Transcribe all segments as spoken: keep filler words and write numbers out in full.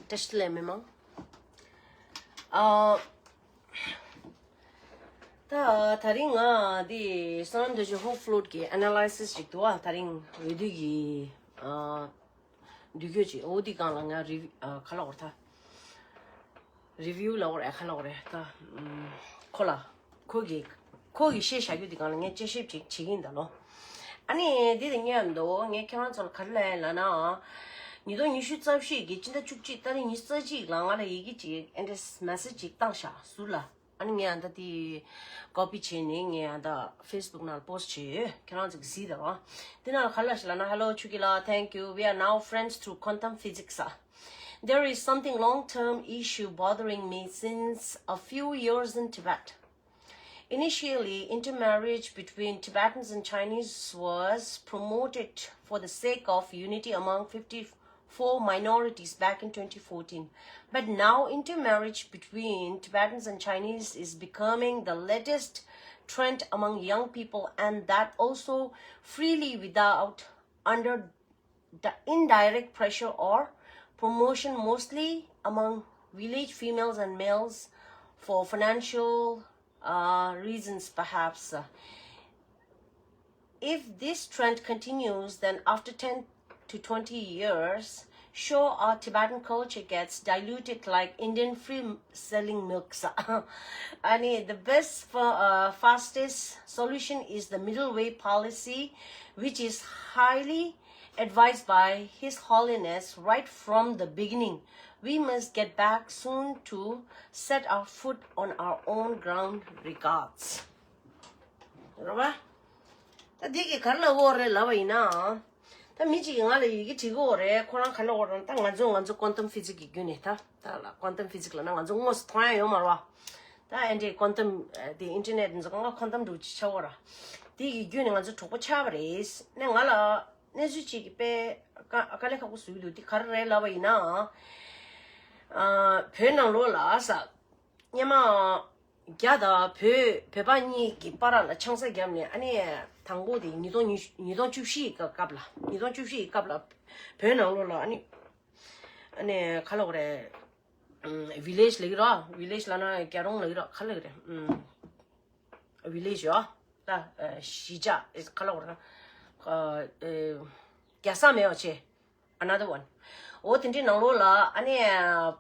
བཀྲ་ཤིས་བདེ་ལེགས་མི་མང་། ཨ། ད་དེ་རིང་ང་འདི་བསོད་ནམས་རྡོ་རྗེ་ཧོབ་ཕློད་ཀྱི་ཨེ་ན་ལའི་སིས་ཅིག་འདུག་ཨ། དེ་རིང་འོས་བསྡུ་གི་ཨ། འདུ་འགོད་ཅིག་འོ་འདི་སྒང་ལ་ང་རི་ཨ་ག་ལབ་དགོས་རེད་ད། རི་བིའུ་ལབ་དགོས་རེད། ག་ལབ་དགོས་རེད་ད། ཨམ། ཁོ་ལ། ཁོ་གི་ཁོ་གི་བཤད་བཞག་རྒྱུ་འདི་སྒང་ལ་ངས་དཔྱད་ཞིབ་ཅིག་བྱེད་ཀྱི་ཡིན་ད་ལོ། ཨ་ནི་འདི་དང་མཉམ་དུ་ངས་ཁྱེད་རང་ཚོ་ལ་ག་རེ་ལབ་ཡིན་ལབ་ན། ཉིས་སྟོང་ཉི་ཤུ་རྩ་བཞི་གི་སྤྱི་ཟླ་བཅུ་གཅིག་ཏ་རིག་ཉི་ཤུ་རྩ་གཅིག་ལ་ང་ལ་ཡི་གེ་ཅིག་ཨེ་འདྲས་མེ་སེ་ཇི་ཅིག་བཏང་ཤག་ཟུར་ལ། ཨ་ནི་ངས་ཨ་ད་དེ་ཀོ་པི་བྱས་ནས་ངས་ཨ་ད་ཕེ་སི་བུག་ནང་ལ་པོ་སི་ཊི་བྱས་ཡོད། ཁྱེད་རང་ཚོ་གིས་གཟིགས་དང་། དེ་ནང་ལ་ག་རེ་ལབ་ཤག་ལབ་ན། Hello Chuki la, thank you. We are now friends through quantum physics. There is something long-term issue bothering me since a few years in Tibet. Initially, intermarriage between Tibetans and Chinese was promoted for the sake of unity among fifty-four minorities back in twenty fourteen. But now, intermarriage between Tibetans and Chinese is becoming the latest trend among young people, and that also freely without under the indirect pressure or promotion, mostly among village females and males for financial uh, reasons, perhaps. If this trend continues, then after ten to twenty years, sure, our Tibetan culture gets diluted like Indian free selling milks. And the best, uh, fastest solution is the middle way policy, which is highly advised by His Holiness right from the beginning. We must get back soon to set our foot on our own ground. Regards. རེད་བ། ད་འདི་གི་ག་རེ་ལབ་ཀྱི་ཡོད་རེད་ལབ་པ་ཡིན་ན། ད་མི་གཅིག་གིས་ང་ལ་ཡི་གེ་བྲིས་ཀྱི་ཡོད་རེད། ཁོ་རང་ག་རེ་ལབ་ཀྱི་ཡོད་རེད། ད་ང་ཚོ་ང་ཚོ་ཀོན་ཏམ་ཕི་ཛིག་གི་བརྒྱུད་ནས། ད་ད་ལ་ཀོན་ཏམ་ཕི་ཛིག་ལབ་ན་ང་ཚོ་དངོས་སུ་མཐོང་ཡ་ཡོད་མ་རེད་བ། ད་ཨེ་འདྲའི་ཀོན་ཏམ་དེ་ཨིན་ཊར་ནེཊ་འཛུགས་ང་ཀོན་ཏམ་འདྲ་བོ་ཅིག་ཆགས་ཀྱི་ཡོད་རེད། དེ་གི་བརྒྱུད་ནས་ང་ཚོ་གྲོགས་པོ་ཆགས་པ་རེད། ནས་ང་ལ་གནས་ཚུལ་གཅིག་གི་དཔེ་དཀའ་དཀའ་ལས་ཁག་པོ་བཟོ་གི་འདུག་དེ་ག་རེ་རེད་ལབ་པ་ཡིན་ན། ཨ། བོད་ནང་ལོགས་ལ་ས། སྔོན་མ། རྒྱ་དང་བོད་བོད་པ་གཉིས་ཀྱི་བར་ལ་ཆང་ས་བརྒྱབ་ནས། ཨ་ནི་དང་པོ་དེ་ཉིས་སྟོང་ཉི་ཤུ་ཉིས་སྟོང་བཅུ་བཞི་གི་སྐབས་ལ། ཉིས་སྟོང་བཅུ་བཞི་གི་སྐབས་ལ་བོད་ནང་ལོགས་ལ། ཨ་ནི་ཨ་ནི་ག་ལབ་དགོས་རེད། ཨམ། བི་ལེ་ཇི་ལབ་ཀྱི་རེད། བི་ལེ་ཇི་ལབ་ན་རྒྱལ་རོང་ལབ་ཀྱི་རེད། ག་ལབ་ཀྱི་རེད། ཨམ། བི་ལེ་ཇི་ཡོད་ད། ཨ། གཞིས་ཆགས་ག་ལབ་དགོས་རེད་ན། ཨ། ཨ། རྒྱལ་ས་མེད་པ་བྱས། Another one. འོ་དེ་འདྲའི་ནང་ལོགས་ལ། ཨ་ནི་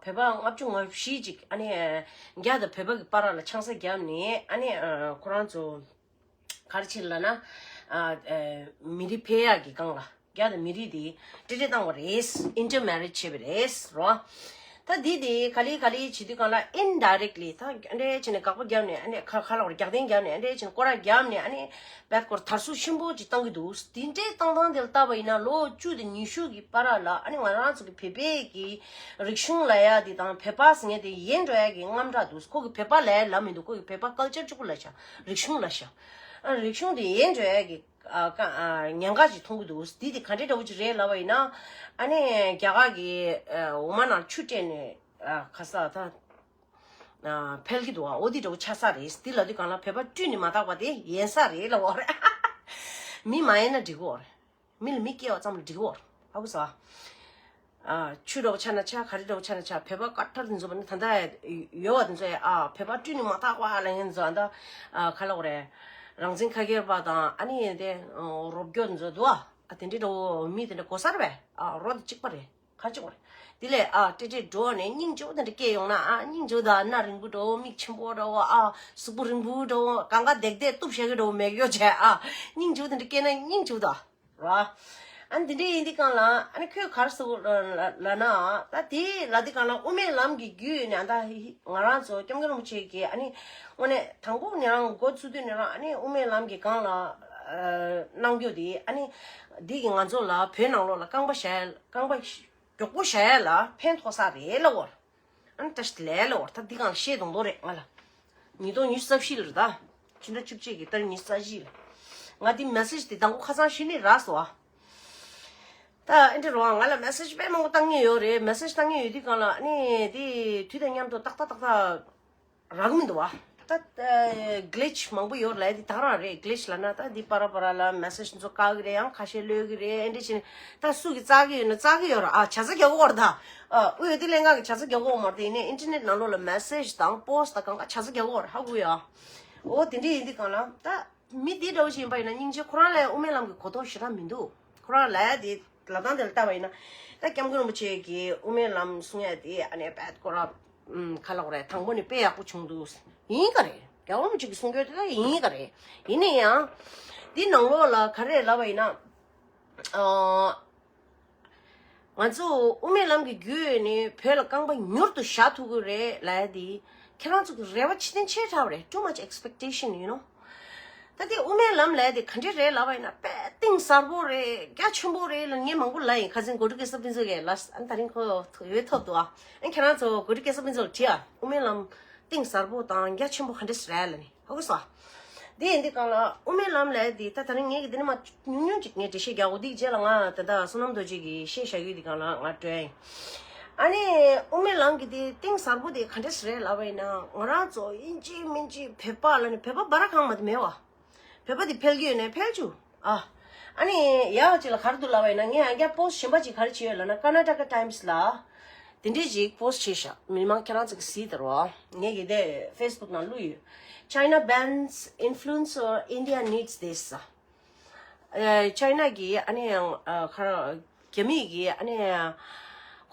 བོད་པ་ལྔ་བཅུ་ང་བཞི་ཅིག་ཨ་ནི་རྒྱ་དང་བོད་པ་གི་བར་ལ་ཆང་ས་བརྒྱབ་ནས། ཨ་ནི་ཁོ་རང་ཚོ་ག་རེ་བྱས་ལབ་ན། ཨ། ཨ། མི་རིགས་འཕེལ་ཡག་གི་སྒང་ལ་རྒྱ་དང་མི་རིགས་དེ་འབྲེལ་འདྲིས་བཏང་བ་རེད། ཨིན་ཊར་མེ་རེ་ཇི་བྱས་པ་རེད་རོ། ད་འདི་དེ་ག་ལེ་ག་ལེ་བྱེད་དུས་སྒང་ལ་ཨིན་ཌའི་རེག་ལི་ད་ཨ་འདྲས་བྱས་ནས་དགག་པ་བརྒྱབ་ནས། ཨ་འདྲས་ཁ་ཁ་ལོག་རྒྱག་རྟེན་བརྒྱབ་ནས། ཨ་འདྲས་བྱས་ནས་སྐོར་ར་བརྒྱབ་ནས། ཨ་ནི་བད་སྐོར་དར་སྲོལ་ཆེན་པོ་ཅིག་བཏང་གི་འདུག་དེ་འདྲས་བཏང་སྟངས་དེ་ལ་བལྟས་པ་ཡིན་ན། ལོ་བཅུ་དང་ཉི་ཤུ་གི་བར་ལ། ཨ་ནི་ང་རང་ཚོ་གི་བོད་པའི་གི་རིག་གཞུང་ལབ་ཡ་དེ་དང་བོད་པ་ཟེར་མཁན་དེ་ཡལ་འགྲོ་ཡ་གི་དངངས་སྐྲག་འདུག་ཁོ་གི་བོད་པ་ལབ་ཡ་ལབ་མི་འདུག་ཁོ་གི་བོད་པ་ཀལ་ཅར་གཅིག་པོ་ལབ་ཤག་རིག་གཞུང་ལབ་ཤག་ཨ། རིག་གཞུང་དེ་ཡལ་འགྲོ་ཡ་གི། ཨ། ཀ་ཨ། ཉེན་ཁ་ཅིག་མཐོང་གི་འདུག་དེ་དེ་ག་འདྲས་འདྲ་བོ་ཅིག་རེད་ལབ་པ་ཡིན་ན། ཨ་ནི་རྒྱ་གར་གི། ཨ། འོ་མ་ནང་ཆུ་སྤྲད་ནས། ཨ། ཁ་ས་ད། ཨ། འཕེལ་གྱི་འདུག་ཨ། འོ་དེ་འདྲ་བོ་ཆགས་ས་རེད། དེ་ལབ་དུས་སྒང་ལ་བོད་པ་སྤྲུལ་ནས་མ་བཏགས་པ་དེ་ཡལ་ས་རེད་ལབ་པ་རེད། མི་མ་ཡལ་ན་འགྲིག་གི་ཡོད་རེད། མི་ལ་མི་སྐྱེ་བ་ཙམ་ལ་འགྲིག་གི་ཡོད་རེད། ཧ་གོ་སོང་ཨ། ཨ། ཆུ་འདྲ་བོ་ཆགས་ན་ཆགས། ག་རེ་འདྲ་བོ་ཆགས་ན་ཆགས། བོད་པ་དཀར་ཐར་དེ་ཚོ་བ་ནི་ད་ལྟ་ཡོད་པ་དེ་ཚོ་ཡ། ཨ། བོད་པ་སྤྲུལ་ནས་མ་བཏགས་པ་ལབ་མཁན་ཚོ། ཨ། ད། ཨ། ག་ལབ་དགོས་རེད། རང་བཙན་ཁ་སྐྱེར་པ་དང་། ཨ་ནི་དེ་རོབ་རྒྱོ་དེ་ཚོ་འདུག་ཨ། ཨ། དེ་འདྲའི་འདྲ་བོ་མི་དེ་འདྲ་གོ་ས་རེད་པས། ཨ། རོ་དེ་གཅིག་པ་རེད། ག་གཅིག་པ་རེད། དེ་ལས། ཨ། ཏྲེ་ཏྲེ་འགྲོ་ནས་སྙིང་རྗེ་པོ་དེ་འདྲ་སྐྱེས་ཡོང་ན། ཨ། སྙིང་རྗེ་པོ་དང་། སྣ་རིང་པོ་འདྲ་བོ། མིག་ཆེན་པོ་འདྲ་བོ། ཨ། གཟུགས་པོ་རིང་པོ་འདྲ་བོ། གང་ག་བརྡེག་བརྡེག་གཏུབ་བཞག་གི་འདྲ་བོ་མེད་ཡོ་བྱས། ཨ། སྙིང་རྗེ་པོ་དེ་འདྲ་སྐྱེས་ན་སྙིང་རྗེ་པོ་དང་། ར། ཨ་ནི་དེ་འདྲ་ཡིན་དུས་སྒང་ལ། ཨ་ནི་ཁོས་ག་རེ་ཟེར་གྱི་ཡོད་ལབ་ན། ད་དེ་ལབ་དུས་སྒང་ལ་དབུ་མའི་ལམ་གྱི་བརྒྱུད་ནས། ཨ། ད་ང་རང་ཚོ་སྐྱབས་མགོན་རིན་པོ་ཆེ་གིས། ཨ་ནི་དངོས་གནས་དང་པོ་ནས་རང་འགོ་ཚུགས་དུས་ནས་རང་། ཨ་ནི་དབུ་མའི་ལམ་གྱི་སྒང་ལ། ཨ། གནང་རྒྱུ་དེ། ཨ་ནི་འདི་གིས་ང་ཚོ་ལ་བོད་ནང་ལོགས་ལ་རྐང་པ་བཞག་རྐང་པ་མགྱོགས་པོ་བཞག་ཡ་ལ་ཕན་ཐོགས་ས་རེད་ལབ་པ་རེད། ཨ་ནི་བཀྲ་ཤིས་བདེ་ལེགས་ལབ་པ་རེད། ད་འདི་སྒང་ལ་བཤད་དང་དོ་རེད། ང་ལ་ཉིས་སྟོང་ཉི་ཤུ་རྩ་བཞི་ལ་རེད་ད། ཕྱི་ཟླ་བཅུ་གཅིག་གི་ཏ་རིག་ཉི་ཤུ་རྩ་བཞི་ལ། ང་འདི་མེ་སེ་ཇི་དེ་དང་པོ་ཁ་སང་གཞི་ནས་རག་སོང་ཨ། ད་ཨེ་འདྲ་རེད་པ། ང་ལ་མེ་སེ་ཇི་དཔེ་མང་པོ་བཏང་མཁན་ཡོད་རེད། མེ་སེ་ཇི་བཏང་མཁན་ཡོད་དུས་སྒང་ལ། ཨ་ནི་དེ་དུས་དང་མཉམ་དུ་ཏག་ཏག་ཏག་ཏག་རག་གི་མི་འདུག་པ། ད་གླིཆ་མང་པོ་ཡོད་ལ་དེ་ད་རང་རེད། གླིཆ་ལ་ན་ད་འདི་པ་ར་པ་ར་ལ་མེ་སེཇ་ཚོ་བཀག་གི་རེད། ཡང་ཁ་ཤས་གློད་གི་རེད། ཨེ་འདྲ་བྱས་ནས་ད་སུ་གི་བཙག་གི་ཡོད་ན་བཙག་གི་ཡོད་ར། ཨ་བྱ་ཚ་རྒྱག་གི་ཡོད་ར། ད་ཨ་དབུས་འོས་བསྡུ་ལྷན་ཁང་གི་བྱ་ཚ་རྒྱག་གི་ཡོད་མ་རེད། དེ་ཡིན་ནའི་ཨིན་ཊར་ནེཊ་ནང་ལོགས་ལ་མེ་སེཇ་དང་པོ་སི་ཊི་དང་གང་ག་བྱ་ཚ་རྒྱག་གི་ཡོད་ར། ཧ་གོ་ཡ། འོ་དེ་འདྲ་ཡིན་དུས་གང་ལ་ད་མི་འདི་འདྲ་བོ་ཞིག་ཡིན་པ་ཡིན་ན་སྙིང་རྗེ། ཁོ་རང་ལ་དབུ་མའི་ལམ་གྱི་གོ་རྟོགས་ཞེ་དྲག་མི་འདུག་ཁོ་རང་ལ་དེ་ལབ་སྟངས་དེ་ལ་ལྟ་བ་ཡིན་ན། ད་སྐྱབས་མགོན་རིན་པོ་ཆེ་གིས་དབུ་མའི་ལམ་གསུང་ཡ་དེ་ཨ་ནེ་པད་ཁོ་ར་ཨམ་ག་ལབ་དགོས་རེད། དང་པོ་ནས་དཔེ་ཡག་པོ་བྱུང་འདུག་ཡིན་ག་རེད། སྐྱབས་མགོན་རིན་པོ་ཆེ་གིས་གསུང་རྒྱུ་དེ་ལ་ཡིན་ག་རེད། ཡིན་ན་ཡང་འདི་ནང་ལོགས་ལ་ག་རེ་ལབ་པ་ཡིན་ན། ཨ། ང་ཚོ་དབུ་མའི་ལམ་གྱི་བརྒྱུད་ནས་བོད་ལ་རྐང་པ་མྱུར་དུ་བཞག་ཐུབ་ཀྱི་རེད་ལབ་ཡ་དེ་ཁྱེད་རང་ཚོ་གི་རེ་བ་ཕྱི་བསྟན་ཆེ་དྲགས་པ་རེད། Too much expectation, you know. ད་དེ་དབུ་མའི་ལམ་ལབ་ཡ་དེ་ག་འདྲ་རེད་ལབ་པ་ཡིན་ན་དཔེ་གཏིང་ཟབ་པོ་རེད། རྒྱ་ཆེན་པོ་རེད་ལབ་ངས་མང་པོ་ལབ་ཡིན། ཁ་སང་གོ་སྒྲིག་སྐལ་བཟང་ཕུན་ཚོགས་ཀྱིས་ལབ། ཨ་ནི་ད་རིང་ཁོ་འོས་ཐོབ་འདུག་ཨ་ཨ་ནི་ཁྱེད་རང་ཚོ་གོ་སྒྲིག་སྐལ་བཟང་ཕུན་ཚོགས་ལ་དྲིས་ཨ། དབུ་མའི་ལམ་གཏིང་ཟབ་པོ་དང་རྒྱ་ཆེན་པོ་ག་འདྲ་ཞིག་རེད་ལབ་ནས། ཧ་གོ་སོང་། དེ་ཡིན་དུས་གང་ལ་དབུ་མའི་ལམ་ལབ་དེ་ད་ད་རིང་ངས་ཀྱི་དེ་ནས་མ་ཉུང་ཉུང་ཅིག་ངས་འགྲེལ་བཤད་རྒྱག་གོ། དེའི་རྗེས་ལ་ང་ད་ལྟ་བསོད་ནམས་རྡོ་རྗེ་གི་བཤད་བཞག་ཡོད་དེ་གང་ལ་ང་སྤྲོད་ཡིན། ཨ་ནི་དབུ་མའི་ལམ་གྱི་དེ་གཏིང་ཟབ་པོ་དེ་ག་འདྲ་ཞིག་རེད་ལབ་པ་ཡིན་ན། ང་རང་ཚོ་ཡིན་གཅིག་མིན་གཅིག་བོད་པ་ལ་ནི་བོད་པ་འབའ་ར་གང་མ་དེ་མེད་བ། བོད་པ་དེ་འཕེལ་གྱི་ཡོད་ནས་འཕེལ་བཅུག་ཨ། ཨ་ནི་ཡག་ཅིག་ལ་ག་རེ་འདུག་ལབ་པ་ཡིན་ན། ངས་ཡང་བསྐྱར་པོ་སི་ཊི་གཞན་པ་ཅིག་ག་རེ་བྱས་ཡོད་ལབ་ན། Karnataka Times ལ་དེ་འདྲས་ཅིག་པོ་སི་ཊི་བྱས་ཤག་མི་མང་ཁྱེད་རང་ཚོ་གིས་གཟིགས་དང་རོ། ངས་གི་དེ་ཕེ་སི་བུག་ནང་བླུགས་ཡོད། China bans influencer, India needs this. ཨ་ཅའི་ན་གི་ཨ་ནི་ཡང་ཨ་ཁ་རྒྱ་མི་གི་ཨ་ནི་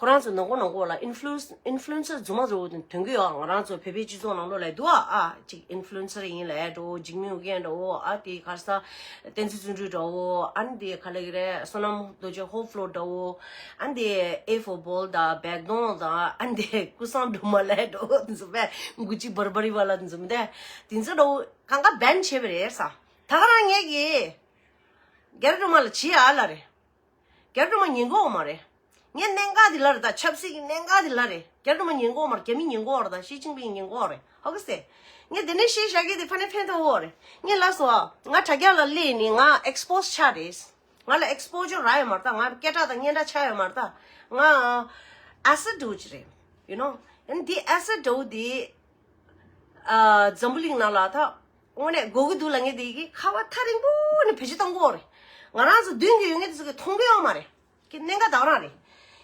ཁོ་རང་ཚོ་ནང་ཁོ་ནང་ཁོ་ལ་ཨིན་ཕུ་ལུ་ཨིན་ཕུ་ལུ་ཨེན་སར་རྫུན་མ་རུ་དོན་གི་ཡོད། ང་རང་ཚོ་བོད་པའི་སྤྱི་ཚོགས་ནང་ལོགས་ལ་འདུག་ཨ། ཨ་ཅིག་ཨིན་ཕུ་ལུ་ཨེན་སར་ཡིན་ལབ་འགྲོ། འཇིགས་མེད་ཨོ་རྒྱན་འདྲ་བོ། ཨ་དེ་ག་རེ་ཟ་བསྟན་འཛིན་བརྩོན་འགྲུས་འདྲ་བོ། ཨ་ནི་དེ་ག་ལབ་ཀྱི་རེད། བསོད་ནམས་རྡོ་རྗེ་ཧོ་ཕུ་ལོ་འདྲ་བོ། ཨ་ནི་དེ་ཨེ་ཕོ་བོལ་དང་བེག་དོང་དང་། ཨ་ནི་དེ་ཀུ་སང་སྒྲོལ་མ་ལབ་འགྲོ། དེ་ཚོ་བས་གུ་ཅི་བར་བར་རི་བ་ལ་དེ་ཚོ་མི་དེ་དེ་ཚོ་འདྲ་བོ་གང་ག་བན་བྱས་པ་རེད་ས། ད་ག་རང་ངས་ཀྱི་རྒྱ་རི་སྒྲོལ་མ་ལ་བྱིས་ཨ་ལ་རེད། རྒྱ་རི་སྒྲོལ་མ་ཉན་གོ་མ་རེད། ངས་གནད་འགག་འདི་ལ་རེད། ད་ཆབ་སྲིད་ཀྱི་གནད་འགག་འདི་ལ་རེད། རྒྱ་རི་སྒྲོལ་མ་ཉན་གོ་མ་རེད། རྒྱ་མི་ཉན་གོ་རེད། ད་ཞི་ཅིན་ཕིང་ཉན་གོ་རེད། ཧ་གོ་སེ། ངས་འདི་ནས་བཤད་བཞག་གི་དེ་ཕ་ནས་ཕན་ཐོགས་ཡོད་རེད། ངས་ལབ་སོང་ཨ། ང་དྲ་རྒྱ་ལ་སླེབས་ནས་ང་ཨེགས་པོ་སི་ཆགས་རེད། ང་ལ་ཨེགས་པོ་ཇར་རག་ཡོད་མ་རེད། ད་ང་སྐད་གྲགས་དང་སྙན་གྲགས་ཆགས་ཡོད་མ་རེད། ད་ང་ཨ་སི་ཌི་འདྲ་བོ་ཅིག་རེད། ཡུ་ནོ། ཨ་ནི་འདི་ཨ་སི་ཌི་འདྲ་བོ་འདི་ཨ་འཛམ་བུ་གླིང་ནང་ལ་ད་དངོས་གནས་དགོས་ཀྱི་འདུག་ལབ་མཁན་དེ་གི་ཁ་བ་ཐག་རིང་པོ་ནས་བེད་སྤྱོད་གཏོང་གི་ཡོད་རེད། ང་རང་ཚོ་མདུན་གྱི་ཡོད་མཁན་དེ་ཚོ་གི་མཐོང་གི་ཡོད་མ་རེད། ཀྱི་གནད་འགག་ད་ག་རང་རེད།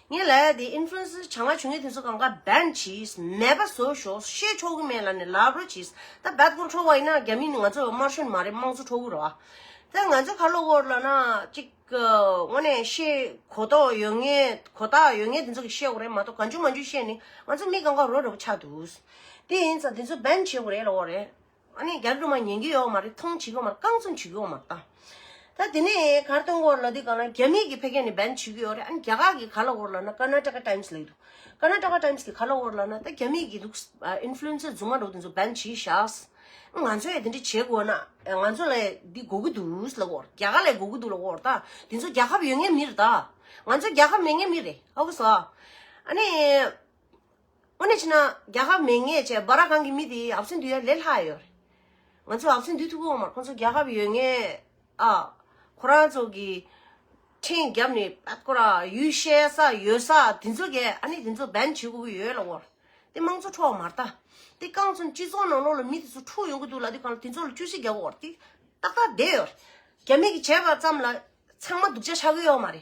ངས་ལབ་ཡ་དེ་ཨིན་ཕུ་ལུ་ཨེན་སར་བྱ་ངན་བྱེད་མཁན་དེ་ཚོ་གང་ག་བན་བྱས། མེད་པ་བཟོ་ཤོག་བཤད་ཆོག་གི་མེད་ལབ་ནས་ལབ་རོགས་བྱས། ད་བད་སྐོར་འཕྲོ་བ་ཡིན་ན་རྒྱ་མི་ནི་ང་ཚོ་དམར་གཞུང་མ་རེད། དམངས་གཙོ་འཕྲོ་གི་རེད་བ། ད་ང་ཚོ་ག་ལབ་དགོས་རེད་ལབ་ན་ཅིག་དངོས་གནས་བཤད་གོ་རྟོགས་ཡོད་མཁན་གོ་རྟོགས་ཡོད་མཁན་དེ་ཚོ་གིས་བཤད་དགོས་རེད་མ་གཏོགས། གང་བྱུང་མང་བྱུང་བཤད་ནས་ང་ཚོ་མི་གང་ག་རོ་འདྲ་པོ་ཆགས་འདུག་དེ་ཡིན་ཙང་དེ་ཚོ་བན་བྱེད་དགོས་རེད་ལབ་དགོས་རེད། ཨ་ནི་རྒྱ་རི་སྒྲོལ་མ་ཉན་གྱི་ཡོད་མ་རེད། མཐོང་བྱེད་ཀྱི་ཡོད་མ་རེད། རྐང་བཙུགས་བྱེད་ཀྱི་ཡོད་མ་རེད་ད། ད་དེ་ནས་ག་རེ་གཏོང་གི་ཡོད་རེད་ལབ་དུས་གང་ལ་རྒྱ་མི་གི་ཕ་གི་ནས་བན་བྱེད་ཀྱི་ཡོད་རེད། ཨ་ནི་རྒྱ་གར་གི་ག་ལབ་དགོས་རེད་ལབ་ན་Karnataka Times ལབ་ཀྱི་འདུག Karnataka Times གི་ག་ལབ་དགོས་རེད་ལབ་ན། ད་རྒྱ་མི་གི་འདུག་ཨིན་ཕུ་ལུ་ཨེན་སར་རྫུན་མ་འདྲ་བོ་དེ་ཚོ་བན་བྱས་བཞག་ང་ཚོ་ཡང་དེ་འདྲ་བྱེད་དགོས་ན་ང་ཚོ་ལ་འདི་དགོས་ཀྱི་འདུག་ལབ་ཀྱི་ཡོད་རེད། རྒྱ་གར་ལ་དགོས་ཀྱི་འདུག་ལབ་ཀྱི་ཡོད་རེད། ད་དེ་ཚོ་རྒྱལ་ཁབ་ཡོད་མཁན་མི་རེད་ད། ང་ཚོ་རྒྱལ་ཁབ་མེད་མཁན་མི་རེད། ཧ་གོ་སོང་ཨ། ཨ་ནི། དངོས་གནས་བྱས་ན་རྒྱལ་ཁབ་མེད་མཁན་བྱས་འབའ་ར་གང་གི་མི་དེ་ཨབ་སེན་འདུག་ཡ་ལས་སླ་ཡོད་རེད། ང་ཚོ་ཨབ་སེན་འདུག་ཐུབ་ཀྱི་ཡོད་མ་རེད། ཁོང་ཚོ་རྒྱལ་ཁབ་ཡོད་མཁན་ཨ། ཁོ་རང་ཚོ་གི་ཁྲིམས་བརྒྱབ་ནས་ཨ་ཁོ་ར་ཡུལ་བཤད་ས་ཡོད་ས་དེ་ཚོ་གས་ཨ་ནི་དེ་ཚོ་བན་བྱེད་དགོས་ཀྱི་ཡོད་ལབ་ཀྱི་ཡོད་རེད། དེ་དམངས་གཙོ་འཕྲོག་པ་མ་རེད་ད། དེ་རྐང་བཙུགས་སྤྱི་ཚོགས་ནང་ལོགས་ལ་མི་དེ་ཚོ་འཁྲུག་ཡོང་གི་འདུག་ལབ་དུས་གང་ལ་དེ་ཚོ་ལ་བཅོས་སྒྲིག་རྒྱག་དགོས་རེད། དེ་ཏག་ཏག་བསྡད་ཡོད་རེད། རྒྱ་མི་གིས་བྱས་པ་ཙམ་ལ་ཚང་མ་སྡུག་ཅག་ཆགས་ཀྱི་ཡོད་མ་རེད།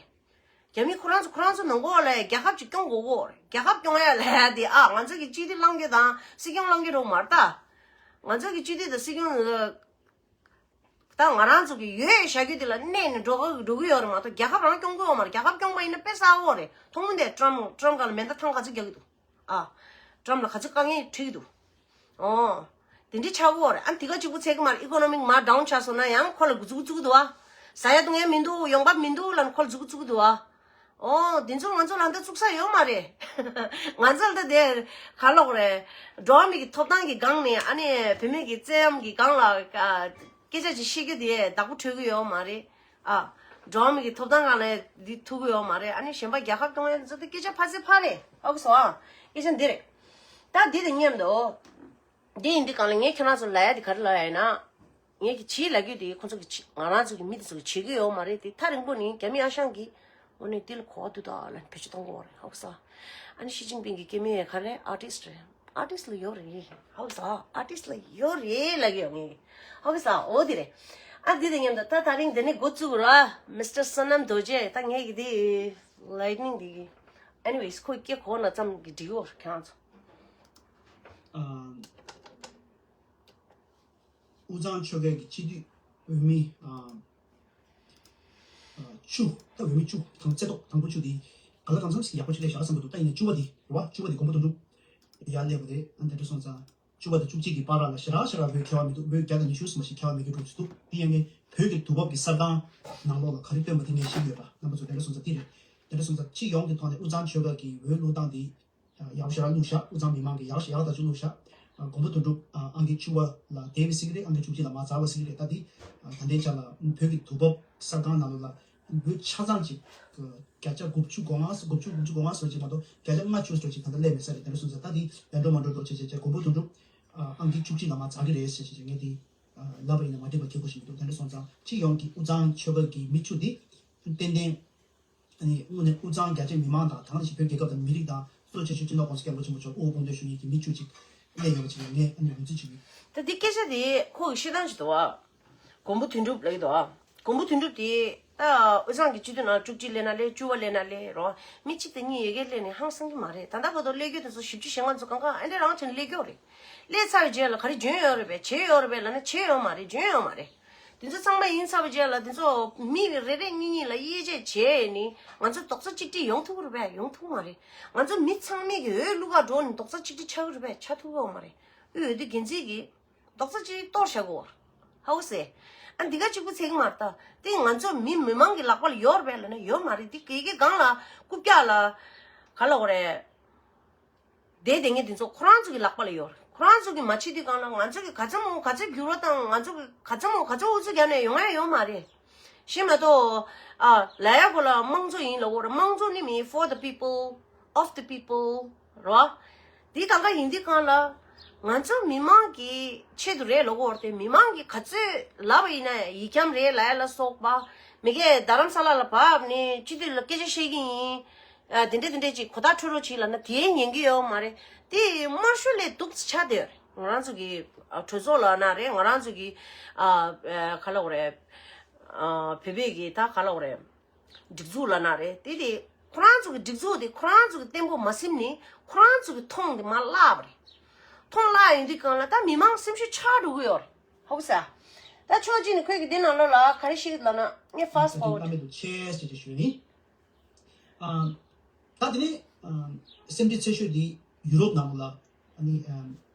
རྒྱ་མི་ཁོ་རང་ཚོ་ཁོ་རང་ཚོ་ནང་ལོགས་ལ་རྒྱལ་ཁབ་ཅིག་སྐྱོང་དགོས་ཀྱི་ཡོད་རེད། རྒྱལ་ཁབ་སྐྱོང་ཡ་ལ་ཡ་དེ་ཨ་ང་ཚོ་གི་སྤྱི་འཐུས་བླང་རྒྱུ་དང་སྲིད་སྐྱོང་བླང་རྒྱུ་འདྲ་བོ་མ་རེད་ད། ང་ཚོ་གི་སྤྱི་འཐུས་དང་སྲིད་སྐྱོང་ད་ང་རང་ཚོ་གི་ཡོད་བཞག་རྒྱུ་དེ་ལ་གནས་ནས་འགྲོ་གི་འགྲོ་གི་ཡོད་རེད་མ་གཏོགས་རྒྱལ་ཁབ་རང་སྐྱོང་གི་ཡོད་མ་རེད། རྒྱལ་ཁབ་སྐྱོང་པ་ཡིན་ན་དཔེ་བསགས་ཀྱི་ཡོད་རེད། མཐོང་མི་འདུག་ཊམ་ཊམ་སྒང་ལ་མེ་མདའ་ཐང་ག་ཚོད་རྒྱག་གི་འདུག་ཨ། ཊམ་ལ་ག་ཚོད་དཀའ་ངལ་འཕྲད་ཀྱི་འདུག་ཨོ། དེ་འདྲའི་ཆགས་ཀྱི་ཡོད་རེད། ཨ་དེ་ག་གཅིག་པུ་ཚད་ཀྱི་མ་རེད། ཨི་ཀོ་ནོ་མིག་མར་ཌའུན་ཆགས་སོང་ན་ཡང་ཁོ་ལ་འགོ་འཛུགས་འགོ་འཛུགས་ཀྱི་འདུག་བ། ཟ་ཡ་བཏུང་ཡ་མི་འདུག་ཡོང་འབབ་མི་འདུག་ལབ་ནས་ཁོ་ལ་འཛུགས་འགོ་འཛུགས་ཀྱི་འདུག་བ། ཨོ། དེ་ཚོ་ང་ཚོ་ལ་འདི་བཙུགས་ས་ཡོད་མ་རེད། ང་ཚོ་ལ་ད་དེ་ག་ལབ་དགོས་རེད། འགྲོ་བ་མི་གི་ཐོབ་ཐང་གི་སྒང་ནས་ཨ་ནི་བུད་མེད་ཀྱི་བཙན་གཡེམ་གྱི་སྒང་ལ་ཨ་སྐད་ཆ་ཅིག་བཤད་རྒྱུ་དེ་བདག་པོ་འཕྲོད་ཀྱི་ཡོད་མ་རེད། ཨ། འགྲོ་བ་མི་གི་ཐོབ་ཐང་སྒང་ལ་འདི་ཐུག་གི་ཡོད་མ་རེད། ཨ་ནི་གཞན་པ་རྒྱལ་ཁབ་སྐྱོང་ཡ་ཚོ་དེ་སྐད་ཆ་ཕར་ཚད་ཕར་རེད། ཧ་གོ་སོང་ཨ། སྐད་ཆ་འདི་རེད། ད་འདི་དང་མཉམ་དུ། འདི་ཡིན་དུས་གང་ལ་ངས་ཁྱེད་རང་ཚོ་ལ་ལབ་ཡ་དེ་ག་རེ་ལབ་ཡ་ཡིན་ན། ངས་ཀྱི་བྱིས་ལབ་རྒྱུ་དེ་ཁོ་ཚོ་གི་བྱིས་ང་རང་ཚོ་གི་མི་དེ་ཚོ་གི་བྱེད་ཀྱི་ཡོད་མ་རེད། དེ་ཐག་རིང་པོ་ནས་རྒྱ་མི་ཨ་ཞང་གིས་དངོས་གནས་དེ་ལ་གོ་བ་འདུག་ད་ལབ་བེད་སྤྱོད་གཏོང་གི་ཡོད་རེད། ཧ་གོ་སོང་། ཨ་ནི་ཞི་ཅིན་ཕིང་གི་སྐྱེ་དམན་ག་རེ་ཨར་ཊིསི་རེད། ཨར་ཊིསི་ལ་ཡོད་རེད། ཧའོ་ས་ཨར་ཊིསི་ལ་ཡོད་རེད་ལབ་ཀྱི་ཡོད་ངས། ཧའོ་ས་འོ་དེ་རེད། ཨ་འདི་དང་མཉམ་དུ་ད་དེ་རིང་འདི་ནས་འགོ་བཙུགས་ར། མི་སི་ཊར་བསོད་ནམས་རྡོ་རྗེ། ད་ངས་ཀྱི་དེ་ལའི་ཊི་ནིང་འདི་གི། ཨེ་ནི་ཝེ་སི་ཁོས་སྐད་གོ་ན་ཙམ་གྱི་འགྲིག་ཡོད་ཁྱེད་རང་ཚོ། ཨ། དབུས་གཙང་ཆོལ་ཁའི་གི་སྤྱི་འཐུས་འོས་མི་ཨ་ཨ་བཅུ། ད་འོས་མི་བཅུ་དང་རྩེ་ཏོག་དང་པོ་བཅུ་དེ་ག་ལ་གང་འཚམ་ཞིག་ཡག་པོ་ཅིག་སླེབས་བཞག་བསམ་གྱི་འདུག་ད་ཡིན་ནའི་བཅུ་པ་དེ་རེད་བ། བཅུ་པ་དེ་མགོན་པོ་དོན་གྲུབ་ཡར་སླེབས་པ་རེད། ཨ་འདི་འདྲ་སོང་ཙང་བཅུ་པ་དང་བཅུ་གཅིག་གི་བར་ལ་ཞེ་དྲག་ཞེ་དྲག་བོད་ཁྱད་པར་མི་འདུག་བོད་བརྒྱ་དང་ཉི་ཤུ་ཙམ་ཞིག་ཁྱད་པར་མེད་རྒྱུ་འགྲོ་ཚུལ་འདུག་དེ་ཡང་ངས་བོད་ཀྱི་དུས་བབ་ཀྱི་གསར་ཁང་ནང་ལོགས་ལ་ག་རེ་སྟོན་པ་དེ་ངས་ཤེས་ཀྱི་ཡོད་པ། རྣམ་པ་ཚོ་དེ་འདྲ་སོང་ཙང་དེ་རེད། དེ་འདྲ་སོང་ཙང་སྤྱི་ཡོངས་ཀྱི་ཐོག་ནས་དབུས་གཙང་ཆོལ་ཁ་གི་འོས་བླུག་སྟངས་དེ་ཡག་ཞེ་དྲག་བླུགས་ཤག་དབུས་གཙང་མི་མང་གིས་ཡག་ཞེ་ཡག་ད་ཅིག་བླུགས་ཤག་མགོན་པོ་དོན་གྲུབ་ཨང་ཀི་བཅུ་པ་ལ་བསྡད་པ་ཟེར་གི་རེད། ཨང་ཀི་བཅུ་གཅིག་ལ་མར་འཛེགས་པ་ཟེར་གི་རེད། ད་དེ་ད་ལྟའི་ཆ་ལ་བོད་ཀྱི་དུས་བབ་གསར་ཁང་ནང་ལོགས་ལ་འོས་ཆ་ཚང་ཅིག་བརྒྱ་ཆ་དགུ་བཅུ་གོ་ལྔ་དགུ་བཅུ་དགུ་བཅུ་གོ་ལྔ་ཙམ་ཅིག་མ་གཏོགས་བརྒྱ་ཆ་ལྔ་བཅུ་ཙམ་ཅིག་ད་ལྟ་སླེབས་མེད་ས་རེད། དེ་འདྲ་སོང་ཙང་ད་དེ་ཡར་འགྲོ་མར་འགྲོ་འགྲོ་བྱས་བྱས་བྱས་མགོན་པོ་དོན་གྲུབ་ཨང་ཀི་བཅུ་གཅིག་ལ་མར་འཛེགས་གི་རེད་ཟེར་བྱས་བྱས་ངས་དེ་ལབ་པ་ཡིན་ན་མ་འགྲིག་པ་ཁྱད་པར་ཞིག་མི་འདུག་དེ་འདྲ་སོང་ཙང་སྤྱི་ཡོངས་ཀྱི་དབུས་གཙང་ཆོལ་ཁ་གི་མི་བཅུ་དེ་ཏན་ཏན། ཨ་ནི་དངོས་གནས་དབུས་གཙང་རྒྱ་ཆེ་མི་མང་དང་དེང་རབས་ཅན་བོད་རྒྱལ་ཁབ་དང་མི་རིགས་དང་གཙོ་ཆེ་ཤོས་སྤྱི་ནོར་༸གོང་ས་༸སྐྱབས་མགོན་ཆེན་པོ་མཆོག་དབུ་དཔུང་འདེགས་ཞུ་མཁན་གྱི་མི་བཅུ་གཅིག་སླེབས་ཡོད་པ་ཅིག་ལ་ངས་ཨ་ནི་ངོས་འཛིན་ཞུ་གི་ཡིན། ད་འདི་སྐད་ཆ་དེ་ཁོ་གི་བཤད་སྟངས་ཅིག་འདུག་བ། མགོན་པོ་དོན་གྲུབ་ལབ་ཀྱི་འདུག་བ། མགོན་པོ་དོན་གྲུབ་དེ་ད་དབུས་གཙང་གི་སྤྱི་འཐུས་ནང་བཅུ་གཅིག་སླེབས་ན་སླེབས། བཅུ་པ་སླེབས་ན་སླེབས་རོ། མི་གཅིག་དང་གཉིས་ཡ་གིར་སླེབས་ནས་ཧང་སང་གི་མ་རེད། ད་ལྟ་བར་དུ་སླེབས་རྒྱུ་དེ་ཚོ་བཞི་བཅུ་ཞེ་ལྔ་ཚོ་གང་ག་ཨ་འདྲ་རང་བྱས་ནས་སླེབས་ཀྱི་ཡོད་རེད། སླེབས་ཚར་བའི་རྗེས་ལ་ག་རེ་འཇོན་ཡོད་རེད་པས། བྱས་ཡོད་རེད་པས་ལབ་ན་བྱས་ཡོད་མ་རེད། འཇོན་ཡོད་མ་རེད། དེ་ཚོ་ཚང་མ་ཡིན་ཚར་བའི་རྗེས་ལ་དེ་ཚོ་མི་རེ་རེ་གཉིས་གཉིས་ལ་དབྱེ་འབྱེད་བྱས་ནས་ང་ཚོ་རྡོག་རྩ་གཅིག་སྒྲིལ་ཡོང་ཐུབ་ཀྱི་རེད་པས། ཡོང་ཐུབ་མ་རེད། ང་ཚོ་མི་ཚང་མས་ཀྱི་འོས་བླུག་ག་འགྲོ་ནས་རྡོག་རྩ་གཅིག་སྒྲིལ་ཆགས་ཀྱི་རེད་པས། ཆགས་ཐུབ་ཀྱི་ཡོད་མ་རེད། དབུས་འོས་བསྡུ་འགན་འཛིན་གྱིས་རྡོག་རྩ་གཅིག་གཏོར་བཞག་གོ། ཧའོ་སེ། ཨ་འདི་ག་གཅིག་པུ་ཚད་ཀྱི་མ་རེད། ད་དེ་ང་ཚོ་མི་མི་མང་གི་ལག་པ་ལ་ཡོད་རེད་པས་ལབ་ན་ཡོད་མ་རེད། འདི་ག་གི་སྒང་ལ་རྐུབ་བཀྱག་ལ་ག་ལབ་དགོས་རེད། བསྡད་བསྡད་མཁན་དེ་ཚོ་ཁོ་རང་ཚོ་གི་ལག་པ་ལ་ཡོད་རེད། ཁོ་རང་ཚོ་གི་མ་བྱེད་དུས་སྒང་ལ་ང་ཚོ་གི་ག་ཚོད་མང་ག་ཚོད་འགྱུར་བ་བཏང་། ང་ཚོ་གི་ག་ཚོད་མང་ག་ཚོད་ཨུ་ཚུགས་རྒྱབ་ནས་ཡོང་ཡ་ཡོད་མ་རེད། ཤེས་མ་གཏོགས། ཨ་ལབ་ཡ་གོ་ལ་དམངས་གཙོ་ཡིན་ལབ་ཀྱི་ཡོད་རེད། དམངས་གཙོ་ནི་མིན་for the people, of the people རོ། འདི་གང་ག་ཡིན་དུས་སྒང་ལ་ང་ཚོ་མི་མང་གི་ཆེད་དུ་རེད་ལབ་ཀྱི་ཡོད་རེད་དེ། མི་མང་གིས་ག་ཚོད་ལབ་པ་ཡིན་ན་ཡིག་སྐྱོན་རེད་ལབ་ཡ་ལ་སོགས་པ། མི་སྒེར་རྡ་རམ་ས་ལ་ལ་བབས་ནས་སྤྱི་འཐུས་ལ་སྐད་ཆ་བཤད་ཀྱི་ཡིན། ཨ་དེ་འདྲས་དེ་འདྲས་ཅིག་གོ་བརྡ་འཕྲོད་རོགས་བྱེད་ལབ་ན་དེ་ཉན་གྱི་ཡོད་མ་རེད། དེ་དམར་ཤོག་ལས་སྡུག་ཆགས་བསྡད་ཡོད་རེད། ང་རང་ཚོ་གི་ཨ་གྲོས་ཚོགས་ལབ་ན་རེད། ང་རང་ཚོ་གི་ཨ་ཨ་ག་ལབ་དགོས་རེད། ཨ་བོད་པའི་གི་ད་ག་ལབ་དགོས་རེད། སྒྲིག་འཛུགས་ལབ་ན་རེད། དེ་དེ་ཁོ་རང་ཚོ་གི་སྒྲིག་འཛུགས་དེ་ཁོ་རང་ཚོ་གི་བརྟན་པོ་མ་ཟིན་ནས་ཁོ་རང་ཚོ་གི་མཐོང་དེ་མར་བརླག་པ་རེད། མཐོང་བརླག་ཡོང་དུས་སྒང་ལ་ད་མི་མང་སེམས་ཤུགས་ཆག་འགྲོ་གི་ཡོད་རེད། ཧོབ་ས། ད་ཕྱོགས་གཅིག་ནས་ཁོས་གི་འདི་ནང་ལོགས་ལ་ག་རེ་བཤད་ལབ་ན་ངས་fast forward ད་དེ་ལ་མེད་དུ་ཆེ་ཟེར་ཏེ་ཞུས་ནི། ཨ། ད་དེ་ནས་ཨ་སེམས་ཁྲལ་ཆེ་ཤོས་དེ་ཡུ་རོབ་ནང་ལ་ཨ་ནི་ཨ་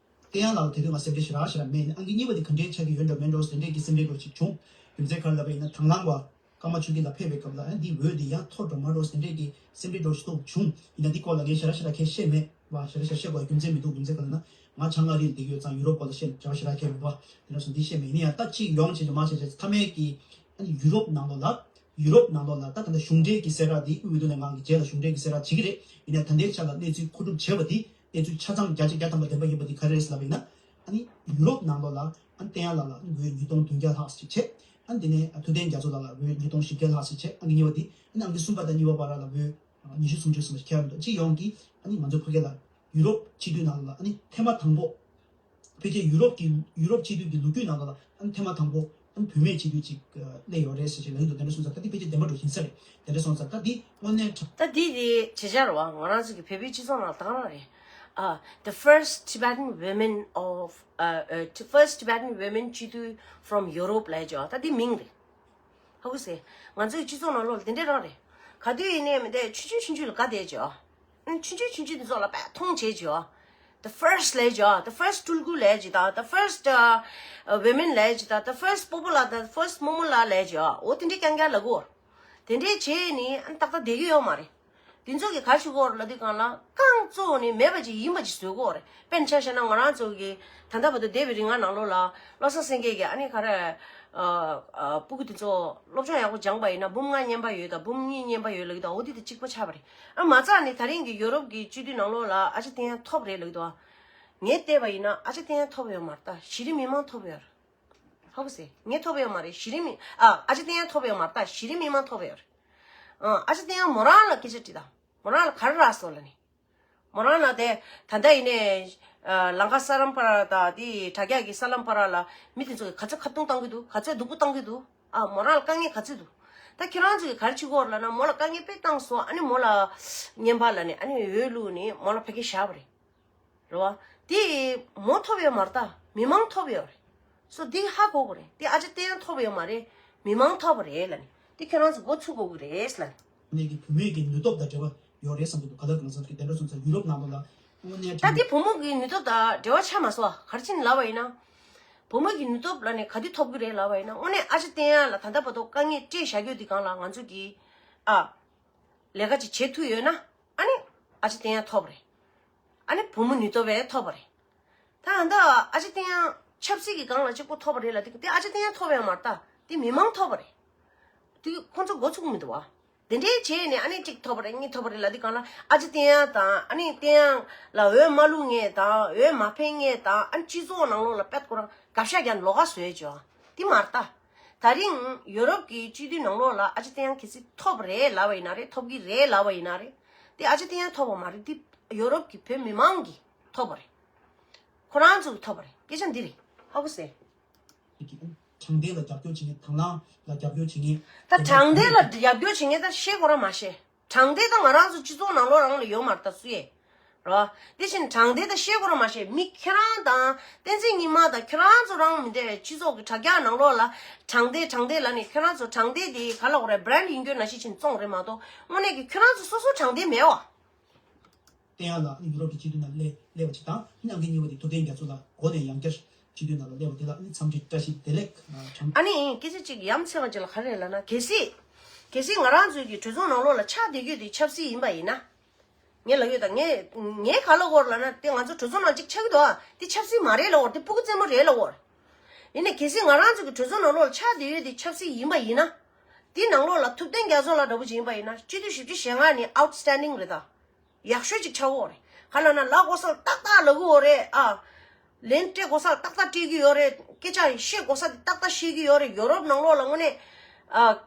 བསྟན་ཡག་ལ་དེ་དུས་ང་སེམས་ཁྲལ་ཞེ་དྲག་ཞེ་དྲག་མེད། ཨང་ཀི་གཉིས་པ་དེ་ག་འདྲས་ཆགས་ཀྱི་ཡོད་འགྲོ་མེད་འགྲོ་དེ་འདྲས་ཀྱི་སེམས་ཁྲལ་འགྲོ་ཞིག་བྱུང་། རྒྱུ་མཚན་ག་རེ་ལབ་པ་ཡིན་ན་དང་བླངས་པ་ཀརྨ་ཆོས་སྐྱིད་ལགས་ཕེབས་པའི་སྐབས་ལ་ཨ་འདི་འོས་འདི་ཡར་མཐོ་འགྲོ་མར་འགྲོ་དེ་འདྲས་ཀྱི་སེམས་ཁྲལ་འགྲོ་ཞིག་ཏོག་བྱུང་། ཡིན་ན་འདི་སྐོར་ལ་ངས་ཞེ་དྲག་ཞེ་དྲག་ཁས་བཤད་མེད་པ། ཞེ་དྲག་ཞེ་དྲག་བཤད་དགོས་རྒྱུ་མཚན་མི་འདུག་རྒྱུ་མཚན་ག་རེ་ན་ང་ཆང་ང་རིལ་འདི་གི་ཡོད་ཙང་ཡུ་རོབ་སྐོར་ལ་བཤད་ཞེ་དྲག་ཞེ་དྲག་ཁས་མེད་པ། དེ་འདྲ་སོང་འདི་བཤད་མེད། ཡིན་ན་ཡང་ད་ཅིག་ཡོང་བྱས་ཀྱི་མ་བྱས་ཚེ་མཐའ་མའི་གི་ཨ་ནི་ཡུ་རོབ་ནང་ལོགས་ལ་ཡུ་རོབ་ནང་ལོགས་ལ་ད་ད་ལྟ་གཞུང་འབྲེལ་གྱི་གསལ་བསྒྲགས་འདི་དབུས་འོས་བསྡུ་ལས་ཁང་གི་རྗེས་ལ་གཞུང་འབྲེལ་གྱི་གསལ་བསྒྲགས་བྱེད་ཀྱི་རེད། ཡིན་ན་ད་ལྟའི་ཆ་ལ་གནས་ཚུལ་མཁོ་སྒྲུབ་བྱས་པ་འདི་གནས་ཚུལ་ཆ་ཚང་བརྒྱ་ཆ་བརྒྱ་ཐམ་པ་བདེན་པ་ཡིན་པ་འདི་ག་རེ་རེད་ལབ་པ་ཡིན་ན། ཨ་ནི་ཡུ་རོབ་ནང་ལོགས་ལ་ཨ་ནི་བསྟན་ཡག་ལགས་ལ་འོས་ཉིས་སྟོང་བདུན་བརྒྱ་ལྷག་ཅིག་བྱས། ཨ་ནི་དེ་ནས་ཐུབ་བསྟན་རྒྱ་མཚོ་ལགས་ལ་འོས་ཉིས་སྟོང་བཞི་བརྒྱ་ལྷག་ཅིག་བྱས། ཨང་ཀི་གཉིས་པ་འདི་ཨ་ནི་ཨང་ཀི་གསུམ་པ་དང་གཉིས་པ་བར་ལ་འོས་ཉི་ཤུ་སུམ་ཅུ་ཙམ་ཞིག་ཁྱེར་ཡོང་འདུག་སྤྱི་ཡོངས་ཀྱི་ཨ་ནི་ང་ཚོ་ཕ་གི་ལ་ཡུ་རོབ་སྤྱི་འཐུས་ནང་ལ་ཨ་ནི་ཐེངས་མ་དང་པོ། ཕལ་ཆེར་ཡུ་རོབ་ཀྱི་ཡུ་རོབ་སྤྱི་འཐུས་ཀྱི་ལོ་རྒྱུས་ནང་ལ་ཨ་ནི་ཐེངས་མ་དང་པོ་ཨ་ནི་བུད་མེད་སྤྱི་འཐུས་ཅིག་སླེབས་ཡོད་རེད་ཟེར་ཞིག་ལབ་ཀྱི་འདུག་དེ་འདྲ་སོང་ཙང་ད་འདི་ཕལ་ཆེར་བདེན་པ་འགྲོ་ཡིན་ས་རེད། དེ་འདྲ་སོང་ཙང་ད་འདི་དངོས་གནས་དྲང་། ད་འདི་དེ་བྱེད་བྱ་རེད་བ། ང་རང་ཚོ་གི་བོད་པའི་སྤྱི་ཚོགས་ནང་ལ་དེ་ག་རང་རེད། ཨ། The first Tibetan women of uh, uh, the first Tibetan women སྤྱི་འཐུས་from Europe ལབ་ཀྱི་ཡོད། ད་འདི་མིང་རེད། ཧ་གོ་སོང་། ང་ཚོའི་སྤྱི་ཚོགས་ནང་ལོགས་ལ་དེ་འདྲ་རང་རེད། ག་དུས་ཡིན་ནའི་མི་འདི་ཆུང་ཆུང་ཆུང་ཆུང་ལ་དགའ་བསྡད་ཀྱི་ཡོད། ཨ་ཆུང་ཆུང་ཆུང་ཆུང་དེ་ཚོ་ལ་དཔེ་མཐོང་བྱེད་ཀྱི་ཡོད། The first ལབ་ཀྱི་ཡོད། The first སྤྲུལ་སྐུ་ལབ་ཀྱི་དང་། The first uh, uh, women ལབ་ཀྱི་དང་། The first སྤོ་བོ་ལགས། The first རྨོ་མོ་ལགས་ལབ་ཀྱི་ཡོད། འོ་དེ་འདྲའི་རྐྱང་རྐྱང་ལབ་གོ། དེ་འདྲའི་བྱས་ནི་ཨ་ཏག་ཏག་བསྡད་ཀྱི་ཡོད་མ་རེད། དེ་ཚོ་གིས་ག་རེ་ཞུ་གི་ཡོད་རེད་ལབ་དུས་སྒང་ལ་རྐང་བཙུགས་ནས་མེད་པ་ཅིག་ཡིན་པ་ཅིག་བཟོ་གི་ཡོད་རེད། དཔེར་ན་ཆ་བཞག་ན་ང་རང་ཚོ་གི་ད་ལྟ་བར་དུ་འདས་པའི་རིང་ང་ནང་ལོགས་ལ་བློ་བཟང་སེང་གེ་གིས་ཨ་ནི་ག་རེ། ཨ་ཨ་སྤུ་གུ་དེ་ཚོ་སློབ་སྦྱོང་ཡག་པོ་སྦྱངས་པ་ཡིན་ན་འབུམ་ལྔ་རྙེད་པ་ཡོད་དང་འབུམ་གཉིས་རྙེད་པ་ཡོད་ལབ་ཀྱི་དང་། འོ་དེ་དེ་གཅིག་པ་ཆགས་པ་རེད། ཨ་མ་རྩ་ནས་ད་རིང་གི་ཡོ་རོབ་ཀྱི་སྤྱི་འཐུས་ནང་ལོགས་ལ་ཨ་ཅག་བསྟན་ཡག་ཐོབ་རེད་ལབ་ཀྱི་འདུག་ངས་བལྟས་པ་ཡིན་ན་ཨ་ཅག་བསྟན་ཡག་ཐོབ་ཡོད་མ་རེད། ད་གཞི་རིམ་མི་མང་ཐོབ་ཡོད་རེད། ཧ་གོ་སོང་། ངས་ཐོབ་ཡོད་མ་རེད། གཞི་རིམ་མི་ཨ་ཨ་ཅག་བསྟན་ཡག་ཐོབ་ཡོད་མ་རེད། ད་གཞི་རིམ་མི་མང་ཐོབ་ཡོད་རེད། ཨ་ཨ་ཅག་བསྟན་ཡག་མོ་རང་ལ་སྐད་ཆ་དྲིས་དང་། མོ་རང་ལ་ག་རེ་རག་སོང་ལབ་ནི། མོ་རང་ལ་དེ་ད་ལྟ་ཡིན་ནའི་ ཨ། ལང་ཀ་ས་ལམ་པ་ར་དང་དེ་དྲ་རྒྱ་གི་ས་ལམ་པ་ར་ལ་མི་དེ་ཚོ་གི་ག་ཚོད་ཁ་རྡུང་བཏང་གི་འདུག་ག་ཚོད་སྡུག་པོ་བཏང་གི་འདུག་ཨ། མོ་རང་ལ་དཀའ་ངལ་ག་ཚོད་འདུག་ད་ཁྱེད་རང་ཚོ་གི་ག་རེ་བྱེད་དགོས་རེད་ལབ་ན། མོ་ལ་དཀའ་ངལ་དཔེ་བཏང་སོང་། ཨ་ནི་མོ་ལ་བརྙན་པར་ལ་ནི་ཨ་ནི་འོས་བླུགས་ནི་མོ་ལ་ཕ་གི་བཞག་པ་རེད། རེད་བ། དེ་མོ་ཐོབ་ཡོད་མ་རེད། ད་མི་མང་ཐོབ་ཡོད་རེད། སོ་དེ་ཧ་གོ་དགོས་རེད། དེ་ཨ་ཅག་བསྟན་ཡང་ཐོབ་ཡོད་མ་རེད། མི་མང་ཐོབ་པ་རེད་ལབ་ནི། དེ་ཁྱེད་རང་ཚོ་མགོ་ཚུགས་དགོས་ཀྱི་རེད་ལབ་ནི། ནས་ཀྱི་བུད་མེད་ཀྱི་ནུས་སྟོབས་དང་འབྲེལ་བ་ཡོད་རེད་བསམ་གྱི་འདུག་ག་ལ་གང་ཟག་གི་དེ་འདྲ་སོང་ཙང་ཡུ་རོབ་ནང་ལོགས་ལ་དངོས་གནས་ད་དྲང་དེ་བུ་མོ་གི་ནུས་སྟོབས་དང་འབྲེལ་བ་ཆགས་མ་སོང་། ག་རེ་བྱས་ནས་ལབ་པ་ཡིན་ན། བུ་མོ་གི་ནུས་སྟོབས་ལ་ནི་ག་དུས་ཐོབ་ཀྱི་རེད་ལབ་པ་ཡིན་ན། དངོས་གནས་ཨ་ཅག་བསྟན་ཡ་ལ་ད་ལྟ་བར་དུ་དཀའ་ངལ་སྤྲད་བཞག་རྒྱུ་དེ་སྒང་ལ་ང་ཚོ་གི་ཨ་ལས་ཀ་ཅིག་བྱེད་ཐུབ་ཡོད་ན། ཨ་ནི་ཨ་ཅག་བསྟན་ཡ་ཐོབ་པ་རེད། ཨ་ནི་བུ་མོ་ནུས་སྟོབས་བས་ཐོབ་པ་རེད། ད་ད་ཨ་ཅག་བསྟན་ཡ་ཆབ་སྲིད་ཀྱི་སྒང་ལ་གཅིག་པོ་ཐོབ་པ་རེད་ལབ་དུས། དེ་ཨ་ཅག་བསྟན་ཡ་ཐོབ་ཡ་མ་རེད། ད་དེ་མི་མང་ཐོབ་པ་རེད། དེ་ཁོང་ཚོ་མགོ་ཚུགས་མི་འདུག་བ། དེ་འདྲའི་བྱས་ནས་ཨ་ནི་གཅིག་ཐོབ་པ་རེད། གཉིས་ཐོབ་པ་རེད་ལབ་དུས་སྒང་ལ། ཨ་ཅག་བསྟན་ཡ་དང་ཨ་ནི་བསྟན་ཡ་ལ་འོས་མ་བླུགས་མཁན་དང་། འོས་མ་འཕེན་མཁན་དང་། ཨ་ནི་སྤྱི་ཚོགས་ནང་ལོགས་ལ་དཔེ་ཁོ་རང་དགག་བཞག་རྒྱག་ལོགས་ཀ་བཟོས་བྱས། དེ་མ་རེད། ད་དེ་རིང་ཡོ་རོབ་ཀྱི་སྤྱི་འཐུས་ནང་ལོགས་ལ་ཨ་ཅག་བསྟན་ཡ་གལ་སྲིད་ཐོབ་པ་རེད་ལབ་པ་ཡིན་ན་རེད། ཐོབ་ཀྱི་རེད་ལབ་པ་ཡིན་ན་རེད། དེ་ཨ་ཅག་བསྟན་ཡ་ཐོབ་པ་མ་རེད། དེ་ཡོ་རོབ་ཀྱི་བོད་མི་མང་གིས་ཐོབ་པ་རེད། ཁོ་རང་ཚོ་གིས་ཐོབ་པ་རེད། སྐད་ཆ་འདི་རེད། ཧ་གོ་སོང་། དྲང་བདེན་ལ་རྒྱབ་སྐྱོར་བྱེད་མཁན། དང་བླངས་ལ་རྒྱབ་སྐྱོར་བྱེད་མཁན། ད་དྲང་བདེན་ལ་རྒྱབ་སྐྱོར་བྱེད་མཁན་ད་བཤད་དགོས་ར་མ་བཤད། དྲང་བདེན་ད་ང་རང་ཚོ་སྤྱི་ཚོགས་ནང་ལོགས་རང་ལ་ཡོད་མ་རེད། ད་སུ་ཡས་རོ། དེ་བཞིན་དྲང་བདེན་ད་བཤད་དགོས་ར་མ་བཤད། མི་ཁྱེད་རང་དང་བསྟན་འཛིན་སྙིགས་མ་དང་ཁྱེད་རང་ཚོ་རང་མི་འདྲ་སྤྱི་ཚོགས་ཀྱི་དྲ་རྒྱ་ནང་ལོགས་ལ་དྲང་བདེན་དྲང་བདེན་ལབ་ནས། ཁྱེད་རང་ཚོ་དྲང་བདེན་དེ་ག་ལབ་དགོས་རེད། བྷི་རེན་ཌི་ཡིན་རྒྱུ་ནང་བཞིན་བྱས་ནས་བཙོང་རེད་མ་གཏོགས། དངོས་གནས་ཀྱི་ཁྱེད་རང་ཚོ་སོ་སོ་དྲང་བདེན་མེད་བ། བསྟན་ཡ་ལགས་ཡུ་རོབ་ཀྱི་སྤྱི་འཐུས་ནང་སླེབས་སླེབས་པ་ཅིག་དང་། ཨ་ནི་ཨང་ཀི་གཉིས་པ་དེ་ཐུབ་བསྟན་རྒྱ་མཚོ་ལགས་འགོ་ནས་ཡང་བསྐྱར་སྤྱི་འཐུས་ནང་ལ་སླེབས་པ་དེ་ལ་ཨ་ནི་འཚམས་འདྲི་བཀྲ་ཤིས་བདེ་ལེགས་དྲང་། ཨ་ནི་སྐད་ཆ་གཅིག་ཡ་མཚན་པ་ཅིག་ལ་ག་རེ་ལབ་ན། གལ་སྲིད་གལ་སྲིད་ང་རང་ཚོའི་གི་གྲོས་ཚོགས་ནང་ལོགས་ལ་ཆགས་བསྡད་རྒྱུ་དེ་ཆབ་སྲིད་ཡིན་པ་ཡིན་ན། ངས་ལབ་ཡོད་ད། ངས་ངས་ག་ལབ་དགོས་རེད་ལབ་ན། དེ་ང་ཚོ་གྲོས་ཚོགས་ནང་གཅིག་ཆགས་ཀྱི་འདུག་ཨ། དེ་ཆབ་སྲིད་མ་རེད་ལབ་དགོས་རེད། དེ་ཕྲུ་གུ་རྩེད་མོ་རེད་ལབ་དགོས་རེད། ཡིན་ནའི་གལ་སྲིད་ང་རང་ཚོ་གི་གྲོས་ཚོགས་ནང་ལོགས་ལ་ཆགས་བསྡད་ཡོད་དེ་ཆབ་སྲིད་ཡིན་པ་ཡིན་ན། དེ་ནང་ལོགས་ལ་ཐུབ་བསྟན་རྒྱ་མཚོ་ལགས་འདྲ་པོ་ཅིག་ཡིན་པ་ཡིན་ན། སྤྱི་འཐུས་བཞི་བཅུ་ཞེ་ལྔ་ནི་ཨའུཊ་སི་ཊེན་ཌིང་རེད་ད། ཡག་ཤོས་ཅིག་ཆགས་ཀྱི་ཡོད་རེད། ག་ལབ་ན་ལབ་དགོས་ས་ཏག་ཏག་ལབ་ཀྱི་ཡོད་རེད་ཨ། ལན་སྤྲད་དགོས་ས་ཏག་ཏག་སྤྲད་ཀྱི་ཡོད་རེད། སྐད་ཆ་བཤད་དགོས་ས་དེ་ཏག་ཏག་བཤད་ཀྱི་ཡོད་རེད། ཡོ་རོབ་ནང་ལོགས་ལ་དངོས་གནས་ཨ།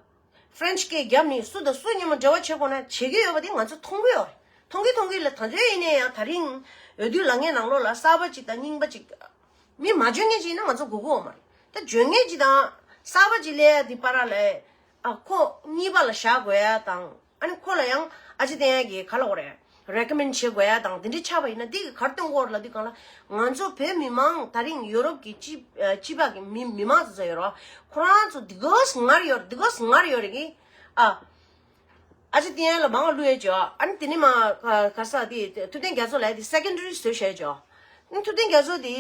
ཕ་རན་སི་སྐད་བརྒྱབ་ནས་སུ་དང་སུ་མཉམ་པོ་འབྲེལ་བ་བྱེད་དགོས་ན་བྱེད་ཀྱི་ཡོད་པ་དེ་ང་ཚོ་མཐོང་གི་ཡོད་རེད། མཐོང་གི་མཐོང་གི་ལ། ད་དུང་ཡིན་ན་ཡང་དེ་རིང་འོས་བསྡུ་ལངས་མཁན་ནང་ལོགས་ལ་གསར་པ་ཅིག་དང་རྙིང་པ་ཅིག་མི་མ་འཇོན་མཁན་ཅིག་ཡིན་ན་ང་ཚོ་དགོས་ཀྱི་ཡོད་མ་རེད། ད་འཇོན་མཁན་ཅིག་དང་གསར་པ་ཅིག་སླེབས་ཡ་དེ་བར་ལ་ཨ་ཁོ་གཉིས་པ་ལ་བཞག་དགོས་ཡ་དང་། ཨ་ནི་ཁོ་ལ་ཡང་ཨ་ཅེ་བསྟན་ཡ་གིས་ག་ལབ་དགོས་རེད། རེ་ཀོ་མེན་ཌི་བྱེད་དགོས་ཡ་དང་དེ་འདྲ་ཆགས་པ་ཡིན་ན། དེ་གིས་ག་རེ་སྟོན་གྱི་ཡོད་རེད་ལབ་དུས་སྒང་ལ། ང་ཚོ་བོད་མི་མང་དེ་རིང་ཡོ་རོབ་ཀྱི་སྤྱི་ཨ་སྤྱི་པ་གི་མི་མི་མང་ཚོ་ཚོ་ཡོད་རེད་བ། ཁོ་རང་ཚོ་དེ་ག་ཚོད་ངར་ཡོད་རེད། དེ་ག་ཚོད་ངར་ཡོད་རེད་གི། ཨ་ཨ་ཅེ་བསྟན་ཡ་ལ་མང་བླུགས་ཡ་བྱས། ཨ་ནི་དེ་ནས་མར་ག་ག་ས་དེ་ཐུབ་བསྟན་རྒྱ་མཚོ་ལབ་ཡ་དེ་སེ་ཀོན་ཌ་རི་བཟོས་བཞག་བྱས། ཨ་ནི་ཐུབ་བསྟན་རྒྱ་མཚོ་དེ་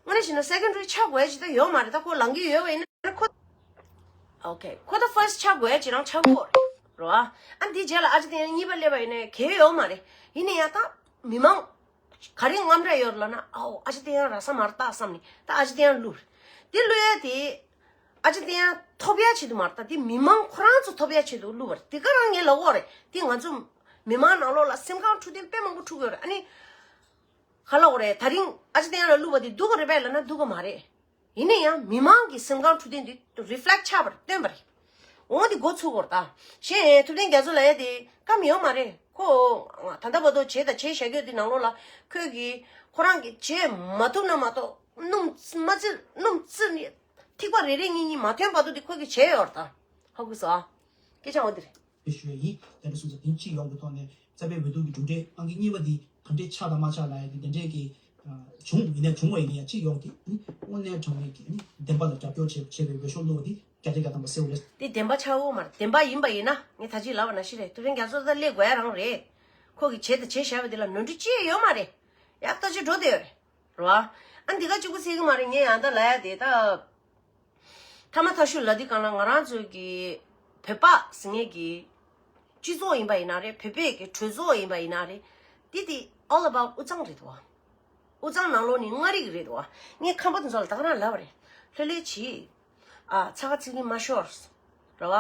དངོས་གནས་བྱས་ན་སེ་ཀོན་ཌ་རི་ཆགས་དགོས་ཡ་ཅིག་ད་ཡོད་མ་རེད། ད་ཁོ་ལངས་ཀྱི་ཡོད་པ་ཡིན་ན་ཁོ། ཨོ་ཁེ། ཁོ་ད་ཕར་སི་ཊི་ཆགས་དགོས་ཡ་ཅིག་རང་ཆགས་ཀྱི་ཡོད་རེད་བ། ཨ་ནི་དེའི་རྗེས་ལ་ཨ་ཅེ་བསྟན་ཡ་གཉིས་པ་སླེབས་པ་ཡིན་ན་གལ་ཡོད་མ་རེད། ཡིན་ན་ཡང་ད་མི་མང་ག་རེ་དངངས་སྐྲག་ཡོད་རེད་ལབ་ན། ཨའོ་ཨ་ཅེ་བསྟན་ཡ་རག་ས་མ་རེད་ད་བསམ་ནས་ད་ཨ་ཅེ་བསྟན་ཡ་བླུགས་རེད། དེ་བླུགས་ཡ་དེ་ཨ་ཅེ་བསྟན་ཡ་ཐོབ་ཡ་ཆེད་དུ་མ་རེད། ད་དེ་མི་མང་ཁོ་རང་ཚོ་ཐོབ་ཡ་ཆེད་དུ་བླུགས་པ་རེད། དེ་ག་རང་ངས་ལབ་ཀྱི་ཡོད་རེད། དེ་ང་ཚོ་མི་མང་ནང་ལོགས་ལ་སེམས་ཁམས་འཁྲུག་དོན་དཔེ་མང་པོ་འཁྲུག་གི་ཡོད་རེད། ཨ་ནི་ག་ལབ་དགོས་རེད། དེ་རིང་ཨ་ཅེ་བསྟན་ཡ་ལ་བླུགས་པ་དེ་སྡུག་གི་རེད་པས་ལབ་ན་སྡུག་གི་མ་རེད། ཡིན་ན་ཡང་མི་མང་གི་སེམས་ཁམས་འཁྲུག་དོན་དེ་རི་ཕི་ལེག་ཊི་ཆགས་པ་རེད། སྟོན་པ་རེད། འོ་དེ་འགོ་ཚུགས་དགོས་རེད་ད། གཞན་ཐུབ་བསྟན་རྒྱ་མཚོ་ལབ་ཡ་དེ་ཀ་མེད་ཡོད་མ་རེད། ཁོ་ད་ལྟ་བར་དུ་བྱས་དང་བྱེད་བཞག་རྒྱུ་དེ་ནང་ལོགས་ལ་ཁོས་ཀྱིས་ཁོ་རང་གིས་བྱེད་མ་ཐུབ་ན་མ་གཏོགས། སྣུམ་མ་བཙིར་སྣུམ་བཙིར་ནས་ཐིགས་པ་རེ་རེ་གཉིས་གཉིས་མ་ཐོན་བར་དུ་དེ་ཁོ་གིས་བྱས་ཡོད་རེད་ད། ཧ་གོ་སོང་ཨ། སྐད་ཆ་འོ་དེ་རེད། ཞུ་ཡ་ཡིན། དེ་འདྲ་སོང་ཙང་དེ་གཅིག་ཡོང་གི་ཐོག་ནས་རྩ་བའི་འོས་བསྡུ་གི་གྲུབ་འབྲས་ཨང་ཀི་གཉིས་པ་འདི་ག་འདྲས་ཆགས་དང་མ་ཆགས་ལབ་ཡ་དེ་དེ་འདྲས་ཀྱི་བྱུང་ཡིན་ནའི་བྱུང་བ་ཡིན་ན་ཡང་གཅིག་ཡོང་གི། དངོས་གནས་དྲང་གནས་ཀྱི་བདེན་པ་ལ་རྒྱབ་སྐྱོར་བྱེད་བྱེད་པའི་འོས་ཤོག་བླུགས་པ་འདི་བརྒྱ་ཆ་བརྒྱ་ཐམ་པ་གསལ་བོ་རེད། དེ་བདེན་པ་ཆགས་ཡོད་མ་རེད། བདེན་པ་ཡིན་པ་ཡིན་ན་ངས་ད་ཅི་ལབ་པ་ནང་བཞིན་རེད། ཐུབ་བསྟན་རྒྱ་མཚོ་ད་སླེབས་དགོས་ཡ་རང་རེད། ཁོ་གིས་བྱས་དང་བྱས་བཞག་པ་དེ་ལ་ནོར་འཁྲུལ་ཅི་ཡང་ཡོད་མ་རེད། ཡག་ཐག་ཆོད་འགྲོ་བསྡད་ཡོད་རེད། རེད་བ། ཨ་འདི་ག་གཅིག་པུ་ཟེར་གི་མ་རེད། ངས་ཡང་ད་ལབ་ཡ་དེ་ད། མཐའ་མ་མཐའ་གཞུག་ལ་འདི་སྒང་ལ་ང་རང་ཚོའི་གི་བོད་པ་ཟེར་མཁན་གྱི་སྤྱི་ཚོགས་ཡིན་པ་ཡིན་ན་རེད། བོད་པའི་གི་གྲོས་ཚོགས་ཡིན་པ་ཡིན་ན་རེད། འདི་དེ་all about དབུས་གཙང་རེད་དོ། དབུས་གཙང་ནང་ལོགས་ནི་མངའ་རིས་རེད་དོ། ངས་ཁམས་པ་དེ་ཚོ་ལ་ད་ག་རང་ལབ་པ་རེད། ལྷོད་ལྷོད་བྱེད། ཨ། ཚ་ཁ་ཚིག་གི་མ་ཤོར། རེད་བ།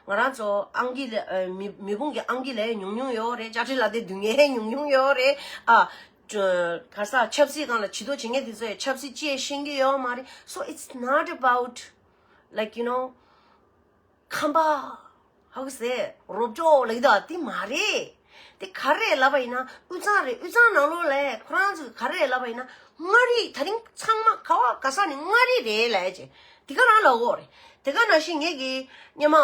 ང་རང་ཚོ་ཨང་ཀི་ལ་ཨ། མི་མི་བུང་གི་ཨང་ཀི་ལ་ཉུང་ཉུང་ཡོད་རེད། དཔྱ་ཁྲལ་ལ་དེ་སྡུག་བསྔལ་ཉུང་ཉུང་ཡོད་རེད། ཨ། ག་ས་ཆབ་སྲིད་སྒང་ལ་བྱེད་དོ་བྱེད་མཁན་དེ་ཚོས་ཆབ་སྲིད་ཅི་ཡང་ཤེས་ཀྱི་ཡོད་མ་རེད། So it's not about, like, you know, ཁམས་པ། ཧ་གོ་སོང་། རོབ་ཅོ་ལབ་ཀྱི་འདུག་དེ་མ་རེད། དེ་ག་རེ་ལབ་པ་ཡིན་ན་དབུས་གཙང་རེད། དབུས་གཙང་ནང་ལོགས་ལ་ཁོ་རང་ཚོས་ག་རེ་ལབ་པ་ཡིན་ན་མངའ་རིས། ད་རིང་ཚང་མ་ག་བ་ག་ས་ནས་མངའ་རིས་རེད་ལབ་ཅེས་དེ་ག་རང་ལབ་ཡོད་རེད། དེ་ག་ནང་བཞིན་ངེད་ཀྱི་སྔོན་མ་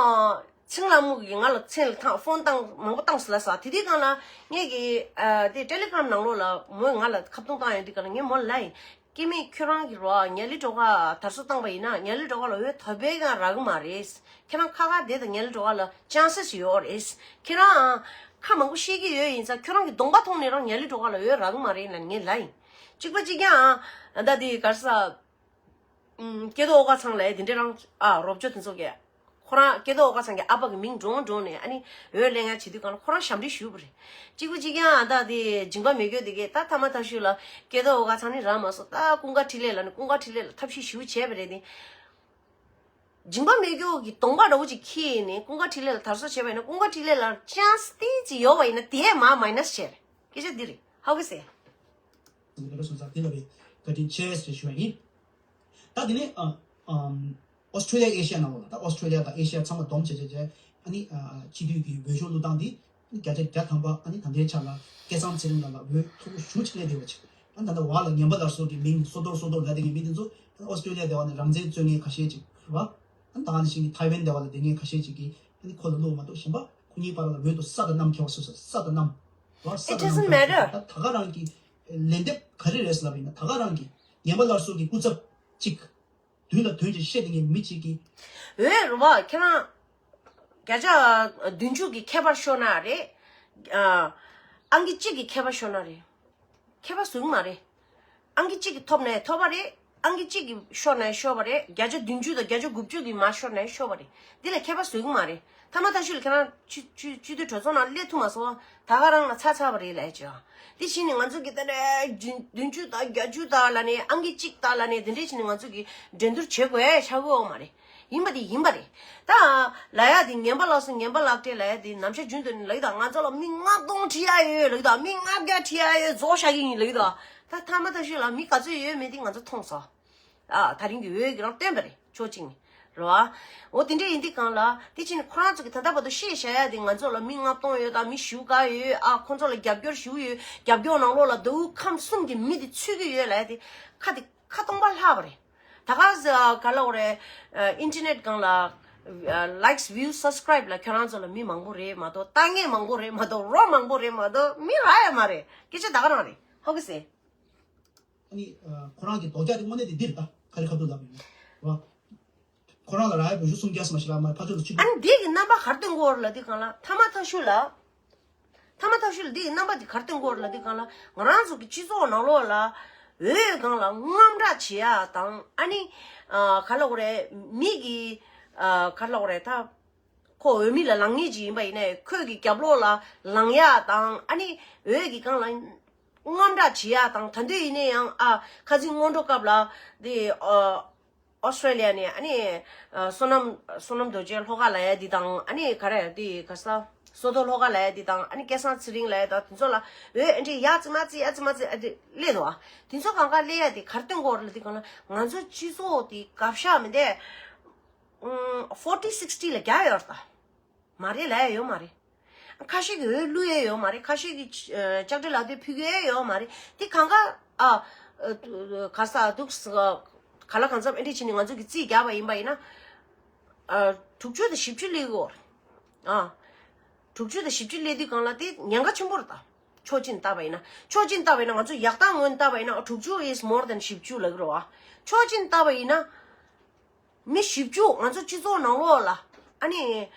ཚེ་རིང་ལྷ་མོ་གིས་ང་ལ་མཚན་ལ་ཐང་ཕོན་བཏང་མང་པོ་བཏང་སོང་ལབ་ས། དེ་དུས་སྒང་ལ་ངེད་ཀྱི་ཨ་དེ་ཊེ་ལི་གྷི་རམ་ནང་ལོགས་ལ་མོས་ང་ལ་ཁ་བརྡུང་བཏང་ཡོང་དུས་སྒང་ལ་ངས་མོ་ལ་ལབ་ཡིན། སྐྱེ་མེད། ཁྱོད་རང་གི་རོ་ཉ་ལི་སྒྲོལ་དཀར་དར་སྲོལ་བཏང་པ་ཡིན་ན་ཉ་ལི་སྒྲོལ་དཀར་ལ་འོས་ཐོབ་པའི་ཀྱང་རག་གི་མ་རེད། ཁྱེད་རང་ཁ་ཁ་བསྡད་དང་། ཉ་ལི་སྒྲོལ་དཀར་ལ་ཅན་སི་ཡོད་རེད། ཁྱེད་རང་ཁ་མང་པོ་བཤད་ཀྱི་ཡོད་ཡིན་ཙང་ཁྱོད་རང་གི་གདོང་པ་མཐོང་ནས་རང་ཉ་ལི་སྒྲོལ་དཀར་ལ་འོས་རག་གི་མ་རེད་ལབ་ངས་ལབ་ཡིན། གཅིག་པ་གཅིག་རྐྱང་ཨ་ད་དེ་ག་རེ་ཟ། ཨུམ། སྐལ་རྡོར་ཨོ་དཀར་ཚང་ལ་དེ་འདྲས་རང་ཨ་རོབ་ཅོ་དེ་ཚོ་གས། ཁོ་རང་སྐལ་རྡོར་ཨོ་དཀར་ཚང་གི་ཨ་ཕ་གི་མིང་བགྲངས་བགྲངས་ནས་ཨ་ནི་འོས་ལེན་ཡ་བྱེད་དུས་སྒང་ལ་ཁོ་རང་ཞབས་འདྲེན་ཞུས་པ་རེད། གཅིག་པུ་གཅིག་རྐྱང་ཨ་ད་དེ་སྦྱིན་པ་མེད་རྒྱུ་དེ་གས་ད་ཐ་མ་ཐ་ཤུལ་ལ་སྐལ་རྡོར་ཨོ་དཀར་ཚང་ནི་རག་མ་སོང་། ད་ཀུན་དགའ་འཕྲིན་ལས་ལ་ནི་ཀུན་དགའ་འཕྲིན་ལས་ལ་ཐབས་ཤེས་ཞུ་བྱས་པ་རེད་དེ། སྦྱིན་པ་མེད་རྒྱུ་གི་གདོང་པ་འདྲ་བོ་ཅིག་ཁྱེར་ནས་ཀུན་དགའ་འཕྲིན་ལས་ལ་དར་སྲོལ་བྱས་པ་ཡིན་ན་ཀུན་དགའ་འཕྲིན་ལས་ལ་ཅན་སི་ཏིག་ཅིག་ཡོད་པ་ཡིན་ན་དེས་མར་མའི་ནས་བྱས་རེད། སྐད་ཆ་འདི་རེད། ཧ་གོ་སོང་། ཟེར་ནས་ལབ་པའི་སོང་ཙང་དེ་ལབ་པའི་བཀའ་དྲིན་ཆེ་ཞེས་ཞུ་བ་ཡིན། ད་དེ་ནས་ཨ་ཨམ་ཨོ་སི་ཁྲུ་ལི་ཡ་ཨེ་ཤི་ཡ་ནང་ལ་ད་ཨོ་སི་ཁྲུ་ལི་ཡ་དང་ཨེ་ཤི་ཡ་ཚང་མ་བསྡོམས་བྱས་བྱས་བྱས་ཨ་ནི་ཨ་སྤྱི་འཐུས་ཀྱི་འོས་ཤོག་བླུགས་སྟངས་འདི་བརྒྱ་ཆ་བརྒྱ་ཐམ་པ་ཨ་ནི་ད་ལྟའི་ཆ་ལ་སྐལ་བཟང་ཚེ་རིང་ལགས་ལ་འོས་མཐོ་པོ་ཞེ་པོ་ཅིག་སླེབས་བསྡད་པ་ཅིག་ཨ་ད་ལྟ་བར་ལ་ངན་པ་སླར་གསོ་གི་མིང་སོ་ཐོར་སོ་ཐོར་ལབ་བསྡད་མཁན་མི་དེ་ཚོ་ཨ་ནི་ཨོ་སི་ཁྲུ་ལི་ཡ་སྡེ་བ་ནས་རང་བཙན་རྩོད་མཁན་ཁ་ཤས་ཅིག་རེད་བ། ཨ་ནི་ད་ག་ནང་བཞིན་གྱི་ཐའེ་ཝན་སྡེ་བ་ལ་སྡོད་མཁན་ཁ་ཤས་ཅིག་གིས་ཨ་ནི་ཁོ་ལ་བླུགས་མ་གཏོགས་གཞན་པ་ཁོ་གཉིས་བར་ལ་འོས་དང་ས་དང་གནམ་ཁྱད་པར་སོ་སོ་ས་དང་གནམ་བ་ས་It དང་གནམ་doesn't ཁྱད་པར་སོ་སོ། matter. ད་ད་ག་རང་གི་ལན་འདེབས་ག་རེ་རེད་ལབ་ཡིན་ན་ད་ག་རང་གི་ངན་པ་སླར་གསོ་གི་སྐུ་ཚབ་ཅིག་མདུན་ལ་དོན་ཅིག་བཤད་བསྡད་མཁན་མི་གཅིག་གིས། འོས་རེད་བ། ཁྱེད་རང་བརྒྱ་ཆ་བདུན་ཅུ་གི་ཁྱད་པར་ཤོར་ན་རེད། ཨ་ཨང་ཀི་གཅིག་གི་ཁྱད་པར་ཤོར་ན་རེད། ཁྱད་པར་བཟོ་གི་མ་རེད། ཨང་ཀི་གཅིག་གིས་ཐོབ་ནའི་ཐོབ་པ་རེད། ཨང་ཀི་གཅིག་གིས་ཤོར་ནའི་ཤོར་བ་རེད། བརྒྱ་ཆ་བདུན་ཅུ་དང་བརྒྱ་ཆ་དགུ་བཅུ་གིས་མར་ཤོར་ནའི་ཤོར་བ་རེད། འདི་ལ་ཁྱད་པར་བཟོ་གི་མ་རེད། ཐ་མ་ཐ་ཤུལ་ལ་ཁྱེད་རང་སྤྱི་སྤྱི་སྤྱི་འཐུས་གྲོས་ཚོགས་ནང་སླེབས་ཐུབ་མ་སོང་། ད་ག་རང་ལ་ཚར་ཚར་བ་རེད་ལབ་ཡ་ཅིག་དེ་བྱས་ནས་ང་ཚོ་གིས་ད་ནས་བདུན་བདུན་ཅུ་དང་བརྒྱད་ཅུ་དང་ལབ་ནས་ཨང་ཀི་གཅིག་དང་ལབ་ནས་དེ་འདྲས་བྱས་ནས་ང་ཚོ་གིས་འགྲན་བསྡུར་བྱེད་དགོས་ཡ་ཆགས་ཀྱི་ཡོད་མ་རེད། ཡིན་པ་དེ་ཡིན་པ་རེད། ད་ལབ་ཡ་དེ་ངན་པ་ལགས་སོ་ངན་པ་ལགས་ཏེ་ལབ་ཡ་དེ་ནམ་ཞག་རྒྱུན་དུ་ནི་ལབ་ཀྱི་ད། ང་ཚོ་ལ་མི་ལྔ་སྟོང་ཁྲིད་ཡ་ཡོད་ལབ་ཀྱི་ད། མི་ལྔ་བརྒྱ་ཁྲིད་ཡ་ཡོད་རྫོགས་བཞག་གི་ཡིན་ལབ་ཀྱི་ད། ད་ཐ་མ་ཐ་ཤུལ་ལ་མི་ག་ཚོད་ཡོད་མེད་དེ་ང་ཚོ་མཐོང་སོང་། ཨ་ད་རིང་གི་འོས་ཀྱི་རང་སྟོན་པ་རེད་ཕྱོགས་གཅིག་ནས་རེད་བ། འོ་དེ་འདྲ་ཡིན་དུས་སྒང་ལ་དེ་ཕྱིན་ཁོ་རང་ཚོ་གིས་ད་ལྟ་བར་དུ་བཤད་བཞག་ཡ་དེ་ང་ཚོ་ལ་མི་ལྔ་སྟོང་ཡོད་ད། མི་བཞི་བཅུ་ཡོད་ཨ། ཁོ་ཚོ་ལ་རྒྱབ་སྐྱོར་ཞུ་གི་ཡོད། རྒྱབ་སྐྱོར་ནང་ལོགས་ལ་ཟླ་བ་ཁམས་གསུམ་གྱི་མི་དེ་ཚུད་ཀྱི་ཡོད་ལབ་ཡ་དེ་ཁ་དེ། ཁ་སྟོང་པ་ལྷག་པ་རེད། ད་ག་ཟེ་ག་ལབ་དགོས་རེད། ཨ་ཨིན་ཊར་ནེཊ་སྒང་ལ་ལའིཀ་སི་བིའུ་སབ་སི་ཀ་རའིབ་ལ་ཁྱོད་རང་ཚོ་ལ་མི་མང་པོ་རེད་མ་གཏོགས། ལྟ་མཁན་མང་པོ་རེད་མ་གཏོགས། རོ་མང་པོ་རེད་མ་གཏོགས་མི་རག་ཡ་མ་རེད། སྐད་ཆ་ད་ག་རང་རེད། ཧ་གོ་སོང་། ཨ་ནི་ཨ་ཁོ་རང་གི་དོགས་རྒྱག་དེ་དངོས་གནས་དེ་འདི་རེད་ད། ག་རེ་ཁ་ཐུག་ལབ་ཡིན་ན་རེད་བ། ཁོ་རང་ལ་རག་ཡ་འོས་ཤོག་སུམ་བརྒྱ་ཙམ་ཞིག་ལ་མ་ཕར་ཚུར་ལ་ཆུ་ཨ་ནི་འདི་གི་རྣམ་པ་ག་རེ་སྟོན་གྱི་ཡོད་རེད་ལབ་དུས་སྒང་ལ་ཐ་མ་ཐ་ཤུལ་ལ། ཐ་མ་ཐ་ཤུལ་ལ་འདི་ཡི་རྣམ་པ་འདི་ག་རེ་སྟོན་གྱི་ཡོད་རེད་ལབ་དུས་སྒང་ལ། ང་རང་ཚོ་གི་སྤྱི་ཚོགས་ནང་ལོགས་ལ་འོས་སྒང་ལ་དངངས་སྐྲག་བྱེད་ཡ་དང་། ཨ་ནི་ཨ་ག་ལབ་དགོས་རེད། མི་གི་ཨ་ག་ལབ་དགོས་རེད་ད། ཁོ་འོས་མི་ལ་ལངས་མཁན་ཅིག་ཡིན་པ་ཡིན་ནའི་ཁོས་གི་རྒྱབ་ལོགས་ལ་ལངས་ཡ་དང་། ཨ་ནི་འོས་ཀྱི་སྒང་ལ་དངངས་སྐྲག་བྱེད་ཡ་དང་། ད་དུང་ཡིན་ན་ཡང་ཨ་ཁ་སང་སྔོན་འགྲོ་སྐབས་ལ་དེ་ཨ་ཨོ་སི་ཀྲོ་ལི་ཡ་ནས་ཨ་ནི་ཨ་བསོད་ནམས་བསོད་ནམས་རྡོ་རྗེ་ལྷོ་ཁ་ལབ་ཡ་འདི་དང་། ཨ་ནི་ག་རེ་དེ་ག་ས་བསོད་རྡོར་ལྷོ་ཁ་ལབ་ཡ་འདི་དང་། ཨ་ནི་སྐལ་བཟང་ཚེ་རིང་ལབ་ཡ་དང་། དེ་ཚོ་ལ་འོས་ཨ་འདྲས་ཡ་ཙི་མ་ཙི་ཡ་ཙི་མ་ཙི་ཨ་འདྲས་སླེབས་འདུག་ཨ། དེ་ཚོ་གང་ག་སླེབས་ཡ་དེ་ག་རེ་སྟོན་གྱི་ཡོད་རེད་ལབ་དུས་སྒང་ལ། ང་ཚོ་སྤྱི་ཚོགས་དེ་དགའ་ཤོས་མི་འདུག་ཨུམ། ཕོར་ཊི་སིག་སི་ཊི་ལ་རྒྱག་ཡོད་རེད་ད། མ་རེད་ལབ་ཡ་ཡོད་མ་རེད། ཁ་ཤས་ཀྱིས་འོས་བླུག་ཡས་ཡོད་མ་རེད། ཁ་ཤས་ཀྱིས་ཨ་ལྕགས་སྤྲེལ་ལག་མདོས་ཕུལ་གྱི་ཡོད་མ་རེད། དེ་གང་ག་ཨ་ཨ་ག་ས་འདུག་ས། ག་ལ་གང་འཚམ་ཨེ་འདྲས་བྱས་ནས་ང་ཚོ་གིས་རྩིས་རྒྱག་པ་ཡིན་པ་ཡིན་ན། ཨ་དྲུག་ཅུ་དང་བཞི་བཅུ་སླེབས་ཀྱི་ཡོད་རེད། ཨ་དྲུག་ཅུ་དང་བཞི་བཅུ་སླེབས་དུས་སྒང་ལ་དེ་ཉེན་ཁ་ཆེན་པོ་རེད་ད། ཕྱོགས་གཅིག་ནས་བལྟས་པ་ཡིན་ན། ཕྱོགས་གཅིག་ནས་བལྟས་པ་ཡིན་ན། ང་ཚོ་ཡག་སྟངས་ངོས་ནས་བལྟས་པ་ཡིན་ན་དྲུག་ཅུ་is more than བཞི་བཅུ་ལབ་ཀྱི་རེད་བ། ཕྱོགས་གཅིག་ནས་བལྟས་པ་ཡིན་ན། མི་བཞི་བཅུ་ང་ཚོ་སྤྱི་ཚོགས་ནང་ལོགས་ལ། ཨ་ནི་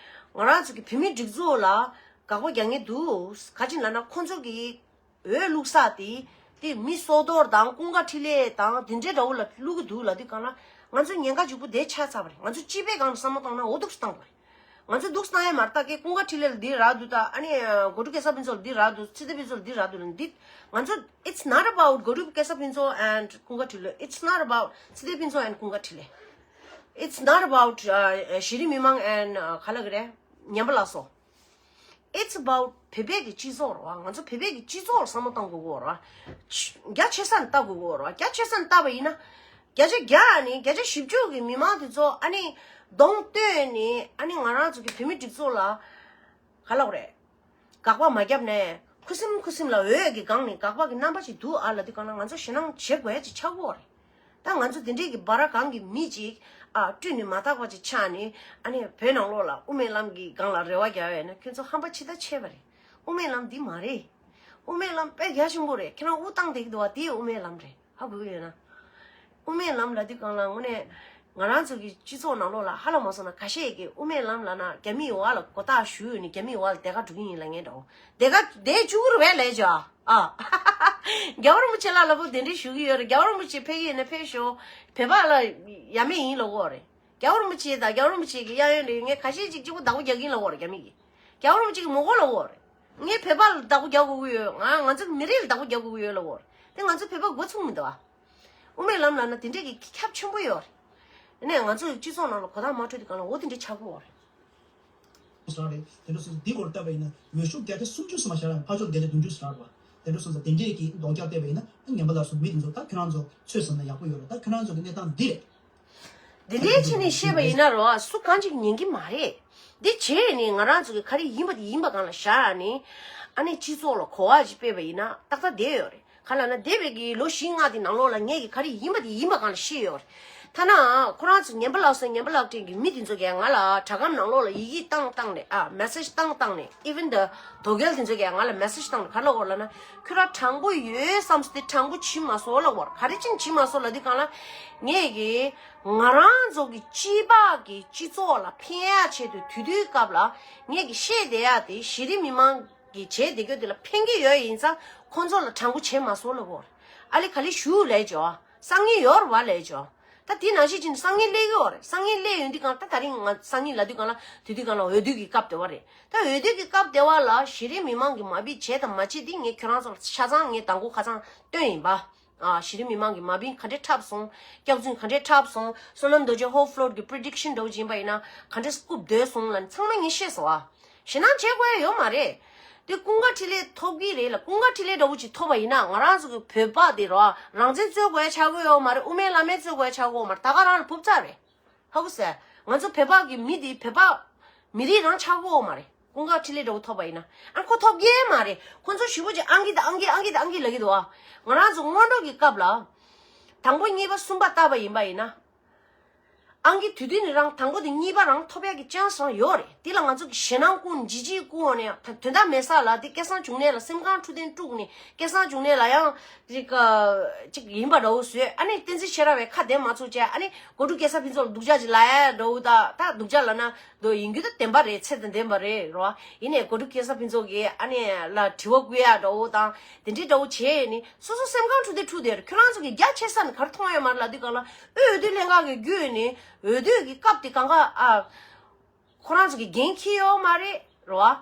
ང་རང་ཚོ་གི་བོད་མིའི་སྒྲིག་འཛུགས་ལ་དགག་པ་རྒྱག་མཁན་འདུག་ག་ཅི་ལབ་ན། ཁོང་ཚོ་གི་འོས་བླུགས་ས་དེ་དེ་མི་བསོད་རྡོར་དང་ཀུན་དགའ་འཕྲིན་ལས་དང་དེ་འདྲའི་འདྲ་བོ་ལ་བླུག་གི་འདུག་ལབ་དུས་སྒང་ལ། ང་ཚོ་ཉེན་ཁ་ལྗིད་པོ་དེ་ཆགས་ཚར་བ་རེད། ང་ཚོ་སྤྱི་པའི་སྒང་ལ་བསམ་བློ་བཏང་ན་འོ་འདུག་སེ་བཏང་དགོས་རེད། ང་ཚོ་འདུག་སེ་བཏང་ཡ་མ་རེད། ད་གི་ཀུན་དགའ་འཕྲིན་ལས་ལ་འདི་རག་འདུག་ད། ཨ་ནི་སྒོ་ཕྲུག་སྐལ་བཟང་ཕུན་ཚོགས་ལ་འདི་རག་འདུག་ཚེ་བརྟན་ཕུན་ཚོགས་ལ་འདི་རག་འདུག་ལབ་འདི། ང་ཚོ། It's not about སྒོ་ཕྲུག་སྐལ་བཟང་ཕུན་ཚོགས་and ཀུན་དགའ་འཕྲིན་ལས། It's not about ཚེ་བརྟན་ཕུན་ཚོགས་and ཀུན་དགའ་འཕྲིན་ལས། It's not about གཞི་རིམ་མི་མང་and ག་ལབ་ཀྱི་རེད། ཉམས་པ་ལགས་སོ། It's about བོད་པའི་གི་སྤྱི་ཚོགས་རེད་བ། ང་ཚོ་བོད་པའི་གི་སྤྱི་ཚོགས་ལ་བསམ་བློ་གཏོང་དགོས་ཀྱི་ཡོད་རེད་བ། རྒྱ་ཆེ་ས་ནས་ལྟ་དགོས་ཀྱི་ཡོད་རེད་བ། རྒྱ་ཆེ་ས་ནས་ལྟ་བ་ཡིན་ན། བརྒྱ་ཆ་བརྒྱ་ནས་བརྒྱ་ཆ་བཞི་བཅུ་གི་མི་མང་དེ་ཚོ་ཨ་ནི་གདོང་སྟོན་ནས། ཨ་ནི་ང་རང་ཚོ་གི་བོད་མི་སྒྲིག་འཛུགས་ལ་ག་ལབ་དགོས་རེད། དགག་པ་མ་བརྒྱབ་ནས་ཁུ་སིམ་ཁུ་སིམ་ལ་འོད་ཀྱི་སྒང་ནས་དགག་པ་གི་རྣམ་པ་ཅིག་འདུག་ཨ་ལབ་དུས་སྒང་ལ་ང་ཚོ་ཞེད་སྣང་བྱེད་དགོས་ཡ་ཅིག་ཆགས་ཀྱི་ཡོད་རེད། ད་ང་ཚོ་དེ་འདྲས་ཀྱི་སྦ་ར་གང་གི་མི་ཅིག་ཨ་སྤྲུལ་ནས་མ་དག་པ་ཅིག་ཆགས་ནས་ཨ་ནི་བོད་ནང་ལོགས་ལ་དབུ་མའི་ལམ་གྱི་སྒང་ལ་རེ་བ་རྒྱག་ཡོད་ན་ཁྱོད་ཚོ་ཧམ་པ་ཕྱི་ད་ཆད་པ་རེད། དབུ་མའི་ལམ་འདི་མ་རེད། དབུ་མའི་ལམ་དཔེ་རྒྱ་ཆེན་པོ་རེད། ཁྱེད་རང་དབུ་བཏང་བསྡད་ཀྱི་འདུག་བ། དེ་དབུ་མའི་ལམ་རེད། ཧ་གོ་གི་ཡོད་ན། དབུ་མའི་ལམ་ལབ་དུས་སྒང་ལ་དངོས་གནས་ང་རང་ཚོ་གི་སྤྱི་ཚོགས་ནང་ལོགས་ལ་ཧ་ལས་མ་སོང་ན་ཁ་ཤས་ཀྱིས་དབུ་མའི་ལམ་ལབ་ན་རྒྱ་མིའི་འོག་ལ་མགོ་བཏགས་བཞུགས་ནས་རྒྱ་མིའི་འོག་ལ་དེ་ག་འགྲོ་གི་ཡིན་ལབ་མཁན་འདྲ་བོ། དེ་ག་དེ་བཅུག་རུ་བས་ལས་ཅོ་ཨ། རྒྱལ་བ་རིན་པོ་ཆེ་ལ་ལ་པོ་དེ་འདྲས་ཞུ་གི་ཡོད་རེད། རྒྱལ་བ་རིན་པོ་ཆེ་ཕེབས་ཀྱི་ཡིན་ན་ཕེབས་ཤོག་བོད་པ་ལ་ཡ་མེད་ཡིན་ལབ་ཀྱི་ཡོད་རེད། རྒྱལ་བ་རིན་པོ་ཆེ་དང་རྒྱལ་བ་རིན་པོ་ཆེ་གི་གཡས་གཡོན་ལ་ཡོད་མཁན་ཁ་ཤས་ཅིག་གཅིག་པོ་བདག་པོ་རྒྱག་གི་ཡིན་ལབ་ཀྱི་ཡོད་རེད། རྒྱ་མི་གིས་རྒྱལ་བ་རིན་པོ་ཆེ་གི་མི་དགོས་ལབ་ཀྱི་ཡོད་རེད། ངས་བོད་པ་ལ་བདག་པོ་རྒྱག་དགོས་ཀྱི་ཡོད། ང་ང་ཚོ་མི་རིགས་ལ་བདག་པོ་རྒྱག་དགོས་ཀྱི་ཡོད་ལབ་ཀྱི་ཡོད་རེད། དེ་ང་ཚོ་བོད་པ་འགོ་ཚུགས་མི་འདུག་ཨ། དབུ་མའི་ལམ་ལབ་ན་དེ་འདྲས་ཀྱི་ཁྱབ་ཆེན་པོ་ཡོད་རེད། དེ་ནས་ང་ཚོ་སྤྱི་ཚོགས་ནང་ལ་གོ་བརྡ་མ་འཕྲོད་དུས་སྒང་ལ་འོ་དེ་འདྲས་ཆགས་ཀྱི་ཡོད་རེད། ཟེར་བ་རེད། དེ་འདྲ་སོང་ཙང་འདི་སྐོར་བལྟས་པ་ཡིན་ན་འོས་ཤོག་བརྒྱ་ཆ་སུམ་ཅུ་ཙམ་མ་བཞག་ལ་ཕར་ཕྱོགས་བརྒྱ་ཆ་བདུན་ཅུ་ཟེར་བ་རེད་བ། དེ་འདྲ་སོང་ཙང་དེ་འདྲས་ཀྱི་ལྡོག་རྒྱག་བལྟས་པ་ཡིན་ན་ངན་པ་ལ་སོགས་མི་དེ་ཚོ་ད་ཁྱོད་རང་ཚོ་ཚོད་ཟིན་ན་ཡག་པོ་ཡོད་རེད། ད་ཁྱོད་རང་ཚོ་གི་གནས་སྟངས་འདི་རེད། དེ་འདྲའི་ཆ་ནས་བཤད་པ་ཡིན་ན་རོ་སུ་གང་ཅིག་ཉན་གི་མ་རེད། འདི་བྱས་ནས་ང་རང་ཚོ་གི་ག་རེ་ཡིན་པ་དེ་ཡིན་པ་སྒང་ལ་བཞག་ནས་ཨ་ནི་སྤྱི་ཚོགས་ལ་གོ་བ་ཅིག་སྤེལ་བ་ཡིན་ན་ཏག་ཏག་བསྡད་ཡོད་རེད། ག་ལ་ན་འདས་པའི་གི་ལོ་བཞི་ལྔ་དེ་ནང་ལོགས་ལ་ངས་གི་ག་རེ་ཡིན་པ་དེ་ཡིན་པ་སྒང་ལ་བཤད་ཡོད་རེད། ཐ་ན་ཁོ་རང་ཚོ་ངན་པ་ལགས་སོ་ངན་པ་ལགས་སྤྲད་གི་མི་དེ་ཚོ་གས་ང་ལ་དྲ་སྒམ་ནང་ལོགས་ལ་ཡི་གེ་བཏང་བཏང་ནས་ཨ་མེ་སེཇ་བཏང་བཏང་ནས་even the དོ་གལ་དེ་ཚོ་གས་ང་ལ་མེ་སེཇ་བཏང་ནས་ག་ལབ་ཀྱི་ཡོད་ལབ་ན་ཁྱོད་རང་དྲང་པོ་ཡོད་བསམ་སྟེ་དྲང་པོ་བྱེད་མ་སོང་ལབ་ཀྱི་ཡོད་རེད། ག་རེ་བྱས་ནས་བྱེད་མ་སོང་ལབ་དུས་སྒང་ལ་ངས་གི་ང་རང་ཚོ་གི་སྤྱི་པ་གི་སྤྱི་ཚོགས་ལ་ཕན་ཡག་ཆེད་དུ་དུས་དུས་སྐབས་ལ་ངས་གི་བཤད་བསྡད་ཡག་དེ་གཞི་རིམ་མི་མང་གི་བྱས་བསྡད་རྒྱུ་དེ་ལ་ཕན་གི་ཡོད་ཡིན་ཙང་ཁོང་ཚོ་ལ་དྲང་པོ་བྱེད་མ་སོང་ལབ་ཀྱི་ཡོད་རེད། ཨ་ལེ་ག་ལེ་ཞུ་ལབ་ཀྱི་ཡོད། སང་ཉིན་ཡོད་རེད་བ་ལབ་ཀྱི་ཡོད། ད་དེ་ནང་བཞིན་བྱས་ནས་སང་ཉིན་སླེབས་ཀྱི་ཡོད་རེད། སང་ཉིན་སླེབས་ཡོང་དུས་སྒང་ད་དེ་རིང་ང་སང་ཉིན་ལབ་དུས་སྒང་ལ་དུས་དུས་སྒང་ལ་འོས་བསྡུ་གི་སྐབས་དེ་བ་རེད། ད་འོས་བསྡུ་གི་སྐབས་དེ་བ་ལ་གཞི་རིམ་མི་མང་གི་མ་བིས་བྱས་དང་མ་བྱས་དེ་ངས་ཁྱོད་རང་ཚོ་ལ་ཆ་ཚང་ངས་དང་པོ་ཁ་སང་བཏོན་ཡིན་པ། ཨ་གཞི་རིམ་མི་མང་གི་མ་བིས་ག་འདྲས་འཁྲབ་སོང་། སྐྱག་རྫུན་ག་འདྲས་འཁྲབ་སོང་། བསོད་ནམས་རྡོ་རྗེ་ཧོབ་ཕློར་གི་པི་རི་ཌིག་ཤན་འདྲ་བོ་ཅིག་ཡིན་པ་ཡིན་ན་ག་འདྲས་རྐུབ་རྡོལ་སོང་ལབ་ཚང་མ་ངས་ཤེས་སོང་ཨ། ཞེད་སྣང་བྱེད་དགོས་ཡ་ཡོད་མ་རེད། དེ་ཀུན་དགའ་འཕྲིན་ལས་ཐོབ་ཀྱི་རེད་ལ། ཀུན་དགའ་འཕྲིན་ལས་འདྲ་བོ་ཅིག་ཐོབ་པ་ཡིན་ན་ང་རང་ཚོ་གི་བོད་པ་དེ་རོ་རང་བཙན་རྩོད་དགོས་ཡ་ཆགས་ཀྱི་ཡོད་མ་རེད། དབུ་མའི་ལམ་མེད་རྩོད་དགོས་ཡ་ཆགས་ཀྱི་ཡོད་མ་རེད། ད་ག་རང་ལ་བུབ་ཚར་རེད། ཧ་གོ་སོང་། ང་ཚོ་བོད་པ་གི་མི་དེ་བོད་པ་མི་རིགས་རང་ཆགས་ཀྱི་ཡོད་མ་རེད། ཀུན་དགའ་འཕྲིན་ལས་འདྲ་བོ་ཐོབ་པ་ཡིན་ན་ཨ་ཁོ་ཐོབ་ཀྱི་མ་རེད། ཁོ་ཚོ་ཞེ་པོ་ཅིག་ཨང་ཀི་དང་ཨང་ཀི་ཨང་ཀི་དང་ཨང་ཀི་ལབ་ཀྱི་འདུག་ཨ། ང་རང་ཚོ་སྔོན་འགྲོ་གི་སྐབས་ལ་དང་པོ་གཉིས་པ་གསུམ་པ་བཏབ་པ་ཡིན་པ་ཡིན་ན། ཨང་ཀི་དུས་དུས་ནས་རང་དང་པོ་དེ་གཉིས་པ་རང་ཐོབ་ཡག་གི་ཅན་སི་རང་ཡོད་རེད། དེ་ལ་ང་ཚོ་གི་ཞེད་སྣང་སྐུ་ནས་ལྗིད་ལྗིད་སྐུ་འོང་ནས་ད་དོན་དག་མེད་ས་ལ་དེ་སྐལ་བཟང་འབྱུང་གནས་ལ་སེམས་ཁམས་འཕྲོད་བསྟེན་དཀྲུགས་ནས་སྐལ་བཟང་འབྱུང་གནས་ལ་ཡང་ཅིག་ཅིག་ཡིན་པ་འདྲ་བོ་བཟོས། ཨ་ནི་བསྟན་འཛིན་ཤེས་རབ་པའི་ཁ་བདེ་མ་ཚུགས་བྱས་ཨ་ནི་གོ་སྒྲུབ་སྐལ་བཟང་ཕུན་ཚོགས་ལ་སྡུག་ཅག་ཅིག་ལབ་ཡ་འདྲ་བོ། ད་ད་སྡུག་ཅག་ལབ་ན་དོ་ཡིན་རྒྱུ་ད་བདེན་པ་རེད། ཚད་དང་ལྡན་པ་རེད་རོ། ཡིན་ནའི་གོ་སྒྲུབ་སྐལ་བཟང་ཕུན་ཚོགས་ཀྱིས་ཨ་ནི་ལ་དྲི་བ་བསྐུལ་ཡ་འདྲ་བོ་དང་དེ་འདྲའི་འདྲ་བོ་བྱས་ནི་སོ་སོ་སེམས་ཁམས་འཕྲོད་བསྟེན་འཁྲུག་བསྡད་རེད། ཁྱོད་རང་ཚོ་གི་རྒྱ་ཆེ་ས་ནས་ག་རེ་མཐོང་ཡོད་མ་རེད་ལབ་དུས་སྒང་ལ་དབུས་འོས་བསྡུ་ལྷན་ཁང་གི་བརྒྱུད་ནས་འོས་བསྡུ་གི་སྐབས་དེ་གང་ག་ཨ། ཁོ་རང་ཚོ་གི་འགན་འཁྱེར་ཡོད་མ་རེད་རོ།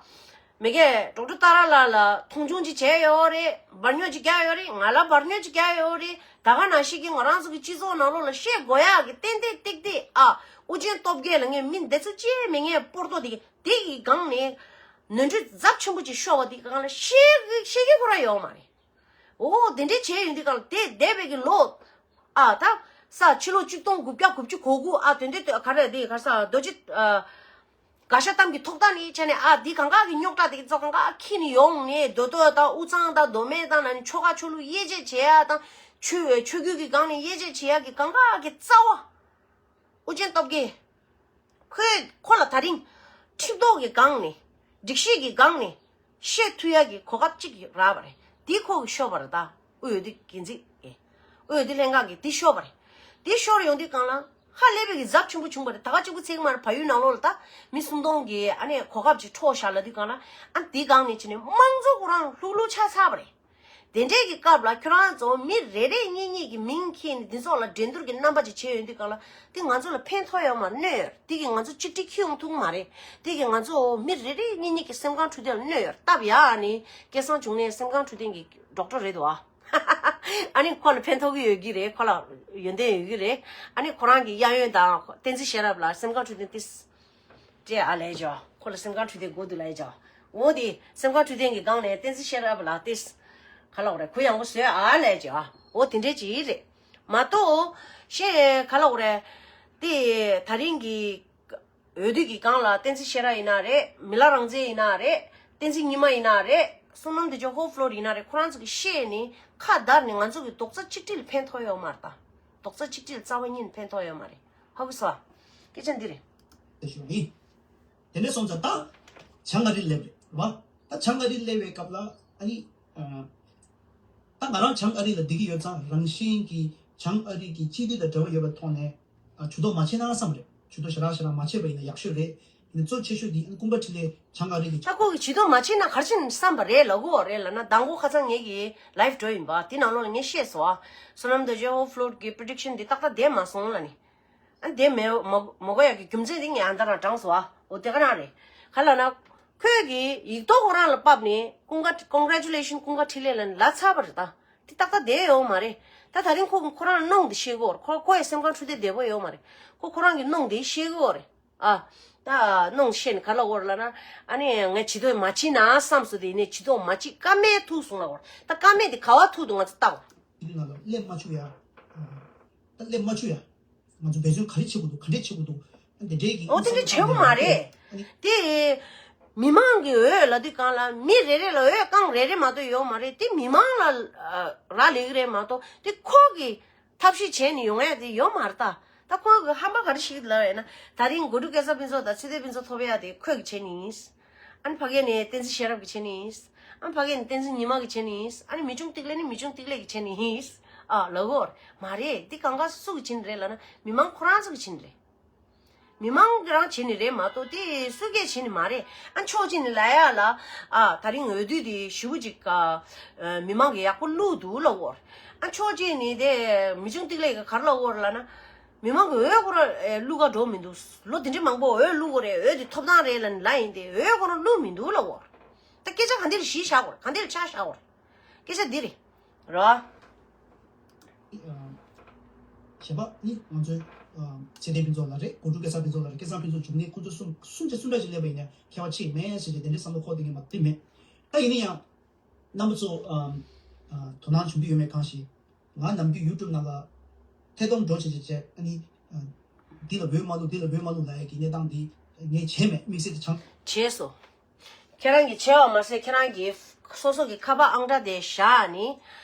མི་གས་ཌོག་ཊར་ཏཱ་ར་ལགས་ལ་མཐོང་ཆུང་ཅིག་བྱས་ཡོད་རེད། འབར་རྙོག་ཅིག་བརྒྱབ་ཡོད་རེད། ང་ལ་འབར་རྙོག་ཅིག་བརྒྱབ་ཡོད་རེད། ད་ག་ནང་བཞིན་གྱི་ང་རང་ཚོ་གི་སྤྱི་ཚོགས་ནང་ལོགས་ལ་བཤད་དགོས་ཡག་གི་ཏན་ཏན་ཏིག་ཏིག་ཨ། ཨོ་རྒྱན་སྟོབས་རྒྱལ་ལ་ངས་མི་འདི་ཚོ་ཅིའི་མི་ངན་སྤོར་ཏོ་དེ་གི་དེ་གི་སྒང་ནས་ནོར་འཁྲུལ་ཚབས་ཆེན་པོ་ཅིག་ཤོར་བ་དེ་གི་སྒང་ལ་བཤད་གི་བཤད་གི་ཁོ་རང་ཡོད་མ་རེད། འོ་དེ་འདྲས་བྱས་ཡོང་དུས་སྒང་ལ་དེ་འདས་པའི་གི་ལོ། ཨ་ད་ས་ཕྱི་ལོ་གཅིག་སྟོང་དགུ་བརྒྱ་དགུ་བཅུ་གོ་དགུ་ཨ་དོན་དེ་ག་རེ་དེ་ག་ས་རྡོ་རྗེ་ཨ་དགའ་ཤ་གཏམ་གྱི་ཐོག་མཐའ་ནས་བྱས་ནས་ཨ་དེ་གང་ག་གི་རྙོག་དྲ་དེ་གི་ཚོ་གང་ག་ཁྱེར་ནས་ཡོང་ནས་རྡོ་རྡོ་དང་དབུས་གཙང་དང་མདོ་སྨད་དང་ལ་ནི་ཆོལ་ཁ་ཆོས་ལུགས་དབྱེ་འབྱེད་བྱེད་ཡ་དང་ཆོས་ཆོས་བརྒྱུད་ཀྱི་སྒང་ནས་དབྱེ་འབྱེད་བྱེད་ཡ་གི་གང་ག་གི་རྩ་བ། ཨོ་རྒྱན་སྟོབས་རྒྱལ། ཁོས་ཁོ་ལ་ད་རིང་ཁྲིམས་ཐོག་གི་སྒང་ནས་སྒྲིག་གཞི་གི་སྒང་ནས་བཤད་ཐུབ་ཡ་གི་གོ་སྐབས་གཅིག་རག་པ་རེད། དེ་ཁོ་གིས་ཤོར་བ་རེད། ད་དབུས་འོས་བསྡུ་འགན་འཛིན་གྱིས་དབུས་འོས་བསྡུ་ལྷན་ཁང་གིས་དེ་ཤོར་བ་རེད། དེ་ཤོར་ཡོང་དུས་སྒང་ལ་ཧ་ལས་པའི་གི་ཚབས་ཆེན་པོ་བྱུང་བ་རེད། ད་ག་གཅིག་པུ་ཚིག་མར་བལ་ཡུལ་ནང་ལོགས་ལ་ད་མི་སུམ་སྟོང་གི་ཨ་ནི་གོ་སྐབས་ཅིག་འཕྲོག་བཞག་ལབ་དུས་སྒང་ལ་ཨ་དེའི་སྒང་ནས་བྱས་ནས་དམངས་གཙོ་ཁོ་རང་ལྷུག་ལྷུག་ཆགས་ཚར་བ་རེད། དེ་འདྲའི་གི་སྐབས་ལ་ཁྱོད་རང་ཚོ་མི་རེ་རེ་གཉིས་གཉིས་ཀྱི་མིང་འཁྱེར་ནས་འདི་ཚོ་ལ་འགྲན་བསྡུར་གྱི་རྣམ་པ་ཅིག་བྱས་ཡོང་དུས་སྒང་ལ་དེ་ང་ཚོ་ལ་ཕན་ཐོགས་ཡོད་མ་གནོད་ཡོད། དེ་གི་ང་ཚོ་གཅིག་སྒྲིལ་འཁྱེར་ཡོང་ཐུབ་མ་རེད། དེ་གི་ང་ཚོ་མི་རེ་རེ་གཉིས་གཉིས་ཀྱི་སེམས་ཁམས་འཕྲོད་བསྟེན་ལ་གནོད་ཡོད། སྟབས་ཡག་ནི་སྐལ་བཟང་འབྱུང་གནས་སེམས་ཁམས་འཕྲོད་བསྟེན་གྱི་ཌོག་ཊར་རེད་འདུག་ཨ། ཨ་ནི་ཁོ་ལ་ཕན་ཐོགས་ཀྱི་ཡོད་ཀྱི་རེད། ཁོ་ལ་ཡོན་ཏན་ཡོད་ཀྱི་རེད། ཨ་ནི་ཁོ་རང་གི་གཡས་གཡོན་དང་བསྟན་འཛིན་ཤེས་རབ་ལ་སེམས་ཁམས་འཕྲོད་བསྟེན་ཏིས། ཅེས་ཨ་ལས་ཅོ། ཁོ་ལ་སེམས་ཁམས་འཕྲོད་བསྟེན་དགོས་འདུག་ལས་ཅོ། འོ་དེ་སེམས་ཁམས་འཕྲོད་བསྟེན་གྱི་སྒང་ནས་བསྟན་འཛིན་ཤེས་རབ་ལ་ཏེས། ག་ལ་འོ་རེད། གུ་ཡངས་པོ་བཟོས་ཨ་ལས་ཅོ། འོ་དེ་འདྲས་ཅིག་རེད། མ་གཏོགས་ཤེས་ག་ལ་འོ་རེད། དེ་ད་རིང་གི་འོས་བསྡུ་གི་སྒང་ལ་བསྟན་འཛིན་ཤེས་རབ་ཡིན་ན་རེད། མི་ལ་རང་བཙན་ཡིན་ན་རེད། བསྟན་འཛིན་ཉི་མ་ཡིན་ན་རེད། བསོད་ནམས་བདེ་སྐྱིད་ཧོབ་ཕློར་ཡིན་ན་རེད། ཁོ་རང་ཚོ་གི་བཤད་ནི་ཁ་བརྡར་ནི་ང་ཚོ་གི་རྡོག་རྩ་གཅིག་སྒྲིལ་ཕན་ཐོགས་ཡོད་མ་རེད་ད། རྡོག་རྩ་གཅིག་སྒྲིལ་རྩ་བ་ཉིད་ཕན་ཐོགས་ཡོད་མ་རེད། ཧ་གོ་སོང་། སྐད་ཆ་འདི་རེད། དེ་ཞུ་ཡིན། དེ་འདྲ་སོང་ཙང་ད་བྱང་ཨ་རི་སླེབས་རེད་བ། ད་བྱང་ཨ་རི་སླེབས་པའི་སྐབས་ལ་ཨ་ནི། ཨ། ད་ང་རང་བྱང་ཨ་རི་ལ་བསྡད་ཀྱི་ཡོད་ཙང་རང་བཞིན་གྱིས་བྱང་ཨ་རི་གི་སྤྱི་འཐུས་དང་འབྲེལ་བ་ཡོད་པའི་ཐོག་ནས། ཨ། ཇུས་གཏོགས་མ་བྱས་ན་བསམ་རེད། ཇུས་གཏོགས་ཞེ་དྲག་ཞེ་དྲག་མ་བྱས་པ་ཡིན་ན་ཡག་ཤོས་རེད། ཡིན་ན་གཙོ་ཆེ་ཤོས་དེ་ཨ་ནི་ཀུན་དགའ་འཕྲིན་ལས་བྱང་ཨ་རི་གི། ད་ཁོ་གི་ཇུས་གཏོགས་མ་བྱས་ན་ག་རེ་བྱས་ནས་བསམ་པ་རེད་ལབ་གོ་རེད་ལབ་ན། མདང་དགོང་ཁ་སང་ངེད་ཀྱི་ལའིབ་འགྲོ་ཡིན་པ་དེ་ནང་ལོགས་ལ་ངས་བཤད་སོང་ཨ། བསོད་ནམས་དང་ཇོ་ཧོ་ཕློར་གི་པི་རི་ཌིག་ཤན་འདི་ཏག་ཏག་བསྡད་མ་སོང་ལབ་ནི། ཨ། བསྡད་མེད། མ་མ་དགོས་ཡག་གི་རྒྱུ་མཚན་དེ་ངས་ཨ་མདའ་རང་དྲངས་སོང་ཨ། འོ་དེ་ག་རང་རེད། ག་ལབ་ན། ཁོས་གི་ཡིག་ཐོག་ཁོ་རང་ལ་ཕབ་ནས་ཀུན་དགའ་ཀོང་གྷེ་རེ་ཅུ་ལེ་ཤན་ཀུན་དགའ་འཕྲིན་ལས་ལབ་ནས་ལབ་ཚར་བ་རེད་ད། དེ་ཏག་ཏག་བསྡད་ཡོད་མ་རེད། ད་ད་རིང་ཁོ་ཁོ་རང་གནོང་དེ་ཤེས་གི་ཡོད་རེད། ཁོ་ཁོ་ཡི་སེམས་ཁམས་འཁྲུག་དེ་བདེ་པོ་ཡོད་མ་རེད། ཁོ་ཁོ་རང་གི་གནོང་དེ་ཤེས་གི་ཡོད་རེད། ཨ། ད་གནོང་ཤེས་ནས་ག་ལབ་ཡོད་རེད་ལབ་ན། ཨ་ནི་ངས་ཇུས་གཏོགས་མ་བྱེད་ན་བསམ་སོང་། དེ་ཡིན་ནའི་ཇུས་གཏོགས་མ་བྱེད། ཀ་མེད་ཐུག་སོང་ལབ་ཡོད་རེད། ད་ཀ་མེད་དེ་ག་བ་ཐུག་འདུག་ང་ཚོ་ལྟ་དགོས། དེ་ནང་ལ་སླེབས་མ་བཅུག་ཡ། ད་སླེབས་མ་བཅུག་ཡ། ང་ཚོ་འབད་བརྩོན་ག་རེ་བྱེད་དགོས་འདུག་ག་འདྲས་བྱེད་དགོས་འདུག་འདི་འདྲས་ཀྱི་འོ་དེ་འདྲས་བྱེད་དགོས་མ་རེད། ཨ་ནི། དེ་མི་མང་གི་འོས་ལབ་དུས་སྒང་ལ་མི་རེ་རེ་ལ་འོས་རྐང་རེ་རེ་མ་གཏོགས་ཡོད་མ་རེད། དེ་མི་མང་ལ་རག་ལས་ཀྱི་རེད་མ་གཏོགས་དེ་ཁོ་གི་ཐབས་ཤེས་བྱས་ནས་ཡོང་ཡ་དེ་ཡོད་མ་རེད་ད། ད་ཁོ་གི་ཧམ་པ་ག་རེ་ཞིག་ལབ་ཡོད་ན། ད་རིང་དགོས་འདུག་སྐལ་བཟང་ཕུན་ཚོགས་དང་ཚེ་བརྟན་ཕུན་ཚོགས་ཐོབ་ཡ་དེ་ཁོས་གི་བྱས་ནི་ཡིན། ཨ་ནི་ཕ་གི་ནས་བསྟན་འཛིན་ཤེས་རབ་ཀྱིས་བྱས་ནི་ཡིན། ཨ་ནི་ཕ་གི་ནས་བསྟན་འཛིན་ཉི་མ་གིས་བྱས་ནི་ཡིན། ཨ་ནི་མི་ཆུང་ཏིག་ལེ་ནི་མི་ཆུང་ཏིག་ལེ་གིས་བྱས་ནི་ཡིན། ཨ་ལབ་ཡོད་རེད། མ་རེད། འདི་གང་ག་སུ་གིས་བྱས་ནི་རེད་ལབ་ན་མི་མང་ཁོ་རང་ཚོ་གིས་བྱས་ནི་རེད། མི་མང་གིས་རང་བྱས་ནི་རེད་མ་གཏོགས་དེ་སུ་གིས་བྱས་ནི་མ་རེད། ཨ་ཕྱོགས་གཅིག་ནས་ལབ་ཡ་ལ། ཨ་ད་རིང་འོས་བསྡུ་དེ་ཞེ་པོ་ཅིག་ཨ་མི་མང་གིས་ཡག་པོ་བླུགས་འདུག་ལབ་ཡོད་རེད། ཨ་ཕྱོགས་གཅིག་ནས་དེ་མི་ཆུང་ཏིག་ལེ་གིས་ག་རེ་ལབ་ཡོད་རེད་ལབ་ན། མི་མང་གིས་འོས་ཁོ་རང་ཨེ་བླུག་ག་འགྲོ་མི་འདུག་ལོ་དེ་འདྲ་མང་པོ་འོས་བླུག་གི་རེད། འོས་དེ་ཐོབ་ཐང་རེད་ལབ་ནས་ལབ་ཡིན་ཏེ་འོས་ཁོ་རང་བླུག་མི་འདུག་ལབ་ཡོད་རེད། ད་སྐད་ཆ་ག་འདི་ལ་གཞི་བཞག་དགོས་རེད། ག་འདི་ལ་ཆ་བཞག་དགོས་རེད། སྐད་ཆ་འདི་རེད། རེད་བ། ཞེས་པ་ནི་ང་ཚོའི་ཚེ་བརྟན་ཕུན་ཚོགས་ལགས་རེད། གོ་སྒྲུབ་སྐལ་བཟང་ཕུན་ཚོགས་ལགས་རེད། སྐལ་བཟང་ཕུན་ཚོགས་འབྱུང་གནས་ཁོང་ཚོ་གསུམ་གསུམ་ཆ་གསུམ་འདྲ་ཞིག་སླེབས་པ་ཡིན་ན་ཁྱད་པར་ཅི་མེད་ཟེར་ཏེ་དེ་འདྲའི་བསམ་བློ་འཁོར་བསྡད་མཁན་མ་གཏོགས་མེད། ད་ཡིན་ན་ཡང་རྣམ་པ་ཚོ་ཨམ་ཨ་དོ་སྣང་བྱུང་གི་ཡོད་མེད་གང་ཞིག་ང་ནམ་རྒྱུན་ཡུ་ཊུབ་ནང་ལ་ཐད་གཏོང་འགྲོ་བྱེད་བྱེད་བྱེད་ཨ་ནི་ཨ་འདི་ལ་འོས་མ་བླུག་འདི་ལ་འོས་མ་བླུག་ལབ་ཡ་གི་གནས་སྟངས་འདི་ངས་བྱས་མེད། དམིགས་བསལ་དུ་བྱང་། བྱས་སོ། ཁྱེད་རང་གིས་བྱས་པ་མ་ཟད་ཁྱེད་རང་གིས་སོ་སོ་གི་ཁ་པར་ཨང་གྲངས་དེ་བཞག་ནི།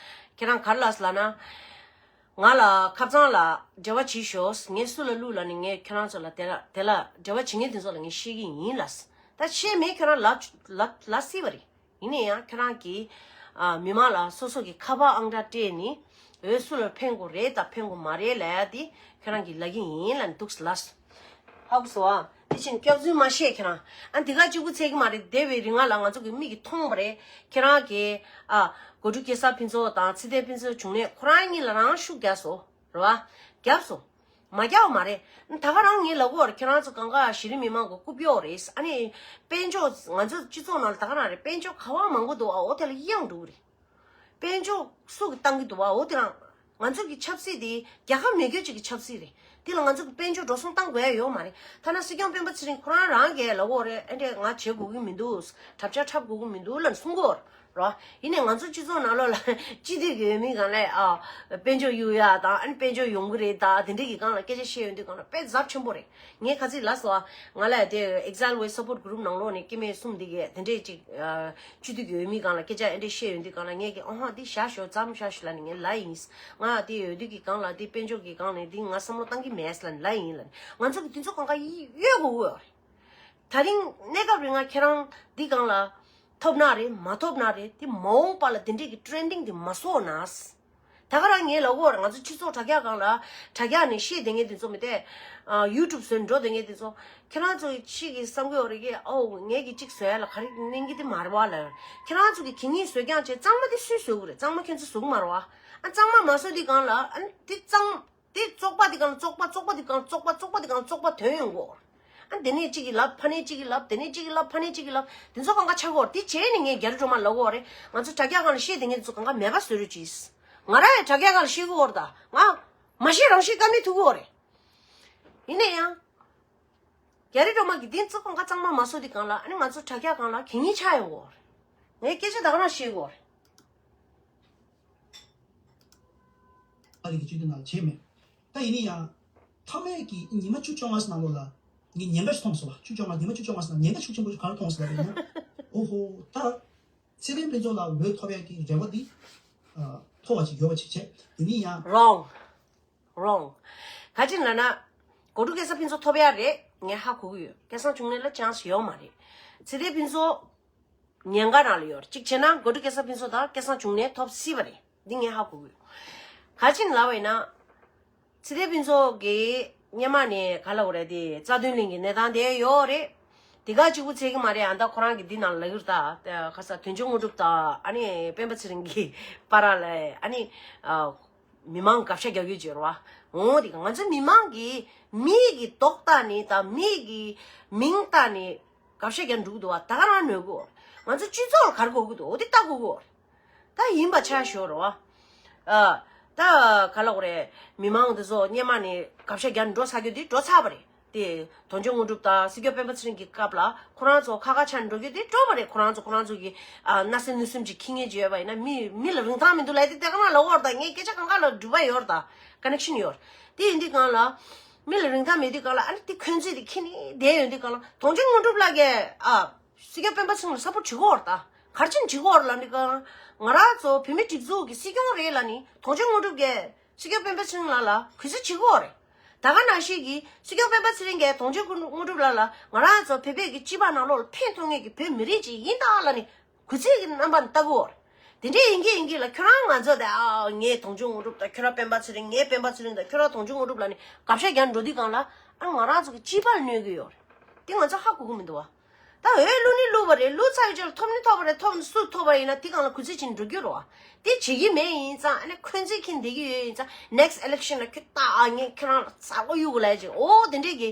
ཁྱེད་རང་ག་རེ་ལབ་སོང་ལབ་ན། ང་ལ་ཁ་སང་ལ་འབྲེལ་བ་བྱེད་ཤོག་ངས་སུ་ལ་བླུག་ལབ་ནི་ངས་ཁྱེད་རང་ཚོ་ལ་དེ་ལ་དེ་ལ་འབྲེལ་བ་བྱེད་མཁན་དེ་ཚོ་ལ་ངས་བཤད་ཀྱི་ཡིན་ལབ། ད་བཤད་མེད་ཁྱེད་རང་ལབ་ལབ་ལབ་སྲིད་པ་རེད། ཡིན་ན་ཡང་ཁྱེད་རང་གིས་ཨ་མི་མང་ལ་སོ་སོ་གི་ཁ་པར་ཨང་གྲངས་སྤྲད་ནི་འོས་སུ་ལ་ཕན་དགོས་རེད་དང་ཕན་དགོས་མ་རེད་ལབ་ཡ་དེ་ཁྱེད་རང་གིས་ལབ་ཀྱི་ཡིན་ལབ་ནི་འདུག་ལབ། ཧ་གོ་སོང་ཨ། དེ་བཞིན་སྐྱག་རྫུན་མ་བཤད་ཁྱེད་རང་། ཨ་འདི་ག་གཅིག་པུ་ཚད་ཀྱི་མ་རེད། འདས་པའི་རིང་ལ་ང་ཚོ་གི་མིག་གིས་མཐོང་བ་རེད། ཁྱེད་རང་གིས་ཨ་གོ་སྒྲུབ་སྐལ་བཟང་ཕུན་ཚོགས་དང་ཚེ་བརྟན་ཕུན་ཚོགས་འབྱུང་གནས་ཁོ་རང་གཉིས་ལ་རང་ཤུགས་རྒྱབ་སོང་རེད་བ། རྒྱབ་སོང་། མ་རྒྱག་པ་མ་རེད། ད་ག་རང་ངས་ལབ་དགོས་རེད། ཁྱེད་རང་ཚོ་གང་ག་གཞི་རིམ་མི་མང་གི་རྐུབ་གཡོག་རེད། ཨ་ནི་དཔལ་འབྱོར་ང་ཚོ་སྤྱི་ཚོགས་ནང་ལ་ད་ག་རང་རེད། དཔལ་འབྱོར་ག་བ་མང་པོ་འདུག་ཨ། འོ་དེ་ལ་གཡེང་འགྲོ་གི་རེད། དཔལ་འབྱོར་སུ་གིས་བཏང་གི་འདུག་ཨ། འོ་དེ་རང་ང་ཚོ་གི་ཆབ་སྲིད་དེ་རྒྱལ་ཁ་མེད་རྒྱུ་ཅིག་གི་ཆབ་སྲིད་རེད། དེ་ལ་ང་ཚོ་གི་དཔལ་འབྱོར་འགྲོ་སོང་བཏང་དགོས་ཡ་ཡོད་མ་རེད། ཐ་ན་སྲིད་སྐྱོང་སྤེན་པ་ཚེ་རིང་ཁོ་རང་རང་གིས་ལབ་ཀྱི་ཡོད་རེད། ཨེ་འདྲས་ང་བྱེད་དགོས་ཀྱི་མི་འདུག་གྲབས་ཆག་འཁྲབ་དགོས་ཀྱི་མི་འདུག་ལབ་གསུང་གི་ཡོད་རེད། རོ། ཡིན་ནའི་ང་ཚོ་སྤྱི་ཚོགས་ནང་ལོགས་ལ་སྤྱི་འཐུས་ཀྱི་འོས་མི་སྒང་ལ་ཨ་དཔལ་འབྱོར་གཡུག་ཡ་དང་ཨ་ནི་དཔལ་འབྱོར་ཡོང་གི་རེད་ད་དེ་འདྲ་གི་སྒང་ལ་སྐད་ཆ་བཤད་ཡོང་དུས་སྒང་ལ་དཔེ་ཚབས་ཆེན་པོ་རེད། ངས་ཁ་ཚིག་ལབ་སོང་ཨ། ང་ལ་དེ་Exile Way Support Group ནང་ལོགས་ནས་སྐྱེ་དམན་གསུམ་འདི་གས་དེ་འདྲས་ཅིག་ཨ་སྤྱི་འཐུས་ཀྱི་འོས་མི་སྒང་ལ་སྐད་ཆ་ཨེ་འདྲས་བཤད་ཡོང་དུས་སྒང་ལ་ངས་ཀྱི་ཨོ་ཧ་འདི་བཞག་ཤོག་མཚམས་བཞག་ཤོག་ལབ་ནས་ངས་ལབ་ཡིན། ང་དེ་འོས་བསྡུ་གི་སྒང་ལ་དེ་དཔལ་འབྱོར་གྱི་སྒང་ནས་འདི་ང་བསམ་བློ་བཏང་གི་མེད་ལབ་ནས་ལབ་ཡིན་ལབ་ནས་ང་ཚོ་གི་དེ་ཚོ་གང་ག་ཡོད་དགོས་ཀྱི་ཡོད་རེད། ད་རིང་གནས་སྐབས་རིང་ང་ཁྱེད་རང་འདི་སྒང་ལ་ཐོབ་ན་རེད་མ་ཐོབ་ན་རེད། དེ་མ་འོངས་པ་ལ་དེ་འདྲས་ཀྱི་ཊེ་རེན་ཌིང་དེ་མ་བཟོ་ན། ད་ག་རང་ངས་ལབ་ཀྱི་ཡོད་རེད། ང་ཚོ་སྤྱི་ཚོགས་དྲ་རྒྱ་སྒང་ལ་དྲ་རྒྱ་ནས་བཤད་བསྡད་མཁན་དེ་ཚོ་མི་དེ་ཨ་YouTube་བཟོས་འགྲོ་བསྡད་མཁན་དེ་ཚོ་ཁྱེད་རང་ཚོ་གི་ཕྱི་གི་བསམ་གྱི་ཡོད་རེད་གི་ཨོ་ངས་གི་གཅིག་བཟོ་ཡ་ལ་ག་རེ་གནང་གི་དེ་མ་རེད་བ་ལབ། ཁྱེད་རང་ཚོ་གི་གད་སྙིགས་བཟོ་རྐྱང་བྱས་གཙང་མ་དེ་སུས་བཟོ་གི་རེད། གཙང་མ་ཁྱེད་ཚོ་བཟོ་གི་མ་རེད་བ། ཨ་གཙང་མ་མ་བཟོ་དེ་སྒང་ལ་ཨ་དེ་གཙང་། དེ་བཙོག་པ་དེ་གང་བཙོག་པ་བཙོག་པ་དེ་གང་བཙོག་པ་བཙོག་པ་དེ་གང་བཙོག་པ་ཐོན་ཡོང་གོ། ཨ་དེ་ནས་གཅིག་གིས་ལབ་ཕ་ནས་གཅིག་གིས་ལབ་དེ་ནས་གཅིག་གིས་ལབ་ཕ་ནས་གཅིག་གིས་ལབ་དེ་ཚོ་གང་ག་ཆགས་གོ། དེ་བྱས་ནས་ངས་རྒྱ་རི་སྒྲོལ་མ་ལབ་གོ་རེད། ང་ཚོ་དྲ་རྒྱ་སྒང་ལ་བཤད་དེ་ངས་དེ་ཚོ་གང་ག་མེད་པ་བཟོ་རོགས་གྱིས། ང་རང་ཡང་དྲ་རྒྱ་སྒང་ལ་བཤད་གོ་རེད་ད། ང་མ་བཤད་རང་བཤད་ཀ་མེད་ཐུག་གོ་རེད། ཡིན་ན་ཡང་། རྒྱ་རི་སྒྲོལ་མ་གིས་དེ་ཚོ་གང་ག་གཙང་མ་མ་བཟོ་དེ་གང་ལ་ཨ་ནི་ང་ཚོ་དྲ་རྒྱ་སྒང་ལ་གད་སྙིགས་ཆགས་ཡོང་གོ་རེད། ངས་སྐད་ཆ་ད་ག་རང་བཤད་གོ་རེད། ཨ་རི་གི་སྤྱི་འཐུས་ནང་ལ་བྱས་མེད། ད་ཡིན་ན་ཡང་། མཐའ་མའི་གི་ཉི་མ་བཅུ་བཅོ་ལྔ་ཙམ་ནང་ལོགས་ལ། ངས་ཉེན་ཁ་ཞིག་མཐོང་སོང་བ། བཅུ་བཅོ་ལྔ་ཉི་མ་བཅུ་བཅོ་ལྔ་ཙམ་ནང་ཉེན་ཁ་ཤུགས་ཆེན་པོ་ཞིག་ག་རེ་མཐོང་སོང་ལབ་ཡིན་ན། ཨོ་ཧོ། ད་ཚེ་བརྟན་ཕུན་ཚོགས་ལ་འོས་ཐོབ་ཡ་གི་རེ་བ་འདི་ཨ་མཐོ་བ་ཅིག་ཡོད་པ་ཅིག་བྱས། དེ་ནི་ཡང་། Wrong. Wrong. ག་ཅི་ལབ་ན། གོ་ཊུ་སྐལ་བཟང་ཕུན་ཚོགས་ཐོབ་ཡ་རེད། ངས་ཧ་གོ་གི་ཡོད། སྐལ་བཟང་འབྱུང་གནས་ལ་ཅན་སི་ཡོད་མ་རེད། ཚེ་བརྟན་ཕུན་ཚོགས་ཉེན་ཁ་ནང་ལ་ཡོད་རེད། གཅིག་བྱས་ན་གོ་ཊུ་སྐལ་བཟང་ཕུན་ཚོགས་དང་སྐལ་བཟང་འབྱུང་གནས་ཐོབ་སྲིད་པ་རེད། འདི་ངས་ཧ་གོ་གི་ཡོད། ག་ཅི་ལབ་པ་ཡིན་ན། ཚེ་བརྟན་ཕུན་ཚོགས་ཀྱིས་སྔོན་མ་ནས་ག་ལབ་དགོས་རེད་དེ། རྩ་དོན་གླིང་གི་གནས་སྟངས་དེ་ཡོད་རེད། དེ་ག་གཅིག་པུ་ཚད་ཀྱི་མ་རེད། ཨ་ད་ཁོ་རང་གིས་འདི་ནང་ལབ་ཡོད་རེད་ད། ཁ་ས་དོན་གཅོད་དངོས་གྲུབ་དང་ཨ་ནི་སྤེན་པ་ཚེ་རིང་གི་བར་ལ་ཨ་ནི་ཨ་མི་མང་དགག་བྱ་རྒྱག་ཡོད་ཅེས་རེད་བ། འོ་དེ་ག་ང་ཚོ་མི་མང་གིས་མི་གི་མདོག་ལྟ་ནས་དང་མི་གི་མིང་ལྟ་ནས་དགག་བྱ་རྒྱག་འགྲོ་གི་འདུག་བ། ད་ག་རང་ནོར་གི་ཡོད་རེད། ང་ཚོ་སྤྱི་ཚོགས་ལ་ག་རེ་དགོས་ཀྱི་འདུག་འོ་དེ་ལྟ་དགོས་ཀྱི་ཡོད་རེད། ད་ཡིན་པ་ཆ་ཤོར་རོ། ཨ། ད་ག་ལབ་དགོས་རེད། མི་མང་འདི་ཚོ་སྔོན་མ་ནས་དགག་བྱ་རྒྱག་འགྲོ་ཚར་རྒྱུ་དེ་འགྲོ་ཚར་བ་རེད། དེ་དོན་གཅོད་དངོས་གྲུབ་དང་སྲིད་སྐྱོང་སྤེན་པ་ཚེ་རིང་གི་སྐབས་ལ་ཁོ་རང་ཚོ་ཁ་ཁ་ཆག་འགྲོ་རྒྱུ་དེ་འགྲོ་བ་རེད། ཁོ་རང་ཚོ་ཁོ་རང་ཚོ་གི་ཨ་སྣ་སེམས་གནོད་སེམས་ཅིག་འཁྱེར་མཁན་ཅིག་ཡོད་པ་ཡིན་ན། མི་མི་ལ་རིན་ཐང་མི་འདུག་ལབ་དེ་དེ་ག་ན་ལབ་ཡོད་རེད། ད་ངས་སྐད་ཆ་གང་ག་ལ་འགྲུལ་པ་ཡོད་རེད། ད་ཀ་ནེག་ཤན་ཡོད་རེད། དེ་ཡིན་དུས་གང་ལ་མི་ལ་རིན་ཐང་མེད་དུས་གང་ལ་ཨ་ནི་དེ་འཁོན་འཛིན་དེ་འཁྱེར་ནས་བསྡད་ཡོད་དུས་གང་ལ་དོན་གཅོད་དངོས་གྲུབ་ལགས་ཀྱིས་ཨ། སྲིད་སྐྱོང་སྤེན་པ་ཚེ་རིང་ལ་སབ་པོར་བྱེད་ཀྱི་ཡོད་རེད་ད། ག་རེ་བྱས་ནས་བྱེད་ཀྱི་ཡོད་རེད་ལབ་ན། ང་རང་ཚོ་བོད་མིའི་སྒྲིག་འཛུགས་ཀྱི་སྲིད་སྐྱོང་རེད་ལབ་ནས་དོན་གཅོད་དངོས་གྲུབ་ཀྱིས་སྲིད་སྐྱོང་སྤེན་པ་ཚེ་རིང་ལགས་ལ་གུས་བརྩི་བྱེད་ཀྱི་ཡོད་རེད། ད་ག་ནང་བཞིན་གྱི་སྲིད་སྐྱོང་སྤེན་པ་ཚེ་རིང་གིས་དོན་གཅོད་དངོས་གྲུབ་ལགས་ལ་ང་རང་ཚོ་བོད་པའི་གི་སྤྱི་པའི་ནང་ལོགས་ལ་ཕན་ཐོགས་མཁན་གྱི་བོད་མི་རིགས་ཅིག་ཡིན་ད་ལབ་ནས་གུས་བརྩི་གི་རྣམ་པ་ལྟ་བུ་ཡོད་རེད། དེ་འདྲས་ཡིན་གྱི་ཡིན་གྱི་ལ་ཁྱོད་རང་ང་ཚོ་དེ་ཨ་ངས་དོན་གཅོད་དངོས་གྲུབ་དང་ཁྱོད་རང་སྤེན་པ་ཚེ་རིང་། ངས་སྤེན་པ་ཚེ་རིང་དང་ཁྱོད་རང་དོན་གཅོད་དངོས་གྲུབ་ལབ་ནས་དགག་བྱ་རྒྱག་འགྲོ་དུས་གང་ལ་ཨ་ང་རང་ཚོ་གི་སྤྱི་པ་ལ་གནོད་ཀྱི་ཡོད་རེད། དེ་ང་ཚོ་ཧ་གོ་གི་མི་འདུག་བ། ད་འོས་བླུག་ནི་བླུགས་པ་རེད། བླུགས་ཚར་བའི་རྗེས་ལ་ཐོབ་ནི་ཐོབ་པ་རེད། ཐོབ་ནི་སུ་ཐོབ་པ་ཡིན་ན་དེ་གང་ལ་གུས་བརྩི་བྱེད་ནི་འགྲོ་རྒྱུ་རེད་བ། དེ་བྱེད་ཀྱི་མེད་ཡིན་ཙང་། ཨ་ནི་འཁོན་འཛིན་འཁྱེར་བསྡད་ཀྱི་ཡོད་ཡིན་ཙང་། next election ལ་ཁྱོད་ད་ཨ་ངས་ཁྱོད་རང་ལ་ཚ་བོ་གཡུག་གི་ལབ་ཅིག་འོ་དེ་འདྲས་ཀྱི་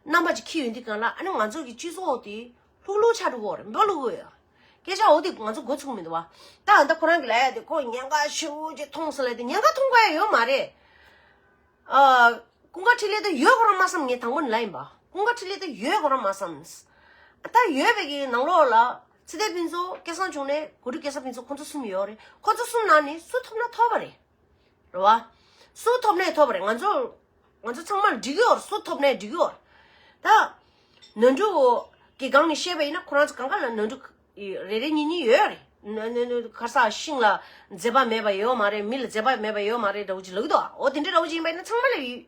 རྣམ་པ་ཅིག་འཁྱེར་ཡོང་དུས་གང་ལ་ཨ་ནི་ང་ཚོ་གི་སྤྱི་ཚོགས་དེ་ལྷུག་ལྷུག་ཆགས་འགྲོ་གི་ཡོད་རེད། འབའ་ལུག་གི་ཡོད་རེད། སྐད་ཆ་འོ་དེ་ང་ཚོ་མགོ་ཚུགས་མི་འདུག་བ། ད་ཨ་ད་ཁོ་རང་གི་ལབ་ཡ་དེ་ཁོ་ཉེན་ཁ་ཞེ་པོ་ཅིག་མཐོང་སོང་ལབ་དེ་ཉེན་ཁ་མཐོང་དགོས་ཡ་ཡོད་མ་རེད། ཨ། ཀུན་དགའ་འཕྲིན་ལས་ད་ཡོད་ཁོ་རང་མ་བསམ། ངས་དང་པོ་ནས་ལབ་ཡིན་པ། ཀུན་དགའ་འཕྲིན་ལས་ད་ཡོད་ཁོ་རང་མ་བསམ། ད་ཡོད་པའི་གི་ནང་ལོགས་ལ་ཚེ་བརྟན་ཕུན་ཚོགས། སྐལ་བཟང་འབྱུང་གནས། གོ་སྒྲིག་སྐལ་བཟང་ཕུན་ཚོགས། ཁོ་ཚོ་གསུམ་ཡོད་རེད། ཁོ་ཚོ་གསུམ་ནང་ནས་སུ་ཐོབ་ན་ཐོབ་པ་རེད། རེད་བ། སུ་ཐོབ་ནས་ཐོབ་པ་རེད། ང་ཚོ་ང་ཚོ་ཚང་མར་འགྲིག་གི་ཡོད་རེད། སུ་ཐོབ་ནས་འགྲིག་གི་ཡོད་རེད། ད་ནོར་འཁྲུལ་གི་སྒང་ནས་བཤད་པ་ཡིན་ན་ཁོ་རང་ཚོ་གང་ག་ལ་ནོར་འཁྲུལ་རེ་རེ་གཉིས་གཉིས་ཡོད་རེད། ནོར་ནོར་ནོར་ག་ས་ཤིང་ལ་མཛེས་པ་མེད་པ་ཡོད་མ་རེད། མི་ལ་མཛེས་པ་མེད་པ་ཡོད་མ་རེད་འདྲ་བོ་ཅིག་ལབ་ཀྱི་འདུག་འོ་དེ་འདྲ་འདྲ་བོ་ཅིག་ཡིན་པ་ཡིན་ན་ཚང་མ་ལ་ཡོད།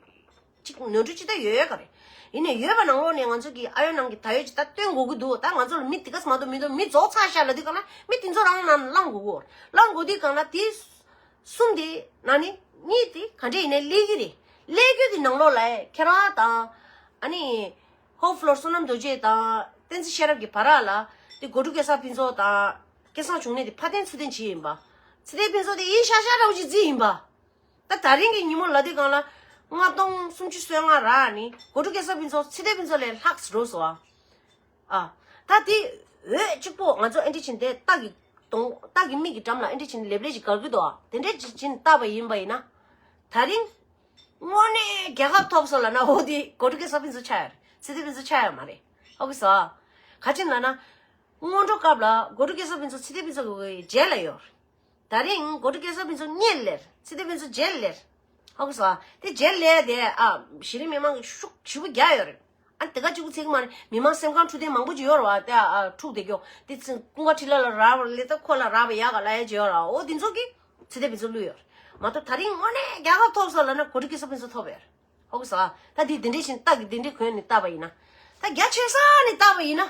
ཅིག་ནོར་འཁྲུལ་ཅིག་ད་ཡོད་ཡོད་ག་རེད། ཡིན་ནའི་ཡོད་པ་ནང་ལོགས་ནས་ང་ཚོ་གི་ཨ་ཡོད་ནང་གི་ད་ཡོད་ཅིག་ད་སྟོན་དགོས་ཀྱི་འདུག་ད་ང་ཚོ་ལ་མི་དེ་ག་ས་མ་གཏོགས་མི་འདུག་མི་རྫོགས་ཚར་ཤག་ལབ་དུས་གང་ལ་མི་དེ་ཚོ་རང་ནང་ལ་བླང་དགོས་ཀྱི་ཡོད་རེད། བླང་དགོས་དུས་གང་ལ་དེ་གསུམ་དེ་ནང་ནས་གཉིས་དེ་ག་འདྲས་ཡིན་ནའི་སླེབས་ཀྱི་རེད། སླེབས་རྒྱུ་དེ་ནང་ལོགས་ལ་ཁྱེད་རང་དང་ཨ་ནི་ཧོབ་ཕློར་བསོད་ནམས་རྡོ་རྗེ་དང་བསྟན་འཛིན་ཤེས་རབ་ཀྱི་བར་ལ་དེ་གོ་སྒྲིག་སྐལ་བཟང་ཕུན་ཚོགས་དང་སྐལ་བཟང་འབྱུང་གནས་དེ་ཕར་འཐེན་ཚུར་འཐེན་བྱས་ཡིན་པ། ཚེ་བརྟན་ཕུན་ཚོགས་དེ་ཡིན་ཤག་ཤག་འདྲ་བོ་ཅིག་བརྩིས་ཡིན་པ། ད་ད་རིང་གི་ཉིན་མོ་ལ་དེ་གང་ལ་ལྔ་སྟོང་སུམ་ཅུ་སོ་ལྔ་རག་ནི་གོ་སྒྲིག་སྐལ་བཟང་ཕུན་ཚོགས་ཚེ་བརྟན་ཕུན་ཚོགས་ལས་ལྷག་འགྲོ་སོང་ཨ། ཨ། ད་དེ་འོས་གཅིག་པོ་ང་ཚོ་ཨེ་འདྲ་བྱས་ནས་དེ་སྟག་གི་གདོང་སྟག་གི་མིག་གི་འགྲམ་ལ་ཨེ་འདྲ་བྱས་ནས་ལེབ་ལེབ་ཅིག་བཀལ་གི་འདུག་ཨ། དེ་འདྲ་ཅིག་བྱས་ནས་བཏགས་པ་ཡིན་པ་ཡིན་ན། ད་རིང་དངོས་གནས་རྒྱལ་ཁ་ཐོབ་སོང་ལབ་ན་འོ་དེ་གོ་སྒྲིག་སྐལ་བཟང་ཕུན་ཚོགས་ཆགས་ཡོད་རེད། ཚེ་བརྟན་ཕུན་ཚོགས་ཆགས་ཡོད་མ་རེད། ཧ་གོ་སོང་ཨ། ག་ཅི་ལབ་ན། སྔོན་འགྲོ་སྐབས་ལ་གོ་སྒྲིག་སྐལ་བཟང་ཕུན་ཚོགས་ཚེ་བརྟན་ཕུན་ཚོགས་ཀྱི་རྗེས་ལ་ཡོད་རེད། ད་རིང་གོ་སྒྲིག་སྐལ་བཟང་ཕུན་ཚོགས་སྔོན་ལ་སླེབས། ཚེ་བརྟན་ཕུན་ཚོགས་རྗེས་ལ་སླེབས། ཧ་གོ་སོང་ཨ། དེ་རྗེས་ལ་སླེབས་དེ་ཨ་གཞི་རིམ་མི་མང་གི་ཤུགས་ཞེ་པོ་རྒྱག་ཡོད་རེད། ཨ་དེ་ག་གཅིག་པུ་ཚད་ཀྱི་མ་རེད། མི་མང་སེམས་ཁམས་འཁྲུག་དེ་མང་པོ་ཅིག་ཡོད་རེད་བ། དེ་ཨ་འཁྲུག་བསྡད་ཀྱོག་དེ་ཚེ་ཀུན་དགའ་འཕྲིན་ལས་ལ་རག་པ་ལས་ད་ཁོ་ལ་རག་པ་ཡག་ག་ལབ་ཡ་ཅིག་ཡོད་རེད་བ། འོ་དེ་ཚོ་གིས་ཚེ་བརྟན་ཕུན་ཚོགས་བླུགས་ཡོད་རེད་མ་གཏོགས། ད་རིང་དངོས་གནས་རྒྱལ་ཁ་ཐོབ་སོང་ལབ་ན་གོ་སྒྲིག་སྐལ་བཟང་ཕུན་ཚོགས་ཐོབ་ཡོད་རེད། ཧ་གོ་སོང་ཨ། ད་དེ་དེ་འདྲས་བཞིན་རྟགས་ཀྱི་དེ་འདྲས་གོན་ནས་བཏགས་པ་ཡིན་ན། ད་རྒྱ་ཆེ་ས་ནས་བཏགས་པ་ཡིན་ན།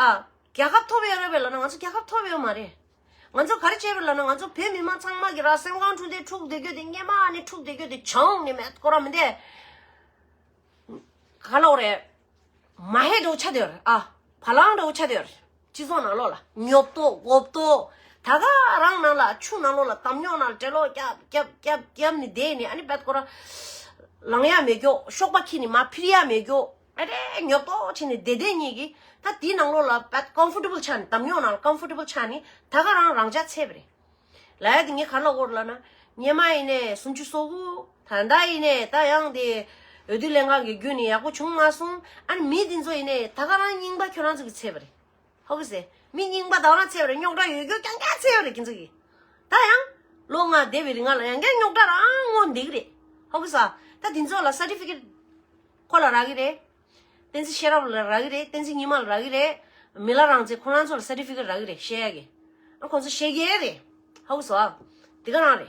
ཨ། རྒྱལ་ཁ་ཐོབ་ཡོད་རེད་པས་ལབ་ན་ང་ཚོ་རྒྱལ་ཁ་ཐོབ་ཡོད་མ་རེད། ང་ཚོ་ག་རེ་བྱས་པས་ལབ་ན་ང་ཚོ་བོད་མི་མང་ཚང་མ་གི་ར་སེམས་ཁམས་འཁྲུག་དེ་འཁྲུག་བསྡད་རྒྱུ་དེ་སྔོན་མ་ནས་འཁྲུག་བསྡད་རྒྱུ་དེ་བྱུང་ནས་མེད་སྐོར་ར་མི་འདས། ག་ལབ་རེད། མ་ཧེ་འདྲ་བོ་ཆགས་བསྡད་ཡོད་རེད་ཨ། བ་ལང་འདྲ་བོ་ཆགས་བསྡད་ཡོད་རེད། སྤྱི་ཚོགས་ནང་ལོགས་ལ་ཉོབ་ཏོ་འོབ་ཏོ། ད་ག་རང་ནང་ལ་ཆུ་ནང་ལོགས་ལ་འདམ་ཉོག་ནང་ལ་འགྲེ་ལོག་རྒྱབ་རྒྱབ་རྒྱབ་རྒྱབ་ནས་བསྡད་ནས་ཨ་ནི་བད་ཀོ་ར། ལངས་ཡ་མེད་ཀྱོག་གཤོག་པ་འཁྱེར་ནས་མར་འཕུར་ཡ་མེད་ཀྱོག་ཨ་རེ་ཉོབ་ཏོ་བྱས་ནས་བསྡད་བསྡད་ཉིད་ཀྱིས་ད་དེའི་ནང་ལོགས་ལ་བད་ཀོམ་ཕོར་ཊེ་བལ་ཆགས་ནས་འདམ་ཉོག་ནང་ལ་ཀོམ་ཕོར་ཊེ་བལ་ཆགས་ནས་ད་ག་རང་རང་འཇགས་ཚར་བ་རེད། ལབ་ཡ་དེ་ངས་ག་རེ་ལབ་དགོས་རེད་ལབ་ན། སྔོན་མ་ཡིན་ནའི་སུམ་ཅུ་སོ་དགུ། ད་ལྟ་ཡིན་ནའི་ད་ཡང་དེ་འོས་བསྡུ་ལྷན་ཁང་གི་བརྒྱུད་ནས་ཡག་པོ་བྱུང་མ་སོང་། ཨ་ནི་མི་དེ་ཚོ་ཡིན་ནའི་ད་ག་རང་རྙིང་པ་ཁྱོད་རང་ཚོ་གིས་ཚར་བ་རེད། ཧ་གོ་སོང་། མི་རྙིང་པ་ད་ག་རང་ཚར་བ་རེད། རྙོག་དྲ་ཡོད་རྒྱུ་རྐྱང་རྐྱང་ཚར་བ་རེད་ཁྱེད་ཚོ་གིས། ད་ཡང་ལོ་ལྔ་འདས་པའི་རིང་ང་ལ་ཡང་བསྐྱར་རྙོག་དྲ་རང་སྔོག་འདེད་ཀྱི་རེད། ཧ་གོ་སོང་། ད་དེ་ཚོ་ལ་སར་ཊི་ཕི་ཀེཊ་ཁོ་ལ་རག་གི་རེད། བསྟན་འཛིན་ཤེས་རབ་ལ་རག་གི་རེད། བསྟན་འཛིན་ཉི་མ་ལ་རག་གི་རེད། མི་ལ་རང་ཚེ་ཁོ་རང་ཚོ་ལ་སར་ཊི་ཕི་ཀེཊ་རག་གི་རེད། བཤད་ཡ་གི། ཨ་ཁོང་ཚོ་བཤད་ཀྱི་རེད། ཧ་གོ་སོང་ཨ། དེ་ག་རང་རེད།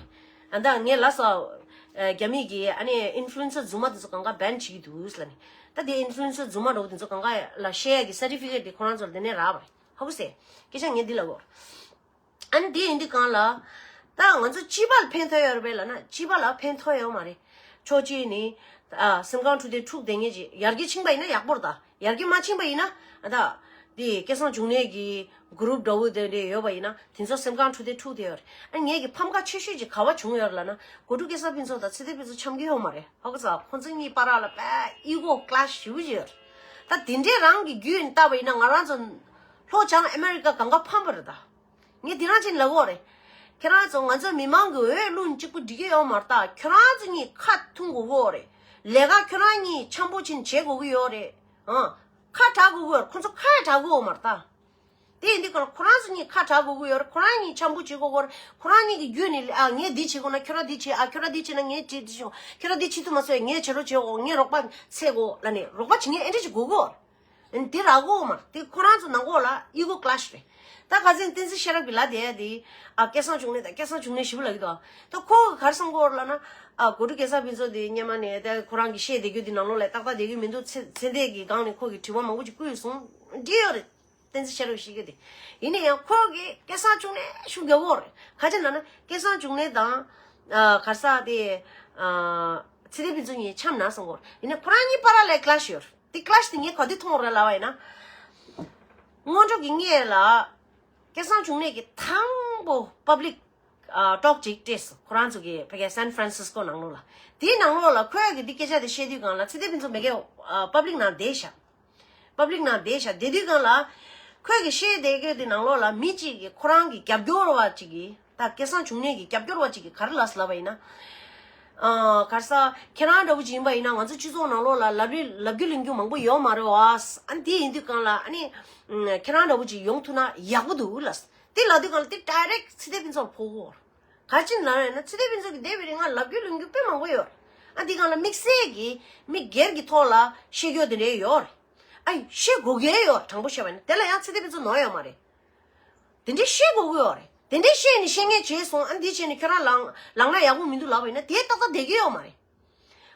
ཨ་ད་ངས་ལབ་སོང་། རྒྱ་མི་གི་ཨ་ནི་ཨིན་ཕུ་ལུ་ཨེན་སར་རྫུན་མ་དེ་ཚོ་གང་ག་བྷན་བྱེད་ཀྱི་འདུག་ལབ་ནས། ད་དེ་ཨིན་ཕུ་ལུ་ཨེན་སར་རྫུན་མ་འདྲ་བོ་དེ་ཚོ་གང་ག་ལ་བཤད་ཡ་གི་སར་ཊི་ཕི་ཀེཊ་དེ་ཁོ་རང་ཚོ་ལ་དེ་ནས་རག་པ་རེད། ཧ་གོ་སོང་། སྐད་ཆ་ངས་འདི་ལབ་གོ། ཨ་ནི་དེ་ཡིན་དུས་གང་ལ། ད་ང་ཚོ་སྤྱི་པ་ལ་ཕན་ཐོགས་ཡོད་རེད་པས་ལབ་ན་སྤྱི་པ་ལ་ཕན་ཐོགས་ཡོད་མ་རེད། ཕྱོགས་གཅིག་ནི། ཨ་སེམས་ཁམས་འཁྲུག་དེ་འཁྲུག་བསྡད་མཁན་ཅིག་ཡར་རྒྱས་ཕྱིན་པ་ཡིན་ན་ཡག་པོ་རེད་ད། ཡར་རྒྱས་མ་ཕྱིན་པ་ཡིན་ན་ཨ་ད། དེ་སྐལ་བཟང་འབྱུང་གནས་ཀྱི་གུ་རུབ་འདྲ་བོ་དེ་འདྲ་ཡོད་པ་ཡིན་ན་དེ་ཚོ་སེམས་ཁམས་འཁྲུག་དེ་འཁྲུག་དེ་ཡོད་རེད། ཨ་ངེད་ཀྱི་ཕམ་ཁ་ཆེ་ཤོས་ཅིག་ག་བ་བྱུང་ཡོད་རེད་ལབ་ན་གོ་ཀྲུ་སྐལ་བཟང་ཕུན་ཚོགས་དང་ཚེ་བརྟན་ཕུན་ཚོགས་འཆམ་གྱི་ཡོད་མ་རེད། ཧ་གོ་ཚ་ཁོ་ཚོ་གཉིས་བར་ལ་དཔེ་ཨི་གོ་ཀི་ལེཤ་ཞེ་པོ་ཅིག་ཡོད་རེད། ད་དེ་འདྲའི་རང་གི་རྒྱུད་ནས་བལྟས་པ་ཡིན་ན་ང་རང་ཚོ་ལྷོ་བྱང་ཨ་མེ་རི་ཀ་གང་ག་ཕམ་པ་རེད་ད། ངས་དེ་རང་ཅིག་ལབ་ཀྱི་ཡོད་རེད། ཁྱེད་རང་ཚོ་ང་ཚོ་མི་མང་གི་འོས་བླུགས་གཅིག་པུ་འགྲིག་གི་ཡོད་མ་རེད་ད། ཁྱོད་རང་ཚོ་གཉིས་ཁ་ཐུག་དགོས་ཀྱི་ཡོད་རེད། ལས་ཀ་ཁྱོད་རང་གཉིས་འཆམ་པོ་བྱས་ནས་བྱེད་དགོས་ཀྱི་ཡོད་རེད། ཨང་། ཁ་གྲག་དགོས་ཀྱི་ཡོད་རེད། ཁོ་ཚོ་ཁ་ཡང་གྲག་གི་ཡོད་མ་རེད་ད། དེ་ཡིན་དུས་ཁོ་རང་ཚོ་གཉིས་ཁ་གྲག་དགོས་ཀྱི་ཡོད་རེད། ཁོ་རང་གཉིས་འཆམ་པོ་བྱེད་དགོས་ཀྱི་ཡོད་རེད། ཁོ་རང་གཉིས་ཀྱི་རྒྱུད་ནས་ཨ་ངས་འདི་བྱེད་དགོས་ན་ཁྱོད་རང་འདི་བྱེད། ཨ་ཁྱོད་རང་འདི་བྱེད་ན་ངས་ཅིག་འདི་བྱེད། ཁྱོད་རང་འདི་བྱེད་ཐུབ་མ་སོང་ངས་བྱེད་རོགས་བྱེད་དགོས། ངས་རོགས་པ་འཚོལ་དགོས་ལབ་ནས་རོགས་པ་བྱེད་མཁན་ཨེ་འདྲ་ཅིག་དགོས་ཀྱི་ཡོད་རེད། འདི་རག་གོ་མ་དེ་ཁོ་རང་ཚོ་ནང་ལོགས་ལ་ཨི་གོ་ཀི་ལེཤ་རེད། ད་ཁ་སང་བསྟན་འཛིན་ཤེས་རབ་ཀྱི་ལ་དེ་དེ་ཨ་སྐལ་བཟང་འབྱུང་གནས་དང་སྐལ་བཟང་འབྱུང་གནས་ཞེ་པོ་ལབ་ཀྱི་འདུག་ད་ཁོ་ག་རེ་གསུང་གི་ཡོད་རེད་ལབ་ན། ཨ་གོ་ཀྲུ་སྐལ་བཟང་ཕུན་ཚོགས་དེ་སྔོན་མ་ནས་ད་ཁོ་རང་གི་བཤད་བསྡད་རྒྱུ་དེ་ནང་ལོགས་ལ་ཏག་ཏག་བསྡད་ཀྱི་མི་འདུག་ཚེ་ཚེ་འདས་ཀྱི་སྒང་ནས་ཁོ་གི་དྲི་བ་མང་པོ་ཅིག་བསྐུར་སོང་། འདྲི་ཡོད་རེད། བསྟན་འཛིན་ཤེས་རབ་ཤེས་རྒྱུ་དེ། ཡིན་ན་ཡང་ཁོ་གི་སྐལ་བཟང་འབྱུང་གནས་ཤུགས་རྒྱག་གི་ཡོད་རེད། ག་ཅི་ལབ་ན་སྐལ་བཟང་འབྱུང་གནས་དང་། ཨ་ག་རེ་ཟེར་དེ། ཨ་ཚེ་འདས་ཕུན་ཚོགས་གཉིས་འཆམ་ན་གསུང་གི་ཡོད་རེད། ཡིན་ན་ཁོ་རང་གཉིས་བར་ལ་ཀི་ལེཤ་ཡོད་རེད། དེ་ཀི་ལེཤ་དེ་ངས་ག་དུས་མཐོང་རེད་ལབ་པ་ཡིན་ན། སྔོན་འགྲོ་གི་སྔོན་ལ། སྐལ་བཟང་འབྱུང་གནས་ཀྱིས་དང་པོ་པབ་ལིག་ཨ་ཊོག་ཅིག་སྤྲད་སོང་། ཁོ་རང་ཚོ་གི་ཕ་གི་སན་ཧྥ་རན་སིས་ཀོ་ནང་ལོགས་ལ། དེའི་ནང་ལོགས་ལ་ཁོས་གི་འདི་སྐད་ཆ་དེ་བཤད་དུས་སྒང་ལ་ཚེ་འདས་ཕུན་ཚོགས་མ་གི་ཨ་པབ་ལིག་ནང་བསྡད་ཤག་པབ་ལིག་ནང་བསྡད་ཤག་བསྡད་དུས་སྒང་ལ། ཁོས་གི་བཤད་བསྡད་རྒྱུ་དེ་ནང་ལོགས་ལ་མི་གཅིག་གིས་ཁོ་རང་གི་རྒྱབ་སྐྱོར་བ་གཅིག་གིས། ད་སྐལ་བཟང་འབྱུང་གནས་ཀྱི་རྒྱབ་སྐྱོར་བ་གཅིག་གིས་ག་རེ་ལབ་ལབ་པ་ཡིན་ན། ཨ་ག་རེ་ཟེར་ཁྱེད་རང་འདྲ་བོ་ཅིག་ཡིན་པ་ཡིན་ན་ང་ཚོ་སྤྱི་ཚོགས་ནང་ལོགས་ལ་ལབ་རྒྱུ་ལབ་རྒྱུ་ལེན་རྒྱུ་མང་པོ་ཡོད་མ་རེད་བ། ཨ་ནི་དེ་ཡིན་དུས་སྒང་ལ་ཨ་ནི། ཁྱེད་རང་འདྲ་བོ་ཅིག་ཡོང་ཐུབ་ན་ཡག་པོ་འདུག་ལབ། དེ་ལབ་དུས་སྒང་ལ་དེ་ཌའི་རེག་ཚེ་འདས་ཕུན་ཚོགས་ལ་ཕོག་གི་ཡོད་རེད། ག་ཅི་ལབ་ཡིན་ན་ཚེ་འདས་ཕུན་ཚོགས་ཀྱིས་འདས་པའི་རིང་ང་ལབ་རྒྱུ་ལེན་རྒྱུ་དཔེ་མང་པོ་ཡོད་རེད། ཨ་དེ་སྒང་ལ་དམིགས་བསལ་གྱིས་མི་སྒེར་གྱི་ཐོག་ལ་བཤད་རྒྱུ་དེ་འདྲ་ཡོད་རེད། ཨ་ཡི་བཤད་དགོས་ཀྱི་ཡོད་རེད། དྲང་པོ་བཤད་པ་ཡིན་ན་དེ་ལ་ཡང་ཚེ་འདས་ཕུན་ཚོགས་ནོར་ཡོད་མ་རེད། དེ་འདྲའི་བཤད་དགོས་ཀྱི་ཡོད་རེད། དེ་འདྲའི་བཤད་ནས་བཤད་མཁན་བྱས་སོང་། ཨ་འདི་བྱས་ནས་ཁྱོད་རང་ལངས་ལངས་ན་ཡག་པོ་མི་འདུག་ལབ་པ་ཡིན་ན་དེ་ཏག་ཏག་བསྡད་ཀྱི་ཡོད་མ་རེད།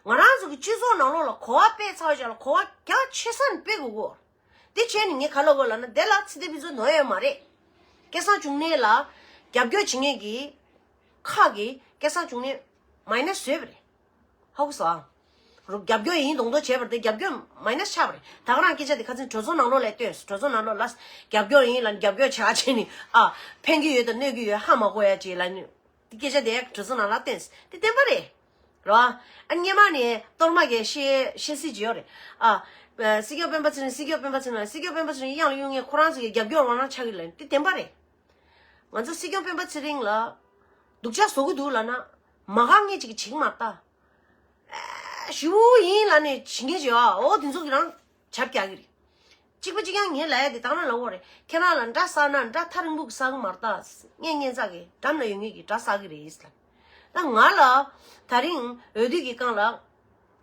ང་རང་ཚོ་གི་སྤྱི་ཚོགས་ནང་ལོགས་ལ་གོ་བ་སྤེལ་ཚར་བ་ཅག་ལ་གོ་བ་རྒྱ་ཆེ་ས་ནས་སྤེལ་དགོས་ཀྱི་ཡོད་རེད། དེ་བྱས་ནས་ངས་ག་ལབ་དགོས་ལབ་ན་དེ་ལ་ཚེ་འདས་ཕུན་ཚོགས་ནོར་ཡོད་མ་རེད། སྐལ་བཟང་འབྱུང་གནས་ལ་རྒྱབ་སྐྱོར་བྱེད་མཁན་གྱི་ཁག་གིས་སྐལ་བཟང་འབྱུང་གནས་མའི་ནས་བཟོས་པ་རེད། ཧ་གོ་སོང་། རྒྱབ་སྐྱོར་ཡིན་མདོག་མདོག་བྱས་པ་རེད་དེ་རྒྱབ་སྐྱོར་མའི་ནས་ཆགས་པ་རེད། ད་ག་རང་སྐད་ཆ་དེ་ཁ་སང་གྲོས་ཚོགས་ནང་ལོགས་ལ་བཏོན་སོང་། གྲོས་ཚོགས་ནང་ལོགས་ལ་རྒྱབ་སྐྱོར་ཡིན་ལབ་ནས་རྒྱབ་སྐྱོར་བྱས་བྱས་ནས་ཨ་ཕན་གྱི་ཡོད་དང་གནོད་ཀྱི་ཡོད་ཧ་མ་གོ་ཡ་ཅིག་ལབ་ནས་དེ་སྐད་ཆ་དེ་གྲོས་ཚོགས་ནང་ལ་བཏོན་སོང་། དེ་བདེན་པ་རེད། རེད་བ། ཨ་སྔོན་མ་ནས་གཏོར་མ་གིས་བཤད་བཤད་སྲིད་ཀྱི་ཡོད་རེད། ཨ་སྲིད་སྐྱོང་སྤེན་པ་ཚེ་རིང་། སྲིད་སྐྱོང་སྤེན་པ་ཚེ་རིང་། སྲིད་སྐྱོང་སྤེན་པ་ཚེ་རིང་གཡང་ལ་གཡུག་མཁན་ཁོ་རང་ཚོ་གི་རྒྱབ་སྐྱོར་འོག་ན་ཆགས་ཀྱི་ལབ་ནས་དེ་བདེན་པ་རེད། ང་ཚོ་སྲིད་སྐྱོང་སྤེན་པ་ཚེ་རིང་ལ་སྡུག་ཅག་བཟོ་གི་འདུག་ལབ་ན་མ་དགའ་མཁན་ཅིག་བྱེད་ཀྱི་མ་རེད་ད། ཨ་ཞུ་ཡིན་ལབ་ནས་བྱེད་མཁན་ཅིག་ཡོད་ཨ། འོ་དེ་ཚོ་གི་རང་བྱབ་རྒྱག་གི་རེད། གཅིག་པ་གཅིག་རྐྱང་ངས་ལབ་ཡ་དེ་དག་རང་ལབ་དགོས་རེད། ཁྱེད་རང་ལ་འདྲ་བསགས་ན་འདྲ་ཐག་རིང་པོ་གི་བསགས་གི་མ་རེད་ད། སྔན་སྔན་བསགས་གི་འགྲམ་ལ་ཡོད་མཁན་གྱི་འདྲ་བསགས་གི་རེད་ལབ། ད་ང་ལ་ད་རིང་འོས་བསྡུ་གི་སྒང་ལ་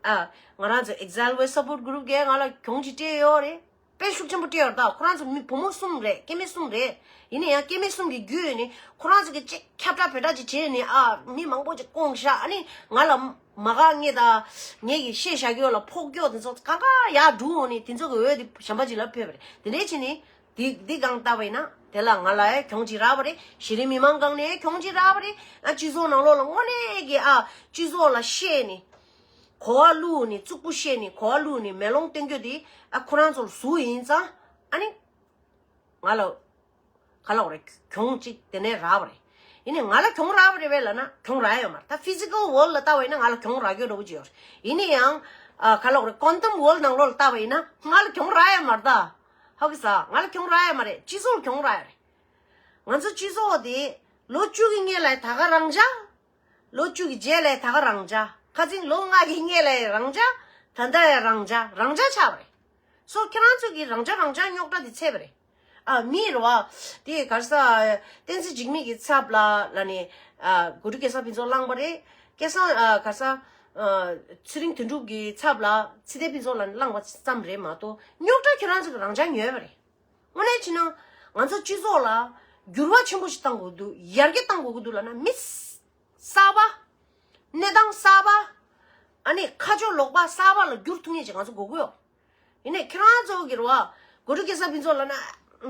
ཨ་ང་རང་ཚོ་Exile West Support Group གིས་ང་ལ་གྱོང་ཅིག་སྤྲད་ཡོད་རེད། དཔེ་ཤུགས་ཆེན་པོ་སྤྲད་ཡོད་རེད་ད། ཁོ་རང་ཚོ་མི་བུ་མོ་གསུམ་རེད། སྐྱེ་དམན་གསུམ་རེད། ཡིན་ན་ཡང་སྐྱེ་དམན་གསུམ་གྱི་རྒྱུད་ནས་ཁོ་རང་ཚོ་གི་ཅིག་ཁྱབ་བསྒྲགས་བེ་བསྒྲགས་ཅིག་བྱས་ནས་ཨ་མི་མང་པོ་ཅིག་བསྐོངས་ཤག་ཨ་ནི་ང་ལ་མ་དགའ་མཁན་དང་ངེད་ཀྱི་བཤད་བཞག་གི་ཡོད་ལ་ཕོག་སྐྱོག་དེ་ཚོ་གང་ག་ཡར་འགྲོ་འོང་ནས་དེ་ཚོ་གི་འོས་དེ་གཞན་པ་ཅིག་ལ་ཕེབས་པ་རེད། དེ་འདྲས་བྱས་ནས་དེ་དེ་སྒང་བལྟས་པ་ཡིན་ན་དེ་ལ་ང་ལ་ཡང་གྱོང་ཅིག་རག་པ་རེད། གཞི་རིམ་མི་མང་སྒང་ནས་གྱོང་ཅིག་རག་པ་རེད། ང་སྤྱི་ཚོགས་ནང་ལོགས་ལ་དངོས་གནས་ཀྱི་ཨ་སྤྱི་ཚོགས་ལ་བཤད་ནས་གོ་བ་བླུགས་ནས་རྩུབ་པོ་བཤད་ནས་གོ་བ་བླུགས་ནས་མེ་ལོང་སྟོན་རྒྱུ་དེ་ཨ་ཁོ་རང་ཚོ་ལ་ཟུག་ཡིན་ཙང་ཨ་ནི་ང་ལ་ག་ལབ་དགོས་རེད། གྱོང་ཅིག་དེ་ནས་རག་པ་རེད། ཡིན་ནའི་ང་ལ་གྱོང་རག་པ་རེད་པས་ལབ་ན་གྱོང་རག་ཡོད་མ་རེད། ད་physical world ལ་ལྟ་བ་ཡིན་ན་ང་ལ་གྱོང་རག་རྒྱུ་འདྲ་བོ་ཅིག་ཡོད་རེད། ཡིན་ནའི་ཡང་ཨ་ག་ལབ་དགོས་རེད། quantum world ནང་ལོགས་ལ་ལྟ་བ་ཡིན་ན་ང་ལ་གྱོང་རག་ཡོད་མ་རེད་ད། ཧ་གོ་སོང་། ང་ལ་གྱོང་རག་ཡོད་མ་རེད། སྤྱི་ཚོགས་ལ་གྱོང་རག་ཡོད་རེད། ང་ཚོ་སྤྱི་ཚོགས་དེ་ལོ་བཅུ་གི་སྔོན་ལ་ད་ག་རང་འཇགས། ལོ་བཅུ་གི་རྗེས་ལ་ད་ག་རང་འཇགས། ཁ་སང་ལོ་ལྔ་གི་སྔོན་ལ་རང་འཇགས། ད་ལྟ་ཡང་རང་འཇགས་རང་འཇགས་ཆགས་པ་རེད། སོ་ཁྱེད་རང་ཚོ་གི་རང་འཇགས་རང་འཇགས་རྙོག་དྲ་དེ་ཚད་པ་རེད། ཨ་མི་རེད་བ། དེ་ག་རེ་ཟེར། བསྟན་འཛིན་འཇིགས་མེད་ཀྱི་ཚབ་ལ་ལ་ནི། ཨ་གོ་སྒྲིག་སྐལ་བཟང་ཕུན་ཚོགས་བླངས་པ་རེད། སྐལ་བཟང་ཨ་ག་རེ་ཟེར། ཨ་ཚེ་རིང་དོན་གྲུབ་ཀྱི་ཚབ་ལ་ཚེ་བརྟན་ཕུན་ཚོགས་ལ་ནི་བླངས་པ་ཙམ་རེད་མ་གཏོགས་རྙོག་དྲ་ཁྱེད་རང་ཚོ་གི་རང་འཇགས་ཉོས་པ་རེད། དངོས་གནས་བྱས་ན་ང་ཚོ་སྤྱི་ཚོགས་ལ་འགྱུར་བ་ཆེན་པོ་ཞིག་གཏང་དགོས་འདུག་ཡར་རྒྱས་གཏང་དགོས་ཀྱི་འདུག་ལབ་ན། མི་གསར་པ། གནས་སྟངས་གསར་པ། ཨ་ནི་ཁ་ཕྱོགས་ལོག་པ་གསར་པ་ལ་བསྒྱུར་ཐུབ་མཁན་ཅིག་ང་ཚོ་དགོས་ཀྱི་ཡོད། ཡིན་ནའི་ཁྱེད་རང་ཚོ་གི་རེད་བ། གོ་སྒྲིག་སྐལ་བཟང་ཕུན་ཚོགས་ལབ་ན།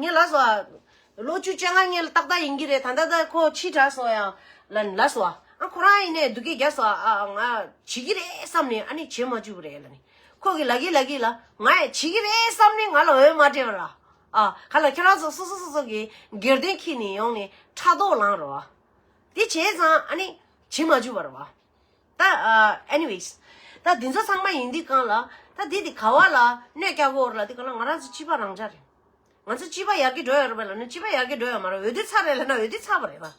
ངས་ལབ་སོང་ཨ། ལོ་བཅུ་བཅོ་ལྔ་ངས་ཏག་ཏག་ཡིན་གྱི་རེད། ད་ལྟ་ད་ཁོ་ཕྱི་དྲགས་སོང་ཡང་ལབ་ནས་ལབ་སོང་ཨ། ཨ་ཁོ་རང་ཡིན་ནའི་སྡུག་སྐད་རྒྱག་སོང་ཨ། ཨ་ང་བྱེད་ཀྱི་རེད་བསམ་ནས་ཨ་ནི་བྱེད་མ་བཅུག་པ་རེད་ལབ་ནས། ཁོ་གིས་ལབ་ཀྱི་ལབ་ཀྱི་ལ། ང་ཡང་བྱེད་ཀྱི་རེད་བསམ་ནས་ང་ལ་འོས་མ་སྤྲད་པ་ར། ཨ་ག་ལ་ཁྱེད་རང་ཚོ་སོ་སོ་སོ་སོ་གི་སྒེར་དོན་འཁྱེར་ནས་ཡོང་ནས་ཕྲག་དོག་ལངས་རེད་བ། དེ་བྱས་ཙང་ཨ་ནི་བྱེད་མ་བཅུག་པ་རེད་བ། ད་ཨ་ཨེ་ནི་ཝེ་སི། ད་འདི་ཚོ་ཚང་མ་ཡིན་དུས་གང་ལ། ད་འདི་འདི་ག་བ་ལ་གནོད་སྐྱེལ་གི་ཡོད་རེད་ལབ་དུས་གང་ལ། ང་རང་ཚོ་སྤྱི་པ་རང་འཇགས་རེད། ང་ཚོ་སྤྱི་པ་ཡར་རྒྱས་འགྲོ་ཡོད་རེད་པས་ལབ་ན་སྤྱི་པ་ཡར་རྒྱས་འགྲོ་ཡོད་མ་རེད། འོས་བསྡུ་ཚར་རེད་ལབ་ན་འོས་བསྡུ་ཚར་བ་རེད་པ།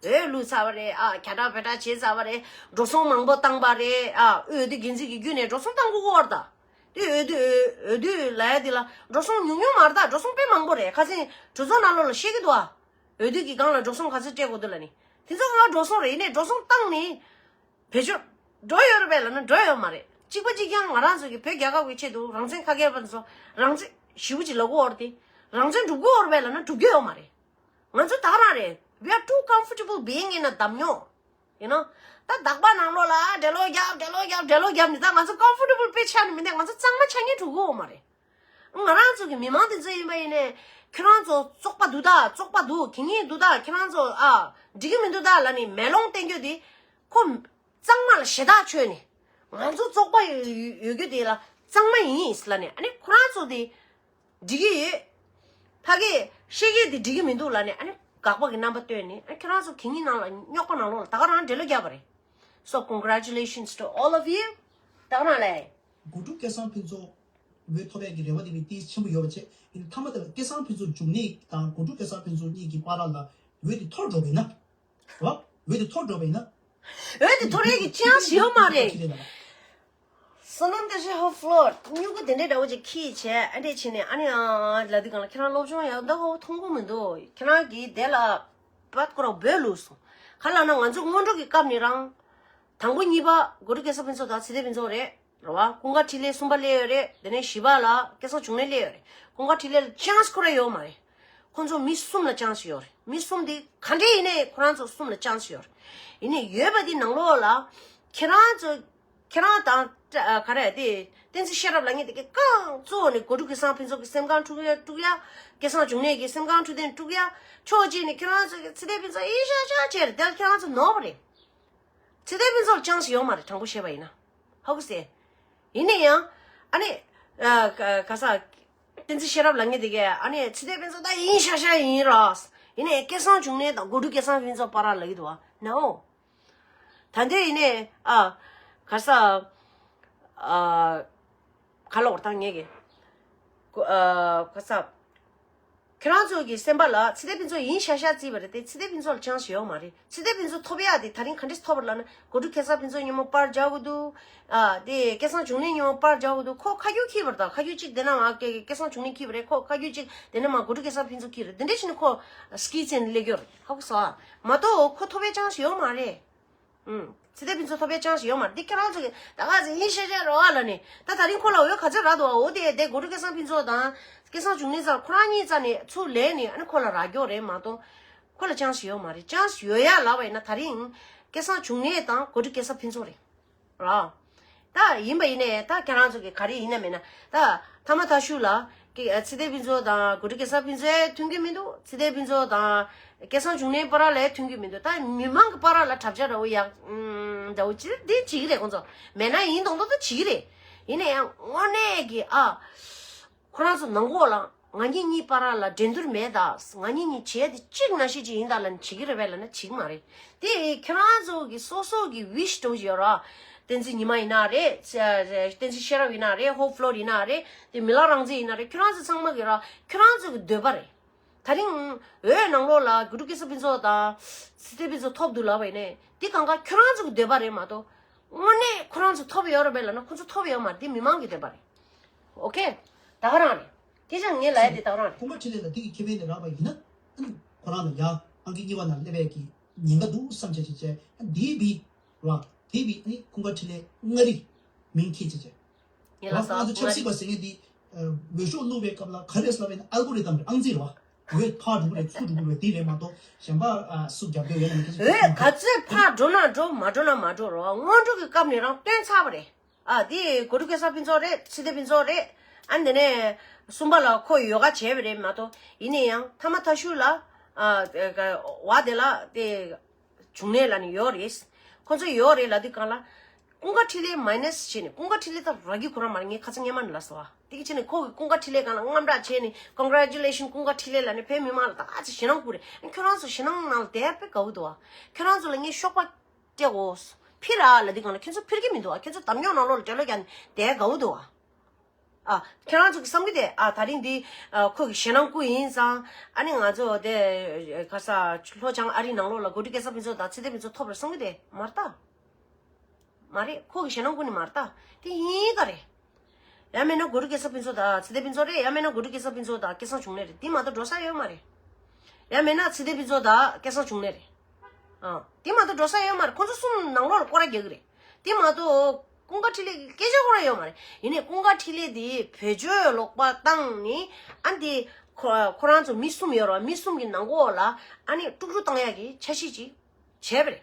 འོས་བླུགས་ཚར་བ་རེད། ཨ་གྱ་གྲགས་བེ་གྲགས་བྱས་ཚར་བ་རེད། འགྲོ་སོང་མང་པོ་བཏང་པ་རེད། ཨ་འོས་བསྡུ་འགན་འཛིན་གྱི་བརྒྱུད་ནས་འགྲོ་སོང་བཏང་དགོས་ཀྱི་ཡོད་རེད་ད། དེ་འོས་བསྡུ་འོས་འོས་བསྡུ་ལབ་ཡ་དེ་ལ་འགྲོ་སོང་ཉུང་ཉུང་མ་རེད་ད། འགྲོ་སོང་དཔེ་མང་པོ་རེད། ཁ་སང་གྲོས་ཚོགས་ནང་ལོགས་ལ་བཤད་ཀྱི་འདུག་ཨ། འོས་བསྡུ་གི་སྒང་ལ་འགྲོ་སོང་ག་ཚོད་སྤྲད་དགོས་འདུག་ལབ་ནས། དེ་ཚོ་ང་འགྲོ་སོང་རེད། ཡིན་ནའི་འགྲོ་སོང་བཏང་ནས་བེད་སྤྱོད་འགྲོ་ཡོད་རེད་པས་ལབ་ན་འགྲོ་ཡོད་མ་རེད། གཅིག་པ་གཅིག་རྐྱང་ང་རང་ཚོ་གི་བོད་རྒྱལ་ཁབ་ཀྱི་ཆེད་དུ་རང་བཙན་ཁ་སྐད་པ་ཚོ་རང་བཙན་ཞེ་པོ་ཅིག་ལབ་ཀྱི་ཡོད་རེད་དེ། རང་བཙན་སྒྲུབ་ཀྱི་ཡོད་རེད་པས་ལབ་ན་སྒྲུབ་ཀྱི་ཡོད་མ་རེད། ང་ཚོ་ད་ག་རང་རེད། We are too comfortable being in a འདམ་ཉོག་ཡིན་ནོ། ད་དག་པ་ནང་ལོགས་ལ་འགྲེལ་ལོ་རྒྱབ་འགྲེལ་ལོ་རྒྱབ་འགྲེལ་ལོ་རྒྱབ་ནས་ད་ང་ཚོ་comfortable དཔེ་ཆགས་ནས་མི་འདུག་ང་ཚོ་གཙང་མ་ཆགས་ཉན་འགྲོ་གི་ཡོད་མ་རེད། ང་རང་ཚོ་གི་མི་མང་དེ་ཚོ་ཡིན་པ་ཡིན་ནའི་ཁྱོད་རང་ཚོ་བཙོག་པ་འདུག་ད། བཙོག་པ་འདུག་གི་ངེས་འདུག་ད། ཁྱོད་རང་ཚོ་ཨ་འགྲིག་གི་མི་འདུག་ད་ལབ་ནས་མེ་ལོང་བསྟན་རྒྱུ་དེ་ཁོ་གཙང་མ་ལ་ཞེ་དྲག་ཆོད་ནས་ང་ཚོ་བཙོག་པ་ཡོད་ཡོད་རྒྱུ་དེ་ལ་གཙང་མ་ཡིན་ལབ་ནས། ཨ་ནི་ཁོ་རང་ཚོ་དེ་འགྲིག་གི་ཡོད། ཕ་གིས་ཤེས་ཀྱི་དེ་འགྲིག་གི་མི་འདུག་ལབ་ནས་ཨ་ནི་དགག་པ་གི་རྣམ་པ་སྟོན་ནས། ཨ་ཁྱོད་རང་ཚོ་གི་ངེས་ནང་ལ་རྙོག་པ་ནང་ལོགས་ལ་ད་ག་རང་འགྲེལ་ལོ་རྒྱབ་པ་རེད། So congratulations to all of you. ད་ག་རང་ལ། གོ་སྒྲིག་སྐལ་བཟང་ཕུན་ཚོགས་འོས་ཐོབ་ཡས་ཀྱི་རེ་བ་དེ་བས་ཏིས་ཆེན་པོ་ཡོད་པ་བྱས། ཡིན་མཐའ་མ་དེ་ལ་སྐལ་བཟང་ཕུན་ཚོགས་འབྱུང་གནས་དང་གོ་སྒྲིག་སྐལ་བཟང་ཕུན་ཚོགས་གཉིས་ཀྱི་བར་ལ་འོས་དེ་འཐོར་འགྲོ་བ་ཡིན་ན། རེད་བ། འོས་དེ་འཐོར་འགྲོ་བ་ཡིན་ན། འོས་དེ་འཐོར་ཡས་ཀྱི་ཅན་སི་ཡོད་མ་རེད། ཁྱེད་རེད་ལ། བསོད་ནམས་བདེ་ཆེན་ཧོ་ཕློར་སྨྱུ་གུ་དེ་འདྲའི་འདྲ་བོ་ཅིག་ཁྱེར་བྱས་ཨ་འདྲས་བྱས་ནས་ཨ་ནི་ཨ་ལ་དུས་གང་ལ་ཁྱེད་རང་སློབ་སྦྱོང་ཡག་འདྲ་བོ་མཐོང་གི་མི་འདུག་ཁྱེད་རང་གིས་དེ་ལ་བད་ཁོ་རང་འབོད་ལུགས་སོང་། ག་ལབ་ན་ང་ཚོ་སྔོན་འགྲོ་གི་སྐབས་ནས་རང་། དང་པོ་གཉིས་པ་གོ་སྒྲིག་སྐལ་བཟང་ཕུན་ཚོགས་དང་ཚེ་བརྟན་ཕུན་ཚོགས་རེད། རེད་བ། ཀུན་དགའ་འཕྲིན་ལས་གསུམ་པ་སླེབས་ཡོད་རེད། དེ་ནས་བཞི་པ་ལ་སྐལ་བཟང་འབྱུང་གནས་སླེབས་ཡོད་རེད། ཀུན་དགའ་འཕྲིན་ལས་ལ་ཅན་སི་ཁོ་རང་ཡོད་མ་རེད། ཁོ་ཚོ་མི་གསུམ་ལ་ཅན་སི་ཡོད་རེད། མི་གསུམ་དེ་ག་འདྲས་ཡིན་ནའི་ཁོ་རང་ཚོ་གསུམ་ལ་ཅན་སི་ཡོད་རེད། ཡིན་ནའི་ཡོད་པ་དེ་ནང་ལོགས་ལ་ཁྱེད་རང་ཚོ་ཁྱེད་རང་དང་ཨ་ག་རེ་དེ་བསྟན་འཛིན་ཤེས་རབ་ལབ་མཁན་དེ་གས་རྐང་གཙོ་བོ་ནས་གོ་སྒྲིག་སྐལ་བཟང་ཕུན་ཚོགས་ཀྱི་སེམས་ཁམས་དཀྲུག་ཡ་དཀྲུག་ཡ། སྐལ་བཟང་འབྱུང་གནས་ཀྱི་སེམས་ཁམས་འཁྲུལ་ལྡན་དཀྲུག་ཡ། ཕྱོགས་གཅིག་ནས་ཁྱེད་རང་ཚོ་གི་ཚེ་བརྟན་ཕུན་ཚོགས་ཡིན་ཤག་ཤག་བྱས་རེད། དེ་ལ་ཁྱེད་རང་ཚོ་ནོར་བ་རེད། ཚེ་བརྟན་ཕུན་ཚོགས་ལ་ཅན་སི་ཡོད་མ་རེད། དྲང་པོ་བཤད་པ་ཡིན་ན། ཧ་གོ་སོང་། ཡིན་ན་ཡང་ཨ་ནི་ཨ་ག་ག་ས་བསྟན་འཛིན་ཤེས་རབ་ལབ་མཁན་དེ་གས་ཨ་ནི་ཚེ་བརྟན་ཕུན་ཚོགས་ད་ཡིན་ཤག་ཤག་ཡིན་ར། ཡིན་ནའི་སྐལ་བཟང་འབྱུང་གནས་དང་གོ་སྒྲིག་སྐལ་བཟང་ཕུན་ཚོགས་བར་ལ་ཡོད་དོ་ཨ་ནའོ། ད་འདི་ཡིན་ནའི་ཨ་ག་ས་ཨ་ག་ལ་འོར་ཐང་ངེས་གི་ཨ་ག་ས། ཁྱེད་རང་ཚོ་གི་སེམས་པ་ལ་ཚེ་བརྟན་ཕུན་ཚོགས་ཡིན་ཤག་ཤག་བརྩིས་པ་རེད་དེ། ཚེ་བརྟན་ཕུན་ཚོགས་ལ་ཅན་སི་ཡོད་མ་རེད། ཚེ་བརྟན་ཕུན་ཚོགས་ཐོབ་ཡག་དེ་ད་རིང་ག་འདྲས་ཐོབ་པ་རེད་ལབ་ན་གོ་སྒྲིག་སྐལ་བཟང་ཕུན་ཚོགས་མཉམ་པོ་པར་རྒྱག་གི་འདུག་ཨ་དེ་སྐལ་བཟང་འབྱུང་གནས་མཉམ་པོ་པར་རྒྱག་གི་འདུག་ཁོ་ཁ་རྒྱུག་ཁྱེར་བ་རེད་ད། ཁ་རྒྱུག་གཅིག་དེ་ནས་མར་སྐལ་སྐལ་བཟང་འབྱུང་གནས་ཁྱེར་བ་རེད། ཁོ་ཁ་རྒྱུག་གཅིག་དེ་ནས་མར་གོ་སྒྲིག་སྐལ་བཟང་ཕུན་ཚོགས་ཁྱེར་བ་རེད། དེ་འདྲས་བྱས་ནས་ཁོ་སྐྱིད་ཆེན་སླེབས་ཡོད་རེད། ཧ་གོ་སོང་ཨ། མ་གཏོགས་ཁོ་ཐོབ་པའི་ཅན་སི་ཡོད་མ་རེད། ཨུམ། ཚེ་བརྟན་ཕུན་ཚོགས་ཐོབ་པའི་ཅན་སི་ཡོད་མ་རེད། འདི་ཁྱེད་རང་ཚོ་གི་ད་ག་ཚོད་ཡིན་ཤག་ཤག་རེད་བ་ལབ་ནས། ད་ད་རིང་ཁོ་ལ་འོས་ག་ཚོད་རག་འདུག་བ། འོ་དེ་དེ་གོ་སྒྲིག་སྐལ་བཟང་ཕུན་ཚོགས་དང་སྐལ་བཟང་འབྱུང་གནས་ཚང་ཁོ་རང་གཉིས་རྩ་ནས་ཚུར་ལེན་ནས་ཨ་ནི་ཁོ་ལ་རག་རྒྱུ་རེད་མ་གཏོགས། ཁོ་ལ་ཅན་སི་ཡོད་མ་རེད། ཅན་སི་ཡོད་ཡ་ལབ་པ་ཡིན་ན་ད་རིང་སྐལ་བཟང་འབྱུང་གནས་དང་གོ་སྒྲིག་སྐལ་བཟང་ཕུན་ཚོགས་རེད། ར། ད་ཡིན་པ་ཡིན་ནའི་ད་ཁྱེད་རང་ཚོ་གི་ག་རེ་ཡིན་ན་མིན་ན་ད་ཐ་མ་ཐ་ཤུ་ལ་ཀི་ཨ་ཚེ་བརྟན་ཕུན་ཚོགས་དང་གོ་སྒྲིག་སྐལ་བཟང་ཕུན་ཚོགས་མཐུན་གྱི་མི་འདུག་ཚེ་བརྟན་ཕུན་ཚོགས་དང་སྐལ་བཟང་འབྱུང་གནས་བར་ལ་མཐུན་གྱི་མི་འདུག་ད་མི་མང་གི་བར་ལ་གྲབས་ཆ་འདྲ་བོ་ཡག་ཨུམ་འདྲ་བོ་ཅི་འདི་བྱེད་ཀྱི་རེད། ཁོང་ཚོ་མེད་ན་ཡིན་མདོག་མདོག་ད་བྱེད་ཀྱི་རེད། ཡིན་ན་ཡང་དངོས་གནས་ཀྱི་ཨ། ཁོ་རང་ཚོ་ནང་ཁོག་ལ་ང་གཉིས་གཉིས་བར་ལ་འགྲན་བསྡུར་མེད་ད། ང་གཉིས་གཉིས་བྱས་ཏེ་གཅིག་ནང་བཞིན་ཅིག་ཡིན་ད་ལབ་ནས་བྱེད་ཀྱི་རེད་པས་ལབ་ན་བྱེད་ཀྱི་མ་རེད། དེ་ཁྱེད་རང་ཚོ་གི་སོ་སོ་གི་ཝིཤ་འདྲ་བོ་ཞིག་ཡོད་ར། བསྟན་འཛིན་ཉི་མ་ཡིན་ན་རེད། བསྟན་འཛིན་ཤེས་རབ་ཡིན་ན་རེད། ཧོབ་ཕློར་ཡིན་ན་རེད། དེ་མི་ལ་རང་བཙན་ཡིན་ན་རེད། ཁྱེད་རང་ཚོ་ཚང་མ་གི་ར་ཁྱེད་རང་ཚོ་གི་འདོད་པ་རེད། ད་རིང་འོས་ནང་ལོགས་ལ་གུ་རུ་སྐལ་བཟང་ཕུན་ཚོགས་དང་ཚེ་བརྟན་ཕུན་ཚོགས་ཐོབ་འདུག་ལབ་པ་ཡིན་ནའི་འདི་གང་ག་ཁྱོད་རང་ཚོ་གི་འདོད་པ་རེད་མ་གཏོགས། དངོས་གནས་ཁོ་རང་ཚོ་ཐོབ་ཡོད་རེད་པས་ལབ་ན་ཁོ་ཚོ་ཐོབ་ཡོད་མ་རེད། འདི་མི་མང་གི་འདོད་པ་རེད། ཨོ་ཁེ། ད་ག་རང་རེད། སྐད་ཆ་ངས་ལབ་ཡ་འདི་ད་ག་རང་རེད། ཁུངས་པ་འཕྲིན་ལས་ལ་འདི་གི་ཁེ་ཕན་དེ་རག་པ་ཡིན་ན། ཨ་ནི་ཁོ་རང་ལ་ཡ་ཨང་ཀི་གཉིས་པ་ནང་སླེབས་པའི་གི་ཉེན་ཁ་འདུག་བསམ་བྱས་བྱས་བྱས། ཨ་འདི་བི་ར་འདི་བི་ཨ་ནི་ཁུངས་པ་འཕྲིན་ལས་མངའ་རིས་མིང་འཁྱེར་བྱས་བྱས། ངས་ལབ་ང་ཚོ་ཆབ་སྲིད་པ་ཟེར་མཁན་འདི་ འོས་ཤོག་བླུགས་པའི་སྐབས་ལ་ག་རེ་ཟེར་བ་ཡིན་ན་ཨལ་གོ་རི་དམ་རེད། ཨང་རྩིས་རེད་བ། འོས་ཕར་འགྲོ་གི་རེད། ཚུར་འགྲོ་གི་རེད། དེ་རེད་མ་གཏོགས་གཞན་པ་ཨ་སུ་རྒྱབ་སྐྱོར་ཡོད་ན་མེད་ཁ་ཤས་འོས་ག་ཚོད་ཕར་འགྲོ་ན་འགྲོ། མ་འགྲོ་ན་མ་འགྲོ་རོགས། སྔོན་འགྲོ་གི་སྐབས་ནས་རང་སྟོན་ཚར་བ་རེད། ཨ་དེ་གོ་ཊུ་སྐལ་བཟང་ཕུན་ཚོགས་རེད། ཚེ་བརྟན་ཕུན་ཚོགས་རེད། ཨ་འདི་ནས་གསུམ་པ་ལ་ཁོ་ཡོ་ག་བྱས་པ་རེད་མ་གཏོགས། ཡིན་ན་ཡང་མཐའ་མ་མཐའ་གཞུག་ལ་ཨ་བ་དེ་ལ་དེ། བྱུང་ནས་ལ་ནི་ཡོད་རེད། ཁོ་ཚོ་ཡོད་རེད་ལ་དུས་གང་ལ། ཀུན་དགའ་འཕྲིན་ལས་མའི་ནས་བྱས་ནས། ཀུན་དགའ་འཕྲིན་ལས་ད་ར་གི་ཁོ་རང་མ་རེད། ངས་ཁ་ཚ་སྔས་མ་ནས་ལ་སོ་བ། དེ་གི་བྱས་ནས་ཁོ་གི་ཀུན་དགའ་འཕྲིན་ལས་གང་ལ་དངངས་སྐྲག་བྱས་ནས། Congratulation ཀུན་དགའ་འཕྲིན་ལས་ལ་ནི་བོད་མི་མང་ལ་ད་ཨ་ཙི་ཞེད་སྣང་སྐུ་རེད། ཁྱོད་རང་ཚོ་ཞེད་སྣང་ནང་ལ་བསྡད་པས་དགའ་བོ་འདུག་བ། ཁྱོད་རང་ཚོ་ལ་ངས་ཤོག་པ་སྤྲད་གོ། ཕིར་ར་ལ་དུས་གང་ལ་ཁྱོད་ཚོ་ཕིར་གི་མི་འདུག་བ། ཁྱོད་ཚོ་འདམ་ཉོག་ནང་ལོགས་ལ་བྲེལ་ལོ་རྒྱག་ནས་བསྡད་དགའ་བོ་འདུག་བ། ཨ། ཁྱེད་རང་ཚོ་གི་བསམ་གི་དེ། ཨ་ད་རིང་འདི་ཨ་ཁོ་གི་ཞེད་སྣང་སྐུ་ཡིན་ཙང་། ཨ་ནི་ང་ཚོ་དེ་ག་ས་ལྷོ་བྱང་ཨ་རི་ནང་ལོགས་ལ་གོ་ཊུ་སྐལ་བཟང་ཕུན་ཚོགས་དང་ཚེ་བརྟན་ཕུན་ཚོགས་ཐོབ་རེད་བསམ་གི་དེ་མ་རེད་ད། མ་རེད། ཁོ་གི་ཞེད་སྣང་སྐུ་ནི་མ་རེད་ད། དེ་ཡིན་ག་རེད། ཡང་མིན་ན་གོ་ཊུ་སྐལ་བཟང་ཕུན་ཚོགས་དང་ཚེ་བརྟན་ཕུན་ཚོགས་རེད། ཡང་མིན་ན་གོ་ཊུ་སྐལ་བཟང་ཕུན་ཚོགས་དང་སྐལ་བཟང་འབྱུང་གནས་རེད། དེ་མ་གཏོགས་འགྲོ་ས་ཡོད་མ་རེད། ཡང་མིན་ན་ཚེ་བརྟན་ཕུན་ཚོགས་དང་སྐལ་བཟང་འབྱུང་གནས་རེད། ཨ། དེ་མ་གཏོགས་འགྲོ་ས་ཡོད་མ་རེད། ཁོ་ཚོ་གསུམ་ནང་ལོགས་ལ་སྐོར་ར་རྒྱག་གི་རེད། དེ་མ་གཏོགས་ཀུན་དགའ་འཕྲིན་ལས་ཀྱི་སྐད་ཆ་ཁོ་རང་ཡོད་མ་རེད། ཡིན་ནའི་ཀུན་དགའ་འཕྲིན་ལས་དེ་བེད་སྤྱོད་ལོག་པ་བཏང་ནས། ཨ་འདི་ཁོ་ཁོ་རང་ཚོ་མི་གསུམ་ཡོད་རེད་བ། མི་གསུམ་གྱི་ནང་ཁོག་ལ་ཨ་ནི་དཀྲུག་དཀྲུག་བཏང་ཡག་གི་འཆར་གཞི་ཅིག་བྱས་པ་རེད།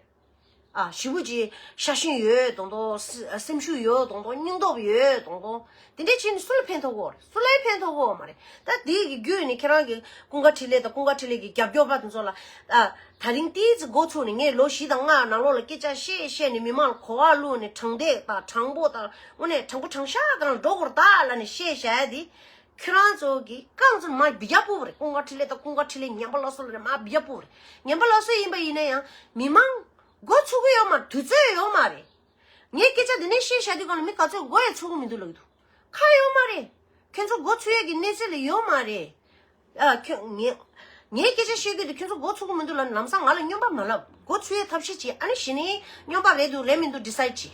ཨ་ཞེ་པོ་ཅིག་ཤ་ཞེན་ཡོད་མདོག་མདོག་སེ་སེམས་ཤུགས་ཡོད་མདོག་མདོག་སྙིང་སྟོབས་ཡོད་མདོག་མདོག་དེ་འདྲས་བྱས་ནས་སུ་ལ་ཕན་ཐོགས་ཀྱི་ཡོད་རེད། སུ་ལ་ཡང་ཕན་ཐོགས་ཀྱི་ཡོད་མ་རེད། ད་དེ་གི་བརྒྱུད་ནས་ཁྱེད་རང་གི་ཀུན་དགའ་འཕྲིན་ལས་དང་ཀུན་དགའ་འཕྲིན་ལས་ཀྱི་རྒྱབ་སྐྱོར་པ་དེ་ཚོ་ལ། ཨ་ད་རིང་ཏོག་ཙམ་འགོ་ཚུགས་ནས་ངས་ལོ་བཞི་དང་ལྔ་ནང་ལོགས་ལ་སྐད་ཆ་བཤད་བཤད་ནས་མི་མང་ལ་གོ་བ་བླུགས་ནས། དྲང་བདེན་དང་དྲང་པོ་དང་དངོས་གནས་དྲང་པོ་དྲང་བཞག་སྒང་ལ་འགྲོ་དགོས་རེད་ད་ལབ་ནས་བཤད་བཞག་ཡ་དེ། ཁྱོད་རང་ཚོ་གིས་རྐང་ཚོ་མར་འབུད་རྒྱག་ཕོད་པ་རེད། ཀུན་དགའ་འཕྲིན་ལས་དང་ཀུན་དགའ་འཕྲིན་ལས་ཉམས་པ་སླར་གསོ་ལ་རེད། མར་འབུད་རྒྱག་ཕོད་པ་རེད། ཉམས་པ་སླར་གསོ་ཡིན་པ་ཡིན་ན་ཡང་མི་མང་མགོ་ཚོད་ཀྱི་ཡོད་མ་རེད། དུས་ཚོད་ཡོད་མ་རེད། ངས་སྐད་ཆ་འདི་ནས་བཤད་བཞག་དུས་གང་ལ་མི་ག་ཚོད་མགོ་ཡང་ཚོད་ཀྱི་མི་འདུག་ལབ་ཀྱི་འདུག་ཁ་ཡོད་མ་རེད། ཁྱོད་ཚོ་མགོ་ཚོད་ཡས་ཀྱི་གནས་ཚད་ལ་ཡོད་མ་རེད། ཨ་ཁྱོད་ངས་ངས་སྐད་ཆ་བཤད་དུས་དེ་ཁྱོད་ཚོ་མགོ་ཚོད་ཀྱི་མི་འདུག་ལབ་ནས་ལམ་སང་ང་ལ་སྨྱོན་པ་མ་ལབ། མགོ་ཚོད་ཡས་ཐབས་ཤེས་བྱེད། ཨ་ནི་གཞི་ནས་སྨྱོན་པ་རེད་འདུག་རེད་མི་འདུག་ཌི་སའིཌ་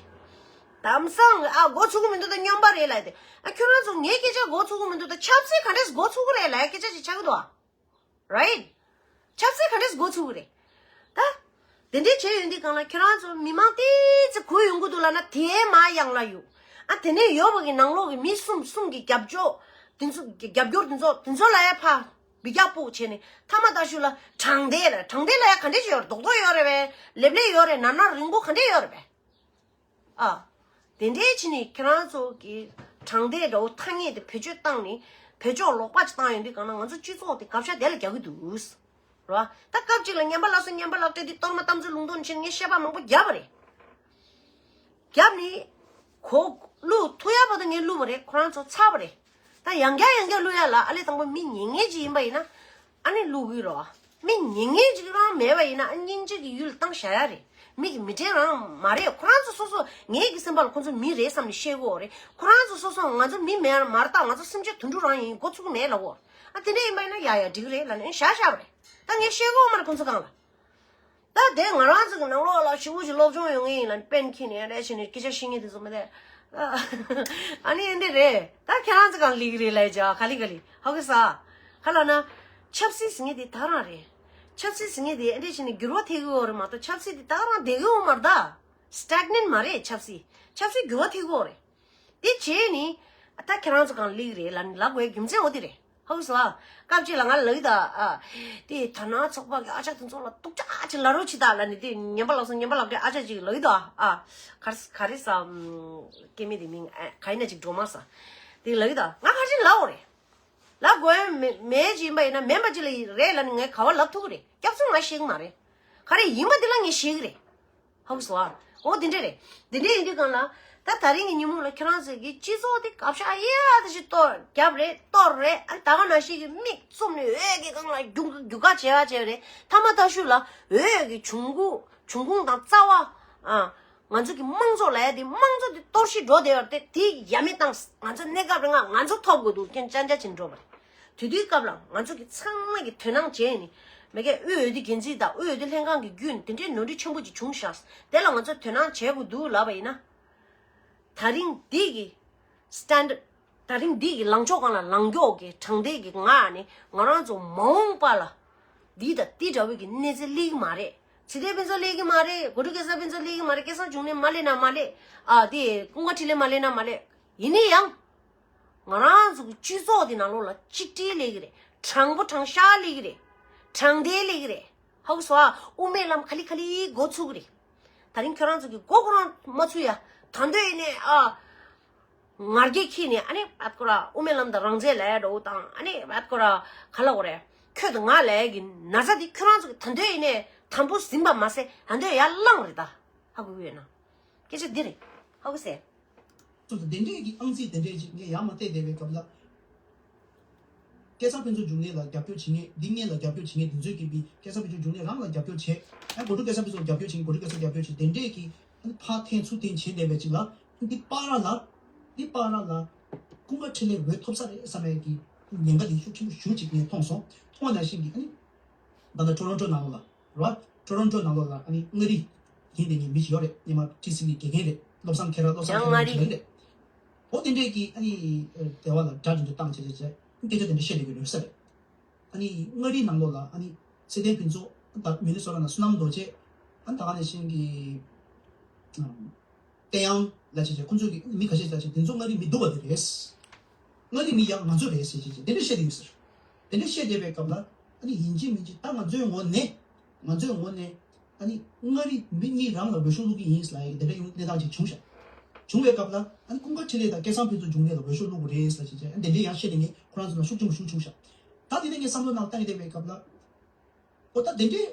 བྱེད། ལམ་སང་ཨ་མགོ་ཚོད་ཀྱི་མི་འདུག་ད་སྨྱོན་པ་རེད་ལབ་དེ། ཨ་ཁྱོད་རང་ཚོ་ངའི་སྐད་ཆ་མགོ་ཚོད་ཀྱི་མི་འདུག་ད་ཆབ་སྲིད་ག་འདྲས་མགོ་ཚོད་ཀྱི་རེད་ལབ་ཡ་སྐད་ཆ་ཅིག་ཆགས་ཀྱི་འདུག་ཨ། རའིཊ། ཆབ་སྲིད་ག་འདྲས་མགོ་ཚུགས་ཀྱི་རེད། ད། དེ་འདྲས་བྱས་ཡོང་དུས་གང་ལ་ཁྱེད་རང་ཚོ་མི་མང་ཏོག་ཙམ་གུ་ཡོང་གི་འདུག་ལབ་ན་དེ་མ་ཡང་ལ་ཡོད། ཨ་དེ་ནས་ཡོད་པ་གི་ནང་ལོགས་ཀྱི་མི་གསུམ་གསུམ་གྱི་རྒྱབ་སྐྱོར། དེ་ཚོ་གི་རྒྱབ་སྐྱོར་དེ་ཚོ་དེ་ཚོ་ལ་ཡ་ཕར་འབུད་རྒྱག་ཕོད་བྱས་ནས་མཐའ་མ་ད་ཤུ་ལ་དྲང་བདེན་ལ་དྲང་བདེན་ལ་ཡ་ག་འདྲས་ཞིག་ཡོད་རེད། རྡོག་རྡོག་ཡོད་རེད་པས། ལེབ་ལེབ་ཡོད་རེད། ནར་ནར་རིང་པོ་ག་འདྲས་ཡོད་རེད་པས། ཨ། དེ་འདྲའི་ཕྱི་ནས་ཁྱེད་རང་ཚོ་གི་དྲང་བདེན་འདྲ་བོ་ཐ་སྙད་དེ་བེད་སྤྱོད་བཏང་ནས་བེད་སྤྱོད་ལོག་པ་ཅིག་བཏང་ཡོང་དུས་གང་ན་ང་ཚོ་སྤྱི་ཚོགས་དེ་བཀའ་ཤག་དེ་ལ་རྒྱག་གི་འདུག་ར། ད་སྐབས་གཅིག་ལ་ཉམས་པ་ལགས་སོ་ཉམས་པ་ལགས་སྤྲད་དུས་གཏོར་མ་གཏམ་ཚོད་ལུང་སྟོན་བྱས་ནས་ངས་བཤད་པ་མང་པོ་བརྒྱབ་པ་རེད། བརྒྱབ་ནས་གོ་བླུག་ཐུབ་ཡ་བར་དུ་ངས་བླུགས་པ་རེད། ཁོ་རང་ཚོ་ཚར་བ་རེད། ད་ཡང་བསྐྱར་ཡང་བསྐྱར་བླུག་ཡ་ལ་ཨ་ལས་དང་པོ་མི་ཉན་མཁན་ཅིག་ཡིན་པ་ཡིན་ན། ཨ་ནི་བླུག་གི་རོ། མི་ཉན་མཁན་ཅིག་རང་མེད་པ་ཡིན་ན་ཨ་སྙིང་རྗེ་གི་ཡུལ་བཏང་བཞག་ཡ་རེད། མི་གི་མི་གྲལ་རང་མ་རེད། ཁོ་རང་ཚོ་སོ་སོ་ངེད་ཀྱི་སེམས་པ་ལ་ཁོ་ཚོ་མི་རེད་བསམ་ནས་བཤད་གོ་རེད། ཁོ་རང་ཚོ་སོ་སོ་ང་ཚོ་མི་མེད་མ་རེད་ད། ང་ཚོ་སེམས་ཅན་དུད་འགྲོ་རང་ཡིན། འགོ་ཚུགས་མེད་ལབ་གོ། ཨ་དེ་འདྲ་ཡིན་པ་ཡིན་ན་ཡ་ཡ་འགྲིག་གི་རེད་ལབ་ནས་བཞག་བཞག་པ་རེད། ད་ངས་བཤད་གོ་མ་རེད་ཁོ་ཚོ་གང་ལ། ད་དེ་ང་རང་ཚོ་གི་ནང་ལོགས་ལ་ཞེ་པོ་ཅིག་སློབ་སྦྱོང་ཡོང་ངེས་ཡིན་ལབ་ནས་པེན་འཁྱེར་ནས་ཨ་འདྲ་བྱས་ནས་སྐད་ཆ་བཤད་མཁན་དེ་ཚོ་མི་འདུག་ཨ་ནི་ཨེ་འདི་རེད། ད་ཁྱེད་རང་ཚོ་གང་ལིག་རེད་ལབ་ཡ་ཅག་ག་ལི་ག་ལི་ཧ་གི་ས། ག་ལ་ན། ཆབ་སྲིད་ཟེར་མཁན་དེ་ད་རང་རེད། ཆབ་སྲིད་ཟེར་མཁན་དེ་ཨེ་འདྲ་བྱས་ནས་འགྱུར་བ་ཐེབས་གི་ཡོད་རེད་མ་གཏོགས་ཆབ་སྲིད་དེ་ད་རང་བསྡད་གི་ཡོད་མ་རེད་ད། སི་ཊེག་ནེན་མ་རེད་ཆབ་སྲིད། ཆབ་སྲིད་འགྱུར་བ་ཐེབས་གི་ཡོད་རེད། དེ་བྱས་ནི། ད་ཁྱེད་རང་ཚོ་གང་ལིག་རེད་ལབ་ནི་ལབ་དགོས་རྒྱུ་མཚན་འོ་དེ་རེད། ཧ་གོ་སོང་ཨ། སྐབས་གཅིག་ལ་ང་ལ་ལབ་ཀྱི་ད་ཨ། དེ་དར་ནག་ཚོགས་པ་གི་ཨ་ཅག་དེ་ཚོ་ལ་སྡུག་ཅག་ཅིག་ལབ་རོགས་བྱེད་ད་ལབ་ནི་དེ་ཉན་པ་ལགས་སོ་ཉན་པ་ལགས་དེ་ཨ་ཅག་ཅིག་ལབ་ཀྱི་ད་ཨ། ག་རེ་ག་རེ་ཟ། སྐྱེ་དམན་དེ་མིང་ཨ་ག་ཡིན་ན་ཅིག་འགྲོ་མ་ས། དེ་ལབ་ཀྱི་ད་ང་ག་ཅིག་ལབ་འོ་རེད། ལབ་དགོས་མེད་མེད་ཅིག་ཡིན་པ་ཡིན་ན་མིན་པ་ཅིག་ལ་རེད་ལབ་ནི་ངས་ག་བ་ལབ་ཐུབ་ཀྱི་རེད། སྐྱག་རྫུན་ང་བཤད་ཀྱི་མ་རེད། ག་རེ་ཡིན་པ་དེ་ལ་ངས་བཤད་ཀྱི་རེད། ཧ་གོ་སོང་ཨ། འོ་དེ་འདྲ་རེད། དེ་འདྲ་ཡིན་དུས་གང་ལ། ད་ད་རིང་གི་ཉིན་མོ་ལ་ཁྱེད་རང་ཚོས་ཀྱི་སྤྱི་ཚོགས་དེ་བཀའ་ཤག་གཡས་དེ་ཞིག་གཏོར་རྒྱབ་རེད་གཏོར་རེད། ཨ་ད་ག་ནང་བཞིན་གྱི་མིག་བཙུམ་ནས་འོས་ཀྱི་སྒང་ལ་རྒྱུག་རྒྱུག་ཁ་བྱེད་པ་བྱས་པ་རེད། ཐ་མ་ཐ་ཤུ་ལ་འོས་ཀྱི་འབྱུང་ཁུངས་འབྱུང་ཁུངས་དང་རྩ་བ། ཨ། ང་ཚོ་གི་དམངས་གཙོ་ལབ་ཡ་དེ་དམངས་གཙོ་དེ་གཏོར་བཤིག་འགྲོ་བསྡད་ཡོད་རེད་དེ། དེ་ཡ་མེད་བཏང་། ང་ཚོ་གནས་སྐབས་རིང་ང་ང་ཚོ་ཐོབ་དགོས་འདུག་རྐྱང་རྐྱང་རྐྱང་བྱས་ནས་འགྲོ་བ་རེད། དེ་དུས་སྐབས་ལ་ང་ཚོ་གི་ཚང་མ་གི་དོ་སྣང་བྱས་ནས་མ་གི་དབུས་འོས་བསྡུ་འགན་འཛིན་དང་དབུས་འོས་བསྡུ་ལྷན་ཁང་གི་བརྒྱུད་ནས་དེ་འདྲའི་ནོར་འཁྲུལ་ཆེན་པོ་ཅིག་བྱུང་ཤག་དེ་ལ་ང་ཚོ་དོ་སྣང་བྱེད་དགོས་འདུག་ལབ་པ་ཡིན་ན། ད་རིང་འདི་གི་སི་ཊེན་ཌར་ཌི། ད་རིང་འདི་གི་ལངས་ཕྱོགས་སྒང་ལ་ལངས་ཕྱོགས་ཀྱི་དྲང་བདེན་གྱི་ངང་ནས་ང་རང་ཚོ་མ་འོངས་པ་ལ་འདི་དང་འདི་འདྲ་བོའི་གི་གནས་ཚུལ་སླེབས་ཀྱི་མ་རེད། ཚེ་བརྟན་ཕུན་ཚོགས་སླེབས་ཀྱི་མ་རེད། གོ་ཊུ་སྐལ་བཟང་ཕུན་ཚོགས་སླེབས་ཀྱི་མ་རེད། སྐལ་བཟང་འབྱུང་གནས་མ་སླེབས་ན་མ་སླེབས། ཨ་དེ་ཀུན་དགའ་འཕྲིན་ལས་མ་སླེབས་ན་མ་སླེབས། ཡིན་ན་ཡང་། ང་རང་ཚོ་གི་སྤྱི་ཚོགས་དེ་ནང་ལོགས་ལ་གཅིག་སྒྲིལ་སླེབས་ཀྱི་རེད། དྲང་པོ་དྲང་བཞག་སླེབས་ཀྱི་རེད། དྲང་བདེན་སླེབས་ཀྱི་རེད། ཧ་གོ་སོང་ཨ། དབུ་མའི་ལམ་ག་ལེ་ག་ལེ་འགོ་ཚུགས་ཀྱི་རེད། ད་རིང་ཁྱོད་རང་ཚོ་གི་མགོ་ཁོ་རང་མ་ཚུགས་ཡ། ད་འདོད་ཡིན་ནས་ཨ། ང་རྒྱལ་ཁྱེར་ནས་ཨ་ནི་བད་ཀོ་ར་དབུ་མའི་ལམ་དང་རང་རྩལ་ལས་འགྲོ་དང་ཨ་ནི་བད་ཀོ་ར་ག་ལ་འོ་རེད། ཁྱོད་དང་ང་ལས་ཀྱི་ན་ཚ་དེ་ཁྱོད་རང་ཚོ་གི་ད་འདོད་ཡིན་ནས་དམ་པོ་ཟིན་པ་མ་ཟད་ད་འདོད་ཡར་བླངས་རེད་ད། ཧ་གོ་གི་ཡོད་ན། སྐད་ཆ་འདི་རེད། ཧ་གོ་སེ། སོ་སོ་དེ་འདྲས་ཀྱི་ཨང་རྩིས་དེ་འདྲས་ཅིག་ངས་ཡར་མར་བལྟས་བསྡད་པའི་སྐབས་ལ། སྐལ་བཟང་ཕུན་ཚོགས་འབྱུང་གནས་ལ་རྒྱབ་སྐྱོར་བྱེད་མཁན་འདི་སྔོན་ལ་རྒྱབ་སྐྱོར་བྱེད་མཁན་དེ་ཚོས་ཀྱིས་པི་སྐལ་བཟང་ཕུན་ཚོགས་འབྱུང་གནས་རང་ལ་རྒྱབ་སྐྱོར་བྱེད། ཨ་གོ་སྒྲུབ་སྐལ་བཟང་ཕུན་ཚོགས་རྒྱབ་སྐྱོར་བྱེད་མཁན་གོ་སྒྲུབ་སྐལ་བཟང་རྒྱབ་སྐྱོར་བྱེད་དེ་འདྲས་ཀྱི་ཨ་ནི་ཕར་འཐེན་ཚུར་འཐེན་བྱེད་བསྡད་པའི་ཅིག་ལ་འདི་པར་ལ་འདི་པར་ལ་ཀུན་དགའ་འཕྲིན་ལས་འོས་ཐོབ་ས་རེད་བསམ་ཡས་ཀྱི་ཉེན་ཁ་དེ་ཤུགས་ཆེན་པོ་ཞེ་པོ་ཅིག་ངས་མཐོང་སོང་། མཐོང་བ་ནང་བཞིན་གྱི་ཨ་ནི་ད་ལྟ་ཊོ་རོན་ཊོ་ནང་ལོགས་ལ། རོ། ཊོ་རོན་ཊོ་ནང་ལོགས་ལ་ཨ་ནི་མངའ་རིས་ཡིན་པའི་ངའི་མི་ཞིག་ཡོད་རེད། སྔོན་མ་ཊི་སི་ཝི་དགེ་རྒན་རེད། བློ་བཟང་ཁེ་ར་བློ་བཟང་ཡང་ཁེ་ར་མངའ་རིས་ཞིག་རེད། འོ་དེ་འདྲས་ཀྱི་ཨ་ནི་ཨ་སྡེ་བ་ལ་སྒྲ་འདི་འདྲ་བཏང་བྱས་བྱས་བྱས་སྐད་ཆ་དེ་འདྲ་བཤད་བསྡད་ཀྱི་ཡོད་ས་རེད། ཨ་ནི་མངའ་རིས་ནང་ལོགས་ལ་ཨ་ནི་ཚེ་བརྟན་ཕུན་ཚོགས་ད་མི་ནི་སོ་ཊ་ནང་བསོད་ནམས་རྡོ་རྗེ་ཨ་ནི་ད་ག་ནང་བཞིན་གྱི་ཨམ། དེ་ཡང་ལ་བྱས་བྱས་ཁོང་ཚོས་ཀྱི་མི་ཁ་ཤས་ལ་བྱས་དེ་ཚོ་མངའ་རིས་མི་སྡུག་པ་དེ་རེད། མངའ་རིས་མི་ཡག་ང་ཚོ་རེད་ཟེར་བྱས་བྱས་དེ་འདྲ་བཤད་དེ་ཡོད་ཟེར། དེ་འདྲ་བཤད་བསྡད་པའི་སྐབས་ལ་ཨ་ནི་ཡིན་གཅིག་མིན་གཅིག་ད་ང་ཚོའི་ངོས་ནས་ང་ཚོའི་ངོས་ནས་ཨ་ནི་མངའ་རིས་མི་གཉིས་རང་ལ་འོས་ཤོག་བླུག་གི་ཡིན་ཟེར་ལབ་ཡག་གི་དེ་འདྲ་ཡོང་གནས་སྟངས་ཅིག་བྱུང་ཤག་བྱུང་བའི་སྐབས་ལ་ཨ་ནི་ཀུན་དགའ་འཕྲིན་ལས་དང་སྐལ་བཟང་ཕུན་ཚོགས་འབྱུང་གནས་ལ་འོས་ཤོག་བླུག་དགོས་རེད་ཟེར་བྱས་བྱས་ཨ་ནི་དེ་འདྲའི་ཡང་བཤད་དེ་ངས་ཁོ་རང་ཚོ་ལ་ཤུགས་ཆེན་པོ་ཞིག་བྱུང་ཤག་ད་དེ་ནས་ངས་བསམ་བློ་ནང་བཏང་བསྡད་པའི་སྐབས་ལ། ཨོ་ད་དེ་འདྲས་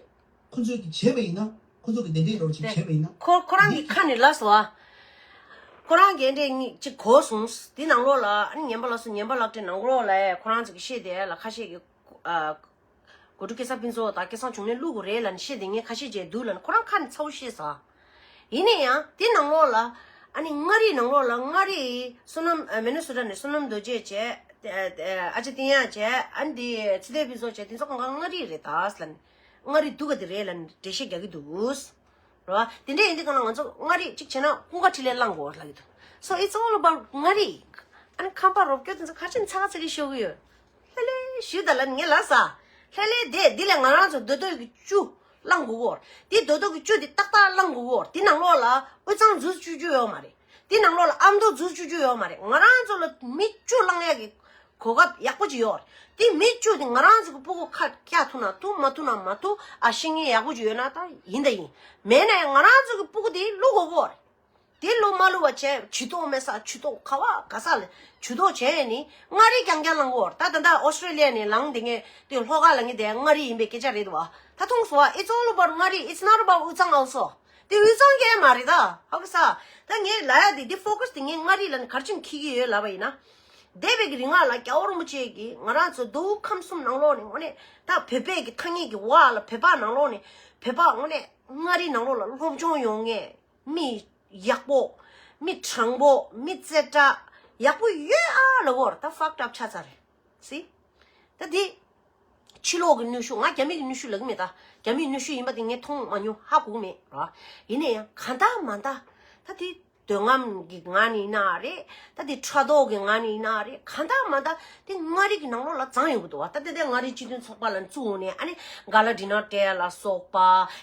ཁོ་ཚོས་ཀྱི་བྱས་པ་ཡིན་ན་ཁོ་ཚོ་གི་དེ་འདྲས་རོགས་ཅིག་བྱས་པ་ཡིན་ན། ཁོ་ཁོ་རང་གི་ཁ་ནས་ལབ་སོང་ཨ། ཁོ་རང་གི་འདྲས་གཉིས་ཅིག་གོ་སོང་། དེ་ནང་ལོགས་ལ་ཨ་ནི་ཉན་པ་ལགས་སོ་ཉན་པ་ལགས་དེ་ནང་ལོགས་ལ་ཁོ་རང་ཚོ་གི་བཤད་དེ་ལ་ཁ་ཤས་ཀྱི་ཨ། གོ་སྒྲིག་སྐལ་བཟང་ཕུན་ཚོགས་དང་སྐལ་བཟང་འབྱུང་གནས་བླུག་དགོས་རེད་ལབ་ནས་བཤད་དེ་ངས་ཁ་ཤས་བྱས་འདུག་ལབ་ནས་ཁོ་རང་ཁ་ནས་ཚ་བོ་བཤད་སོང་ཨ། ཡིན་ན་ཡང་དེ་ནང་ལོགས་ལ་ཨ་ནི་མངའ་རིས་ནང་ལོགས་ལ་མངའ་རིས་བསོད་ནམས་ཨ་མི་ནི་སོ་ཊ་ནས་བསོད་ནམས་རྡོ་རྗེ་བྱས། ཨ་ཅེ་ཏི་ཡ་བྱས་ཨ་ནི་དེ་ཚེ་བརྟན་ཕུན་ཚོགས་བྱས་དེ་ཚོ་གང་ག་མངའ་རིས་རེད་ད་ཟེར་ལབ་ནས་མངའ་རིས་སྡུག་ག་དེ་རེད་ལབ་ནས་འགྲེལ་བཤད་རྒྱག་གི་འདུག་རེད་བ། དེ་འདྲ་ཡིན་དུས་གང་ལ་ང་ཚོ་མངའ་རིས་གཅིག་བྱས་ན་ཀུན་དགའ་འཕྲིན་ལས་བླང་དགོས་ལབ་ཀྱི་འདུག So it's all about མངའ་རིས། ཨ་ནི་ཁམས་པ་རོབ་སྐྱོར་དེ་ཚོ་ག་ཅིག་ཚ་ག་ཚ་གི་ཤོད་གི་ཡོད། ལྷ་ལྷ་ཞུས་ད་ལ་ངས་ལབ་ས། ལྷ་ལྷ་དེ་འདི་ལས་ང་རང་ཚོ་རྡོ་རྡོ་གི་བཅུ་བླང་དགོས་གོ། དེ་རྡོ་རྡོ་གི་བཅུ་དེ་ཏག་ཏག་བླང་དགོས་གོ། དེ་ནང་ལོགས་ལ་དབུས་གཙང་འཛུལ་བཅུག་རྒྱུ་ཡོད་མ་རེད། དེ་ནང་ལོགས་ལ་ཨ་མདོ་འཛུལ་བཅུག་རྒྱུ་ཡོད་མ་རེད། ང་རང་ཚོ་ལ་མི་བཅུ་བླང་ཡག་གི་གོ་སྐབས་ཡག་པོ་ཅིག་ཡོད་རེད། དེ་མི་བཅུ་དེ་ང་རང་ཚོ་གི་སྤུ་གུ་ཁ་རྒྱག་ཐུབ་ན་ཐུབ་མ་ཐུབ་ན་མ་ཐུབ་ཨ་ཤེས་མཁན་ཡག་པོ་ཅིག་ཡོད་ན་ད་ཡིན་ད་ཡིན། མེད་ན་ཡང་ང་རང་ཚོ་གི་སྤུ་གུ་དེ་བླུག་དགོས་གོ་རེད། དེ་བླུག་མ་བླུག་པ་བྱས་ཇུས་གཏོགས་མེད་ས་ཇུས་གཏོགས་ག་བ་ག་ས་ལ་ཇུས་གཏོགས་བྱས་ནི་མངའ་རིས་རྐྱང་རྐྱང་ལངས་གོ། ད་ད་ལྟ་ཨོ་སི་ཀྲེ་ལི་ཡ་ནས་ལངས་བསྡད་མཁན་དེ་ལྷོ་ཁ་ལ་ངས་དེ་མངའ་རིས་ཡིན་པའི་སྐད་ཆ་རེད་འདུག་བ། ད་མཐོང་སོང་བ། It's all about མངའ་རིས། It's not about དབུས་གཙང་also། དེ་དབུས་གཙང་གི་མ་རེད་ད། ཧ་གོ་ས། ད་ངས་ལབ་ཡ་དེ་དེ་ཕོ་ཀ་སི་དེ་ངས་མངའ་རིས་ལ་ནི་ག་རེ་བྱས་ནས་འཁྱེར་གྱི་ཡོད་ལབ་པ་ཡིན་ན། འདས་པའི་གི་རིང་ལ་རྒྱལ་བ་རིན་པོ་ཆེ་གིས་ང་རང་ཚོ་མདོ་དབུས་ཁམས་གསུམ་ནང་ལོགས་ནས་དངོས་གནས་ད་བོད་པའི་གི་ཐ་སྙད་ཀྱི་འོག་ལ་བོད་པ་ནང་ལོགས་ནས་བོད་པ་དངོས་གནས་མངའ་རིས་ནང་ལོགས་ལ་སློབ་སྦྱོང་ཡོང་མཁན། མི་ཡག་པོ། མི་དྲང་པོ། མི་རྩེ་གྲ་ཡག་པོ་ཡོད་ཨ་ལ་བོར་ད་fucked up ཆགས་ཚར་རེད། See། ད་འདི་ཕྱི་ལོགས་ཀྱི་ནུས་ཤུགས། ང་རྒྱ་མི་གི་ནུས་ཤུགས་ལབ་ཀྱི་མེད། ད་རྒྱ་མིའི་ནུས་ཤུགས་ཡིན་པ་དེ་ངས་མཐོང་མ་མྱོང་། ཧ་གོ་གི་མེད་ར། ཡིན་ན་ཡང་གང་ལྟར་མ་ལྟར་ད་འདི་འདོད་རྔམ་གྱི་ངང་ནས་ཡིན་ན་རེད། ད་འདི་ཕྲག་དོག་གི་ངང་ནས་ཡིན་ན་རེད། གང་ལྟར་མ་ལྟར་དེ་མངའ་རིས་ཀྱི་ནང་ལོགས་ལ་བརྫངས་ཡོང་གི་འདུག་བ། ད་དེ་དེ་མངའ་རིས་སྤྱི་མཐུན་ཚོགས་པ་ལ་བཙུགས་ནས་ཨ་ནི་ག་ལ་འདྲི་ན་སྤྲད་ལ་སོགས་པ་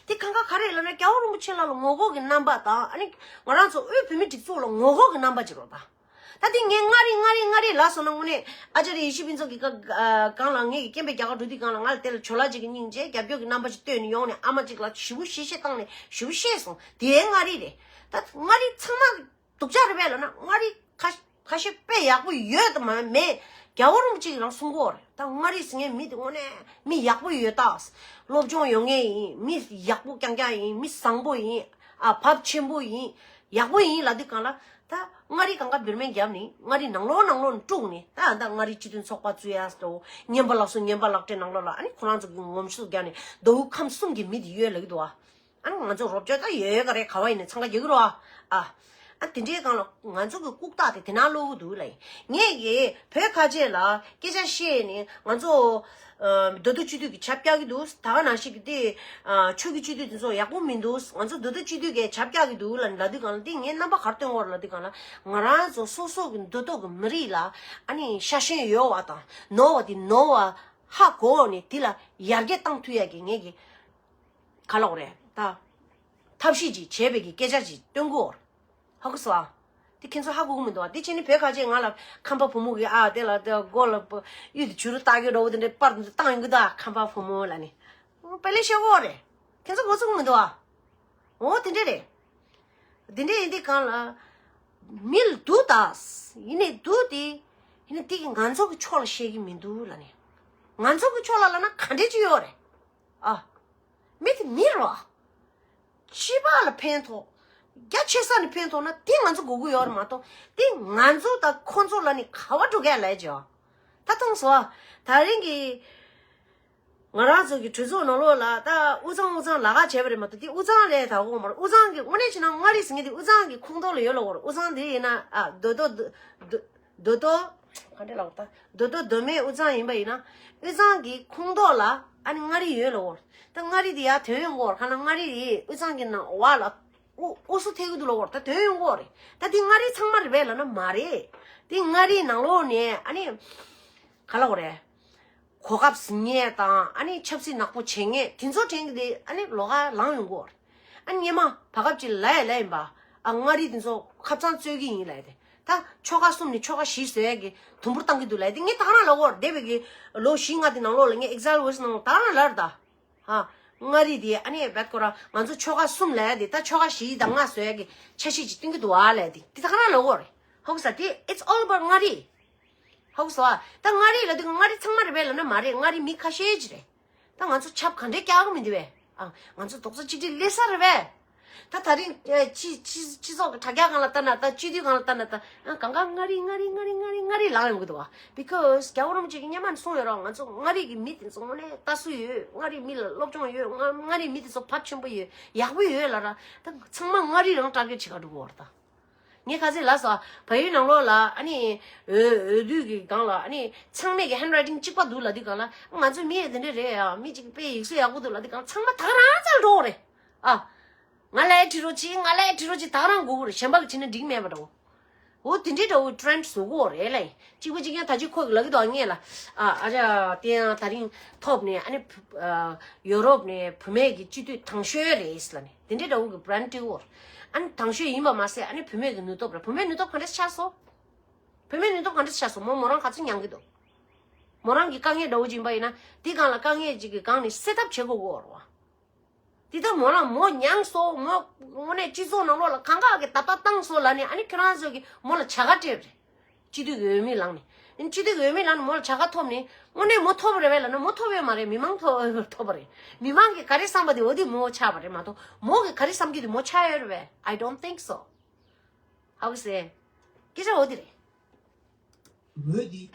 དེ་གང་ག་ག་རེ་ལབ་ན་རྒྱལ་བ་རིན་པོ་ཆེ་ལ་ལ་ངོ་རྒོལ་གྱི་རྣམ་པ་དང་ཨ་ནི་ང་རང་ཚོ་དབུས་བོད་མི་སྒྲིག་འཛུགས་ལ་ངོ་རྒོལ་གྱི་རྣམ་པ་ཅིག་རེད་ད། ད་དེ་ངས་མངའ་རིས་མངའ་རིས་མངའ་རིས་ལབ་སོང་ན་དངོས་གནས་ཨ་ཅཱརྱ་ཡེ་ཤེས་ཕུན་ཚོགས་ཀྱི་སྐབས་སྒང་ལ་ངས་ཀྱི་སྐྱེན་པའི་རྒྱ་གར་འགྲོ་དུས་སྒང་ལ་ང་ལ་དེ་ལ་ཇོ་ལགས་ཅིག་གི་སྙིང་རྗེ་རྒྱབ་སྐྱོར་གྱི་རྣམ་པ་ཅིག་སྟོན་ནས་ཡོང་ནས་ཨ་མ་ཅིག་ལ་ཞེ་པོ་གཤེ་གཤེ་བཏང་ནས་ཞེ་པོ་གཤེ་སོང་། དེ་མངའ་རིས་རེད། ད་མངའ་རིས་ཚང་མ་སྡུག་ཅག་རེད་པས་ལབ་ན་མངའ་རིས་ཁ་ཁ་ཤས་དཔེ་ཡག་པོ་ཡོད་དམ་མེད། རྒྱལ་བ་རིན་པོ་ཆེ་གིས་རང་གསུང་གི་ཡོད་རེད། ད་མངའ་རིས་ཟེར་མཁན་མི་དེ་དངོས་གནས་མི་ཡག་པོ་ཡོད་ད། སློབ་སྦྱོང་ཡོད་མཁན་ཡིན། མི་ཡག་པོ་རྐྱང་རྐྱང་ཡིན། མི་བཟང་པོ་ཡིན། ཨ་བབ་ཆེན་པོ་ཡིན། ཡག་པོ་ཡིན་ལབ་དུས་སྒང་ལ་ད་མངའ་རིས་གང་ག་བེར་མེན་བརྒྱབ་ནས་མངའ་རིས་ནང་ལོགས་ནང་ལོགས་ནས་དཀྲུགས་ནས་ད་ད་མངའ་རིས་སྤྱི་མཐུན་ཚོགས་པ་བཙུགས་ཡ་སོ། ཉན་པ་ལགས་སོ་ཉན་པ་ལགས་སྤྲད་ནང་ལོགས་ལ་ཨ་ནི་ཁོ་རང་ཚོ་གི་ངོམ་ཤུགས་བརྒྱབ་ནས་མདོ་དབུས་ཁམས་གསུམ་གྱི་མི་དེ་ཡོད་ལབ་ཀྱི་འདུག་ཨ། ཨ་ནི་ང་ཚོ་རོབ་ཅོ་ད་ཡོད་ཡོད་ག་རེད། ག་བ་ཡིན་ནས་འཚང་ཁ་རྒྱག་གི་རོ་ཨ། ཨ་དེ་འདྲའི་སྒང་ལ་ང་ཚོ་གི་ལྐུགས་རྟགས་དེ་དེ་ན་ལོག་གི་འདུག་ལ་ཡིན། ངས་གི་བོད་ཁ་ཆེ་ལ་སྐད་ཆ་བཤད་ནས་ང་ཚོ་མདོ་སྟོད་སྤྱི་འཐུས་ཀྱི་ཆབ་རྒྱག་གི་འདུག་ད་ག་ནང་བཞིན་གི་དེ་ཆོས་ཀྱི་སྤྱི་འཐུས་དེ་ཚོ་ཡག་པོ་མི་འདུག་ང་ཚོ་མདོ་སྟོད་སྤྱི་འཐུས་ཀྱི་ཆབ་རྒྱག་གི་འདུག་ལ་ལབ་དུས་སྒང་ལ་དེ་ངས་རྣམ་པ་ག་རེ་སྟོན་དགོས་རེད་ལབ་དུས་སྒང་ལ་ང་རང་ཚོ་སོ་སོ་གི་མདོ་སྟོད་ཀྱི་མི་རིགས་ལ་ཨ་ནི་ཤ་ཞེན་ཡོད་པ་དང་ནོར་བ་དེ་ནོར་བ་ཧ་གོ་ནས་དེ་ལ་ཡར་རྒྱས་བཏང་ཐུབ་ཡ་གི་ངས་གི་ག་ལབ་དགོས་རེད་ད། ཐབས་ཤེས་ཅིག་བྱས་པའི་གི་སྐད་ཆ་ཅིག་སྟོན་གི་ཡོད་རེད། ཧ་གོ་སོང་ཨ། དེ་ཁྱེད་ཚོ་ཧ་གོ་གི་མི་འདུག་བ། དེ་བྱས་ནས་བོད་ཁ་ཆེ་ང་ལ་ཁམས་པ་བུ་མོ་གི་ཨ་དེ་ལ་དེ་མགོ་ལ་གཡུ་དེ་བྱུ་རུ་བཏགས་ཀྱི་འདྲ་བོ་དེ་འདྲ་པར་དེ་བཏང་ཡོང་གི་འདུག་ཨ། ཁམས་པ་བུ་མོ་ལ་ནི་དཔེ་ལེགས་ཤོད་གོ་རེད། ཁྱེད་ཚོ་གོ་ཚོད་གི་མི་འདུག་བ། འོ་དེ་འདྲ་རེད། དེ་འདྲ་ཡིན་དུས་གང་ལ། མི་ལ་སྡུག་ད། ཡིན་ནའི་སྡུག་དེ། ཡིན་ནའི་དེ་གི་ང་ཚོ་གི་ཕྱོགས་ལ་བཤད་ཀྱི་མི་འདུག་ལ་ནི། ང་ཚོ་གི་ཕྱོགས་ལ་ལབ་ན་ག་འདྲ་ཅིག་ཡོད་རེད། ཨ། མི་དེ་མི་རེད་བ། སྤྱི་པ་ལ་ཕན་ཐོགས། རྒྱ་ཆེ་ས་ནས་ཕན་ཐོགས་ན་དེ་ང་ཚོ་དགོས་ཀྱི་ཡོད་རེད་མ་གཏོགས་དེ་ང་ཚོ་དང་ཁོ་ཚོ་ལ་ནི་ག་བ་འགྲོ་གས་ལས་ཀྱི་ཡོད། ད་མཐོང་སོང་ཨ། ད་རིང་གི་ང་རང་ཚོ་གི་གྲོས་ཚོགས་ནང་ལོགས་ལ་ད་དབུས་གཙང་དབུས་གཙང་ལ་ཁ་བྱས་པ་རེད་མ་གཏོགས་དེ་དབུས་གཙང་ལས་ད་འོང་མ་རེད། དབུས་གཙང་གི་དངོས་གནས་བྱས་ན་མངའ་རིས་ཟེར་མཁན་དེ་དབུས་གཙང་གི་ཁོངས་གཏོགས་ལ་ཡོད་ལ་འོར། དབུས་གཙང་དེ་ཡིན་ན་ཨ་མདོ་སྟོད་མདོ་སྟོད་ག་འདྲ་ལབ་དགོས། ད་མདོ་སྟོད་མདོ་སྨད་དབུས་གཙང་ཡིན་པ་ཡིན་ན་དབུས་གཙང་གི་ཁོངས་གཏོགས་ལ་ཨ་ནི་མངའ་རིས་ཡོད་ལ་འོར། ད་མངའ་རིས་དེ་ཡར་ཐོན་ཡོང་གི་འོར། ག་ན་མངའ་རིས་དེ་དབུས་གཙང་གི་ནང་འོག་ལ་དབུ་དབུ་སུ་ཐེ་གི་འདུག་ལ་འོར། ད་ཐོན་ཡོང་གི་འོར་རེད། ད་དེ་མངའ་རིས་ཚང་མ་རེད་པས་ལབ་ན་མ་རེད། དེ་མངའ་རིས་ནང་ལོགས་ནས་ཨ་ནི་ག་ལབ་དགོས་རེད། གོ་སྐབས་ཟིན་མཁན་དང་ཨ་ནི་ཆབ་སྲིད་ནག་པོ་བྱེད་མཁན་དེ་ཚོ་དྲན་གི་དེ་ཨ་ནི་ལོགས་ཀ་ལངས་ཡོང་གི་འོར། ཨ་ནི་སྔོན་མ་བར་སྐབས་ཅིག་ལབ་ཡ་ལབ་ཡིན་པ། ཨ་མངའ་རིས་དེ་ཚོ་ཁ་ཚང་རྩོད་ཀྱི་ཡིན་ལབ་ཡ་དེ། ད་ཆོལ་ཁ་གསུམ་ནས་ཆོལ་ཁ་བཞི་བཟོ་ཡ་གི་དུམ་བུར་བཏང་གི་འདུག་ལབ་ཡ་དེ་ངས་ད་ག་རང་ལབ་གོ། འདས་པའི་གི་ལོ་བཞི་ལྔ་དེ་ནང་ལོགས་ལ་ངས་ཨེག་ཛལ་ཝེ་སི་ནང་ལ་ད་ག་རང་ལབ་རེད་ད། ཧ། མངའ་རིས་དེ་ཨ་ནི་བད་ཁོ་ར་ང་ཚོ་ཆོལ་ཁ་གསུམ་ལབ་ཡ་དེ་ད་ཆོལ་ཁ་བཞི་དང་ལྔ་བཟོ་ཡ་གི་ཆ་ཤས་ཅིག་སྟོན་གི་འདུག་ཨ་ལབ་ཡ་དེ་དེ་ད་ག་རང་ལབ་གོ་རེད། ཧོག་ས་དེ་it's all about མངའ་རིས། ཧོག་སོ་ཨ། ད་མངའ་རིས་ལབ་དུས་མངའ་རིས་ཚང་མ་རེད་པས་ལབ་ན་མ་རེད། མངའ་རིས་མི་ཁ་ཤས་ཅིག་རེད། ད་ང་ཚོ་ཆབ་ག་འདྲས་བཀྱག་གི་མི་འདུག་པས། ཨ། ང་ཚོ་རྡོག་རྩ་གཅིག་སྒྲིལ་སླེབས་ས་རེད་པས། ད་ད་རིང་ཨ་སྤྱི་སྤྱི་སྤྱི་ཚོགས་ཀྱི་དྲ་རྒྱ་སྒང་ལ་ལྟ་ན་ད་སྤྱི་འཐུས་སྒང་ལ་ལྟ་ན་ད་ཨ་གང་ག་མངའ་རིས་མངའ་རིས་མངའ་རིས་མངའ་རིས་མངའ་རིས་ལངས་ཡོང་གི་འདུག་པ། Because རྒྱལ་བ་རིན་པོ་ཆེ་གིས་སྔོན་མ་ནས་གསུངས་ཡོད་ར། ང་ཚོ་མངའ་རིས་ཀྱི་མི་དེ་ཚོ་དངོས་གནས་ལྟ་སྲོལ་ཡོད། མངའ་རིས་མི་ལ་སློབ་སྦྱོང་ཡོད། མངའ་མངའ་རིས་མི་དེ་ཚོ་བབ་ཆེན་པོ་ཡོད། ཡག་པོ་ཡོད་ལབ་ར། ད་ཚང་མ་མངའ་རིས་རང་ཊར་གེཊ་བྱེད་ག་འགྲོ་གི་ཡོད་རེད་ད། ངས་ཁ་སང་ལབ་སོང་། བལ་ཡུལ་ནང་ལོགས་ལ་ཨ་ནི་འོས་འོས་བསྡུ་གི་སྒང་ལ་ཨ་ནི་ཚང་མས་ཀྱི་ཧེན་རའི་ཊིང་གཅིག་པ་འདུག་ལབ་དུས་སྒང་ལ། ང་ཚོ་མི་ཡི་དེ་འདྲས་རེད་ཡ། མི་གཅིག་དཔེ་ཡིག་གཟུགས་ཡག་པོ་འདུག་ལབ་དུས་སྒང་ཚང་མ་ད་ག་རང་རྩར་འགྲོ་གི་རེད། ཨ། ང་ལ་ཡ་བྲིས་རོགས་གྱིས། ང་ལ་ཡ་བྲིས་རོགས་གྱིས། ད་ག་རང་དགོས་ཀྱི་རེད། གཞན་པ་གིས་བྲིས་ན་འགྲིག་མེད་པ་འདྲ་བོ། འོ་དེ་འདྲས་འདྲ་བོ་ཊི་རེན་ཌི་བཟོ་གི་ཡོད་རེད་ལ། གཅིག་པ་གཅིག་རྐྱང་ད་ཅི་ཁོ་གིས་ལབ་ཀྱི་འདུག་ཨ། ངས་ལ་ཨ་ཨ་ཅག་དེ་ཡང་ད་རིང་ཐོབ་ནས་ཨ་ནི་ཨ་ཡོ་རོབ་ནས་བུད་མེད་ཀྱི་སྤྱི་འཐུས་དང་ཤོས་རེད་ལབ་ནས། དེ་འདྲའི་འདྲ་བོ་གི་བྷི་རན་ཌི་སྤྲད་ཡོད། ཨ་ནི་དང་ཤོས་ཡིན་པ་མ་ཟད་ཨ་ནི་བུད་མེད་ཀྱི་ནུས་སྟོབས་རེད། བུད་མེད་ནུས་སྟོབས་ག་འདྲ་ཆགས་སོང་། བུད་མེད་ནུས་སྟོབས་ག་འདྲ་ཆགས་སོང་། མོ་མོ་རང་ག་ཚོད་མྱངས་ཀྱི་འདུག་མོ་རང་གི་དཀའ་ངལ་འདྲ་བོ་ཅིག་ཡིན་པ་ཡིན་ན་དེ་སྒང་ལ་དཀའ་ངལ་ཅིག་གི་སྒང་ནས་སེལ་ཐབས་བྱེད་དགོས་ཀྱི་ཡོད་རེད་བ། དེ་ལྟར་མོ་རང་མོ་མྱངས་སོང་། མོ་དངོས་གནས་སྤྱི་ཚོགས་ནང་ལོགས་ལ་གང་ག་གི་ད་ལྟ་བཏང་སོང་ལབ་ནས་ཨ་ནི་ཁྱེད་རང་ཚོ་གིས་མོ་ལ་བྱ་དགའ་སྤྲད་པ་རེད། སྤྱི་འཐུས་ཀྱི་འོས་མི་ལངས་ནས། སྤྱི་འཐུས་ཀྱི་འོས་མི་ལངས་ནས་མོ་ལ་བྱ་དགའ་ཐོབ་ནས་དངོས་གནས་མོ་ཐོབ་པ་རེད་པས་ལབ་ན་མོ་ཐོབ་ཡོད་མ་རེད། མི་མང་ཐོབ་ཐོབ་པ་རེད། མི་མང་གིས་ག་རེ་བསམ་པ་དེ་འོ་དེ་མོ་ཆགས་པ་རེད་མ་གཏོགས་མོ་གིས་ག་རེ་བསམ་གྱི་འདུག་མོ་ཆགས་ཡོད་རེད་པས། I don't think so. ཧ་གོ་སོང་། སྐད་ཆ་འོ་དེ་རེད། འོས་འདི།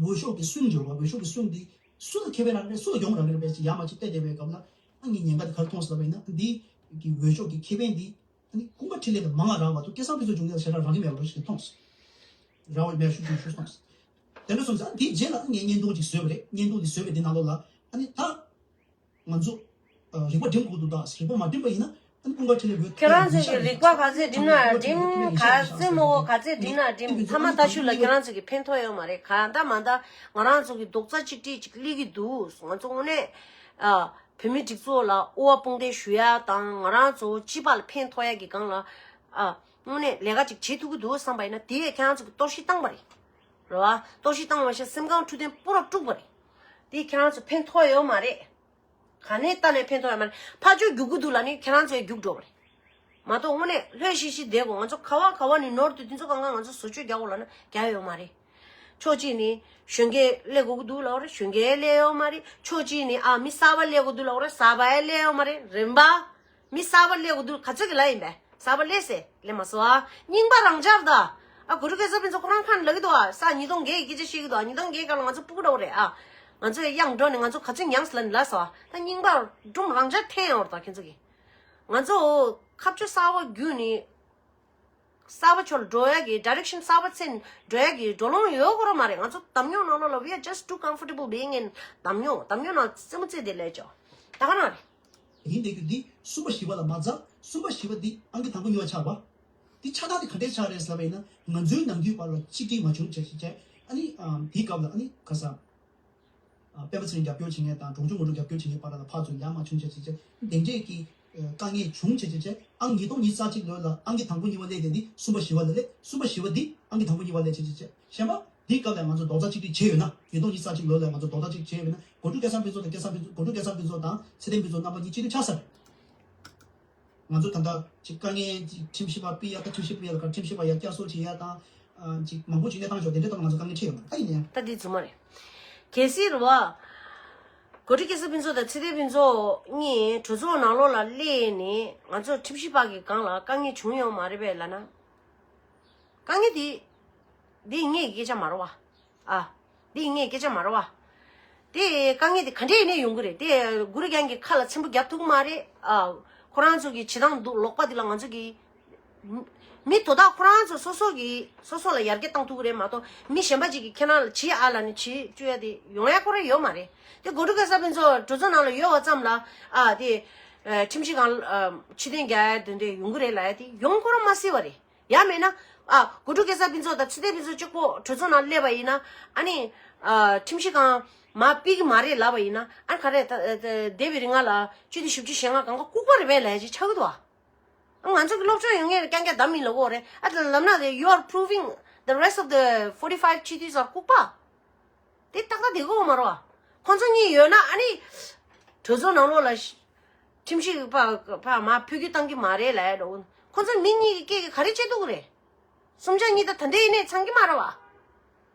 འོས་ཤོག་གི་སུན་འབྱོར་བ། འོས་ཤོག་གི་སུན་འདི་སུ་ལ་ཁེ་ཕན་རག་གི་རེད། སུ་ལ་གྱོང་རག་གི་རེད་པས་ཅིག་ཡར་མར་ཅིག་བལྟས་བསྡད་པའི་སྐབས་ལ་ཨ་ངས་ཉེན་ཁ་འདི་ག་རེ་མཐོང་སོང་ལབ་པ་ཡིན་ན། འདི་གི་འོས་ཤོག་གི་ཁེ་ཕན་འདི་ཨ་ནི་ཁུངས་པ་འཁྲི་ལེན་དུ་མང་བ་རག་མ་གཏོགས་སྐལ་བཟང་ཕུན་ཚོགས་འབྱུང་གནས་ལ་ཞེ་དྲག་རག་གི་མེད་པ་འདྲ་ཞིག་མཐོང་སོང་། རག་པ་མེད་ཤུགས་ཆུང་ཤུགས་མཐོང་སོང་། དེ་འདྲ་སོང་ཙང་ཨ་དེའི་རྗེས་ལ་ཨ་ངས་བརྙན་ཐུང་ཅིག་བཟོས་པ་རེད། བརྙན་ཐུང་འདི་བཟོས་པའི་འདི་ནང་ལོགས་ལ་ཨ་ནི་ད། ང་ཚོ་ཨ་རིག་པ་སྒྲིམ་དགོས་འདུག་ད་རིག་པ་མ་སྒྲིམ་པ་ཡིན་ན་ཨ་ནི་ཀུན་དགའ་འཕྲིན་ལས་འོས་ཁྱེད་རང་ཚོས་ཀྱི་རིག་པ་ག་ཚོད་སྒྲིམ་ན་སྒྲིམ། ག་ཚོད་མོ་ག་ཚོད་སྒྲིམ་ན་སྒྲིམ། མཐའ་མ་ད་ཤུ་ལ་ཁྱེད་རང་ཚོས་ཀྱི་ཕན་ཐོགས་ཡོད་མ་རེད། གང་ལྟར་མ་ལྟར་ང་རང་ཚོ་གི་རྡོག་རྩ་གཅིག་སྒྲིལ་ཅིག་སླེབས་ཀྱི་འདུག་ང་ཚོ་དངོས་གནས་ཨ་བོད་མི་སྒྲིག་འཛུགས་ལ་དབུ་བ་དཔུང་འདེགས་ཞུ་ཡ་དང་ང་རང་ཚོ་སྤྱི་པ་ལ་ཕན་ཐོགས་ཡ་གི་སྒང་ལ་ཨ་དངོས་གནས་ལས་ཀ་ཅིག་བྱེད་ཐུབ་ཀྱི་འདུག་བསམ་པ་ཡིན་ན་དེ་ཡས་ཁྱེད་རང་ཚོ་གི་གཏོར་བཤིག་བཏང་པ་རེད། རེད་བ། གཏོར་བཤིག་བཏང་བ་ཞིག་སེམས་ཁམས་འཕྲོད་བསྟེན་སྤུ་རབ་དཀྲུགས་པ་རེད། དེ་ཁྱེད་རང་ཚོ་ཕན་ཐོགས་ཡོད་མ་རེད། ག་ནས་ལྟ་ནས་ཕན་ཐོགས་ཡོད་མ་རེད། ཕར་ཕྱོགས་རྒྱུག་གི་འདུག་ལབ་ནས་ཁྱེད་རང་ཚོས་རྒྱུག་འགྲོ་བ་རེད། མ་གཏོགས་དངོས་གནས་ལྷོད་ཤིག་ཤིག་བསྡད་དགོས། ང་ཚོ་ག་བ་ག་བ་ནས་ནོར་འདུག་དེ་ཚོ་གང་ག་ང་ཚོ་བཟོ་བཅོས་རྒྱག་དགོས་ལབ་ན་རྒྱག་ཡོད་མ་རེད། ཕྱོགས་གཅིག་ནས་གཞོན་སྐྱེས་སླེབས་དགོས་ཀྱི་འདུག་ལབ་རེད། གཞོན་སྐྱེས་སླེབས་ཡོད་མ་རེད། ཕྱོགས་གཅིག་ནས་ཨ་མི་གསར་པ་སླེབས་དགོས་འདུག་ལབ་རེད། གསར་པ་ཡང་སླེབས་ཡོད་མ་རེད། རིམ་པ། མི་གསར་པ་སླེབས་དགོས་འདུག་ག་ཚོད་ཀྱི་ལབ་ཡིན་པས། གསར་པ་སླེབས་སེ་སླེབས་མ་སོང་ཨ། རྙིང་པ་རང་འཇགས་ད། ཨ་གུ་རུ་སྐལ་བཟང་ཕུན་ཚོགས་ཁོ་རང་ཁ་ནས་ལབ་ཀྱི་འདུག་ཨ། ས་ཉིས་སྟོང་བརྒྱད་ཀྱི་སྐད་ཆ་བཤད་ཀྱི་འདུག་ཨ། ཉིས་སྟོང་བརྒྱད་སྐབས་ལ་ང་ཚོ་སྤུ་གུ་འདྲ་བོ་རེད་ཨ། ང་ཚོ་ཡང་དྲགས་ནས་ང་ཚོ་ག་ཚོད་མྱངས་སོང་ལབ་ནས་ལབ་སོང་ཨ། ད་རྙིང་པ་སྒྲུང་རང་འཇགས་འཐེན་ཡོང་བ་རེད་ད་ཁྱེད་ཚོ་གིས། ང་ཚོ་ཁ་ཕྱོགས་གསར་པ་བརྒྱུད་ནས། གསར་པ་ཕྱོགས་ལ་འགྲོ་ཡ་གི་ཌའི་རེག་ཤན་གསར་པ་ཚོ་འགྲོ་ཡ་གི་འགྲོ་ལམ་ཡོད་དགོས་ར་མ་རེད། ང་ཚོ་འདམ་ཉོག་ནང་ལོགས་ལ་we are just too comfortable being in འདམ་ཉོག་འདམ་ཉོག་ནང་རྩེད་མོ་རྩེ་བསྡད་ལས་ཅོ། ད་ག་རང་རེད། ཡིན་དེ་གི་འདི་གསུམ་པ་བཞི་པ་ལ་མ་འཛེགས། གསུམ་པ་བཞི་པ་འདི་ཨང་ཀི་དང་པོ་གཉིས་པ་ཆགས་པ། འདི་ཆགས་སྟངས་དེ་ག་འདྲས་ཆགས་རེད་ཟེར་བ་ཡིན་ན་ང་ཚོའི་ནམ་རྒྱུན་བར་ལ་གཅིག་སྒྲིལ་མ་བྱུང་བྱས་བྱས་བྱས་ཨ་ནི་ཨམ་དེའི་སྐབས་ལ་ཨ་ནི་ཁ་སང་ཨ་སྤེན་པ་ཚེ་རིང་རྒྱབ་སྐྱོར་བྱེད་མཁན་དང་འབྲོང་ཆུང་ངོ་སྤྲོད་རྒྱབ་སྐྱོར་བྱེད་མཁན་བར་ལ་ཕར་ཚུར་ཡར་མར་བྱུང་བྱས་བྱས་བྱས་དེ་འདྲས་ཀྱི་ དཀའ་ངལ་བྱུང་བྱས་བྱས་བྱས། ཨང་ཉིས་སྟོང་ཉི་ཤུ་རྩ་གཅིག་ལོ་ལ་ཨང་ཀི་དང་པོ་གཉིས་པ་སླེབས་དེ་འདི་གསུམ་པ་བཞི་པ་ལ་སླེབས། གསུམ་པ་བཞི་པ་འདི་ཨང་ཀི་དང་པོ་གཉིས་པ་སླེབས་བྱས་བྱས་བྱས། གཞན་པ་འདིའི་སྐབས་ལ་ང་ཚོ་རྡོག་རྩ་གཅིག་སྒྲིལ་བྱས་ཡོད་ན། ཉིས་སྟོང་ཉི་ཤུ་རྩ་གཅིག་ལོ་ལ་ང་ཚོ་རྡོག་རྩ་གཅིག་བྱས་ཡོད་ན། གོ་སྒྲིག་སྐལ་བཟང་ཕུན་ཚོགས་དང་། སྐལ་བཟང་ཕུན་ཚོགས། གོ་སྒྲིག་སྐལ་བཟང་ཕུན་ཚོགས་དང་ཚེ་བརྟན་ཕུན་ཚོགས་རྣམ་པ་གཉིས་གཅིག་སྒྲིལ་ཆགས་ཚར་རེད། ང་ཚོ་ད་ལྟ་ཅིག་དཀའ་ངལ་ཅིག་ཁྲིམས་ཞིབ་པ་ཕུད་ཡ་དང་། ཁྲིམས་ཞིབ་པ་ཕུད་ཡ་ལ་ཁ། ཁྲིམས་ཞིབ་པ་ཡ་བསྐྱར་གསོ་བྱེད་ཡ་དང་། ཨ། ཅིག་མང་པོ་ཅིག་གནས་སྟངས་ཤོག་དེ་འདྲའི་ཐོག་ང་ཚོ་དཀའ་ངལ་འཕྲད་ཡོད་མ་རེད། ད་ཡིན་ན་ཡང་། ད་འདི་རྫུན་མ་རེད། གལ་སྲིད་རེད་བ། གོ་སྒྲིག་སྐལ་བཟང་ཕུན་ཚོགས་དང་ཚེ་བརྟན་ཕུན་ཚོགས་གཉིས་གྲོས་ཚོགས་ནང་ལོགས་ལ་སླེབས་ནས་ང་ཚོ་ཁྲིམས་ཞིབ་པ་གི་སྒང་ལ་དཀའ་ངལ་བྱུང་ཡོད་མ་རེད་པས་ལབ་ན། དཀའ་ངལ་དེ། འདི་ངའི་སྐད་ཆ་མ་རེད་བ། ཨ། འདི་ངའི་སྐད་ཆ་མ་རེད་བ། དེ་དཀའ་ངལ་དེ་ག་འདྲས་ཡིན་ནའི་ཡོང་གི་རེད། དེ་གུ་རུ་རྒྱལ་གྱི་ཁ་ལ་ཚིམ་པོ་རྒྱབ་ཐུབ་ཀྱི་མ་རེད། ཨ། ཁོ་རང་ཚོ་གི་བྱེད་སྟངས་འདུག་ལོག་པ་དེ་ལ་ང་ཚོ་གི། མི་དོ་བདག་ཁོ་རང་ཚོ་སོ་སོ་གི་སོ་སོ་ལ་ཡར་རྒྱས་བཏང་ཐུབ་ཀྱི་རེད་མ་གཏོགས། མི་གཞན་པ་ཅིག་གིས་ཁྱེད་རང་ལ་བྱེད་ཨ་ལབ་ནས་བྱེད་བཅུག་ཡ་དེ་ཡོང་ཡ་ཁོ་རང་ཡོད་མ་རེད། དེ་གོ་སྒྲིག་སྐལ་བཟང་ཕུན་ཚོགས་གྲོས་ཚོགས་ནང་ལ་ཡོད་པ་ཙམ་ལ། ཨ། དེ། ཨ། ཁྲིམས་ཞིབ་ཁང་། ཨ། ཕྱིར་འཐེན་རྒྱག་ཡ་དེ་འདྲ་ཡོང་གི་རེད་ལབ་ཡ་དེ་ཡོང་ཁོ་རང་མ་སྲིད་པ་རེད། ཡང་མིན་ན། ཨ། གོ་སྒྲིག་སྐལ་བཟང་ཕུན་ཚོགས་དང་ཚེ་བརྟན་ཕུན་ཚོགས་གཅིག་པོ་གྲོས་ཚོགས་ནང་སླེབས་པ་ཡིན་ན། ཨ་ནི། ཨ། ཁྲིམས་ཞིབ་ཁང་མར་ཕུད་ཀྱི་མ་རེད་ལབ་པ་ཡིན་ན། ཨ། ག་རེ་ད་ད་འདས་པའི་རིང་ལ་སྤྱི་འཐུས་བཞི་བཅུ་ཞེ་ལྔ་སྒང་ག་ལྐུགས་པ་རེད་པས་ལབ་ཡ་ཅིག་ཆགས་ཀྱི་འདུག་ཨ། ང་ཚོ་གི་སློབ་སྦྱོང་ཡོད་མཁན་རྐྱང་རྐྱང་བདམས་ཡིན་ལབ་ཀྱི་ཡོད་རེད། ཨ། ད་ལབ་ན་དེ། you are proving the rest of the forty five སྤྱི་འཐུས་ཚོ་ལྐུགས་པ། དེ་ཏག་ཏག་བསྡད་ཀྱི་ཡོད་མ་རེད་བ། ཁོང་ཚོ་གཉིས་ཡོད་ན་ཨ་ནི། གྲོས་ཚོགས་ནང་ལོགས་ལ་ཁྲིམས་ཞིབ་པ་ཕར་མར་ཕུད་རྒྱུ་བཏང་གི་མ་རེད་ལབ་ཡ་འདྲ་བོ། ཁོང་ཚོ་མི་གཉིས་ཀྱི་སྐད་ཀྱིས་ག་རེ་བྱེད་ཐུབ་ཀྱི་རེད། གསུམ་ཆ་གཉིས་ད་ད་འདྲས་ཡིན་ནའི་ཚང་གི་མ་རེད་བ།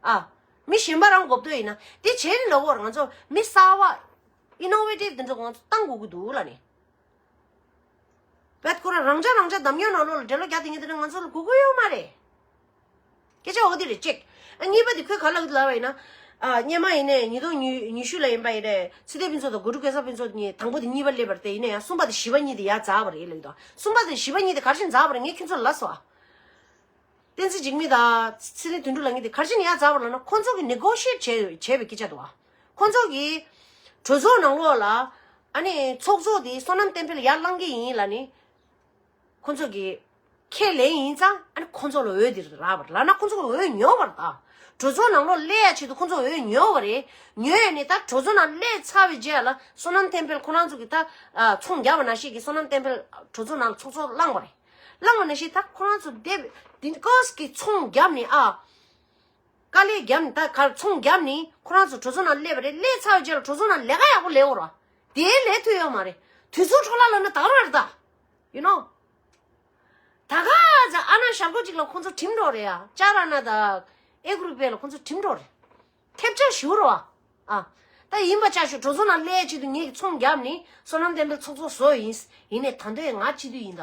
ཨ། མི་གཞན་པ་རང་དགོས་འདོད་ཡིན་ན་དེ་བྱས་ནས་ལབ་ཀྱི་ཡོད་རེད། ང་ཚོ་མི་གསར་པ། ཨི་ནོ་ཝེ་ཊིབ་དེ་འདྲ་ང་ཚོ་བཏང་དགོས་ཀྱི་འདུག་ལབ་ནས། བད་ཁོ་རང་རང་འཇགས་རང་འཇགས་འདམ་ཉོ་ནང་ལོགས་ལ་འགྲེལ་ལོ་རྒྱག་དེ་ངས་དེ་འདྲ་ང་ཚོ་ལ་དགོས་ཀྱི་ཡོད་མ་རེད། སྐད་ཆ་འོ་དེ་རེད་གཅིག། ཨ། གཉིས་པ་དེ་ཁོས་ག་ལབ་ལབ་པ་ཡིན་ན། ཨ། སྔོན་མ་ཡིན་ནའི་ཉིས་སྟོང་ཉི་ཤུ་ལ་ཡིན་པ་ཡིན་ནའི་ཚེ་བརྟན་ཕུན་ཚོགས་དང་གོ་སྒྲིག་སྐལ་བཟང་ཕུན་ཚོགས་གཉིས་དང་པོ་དེ་གཉིས་པ་སླེབས་པ་རེད། དེ་ཡིན་ན་ཡང་གསུམ་པ་དང་བཞི་པ་གཉིས་དེ་ཡར་འཛེགས་པ་རེད་ལབ་ཀྱི་འདུག་གསུམ་པ་དང་བཞི་པ་གཉིས་དེ་ག་རེ་བྱས་འཛེགས་པ་རེད། ངས་ཁྱོད་ཚོ་ལ་ལབ་སོང་ཨ། བསྟན་འཛིན་འཇིགས་མེད་དང་ཚེ་བརྟན་དོན་གྲུབ་ལགས་གཉིས་དེ་ག་རེ་བྱས་ནས་ཡར་འཛེགས་པ་རེད་ལབ་ན། ཁོང་ཚོ་གིས་ནེ་གོ་ཤི་ཡེཊ་བྱས་བྱས་པའི་སྐད་ཆ་འདུག་ཨ། ཁོང་ཚོ་གིས་གྲོས་ཚོགས་ནང་ལོགས་ལ། ཨ་ནི་ཚོགས་གཙོ་དེ་བསོད་ནམས་བསྟན་འཕེལ་ཡར་བསླང་གི་ཡིན་ལབ་ནས། ཁོང་ཚོ་གིས་ཁས་ལེན་ཡིན་ཙང་། ཨ་ནི་ཁོང་ཚོ་ལ་འོས་དེ་རག་པ་རེད་ལབ་ན། ཁོང་ཚོ་གིས་འོས་ཉོས་པ་རེད་ད། གྲོས་ཚོགས་ནང་ལོགས་སླེབས་ཡ་ཆེད་དུ་ཁོང་ཚོ་འོས་ཉོས་པ་རེད། ཉོས་ནས་ད་གྲོས་ཚོགས་ནང་སླེབས་ཚར་བའི་རྗེས་ལ་བསོད་ནམས་བསྟན་འཕེལ་ཁོ་རང་ཚོ་གིས་ད། ཨ། ཚོང་བརྒྱབ་པ་ནང་བཞིན་གྱི་བསོད་ནམས་བསྟན་འཕེལ་གྲོས་ཚོགས་ནང་ལ་ཚོགས་གཙོ་བླངས་པ་རེད། བླངས་པ་ནང་བཞིན་ད་ཁོ་རང་ཚོ་དེབ་དེ་ཀོས་ཀྱི་ཚོང་བརྒྱབ་ནས། ཨ། དཀའ་ལས་བརྒྱབ་ནས། ད་གར་ཚོང་བརྒྱབ་ནས་ཁོ་རང་ཚོ་གྲོས་ཚོགས་ནང་སླེབས་པ་རེད། སླེབས་ཚར་བའི་རྗེས་ལ་གྲོས་ཚོགས་ནང་ལས་ཀ་ཡག་པོ་ལས་ཡོད་རེད། དེ་ལས་ཐུབ་ཡོད་མ་རེད། དུས་ཚོད་འཕྲོ་བརླག་ལབ་ན་ད་ག་རང་རེད་ད། You know། ད་ག་ཚོད་ཨ་ན་ཞར་སྐོར་གཅིག་ལ་ཁོང་ཚོ་གྲིམ་འགྲོ་རེད་ཡ། ཅ་ར་ན་དང་ཨེ་གུ་རུ་པེ་ལ་ཁོང་ཚོ་གྲིམ་འགྲོ་རེད། ཐེབས་ཆག་ཞུ་རོགས་ཨ། ཨ། ད་ཡིན་པ་ཆ་ཞུ། གྲོས་ཚོགས་ནང་སླེབས་ཆེད་དུ་ངེད་ཀྱིས་ཚོང་བརྒྱབ་ནི་བསོད་ནམས་བསྟན་འཕེལ་ཚོགས་གཙོ་བཟོས་ཡིན། ཡིན་ནའི་ད་དུང་ང་སྤྱི་འཐུས་ཡིན་ད་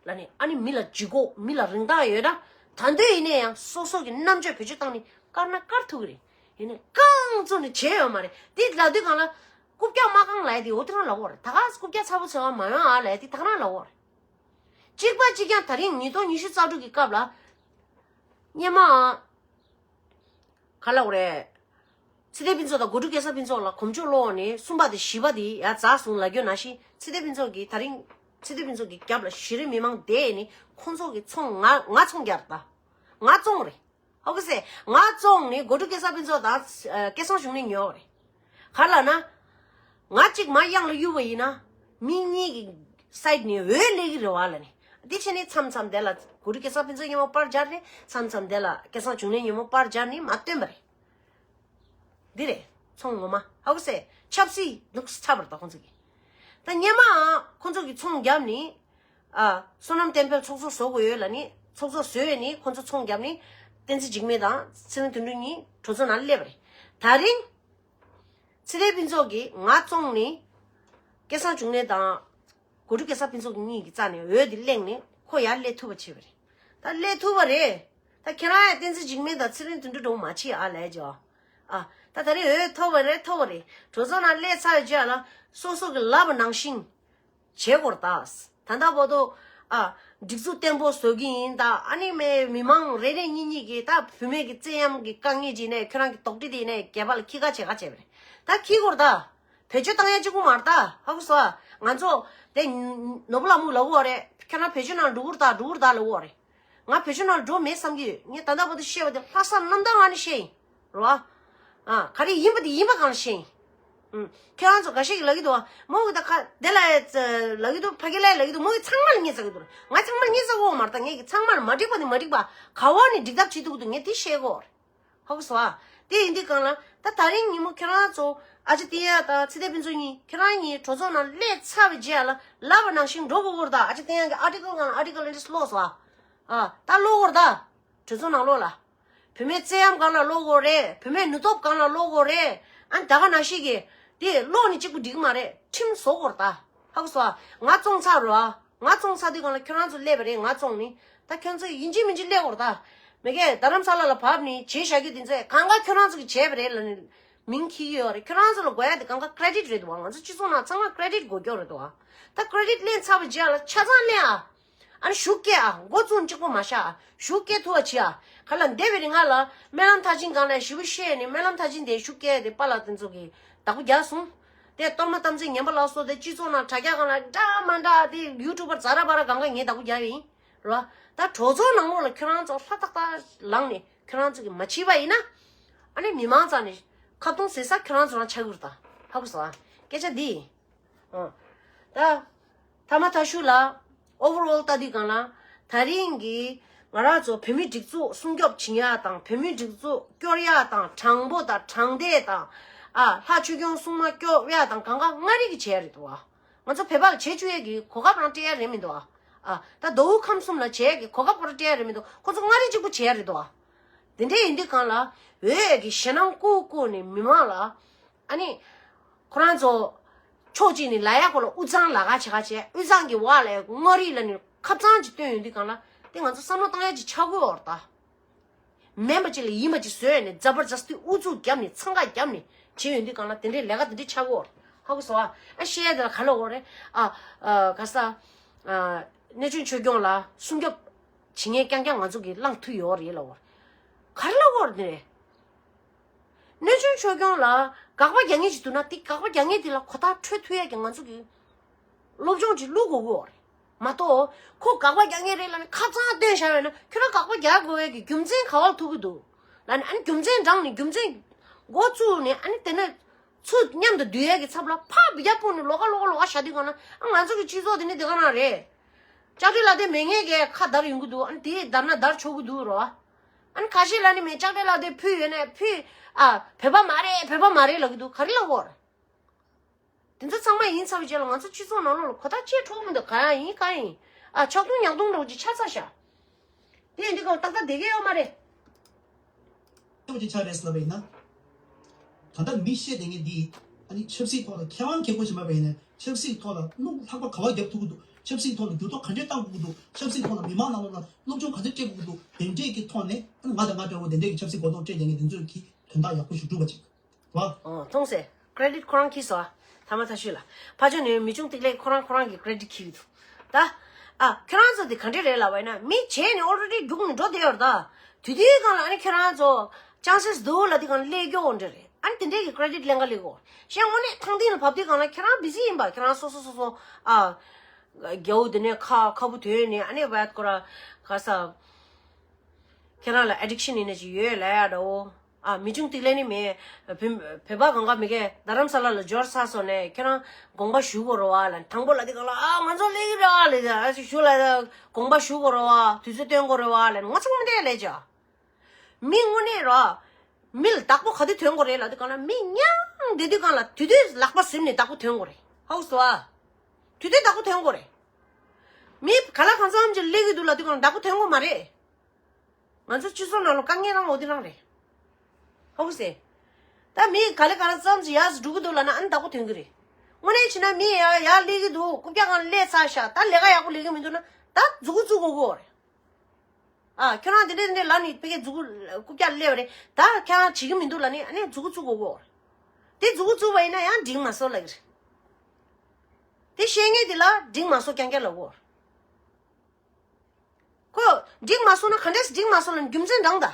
ལབ་ནས། ཨ་ནི་མི་ལ་ལྗིད་ཁོག་མི་ལ་རིན་ཐང་ཡོད་ན། ད་དུང་ཡིན་ནའི་ཡང་སོ་སོ་གི་རྣམ་དཔྱོད་བེད་སྤྱོད་བཏང་ནི་བཀར་ན་བཀར་ཐུབ་ཀྱི་རེད། ཡིན་ནའི་རྐང་བཙུགས་ནས་བྱས་ཡོད་མ་རེད། དེ་ལབ་དུས་སྒང་ལ་རྐུབ་བཀྱག་མ་བཀང་ལབ་ཡ་དེ་འོ་དེ་རང་ལབ་ཡོད་རེད། ད་ག་རྐུབ་བཀྱག་ཚ་པོ་ཚ་བ་མ་ཡོང་ཨ་ལབ་ཡ་དེ་ད་ག་རང་ལབ་ཡོད་རེད། གཅིག་པ་གཅིག་རྐྱང་། ད་རིང་ཉིས་སྟོང་ཉི་ཤུ་རྩ་དྲུག་གི་སྐབས་ལ་སྔོན་མ་ག་ལབ་དགོས་རེད། ཚེ་བརྟན་ཕུན་ཚོགས་དང་གོ་སྒྲིག་སྐལ་བཟང་ཕུན་ཚོགས་ལ་གོམ་བགྲོད་སློག་ནས་གསུམ་པ་དང་བཞི་པ་དེ་ཡར་འཛེགས་སོང་ལབ་རྒྱུ་ནང་བཞིན། ཚེ་བརྟན་ཕུན་ཚོགས་ཀྱིས་ད་རིང་། ཚེ་བརྟན་ཕུན་ཚོགས་ཀྱི་རྒྱབ་ལ་གཞི་རིམ་མི་མང་བསྡད་ནས་ཁོང་ཚོ་གི་ཚོང་། ང་ང་ཚོང་རྒྱག་རེད་ད། ང་བཙོང་རེད། ཧོ་གི་སེ། ང་བཙོང་ནས་གོ་སྒྲིག་སྐལ་བཟང་ཕུན་ཚོགས་དང་སྐལ་བཟང་འབྱུང་གནས་ཉོ་བ་རེད། ག་ལབ་ན། ང་གཅིག་མར་གཡང་ལ་གཡུག་པ་ཡིན་ན། མི་གཉིས་ཀྱི་སའིཌ་ནས་འོས་སླེབས་ཀྱི་རེད་བ་ལབ་ནས། དེ་བྱས་ནས་མཚམས་མཚམས་དེ་ལ་གོ་སྒྲིག་སྐལ་བཟང་ཕུན་ཚོགས་མཉམ་པོ་པར་སྦྱར་ནས། མཚམས་མཚམས་དེ་ལ་སྐལ་བཟང་འབྱུང་གནས་མཉམ་པོ་པར་སྦྱར་ནས་མར་བཏོན་པ་རེད། འདི་རེད། ཚོང་ངོ་མ། ཧ་གོ་སོང་། ཆབ་སྲིད་འདུག་ཚར་བ་རེད་ད་ཁོང་ཚོ་གི། ད་སྔོན་མ་ཁོང་ཚོ་གི་ཚོང་བརྒྱབ་ནི། ཨ། བསོད་ནམས་བསྟན་འཕེལ་ཚོགས་གཙོ་བཟོ་དགོས་ཡོད་ལབ་ནི། ཚོགས་གཙོ་བཟོས་ནི་ཁོང་ཚོ་ཚོང་བརྒྱབ་ནི། བསྟན་འཛིན་འཇིགས་མེད་དང་ཚེ་རིང་དོན་གྲུབ་གཉིས་གྲོས་ཚོགས་ནང་སླེབས་པ་རེད། ད་རིང་། ཚེ་བརྟན་ཕུན་ཚོགས་ཀྱིས་ང་བཙོང་ནི། སྐལ་བཟང་འབྱུང་གནས་དང་། གོ་སྒྲིག་སྐལ་བཟང་ཕུན་ཚོགས་གཉིས་ཀྱི་རྩ་ནས་འོས་དེ་གླེང་ནས་ཁོ་ཡར་སླེབས་ཐུབ་པ་བྱས་པ་རེད། ད་སླེབས་ཐུབ་པ་རེད། ད་ཁྱེད་རང་ཡང་བསྟན་འཛིན་འཇིགས་མེད་དང་ཚེ་རིང་དོན་གྲུབ་འདྲ་བོ་མ་བྱེད་ཨ་ལབ་ཀྱི་ཨ། ད་ད་རེས་འོས་ཐོབ་པ་རེད། ཐོབ་པ་རེད། གྲོས་ཚོགས་ནང་སླེབས་ཚར་བའི་རྗེས་ལ་སོ་སོ་གི་ལབ་པ་ནང་བཞིན་བྱེད་དགོས་རེད་ད། ད་ལྟ་བར་དུ། ཨ། སྒྲིག་འཛུགས་བརྟན་པོ་བཟོ་གི་ཡིན་ད། ཨ་ནི་མི་མང་རེ་རེ་གཉིས་གཉིས་ཀྱིས་ད་བུད་མེད་ཀྱི་བཙན་གཡེམ་གྱི་དཀའ་ངལ་ཅིག་ནས་ཁྱོད་རང་གི་དོགས་འདྲི་དེ་ནས་རྒྱལ་བ་ལ་ཁྱི་ཁ་བྱེད་ཁ་བྱས་པ་རེད། ད་ཁྱི་སྐོར་ད། བེད་སྤྱོད་བཏང་ཡ་གཅིག་པུ་མ་རེད་ད། ཧ་གོ་སོང་ཨ། ང་ཚོ་དེ་ནོར་བུ་ལྷ་མོས་ལབ་ཡོད་རེད། ཁྱེད་རང་བེད་སྤྱོད་ནང་འགྲོ་གི་རེད་ད། འགྲོ་གི་རེད་ད་ལབ་ཡོད་རེད། ང་བེད་སྤྱོད་ནང་འགྲོ་མེད་བསམ་གྱི་ཡོད། ངས་ད་ལྟ་བར་དུ་བཤད་པ་དེ་ལྷག་བསམ་རྣམ་དག་ངང་ནས་བཤད་ཡིན། རེད་བ། ཨ། ག་རེ་ཡིན་པ་དེ་ཡིན་པ་གང་བཤད་ཡིན། ཁྱེད་རང་ཚོ་འགའ་ཞིག་གིས་ལབ་ཀྱི་འདུག་བ། མོ་གི་ད་ཁ་དེ་ལ་ལབ་ཀྱི་འདུག་ཕ་གི་ལ་ལབ་ཀྱི་འདུག་མོ་གི་ཚང་མ་ལ་ངས་ཟ་གི་འདུག་ང་ཚང་མ་ལ་ངས་ཟ་གོ་མ་རེད། ད་ངས་ཀྱི་ཚང་མ་ལ་མ་འགྲིག་པ་ནི་མ་འགྲིག་པ་ག་བ་ནི་འགྲིག་ཐབས་བྱེད་ཐུབ་ཀྱི་འདུག་ངས་དེ་བཤད་གོ་རེད། ཧ་གོ་སོང་ཨ། དེ་ཡིན་དུས་གང་ལ་ད་དེ་རིང་ཉིན་མོ་ཁྱེད་རང་ཚོ་ཨ་ཅེ་བསྟན་ཡག་དང་ཚེ་བརྟན་ཕུན་ཚོགས་གཉིས་ཁྱེད་རང་གཉིས་གྲོས་ཚོགས་ནང་སླེབས་ཚར་བའི་རྗེས་ལ་ལབ་པ་ནང་བཞིན་འགྲོ་དགོས་ཀྱི་རེད་ད། ཨ་ཅེ་བསྟན་ཡག་གི་ཨར་ཊི་ཀལ་གང་ལ་ཨར་ཊི་ཀལ་ཨེ་འདྲས་ཀློག་སོང་ཨ། ཨ་ད་ཀློག་གི་རེད་ད། གྲོས་ཚོགས་ནང་ལོགས་ལ། བུད་མེད་བཙན་གཡེམ་སྒང་ལ་ཀློག་དགོས་རེད། བུད་མེད་ནུས་སྟོབས་སྒང་ལ་ཀློག་དགོས་རེད། ཨ་ནི་ད་ག་ནང་བཞིན་གྱི་དེ་ཀློག་ནི་གཅིག་པུ་འགྲིག་གི་མ་རེད། ཁྲིམས་བཟོ་དགོས་རེད་ད། ཧ་གོ་སོང་ཨ། ང་བཙོང་ཚར་རོ་ཨ། ང་བཙོང་ཚར་དུས་སྒང་ལ་ཁྱོད་རང་ཚོ་སླེབས་པ་རེད། ང་བཙོང་ནི་ད་ཁྱོད་ཚོ་ཡིན་གཅིག་མིན་གཅིག་སླེབས་དགོས་རེད་ད། མི་སྒེར་རྡ་རམ་ས་ལ་ལ་བབས་ནི་བྱས་བཞག་རྒྱུ་དེ་ཚོ་གང་ག་ཁྱོད་རང་ཚོ་གིས་བྱས་པ་རེད་ལབ་ནི་མིང་འཁྱེར་གྱི་ཡོད་རེད། ཁྱོད་རང་ཚོ་ལ་དགོས་ཡ་དེ་གང་ག་ཀེ་རེ་ཌིཊ་རེད་འདུག་ཨ། ང་ཚོ་སྤྱི་ཚོགས་ནང་ཚང་མ་ཀེ་རེ་ཌིཊ་དགོས་ཀྱོག་རེད་འདུག་ཨ། ད་ཀེ་རེ་ཌིཊ་ལེན་ཚར་བའི་རྗེས་ལ་ཆ་ཚང་ལེན་ཨ། ཨ་ནི་ཤུགས་སྐྱེད་ཨ། མགོ་བཙུགས་གཅིག་པོ་མ་བཞག་ཨ། ཤུགས་སྐྱེད་ཐུབ་པ་བྱེད་ཨ། ག་ལ་འདས་པའི་རིང་ང་ལ་སྨོན་ལམ་མཐར་ཕྱིན་སྒང་ལ་ཞེ་པོ་བཤད་ནས་སྨོན་ལམ་མཐར་ཕྱིན་དེ་ཤུགས་སྐྱེད་དེ་པཱ་ལགས་དེ་ཚོ་གིས་བདག་པོ་རྒྱག་སོང་། དེ་གཏོར་མ་དམ་ཚིག་ངན་པ་ལ་སོགས་དེ་སྤྱི་ཚོགས་ནང་དྲ་རྒྱ་སྒང་ལ་འདྲ་མ་འདྲ་དེ་ཡུ་ཊུབ་པར་ཛ་ར་པ་ར་གང་ག་ངས་བདག་པོ་རྒྱག་ཡིན། རེད་བ། ད་གྲོས་ཚོགས་ནང་ལོགས་ལ་ཁྱོད་རང་ཚོ་ལྷ་ཏག་ཏག་ལངས་ནས་ཁྱོད་རང་ཚོ་གིས་མ་བྱས་པ་ཡིན་ན། ཨ་ནི་མི་མང་རྩ་ནས་ཁ་བརྡུང་ཟེར་ས་ཁྱོད་རང་ཚོ་རང་ཆགས་ཀྱི་རེད་ད། ཧ་གོ་སོང་ཨ། སྐད་ཆ་འདི། ཨ། ད། ཐ་མ་ཐ་ཤུ་ལ། ཨོ་ཝར་ཨོལ་ལྟ་དུས་སྒང་ལ། དེ་རིང་གི་ང་རང་ཚོ་བོད་མིའི་སྒྲིག་འཛུགས་སྲུང་སྐྱོབ་བྱེད་ཡ་དང་བོད་མིའི་སྒྲིག་འཛུགས་སྐྱོར་ཡ་དང་དྲང་པོ་དང་དྲང་བདེན་དང་། ཨ་ལྷ་ཆོས་སྐྱོང་སྲུང་མ་སྐྱོབ་ཡ་དང་གང་ག་མངའ་རིས་ཀྱིས་བྱས་ཡ་རེད་འདུག་ཨ། ང་ཚོ་བོད་པ་ལ་བྱེད་བཅུག་ཡས་ཀྱི་གོ་སྐབས་རང་སྤྲད་ཡ་རེད་མི་འདུག་ཨ། ཨ་ད་མདོ་དབུས་ཁམས་གསུམ་ལ་བྱེད་ཡས་ཀྱི་གོ་སྐབས་རང་སྤྲད་ཡ་རེད་མི་འདུག་ཁོ་ཚོ་མངའ་རིས་གཅིག་པུ་བྱེད་ཡ་རེད་འདུག་ཨ། དེ་འདྲ་ཡིན་དུས་སྒང་ལ་འོས་ཀྱི་ཞེད་སྣང་བསྐུལ་བསྐུལ་ནས་མི་མང་ལ། ཨ་ནི། ཁོ་རང་ཚོ། ཕྱོགས་གཅིག་ནས་ལ་ཡ་ཁོ་ལ་དབུས་གཙང་ལ་ཁ་བྱེད་ཁ་བྱེད་དབུས་གཙང་གི་བར་ལ་མངའ་རིས་ལ་ནི་ཁབ་གཙང་ཅིག་བཏོན་ཡོང་དུས་སྒང་ལ་དེ་ང་ཚོ་བསམ་བློ་བཏང་ཡ་ཅིག་ཆགས་ཀྱི་ཡོད་རེད་ད། མིན་པ་ཅིག་ལ་ཡིན་པ་ཅིག་བཟོས་ནས་ཛ་བར་ཛ་སྟི་ཨུ་ཚུགས་བརྒྱབ་ནས་འཚང་ཁ་བརྒྱབ་ནས་བྱེད་ཡོང་དུས་སྒང་ལ་དེ་འདྲའི་ལས་ཀ་དེ་འདྲའི་ཆགས་ཀྱི་ཡོད་རེད། ཧ་གོ་སོང་ཨ། ཨ་བཤད་ཡ་དེ་ལ་ག་ལ་འོ་རེད། ཨ་ཨ་ག་ས། ཨ་གནས་ཆུང་ཆོས་སྐྱོང་ལ་སྲུང་སྐྱོབ་བྱེད་མཁན་རྐྱང་རྐྱང་ང་ཚོ་གིས་བླངས་ཐུབ་ཡོད་རེད་ལ་འོ། ག་རེ་ལ་འོ་རེད་དེ་རེད། གནས་ཆུང་ཆོས་སྐྱོང་ལ་དགག་པ་རྒྱག་མཁན་ཞིག་འདུག་ན་དེ་དགག་པ་རྒྱག་མཁན་དེ་ལ་གོ་བརྡ་འཕྲོད་ཐུབ་ཡས་ཀྱི་ང་ཚོ་གི་སློབ་སྦྱོང་ཅིག་བླུག་དགོས་ཀྱི་ཡོད་རེད། མ་གཏོགས་ཁོ་དགག་པ་རྒྱག་མཁན་རེད་ལབ་ནས་ཁ་གཙང་བཏོན་བཞག་ཡོད་ན་ཁྱོད་རང་དགག་པ་རྒྱག་དགོས་ཡས་ཀྱི་རྒྱུ་མཚན་ག་བར་ཐུག་གི་འདུག་ལབ་ནས། ཨ་ནི་རྒྱུ་མཚན་དྲངས་ནས་རྒྱུ་མཚན་འགོ་བཙུགས་ནས་ཨ་ནི་དེ་ནས་ཚུར་མཉམ་དུ་བསྡུ་ཡས་ཀྱི་ཚབ་ལ་ཕར་ཡར་སྤུངས་ནས་ལོགས་ཀ་ལོགས་ཀ་ལོགས་ཀ་བཞག་དུས་གང་ན་ཨ་ང་ཚོ་གི་སྤྱི་ཚོགས་དེ་ནི་དེ་ག་ན་རེད། ལྕགས་སྤྲེལ་ལ་དེ་མེད་མཁན་གྱི་ཁ་བརྡར་ཡོང་གི་འདུག་ཨ་ནི་དེ་བརྡར་ན་བརྡར་ཆོག་གི་འདུག་རོ། ཨ་ནི་ཁ་ཤས་ལ་ནི་མེད་ལྕགས་སྤྲེལ་ལ་དེ་ཕུད་ཡོད་ནས་ཕུད། ཨ་བོད་པ་མ་རེད་བོད་པ་མ་རེད་ལབ་ཀྱི་འདུག་ག་རེ་ལབ་དགོས་རེད། དེ་ཚོ་ཚང་མ་ཡིན་ཚར་བའི་རྗེས་ལ་ང་ཚོ་སྤྱི་ཚོགས་ནང་ལོགས་ལ་གོ་བརྡ་ཅིག་འཕྲོད་མི་འདུག་ག་ཡང་ཡིན་ག་ཡིན། ཨ་ཆག་རྡུང་ཉག་རྡུང་འདྲ་བོ་ཅིག་ཆགས་ཚར་ཤག་དེ་ཡིན་དུས་གང་ཏག་ཏག་བསྡད་ཀྱི་ཡོད་མ་རེད། ཅི་ཆགས་རེད་ཟེར་ལབ་པ་ཡིན་ན། ད་ལྟ་མི་བཤད་བསྡད་མཁན་འདི། ཨ་ནི་ཆབ་སྲིད་ཐོག་ལ་མཁས་དབང་མཁས་པོ་ཞིག་མ་པ་ཡིན་ན་ཆབ་སྲིད་ཐོག་ལ་གནོད་ལྷག་པ་ག་བ་རྒྱབ་ཐུབ་ཀྱི་འདུག་ཆབ་སྲིད་ཐོག་ལ་འགྱུར་ལྡོག་ག་འདྲས་བཏང་དགོས་ཀྱི་འདུག་ཆབ་སྲིད་ཐོག་ལ་མི་མང་ནང་ལོགས་ལ་སློབ་སྦྱོང་ག་འདྲས་སྤྲད་དགོས་ཀྱི་འདུག་དེ་འདྲས་ཀྱི་ཐོག་ནས་ཨ་ནི་ང་དང་ང་འདྲ་བོ་དེ་འདྲས་ཀྱི་ཆབ་སྲིད་གོ་རྟོགས་སྤྲད་བསྡད་མཁན་དེ་ཚོས་ཀྱི་དོན་དག་ཡག་པོ་ཞིག་བསྒྲུབས་པ་ཅིག་ཨོ། མཐོང་སེ། ཀེ་རེ་ཌིཊ་ཁོ་རང་འཁྱེར་སོང་ཨ། ཐ་མ་ཐ་ཤོད་ལ། ཕར་ཕྱོགས་ནས་མི་ཆུང་ཏིག་ལེ་ཁོ་རང་ཁོ་རང་གི་ཀེ་རེ་ཌིཊ་འཁྱེར་གྱི་འདུག་ད། ཨ་ཁྱོད་རང་ཚོ་དེ་ག་འདྲས་རེད་ལབ་པ་ཡིན་ན་མི་བྱས་ནས་ཨོ་རེ་ཌི་རྒྱུགས་ནས་འགྲོ་བསྡད་ཡོད་རེད་ད། དུས་དུས་སྒང་ལ་ཨ་ནི་ཁྱོད་རང་ཚོ་ཅང་སེ་འདུག་ལབ་དུས་སྒང་ལ་སླེབས་རྒྱུ་འོ་འདྲ་རེད། ཨ་ནི་དེ་འདྲས་ཀྱི་ཀེ་རེ་ཌིཊ་ལེན་ག་སླེབས་གོ། གཞན་དངོས་གནས་ཐང་སྟེང་ལ་བབས་དུས་སྒང་ལ་ཁྱོད་རང་བི་ཟི་ཡིན་པ། ཁྱོད་རང་སོ་སོ་སོ་སོ་ཨ། རྒྱ་བོ་དེ་ནས་ཁ་ཁ་བུ་དོན་ནས་ཨ་ནི་བད་ཀོ་ར་ག་ས། ཁྱེད་རང་ལ་ཨེ་ཌིག་ཤན་ཡིན་ན་ཅིག་ཡོད་ལབ་ཡ་འདྲ་བོ། ཨ་མི་ཆུང་ཏིག་ལེ་ནི་མེད། བོད་བོད་པ་གང་ག་མི་གས་རྡ་རམ་ས་ལ་ལ་འབྱོར་ཚར་སོང་ནས་ཁྱེད་རང་དགོངས་པ་ཞུ་དགོས་རེད་བ་ལབ་དང་པོ་ལབ་དུས་སྒང་ལ་ཨ་ང་ཚོ་སླེབས་ཀྱི་རེད་བ་ལབ་ཨ་ཅིག་ཞུ་ལབ་དགོངས་པ་ཞུ་དགོས་རེད་བ་དུས་ཚོད་སྟོན་དགོས་རེད་བ་ལབ་ང་ཚོ་མི་འདྲ་ལས་ཅག་མི་དངོས་གནས་ར། མི་ལ་བདག་པོ་ག་དུས་ཐོན་དགོས་རེད་ལབ་དུས་སྒང་ལ་མི་མྱང་བསྡད་དུས་སྒང་ལ་དུས་དུས་ལག་པ་ཟིམ་ནས་བདག་པོ་ཐོན་དགོས་རེད། ཧ་གོ་སོང་ཨ། དུས་དུས་བདག་པོ་ཐོན་དགོས་རེད། མི་ག་ལ་གང་འཚམ་ཅིག་སླེབས་ཀྱི་འདུག་ལབ་དུས་སྒང་ལ་བདག་པོ་ཐོན་དགོས་མ་རེད། ང་ཚོ་སྤྱི་ཚོགས་ནང་ལ་དཀའ་ངལ་རང་འོ་དེ་རང་རེད། ཧ་གོ་སོང་། ད་མི་ག་ལེ་ག་ལ་ཙམ་ཅིག་ཡར་འགྲོ་གི་འདུག་ལབ་ན་ཨ་ནི་བདག་པོ་ཐོན་གི་རེད། དངོས་གནས་བྱས་ན་མི་ཡར་ཡར་སླེབས་ཀྱི་འདུག་རྐུབ་བཀྱག་སྒང་སླེབས་ཚར་ཤག་ད་ལས་ཀ་ཡག་པོ་ལས་ཀྱི་མི་འདུག་ན་ད་མཛུ་གུ་བཙུགས་དགོས་ཀྱི་ཡོད་རེད། ཨ་ཁྱོད་རང་དེ་འདྲས་དེ་འདྲས་ལབ་ནས་ཕ་གིར་མཛུ་གུ་རྐུབ་བཀྱག་སླེབས་པ་རེད། ད་ཁྱོད་རང་བྱེད་ཀྱི་མི་འདུག་ལབ་ནས་ཨ་ནི་མཛུ་གུ་བཙུགས་དགོས་ཀྱི་ཡོད་རེད། དེ་མཛུ་གུ་བཙུགས་པ་ཡིན་ན་ཡང་འགྲིག་མ་སོང་ལབ་ཀྱི་རེད། དེ་བཤད་མཁན་དེ་ལ་འགྲིག་མ་སོང་རྐྱང་རྐྱང་ལབ་ཀྱི་ཡོད་རེད། ཁོ་འགྲིག་མ་སོང་ན་ག་འདྲས་སེ་འགྲིག་མ་སོང་ལབ་ནས་རྒྱུ་མཚན་དྲངས་ད།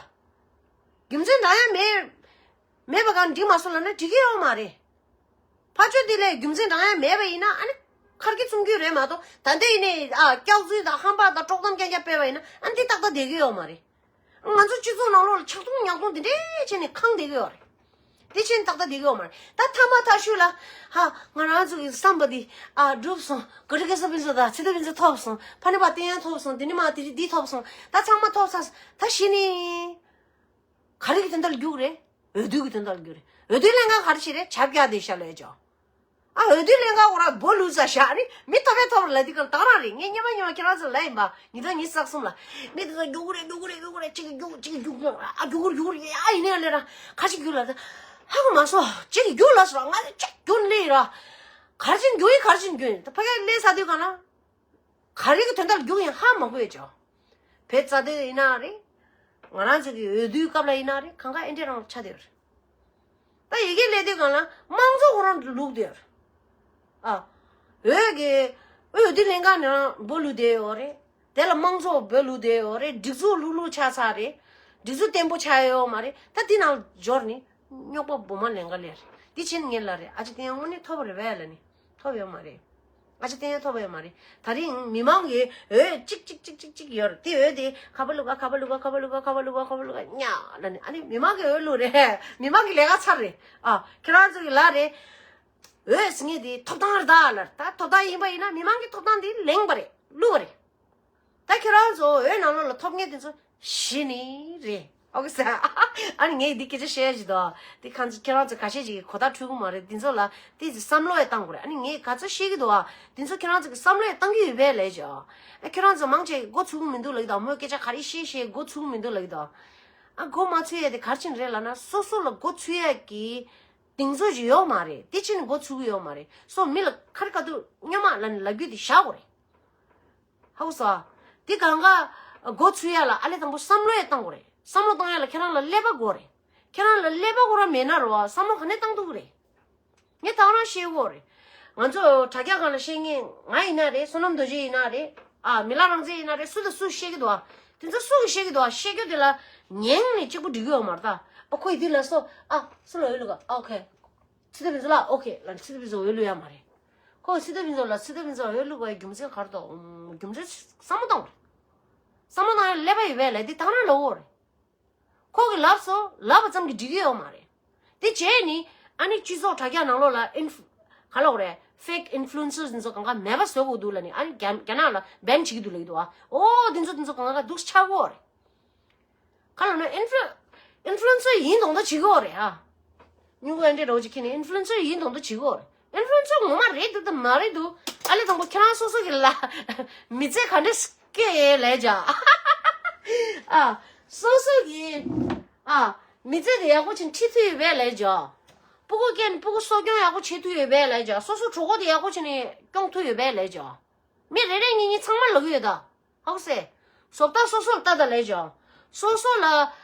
རྒྱུ་མཚན་དྲང་ཡ་མེད། མེད་པ་གང་འགྲིག་མ་སོང་ལབ་ན་འགྲིག་གི་ཡོད་མ་རེད། ཕར་ཕྱོགས་དེ་ལས་རྒྱུ་མཚན་དྲང་ཡ་མེད་པ་ཡིན་ན་ཨ་ནི་ཁར་གི་བཙུམ་རྒྱུ་རེད་མ་གཏོགས་ད་ལྟ་ཡིན་ནས་ཨ་སྐྱག་རྫུན་དང་ཧམ་པ་དང་དཀྲོག་གཏམ་རྐྱང་རྐྱང་སྤེལ་བ་ཡིན་ན་ཨ་ནི་འདི་ཏག་ཏག་བསྡད་ཀྱི་ཡོད་མ་རེད། ང་ཚོ་སྤྱི་ཚོགས་ནང་ལོགས་ལ་ཆག་རྡུང་ཉག་རྡུང་འདི་འདྲས་བྱས་ནས་གང་བསྡད་ཀྱི་ཡོད་རེད། དེ་ཕྱིན་ཏག་ཏག་བསྡད་ཀྱི་ཡོད་མ་རེད། ད་ཐ་མ་ཐག་ཆོད་ལ། ཧ། ང་རང་ཚོ་གི་བསམ་པ་འདི་ཨ་འགྲུབ་སོང་། ག་རི་གེ་ས་ཕུན་ཚོགས་དང་ཚེ་བརྟན་ཕུན་ཚོགས་ཐོབ་སོང་། ཕ་ནི་པ་བསྟན་ཡང་ཐོབ་སོང་། དེ་ནི་མ་དེ་རི་འདི་ཐོབ་སོང་། ད་ཚང་མ་ཐོབ་ཚར་སོང་། ད་གཞི་ནས་ག་རེ་གི་དོན་དག་ལ་རྒྱུགས་རེད། འོས་བསྡུ་གི་དོན་དག་ལ་རྒྱུགས་རེད། འོས་བསྡུ་ལེན་ག་ག་རེ་བྱེད་རེད། ཆབ་རྒྱག་དེ་ཤ་ལས་ཅོ། ཨ་འོས་བསྡུ་ལེན་ག་འོ་ར་སྦོ་ལུས་ས་ཤ་ནི་མི་ཐོབ་པའི་ཐོབ་ལ་འདི་ག་ལ་དག་རང་རེད། ངས་སྙེ་མ་སྙེ་མ་ཁྱེད་རང་ཚོ་ལ་ཡིན་པ་ཉི་ཟླ་ཉི་ཤུ་རྩ་གསུམ་ལ་མི་འདི་ཚོ་རྒྱུགས་རེད་རྒྱུགས་རེད་རྒྱུགས་རེད། གཅིག་གི་རྒྱུགས་གཅིག་གི་རྒྱུགས་ཨ་རྒྱུགས་རྒྱུགས་རེད། ཨ་ཡིན་ནའི་ལས་ར་ཁ་ཅིག་རྒྱུགས་ལ་ད་ཧ་གོ་མ་སོང་། གཅིག་གི་རྒྱུགས་ལ་སོང་། ང་ཅིག་རྒྱུགས་ལས་ར་གར་ཅིན་རྒྱུགས་ཡིན་གར་ཅིན་རྒྱུགས་ཡིན། ད་ཕ་གི་ལས་ས་དུས་ག་ན། ག་རེ་གི་དོན་དག་ལ་རྒྱུགས་ཡིན་ཧ་མ་གོ་ཡ་ཅོ། བོད་རྩ་དོན་ཡིན་ན་རེད། ང་རང་ཚོ་གི་འོས་བསྡུའི་སྐབས་ལ་ཡིན་ན་རེད། གང་ག་ཨེ་འདྲས་རང་ཆགས་བསྡད་ཡོད་རེད། ད་ཡི་གེ་ལས་དུས་གང་ལ་དམངས་གཙོ་ཁོ་རང་ལུགས་བསྡད་ཡོད་རེད། ཨ། འོས་ཀྱི་འོས་བསྡུ་ལྷན་ཁང་ནང་སྦོ་ལུགས་བསྡད་ཡོད་རེད། དེ་ལ་དམངས་གཙོ་སྦོ་ལུགས་བསྡད་ཡོད་རེད། སྒྲིག་འཛུགས་ལྷུག་ལྷུག་ཆགས་ཚར་རེད། སྒྲིག་འཛུགས་བརྟན་པོ་ཆགས་ཡོད་མ་རེད། ད་འདི་ནང་འབྱོར་ནི་རྙོག་པ་སྦོ་མ་ལེན་ག་ལས་རེད། འདི་ཕྱིན་ངེད་ལ་རེད། ཨ་ཅེ་བསྟན་དངོས་གནས་ཐོབ་པ་རེད་བས་ལ་ནི། ཐོབ་ཡོད་མ་རེད། ཨ་ཅེ་བསྟན་ཡང་ཐོབ་ཡོད་མ་རེད། ད་རིང་མི་མང་གི་འོས་གཅིག་གཅིག་གཅིག་གཅིག་གཅིག་ཡོད་རེད། དེ་འོས་དེ་ཁ་པ་ལུག་ག་ཁ་པ་ལུག་ག་ཁ་པ་ལུག་ག་ཁ་པ་ལུག་ག་ཁ་པ་ལུག་ག་ཉ་ལ་ནི། ཨ་ནི་མི་མང་གི་འོས་བླུག་རེད། མི་མང་གི་ལས་ཀ་ཚར་རེད། ཨ་ཁྱེད་རང་ཚོ་གི་ལ་རེད། འོས་ཟེར་མཁན་དེ་ཐོབ་ཐང་རེད་ད་ལ། ད་ཐོབ་ཐང་ཡིན་པ་ཡིན་ན་མི་མང་གི་ཐོབ་ཐང་དེ་ལེན་པ་རེད། བླུག་པ་རེད། ད་ཁྱེད་རང་ཚོ་འོས་ནང་ལོགས་ལ་ཐོབ་མཁན་དེ་ཚོ་གཞི་ནས་རེད། ཨོ་ཁེ་ས། ཨ་ནི་ངས་འདི་སྐད་ཆ་བཤད་ཡ་ཞིག་འདུག་དེ་ཁ་ཚོ་ཁྱེད་རང་ཚོ་ཁ་ཤས་ཅིག་གིས་གོ་བརྡ་འཕྲོད་ཀྱི་མ་རེད། དེ་ཚོ་ལ་དེ་ཚོ་བསམ་བློ་ཡ་བཏང་དགོས་རེད། ཨ་ནི་ངས་ག་ཚོད་བཤད་ཀྱི་འདུག་ཨ། དེ་ཚོ་ཁྱེད་རང་ཚོ་གིས་བསམ་བློ་ཡ་བཏང་གི་ཡོད་པས་ལས་ཅོ། ཨ་ཁྱེད་རང་ཚོ་མང་ཆེ་གིས་མགོ་ཚོས་ཀྱི་མི་འདུག་ལབ་ཀྱི་འདུག་མོས་སྐད་ཆ་ག་རེ་བཤད་བཤད་མགོ་ཚོས་ཀྱི་མི་འདུག་ལབ་ཀྱི་འདུག་ཨ་མགོ་མ་ཚོས་ཡ་དེ་ག་རེ་བྱས་ནས་རེད་ལབ་ན། སོ་སོ་ལ་མགོ་ཚོས་ཡ་གི་གདེང་ཚོད་ཅིག་ཡོད་མ་རེད། དེ་བྱས་ནས་མགོ་ཚོས་ཀྱི་ཡོད་མ་རེད། སོ་མི་ལ་ཁ་རི་ཁ་ཐུག་སྙམ་མ་ལབ་ནས་ལབ་རྒྱུ་དེ་བཞག་དགོས་རེད། ཧ་གོ་སོང་། དེ་གང་ག་མགོ་ཚོས་ཡ་ལ་ཨ་ལས་དང་པོ་བསམ་བློ་ཡ་བཏང་དགོས་རེད། བསམ་བློ་བཏང་ཡ་ལ་ཁྱེད་རང་ལ་ཀླད་པ་དགོས་རེད། ཁྱེད་རང་ལ་ཀླད་པ་ཁོ་རང་མེད་ན་རོ་བསམ་བློ་ག་ནས་བཏང་ཐུབ་ཀྱི་རེད། ངས་ད་རང་བཤད་ཀྱི་ཡོད་རེད། ང་ཚོ་དྲ་རྒྱ་སྒང་ལ་བཤད་མཁན་ང་ཡིན་ན་རེད། བསོད་ནམས་རྡོ་རྗེ་ཡིན་ན་རེད། ཨ་མི་ལ་རང་བཙན་ཡིན་ན་རེད། སུ་དང་སུ་བཤད་ཀྱི་འདུག་ཨ། དེ་ཚོ་སུ་གིས་བཤད་ཀྱི་འདུག་ཨ། བཤད་རྒྱུ་དེ་ལ་ཉན་ནས་གཅིག་པུ་འགྲིག་གི་ཡོད་མ་རེད་ད། ཨ་ཁོ་ཡི་དེ་ལ་སོ་ཨ་སུ་ལ་འོས་བླུག་ག་ཨ་ཨོ་ཁེ། ཚེ་བརྟན་ཕུན་ཚོགས་ལ་ཨོ་ཁེ་ལབ་ནས་ཚེ་བརྟན་ཕུན་ཚོགས་འོས་བླུག་ཡ་མ་རེད། ཁོ་ཚེ་བརྟན་ཕུན་ཚོགས་ལ་ཚེ་བརྟན་ཕུན་ཚོགས་འོས་བླུག་པའི་རྒྱུ་མཚན་ག་རེ་འདུག་རྒྱུ་མཚན་བསམ་བློ་བཏང་བ་རེད། བསམ་བློ་བཏང་ཡ་ཀླད་པ་ཡོད་པས་ལབ་དེ་དང་རང་ལབ་ཡོད་རེད། ཁོ་གིས་ལབ་སོང་། ལབ་པ་ཙམ་གྱིས་འགྲིག་གི་ཡོད་མ་རེད། དེ་བྱས་ནི་ཨ་ནི་སྤྱི་ཚོགས་དྲ་རྒྱ་ནང་ལོགས་ལ་ཨིན་ཧྥུ་ག་ལབ་དགོས་རེད། ཕེག་ཨིན་ཕུ་ལུ་ཨེན་སར་དེ་ཚོ་གང་ག་མེད་པ་བཟོ་དགོས་འདུག་ལབ་ནི་ཨ་ནི་རྒྱ་རྒྱ་ནག་ལ་བེན་བྱེད་ཀྱི་འདུག་ལབ་ཀྱི་འདུག་ཨ། ཨོ་དེ་ཚོ་དེ་ཚོ་གང་ག་འདུག་ཆགས་ཀྱི་ཡོད་རེད། ག་ལབ་ན་ཨིན་ཧྥུ་ཨིན་ཧྥུ་ལུ་ཨེན་སར་ཡིན་མདོག་མདོག་བྱེད་ཀྱི་ཡོད་རེད་ཨ། སྨྱུ་གུ་ཨེ་འདྲས་འདྲ་བོ་ཅིག་འཁྱེར་ནས་ཨིན་ཧྥུ་ལུ་ཨེན་སར་ཡིན་མདོག་མདོག་བྱེད་ཀྱི་ཡོད་རེད། ཨིན་ཧྥུ་ལུ་ཨེན་སར་ངོ་མ་རེད་འདུག་དང་མ་རེད་འདུག་ཨ་ལས་དང་པོ་ཁྱེད་རང་སོ་སོ་གི་ལ་མི་ཚེ་ག་འདྲས་སྐྱེལ་ཡས་ལས་བྱ། ཨ། སོ་སོ་གི་ཨ་མི་ཚེ་དེ་ཡག་པོ་ཅིག་ཁྲིད་ཐུབ་ཡོད་པས་ལས་བྱ། སྤུ་གུ་སྐྱེས་ནས་སྤུ་གུ་གསོ་སྐྱོང་ཡག་པོ་བྱེད་ཐུབ་ཡོད་པས་ལས་བྱ། སོ་སོ་གྲོད་ཁོག་དེ་ཡག་པོ་བྱས་ནས་སྐྱོང་ཐུབ་ཡོད་པས་ལས་བྱ། མི་རེ་རེ་གཉིས་གཉིས་ཚང་མ་ལབ་ཀྱི་ཡོད་ད། ཧ་གོ་སོང་། བཟོ་ལྟ་སོ་སོར་ལྟ་ད་ལས་བྱ། སོ་སོ་ལ།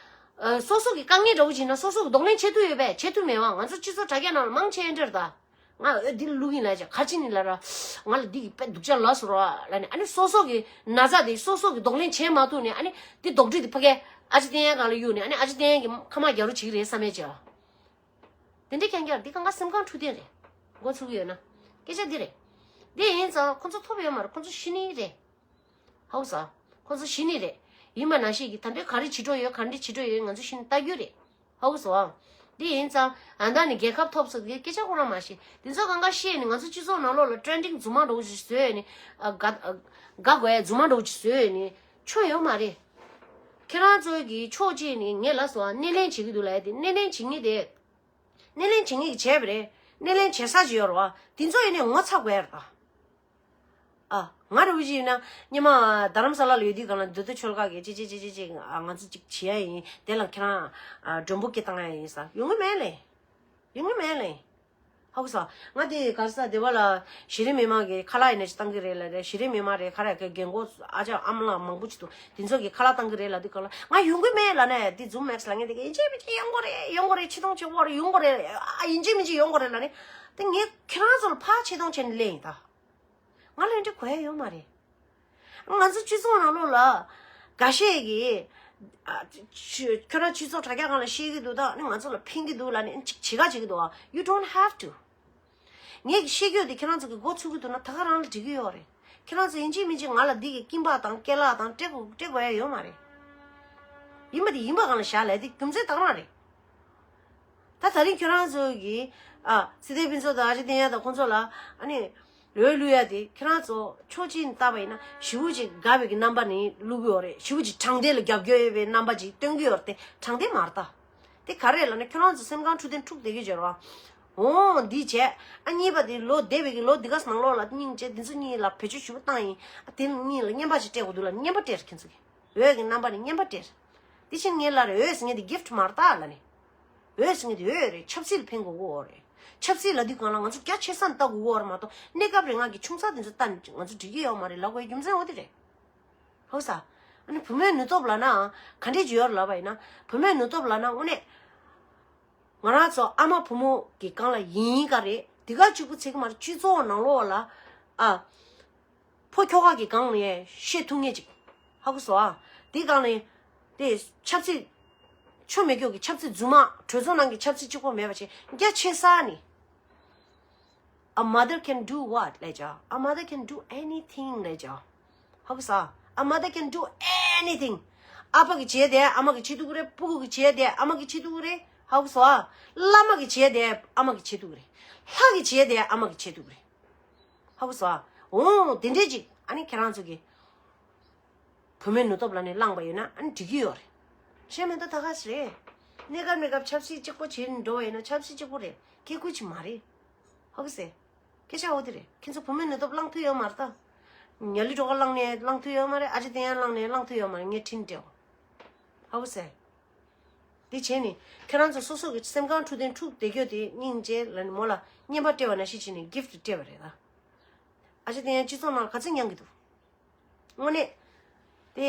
ཨ། སོ་སོ་གི་དཀའ་ངལ་འདྲ་བོ་ཅིག་ཡིན་ན་སོ་སོ་གི་གདོང་ལེན་བྱེད་ཐུབ་ཡོད་པས། བྱེད་ཐུབ་མེད་པ། ང་ཚོ་སྤྱི་ཚོགས་དྲ་རྒྱ་ནང་ལ་མང་ཆེ་འདྲ་རེད་ད། ང་འོས་འདི་ལ་བླུག་ཡིན་ལབ་བྱ། ག་རེ་བྱས་ནས་ལབ་ར། ང་ལ་འདི་གི་དཔེ་སྡུག་ཅག་ལབ་སོང་ར་ལབ་ནས་ཨ་ནི་སོ་སོ་གི་ན་ཚ་དེ་སོ་སོ་གི་གདོང་ལེན་བྱེད་མ་ཐུབ་ནས་ཨ་ནི་འདི་དོགས་འདྲི་དེ་ཕ་གིར་ཨ་ཅེ་བསྟན་ཡར་སྒང་ལ་གཡུགས་ནས་ཨ་ནི་ཨ་ཅེ་བསྟན་ཡར་གྱིས་ཁ་མ་རྒྱག་རོགས་བྱེད་ཀྱི་རེད་བསམ་ཡས་བྱས། དེ་འདྲའི་རྐྱང་རྐྱང་འདི་གང་ག་སེམས་ཁམས་འཁྲུག་ལྡན་རེད། མགོ་ཚོས་ཀྱི་ཡོད་ན། སྐད་ཆ་འདི་རེད། འདི་ཡིན་ཙང་ཁོ་ཚོ་ཐོབ་ཡོད་མ་རེད། ཁོ་ཚོ་ཤི་ནི་རེད། ཧ་གོ་སོང་། ཁོ་ཚོ་ཤི་ནི་རེད། ཡིན་པ་ནང་བཞིན་གྱི་ད་ལྟ་ག་རེ་བྱེད་འགྲོ་ཡོད་ག་འདྲ་བྱེད་འགྲོ་ཡོད་ང་ཚོ་ཤི་ནི་ལྟ་རྒྱུ་རེད། ཧ་གོ་སོང་། འདི་ཡིན་ཙང་ཨ་ད་ནི་རྒྱལ་ཁབ་ཐོབ་ཚོད་ཀྱི་སྐད་ཆ་ཁོ་རང་མ་ཤེས། འདི་ཚོ་གང་ག་ཤེས་ནི་ང་ཚོ་སྤྱི་ཚོགས་ནང་ལོགས་ལ་ཀྲེན་ཌིང་རྫུན་མ་འདྲ་བོ་ཞིག་བཟོས་ནི། ཨ་དགའ་ཨ་དགའ་དགོས་ཡ་རྫུན་མ་འདྲ་བོ་ཞིག་བཟོས་ནི་ཆོ་ཡོད་མ་རེད། ཁྱེད་རང་ཚོའི་གི་ཕྱོགས་གཅིག་ནས་ངས་ལབ་སོང་ཨ། སྣེ་ལེན་བྱེད་ཀྱི་འདུག་ལབ་ཡ་དེ་སྣེ་ལེན་བྱེད་མཁན་དེ། སྣེ་ལེན་བྱེད་མཁན་གྱིས་བྱས་པ་རེད། སྣེ་ལེན་བྱེད་ས་ཅིག་ཡོད་རེད་བ། དེ་ཚོ་ཡིན་ནའི་ངོ་ཚ་དགོས་ཡ་རེད་ད། ཨ། ང་རེ་བ་ཅིག་ཡིན་ན་སྔོན་མ་རྡ་རམ་ས་ལ་ལ་ཡོད་དུས་སྒང་ལ་མདོ་སྟོད་ཆོལ་ཁ་གི་ཅི་ཅི་ཅི་ཅི་ཅི་ང་ཚོ་ཅིག་བྱེད་ཡ་ཡིན། དེ་ལ་ཁྱེད་རང་ཨ་མགྲོན་པོ་སྐད་བཏང་ཡ་ཡིན་ས་ཡོང་གི་མེད་ལེ། ཡོང་གི་མེད་ལེ། ཧ་གོ་སོང་། ང་དེ་ག་རེ་ཟ་སྡེ་བ་ལ་གཞི་རིམ་མི་མང་གི་ཁ་ལག་ཡིན་ན་ཅིག་བཏང་གི་རེད་ལབ་རེད། གཞི་རིམ་མི་མང་རེད། ཁ་ར་གི་རྒན་གོག་ཨ་ཅག་ཨ་མ་ལགས་མང་པོ་ཅིག་འདུག་དེ་ཚོ་གི་ཁ་ལག་བཏང་གི་རེད་ལབ་དུས་སྒང་ལ་ང་ཡོང་གི་མེད་ལབ་ནས་དེ་ཛུམ་མེག་སི་ལ་ངས་དེ་ག་ཡིན་གཅིག་མིན་གཅིག་ཡོང་དགོས་རེད། ཡོང་དགོས་རེད། ཆེ་མཐོང་ཆེ་བོ་རེད། ཡོང་དགོས་རེད། ཨ་ཡིན་གཅིག་མིན་གཅིག་ཡོང་དགོས་རེད་ལབ་ནས་དེ་ངས་ཁྱེད་རང་ཚོ་ལ་ཕར་ཆེ་མཐོང་བྱས་ནས་སླེབས་ཡིན་ད། ང་ལ་འདི་གོ་ཡ་ཡོད་མ་རེད། ང་ཚོ་སྤྱི་ཚོགས་ནང་ལོགས་ལ་འགའ་ཤས་ཀྱིས་ཨ་ཁྱོད་ཁྱོད་རང་སྤྱི་ཚོགས་དྲ་རྒྱ་སྒང་ལ་བཤད་ཀྱི་འདུག་ད་ནི་ང་ཚོ་ལ་ཕན་གྱི་འདུག་ལབ་ནས་ཅིག་བྱེད་ག་བྱེད་ཀྱི་འདུག་ཨ། You don't have to. ངས་ཀྱི་བཤད་རྒྱུ་དེ་ཁྱེད་རང་ཚོ་གི་མགོ་ཚོས་ཀྱི་འདུག་ན་ད་ག་རང་ལ་འགྲིག་གི་ཡོད་རེད། ཁྱེད་རང་ཚོ་ཡིན་གཅིག་མིན་གཅིག་ང་ལ་འདི་གི་སྐྱིན་པགས་དང་རྐྱལ་ལག་དང་སྤྲད་དགོས་སྤྲད་དགོས་ཡ་ཡོད་མ་རེད། ཡིན་པ་དེ་ཡིན་པ་སྒང་ལ་བཞག་ལབ་དེ་རྒྱུ་མཚན་ད་ག་རང་རེད། ད་ད་རིང་ཁྱོད་རང་ཚོ་གིས་ཨ་སི་ཏེ་ཕུན་ཚོགས་དང་ཨ་ཅེ་བསྟན་ཡག་དང་ཁོང་ཚོ་ལ་ཨ་ནི་འོས་བླུག་ཡ་དེ་ཁྱོད་རང་ཚོ་ཕྱོགས་གཅིག་ནས་བལྟས་པ་ཡིན་ན་ཞེ་པོ་ཅིག་དགའ་བའི་གི་རྣམ་པ་ནས་བླུག་གི་ཡོད་རེད། ཞེ་པོ་ཅིག་དྲང་བདེན་ལ་རྒྱབ་སྐྱོར་ཡོད་པའི་རྣམ་པ་ཅིག་སྟོན་གི་ཡོད་རེད་དེ། དྲང་བདེན་མ་རེད་ད། དེ་ག་རེ་རེད་ལབ་ན་ཁྱོད་རང་ཚོ་སེམས་ཁམས་འཁྲུག་དེ་འཁྲུག་བསྡད་ཀྱི་ཡོད་རེད་བ། འོ་འདི་བྱས། ཨ་གཉིས་པ་དེ་ལོ་འདས་པའི་གི་ལོ་འདི་ག་ནང་ལོགས་ལ་སྙིང་རྗེ་འདི་ཚོ་གཉིས་ལ་བེད་སྤྱོད་ཞེ་པོ་བཏང་ཡིན། ཨ་དེ་གཉིས་ལ་རྔན་པ་ཅིག་སྤྲད་དགོས་འདུག་ལབ་ནས་རྔན་པ་སྤྲད་རེད་ཁྱེད་ཚོ་གིས། འོས་ཀྱི་རྣམ་པ་ནས་རྔན་པ་སྤྲད། དེ་བཞིན་ངས་ལབ་རེད། འོས་ཟེར་མཁན་དེ་གིཕ་ཊི་མ་རེད་ད་ལབ་ནས། འོས་ཟེར་མཁན་དེ་འོས་རེད། ཆབ་སྲིད་ལ་ཕན་དགོས་ཀྱི་ཡོད་རེད། ཆབ་སྲིད་ལབ་དུས་སྒང་ལ་ང་ཚོ་རྒྱ་ཆེ་ས་ནས་ལྟ་དགོས་ཀྱི་ཡོད་རེད་མ་གཏོགས་གནས་སྐབས་རེ་ང་གི་ཆུང་ས་དེ་ཚོ་ལྟ་ནས་ང་ཚོ་འགྲིག་གི་ཡོད་མ་རེད་ལབ་དགོས་རྒྱུ་མཚན་འོ་དེ་རེད། ཧོ་ས། ཨ་ནི་བུད་མེད་ནུས་སྟོབས་ལབ་ན་ག་འདྲས་ཅིག་ཡོད་རེད་ལབ་པ་ཡིན་ན། བུད་མེད་ནུས་སྟོབས་ལབ་ན་དངོས་གནས་ང་རང་ཚོ་ཨ་མ་བུ་མོ་གི་སྒང་ལ་ཡིན་ག་རེད། དེ་ག་གཅིག་པུ་ཚིག་མ་རེད། སྤྱི་ཚོགས་ནང་ལོགས་ལ་ཨ། ཕོ་ཁྱོ་ག་གི་སྒང་ནས་བཤད་ཐུབ་མཁན་ཅིག་ཧ་གོ་སོང་ཨ། དེ་སྒང་ནས་དེ་ཆབ་སྲིད་ཆོ་མེད་ཀྱོག་གི་ཆབ་སྲིད་རྫུན་མ། གྲོས་ཚོགས་ནང་གི་ཆབ་སྲིད་གཅིག་པོ་མེད་པ་བྱས་རྒྱ་ཆེ་ས་ནས། A mother can do what? ལབ་བྱས། A mother can do anything ལབ་བྱས། ཧ་གོ་སོང་ཨ། A mother can do anything. ཨ་ཕ་གིས་བྱས་དེ་ཨ་མ་གིས་བྱེད་ཐུབ་ཀྱི་རེད། ཕྲུ་གུ་གིས་བྱས་དེ་ཨ་མ་གིས་བྱེད་ཐུབ་ཀྱི་རེད། ཧ་གོ་སོང་ཨ། བླ་མ་གིས་བྱས་དེ་ཨ་མ་གིས་བྱེད་ཐུབ་ཀྱི་རེད། ལྷ་གིས་བྱས་དེ་ཨ་མ་གིས་བྱེད་ཐུབ་ཀྱི་རེད། ཧ་གོ་སོང་ཨ། འོ་དེ་འདྲས་ཅིག་ཨ་ནི་ཁྱེད་རང་ཚོ་གིས་བུད་མེད་ནུས་སྟོབས་ལབ་ནས་བླངས་པ་ཡོད་ན་ཨ་ནི་འགྲིག་གི་ཡོད་རེད། ཤེས་མེད་ད་ད་ག་ཟེ་རེད། གནས་སྐབས་གནས་སྐབས་ཆབ་སྲིད་གཅིག་པོ་བྱེད་འགྲོ་བ་ཡིན་ན་ཆབ་སྲིད་གཅིག་པོ་རེད། སྐད་ཁུལ་ཅིག་མ་རེད། ཧ་གོ་སོང་། སྐད་ཆ་འོ་དེ་རེད། ཁྱེད་ཚོ་བུད་མེད་ནུས་སྟོབས་བླངས་ཐུབ་ཡོད་མ་རེད་ད། ཉ་ལི་སྒྲོལ་དཀར་བླངས་ནས་བླངས་ཐུབ་ཡོད་མ་རེད། ཨ་ཅེ་བསྟན་ཡག་བླངས་ནས་བླངས་ཐུབ་ཡོད་མ་རེད། ངས་དྲིན་དྲན། ཧ་གོ་སོང་། དེ་བྱས་ནས་ཁྱེད་རང་ཚོ་སོ་སོ་གི་སེམས་ཁམས་འཁྲུག་དེ་འཁྲུག་བསྡད་རྒྱུ་དེ་སྙིང་རྗེ་ལབ་ནས་མོ་ལ་རྔན་པ་སྤྲད་པ་ནང་བཞིན་བྱས་ནས་གིཕ་ཊི་སྤྲད་པ་རེད་ད། ཨ་ཅེ་བསྟན་ཡག་སྤྱི་ཚོགས་ནང་ག་ཚོད་མྱངས་ཀྱི་འདུག་དངོས་གནས། དེ།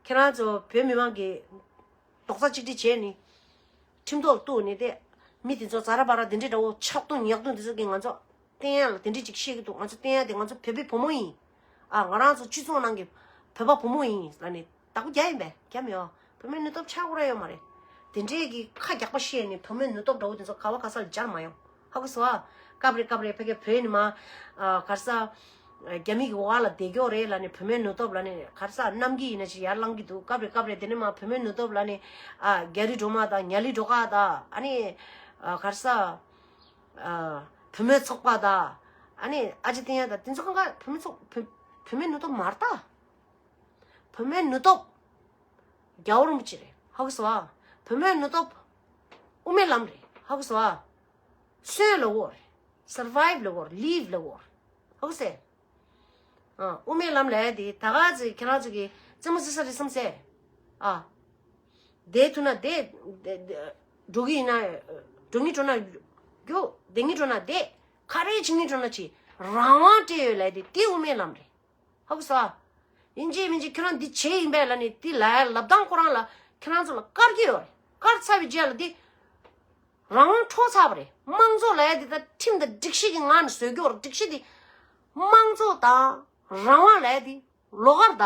ཁྱེད་རང་ཚོ་བོད་མི་མང་གི་རྡོག་རྩ་གཅིག་སྒྲིལ་བྱས་ནས། ཁྲིམས་ཐོག་གཏུགས་ནས་དེ། མི་དེ་ཚོ་ཛ་ར་བ་ར་དེ་འདྲའི་འདྲ་བོ་ཆག་རྡུང་ཉག་རྡུང་དེ་ཚོ་གིས་ང་ཚོ་བསྟན་ཡག་ལ་དེ་འདྲའི་ཅིག་བཤད་ཀྱི་འདུག་ང་ཚོ་བསྟན་ཡག་དེ་ང་ཚོ་བོད་པའི་བུ་མོ་ཡིན། ཨ་ང་རང་ཚོ་སྤྱི་ཚོགས་ནང་གི་བོད་པ་བུ་མོ་ཡིན་ལབ་ནས་བདག་པོ་རྒྱག་ཡིན་པས་རྒྱག་མི་ཡོང་། བུད་མེད་ནུས་སྟོབས་ཆག་དགོས་ར་ཡོད་མ་རེད། དེ་འདྲས་ཀྱི་ཁ་རྒྱག་པ་བཤད་ནས་བུད་མེད་ནུས་སྟོབས་འདྲ་བོ་དེ་ཚོ་ག་བ་ག་ས་ལ་སྦྱར་མ་ཡོང་། ཧ་གོ་སོང་ཨ། སྐབས་རེ་སྐབས་རེ་ཕ་གི་བོད་ནི་མ། ཨ་ག་རེ་ཟ། རྒྱ་མི་གི་འོག་ལ་བསྡད་ཀྱོག་རེད་ལབ་ནས་བུད་མེད་ནུས་སྟོབས་ལབ་ནས་ག་རེ་ཟ་གནམ་གྱི་ཡིན་ན་ཅིག་ཡར་ལངས་ཀྱི་འདུག་སྐབས་རེ་སྐབས་རེ་དེ་ནས་མ་བུད་མེད་ནུས་སྟོབས་ལབ་ནས་ཨ་རྒྱ་རི་སྒྲོལ་མ་དང་ཉ་ལི་སྒྲོལ་དཀར་དང་ཨ་ནི་ཨ་ག་རེ་ཟ། ཨ་བུད་མེད་ཚོགས་པ་དང་ཨ་ནི་ཨ་ཅེ་བསྟན་ཡག་དང་དེ་ཚོ་གང་ག་བུད་མེད་ཚོགས་བུད་བུད་མེད་ནུས་སྟོབས་མ་རེད་ད། བུད་མེད་ནུས་སྟོབས། རྒྱལ་བ་རིན་པོ་ཆེ་རེད། ཧ་གོ་སོང་ཨ། བུད་མེད་ནུས་སྟོབས། དབུ་མའི་ལམ་རེད། ཧ་གོ་སོང་ཨ། གསོན་ལབ་དགོས་རེད། སར་ཝའིབ་ལབ་དགོས་རེད། ལིབ་ལབ་དགོས་རེད། ཧ་གོ་སོང་ཨ། དབུ་མའི་ལམ་ལབ་ཡག་དེ་ད་ག་ཚོད་ཁྱེད་རང་ཚོ་གི་རྩེད་མོ་རྩེ་ས་རེད་བསམ་སོང་ཨ། བསྡད་ཐུབ་ན་བསྡད། འགྲོ་གི་ཡིན་ན། འགྲོ་སྙིང་བྲོ་ན་རྒྱུག་བསྡད་སྙིང་བྲོ་ན་བསྡད། ག་རེ་བྱེད་སྙིང་བྲོ་ན་བྱེད། རང་དབང་སྤྲད་ཡོད་ལབ་ཡག་དེ་དེ་དབུ་མའི་ལམ་རེད། ཧ་གོ་སོང་ཨ། ཡིན་གཅིག་མིན་གཅིག་ཁྱོད་རང་འདི་བྱས་ཡིན་པས་ལབ་ནས་འདི་ལབ་ཡག་ལབ་སྟངས་ཁོ་རང་ལ་ཁྱོད་རང་ཚོ་ལ་བཀར་གྱི་ཡོད་རེད། བཀར་ཚར་བའི་རྗེས་ལ་འདི་རང་དབང་འཕྲོག་ཚར་བ་རེད། དམངས་གཙོ་ལབ་ཡག་འདི་ད་ཁྲིམས་དང་སྒྲིག་གཞི་གི་ངང་ནས་བཟོས་ཀྱི་ཡོད་རེད། སྒྲིག་གཞི་འདི་དམངས་གཙོ་དང་རང་དབང་ལབ་ཡག་འདི་ལོགས་ཀ་རེད་ད།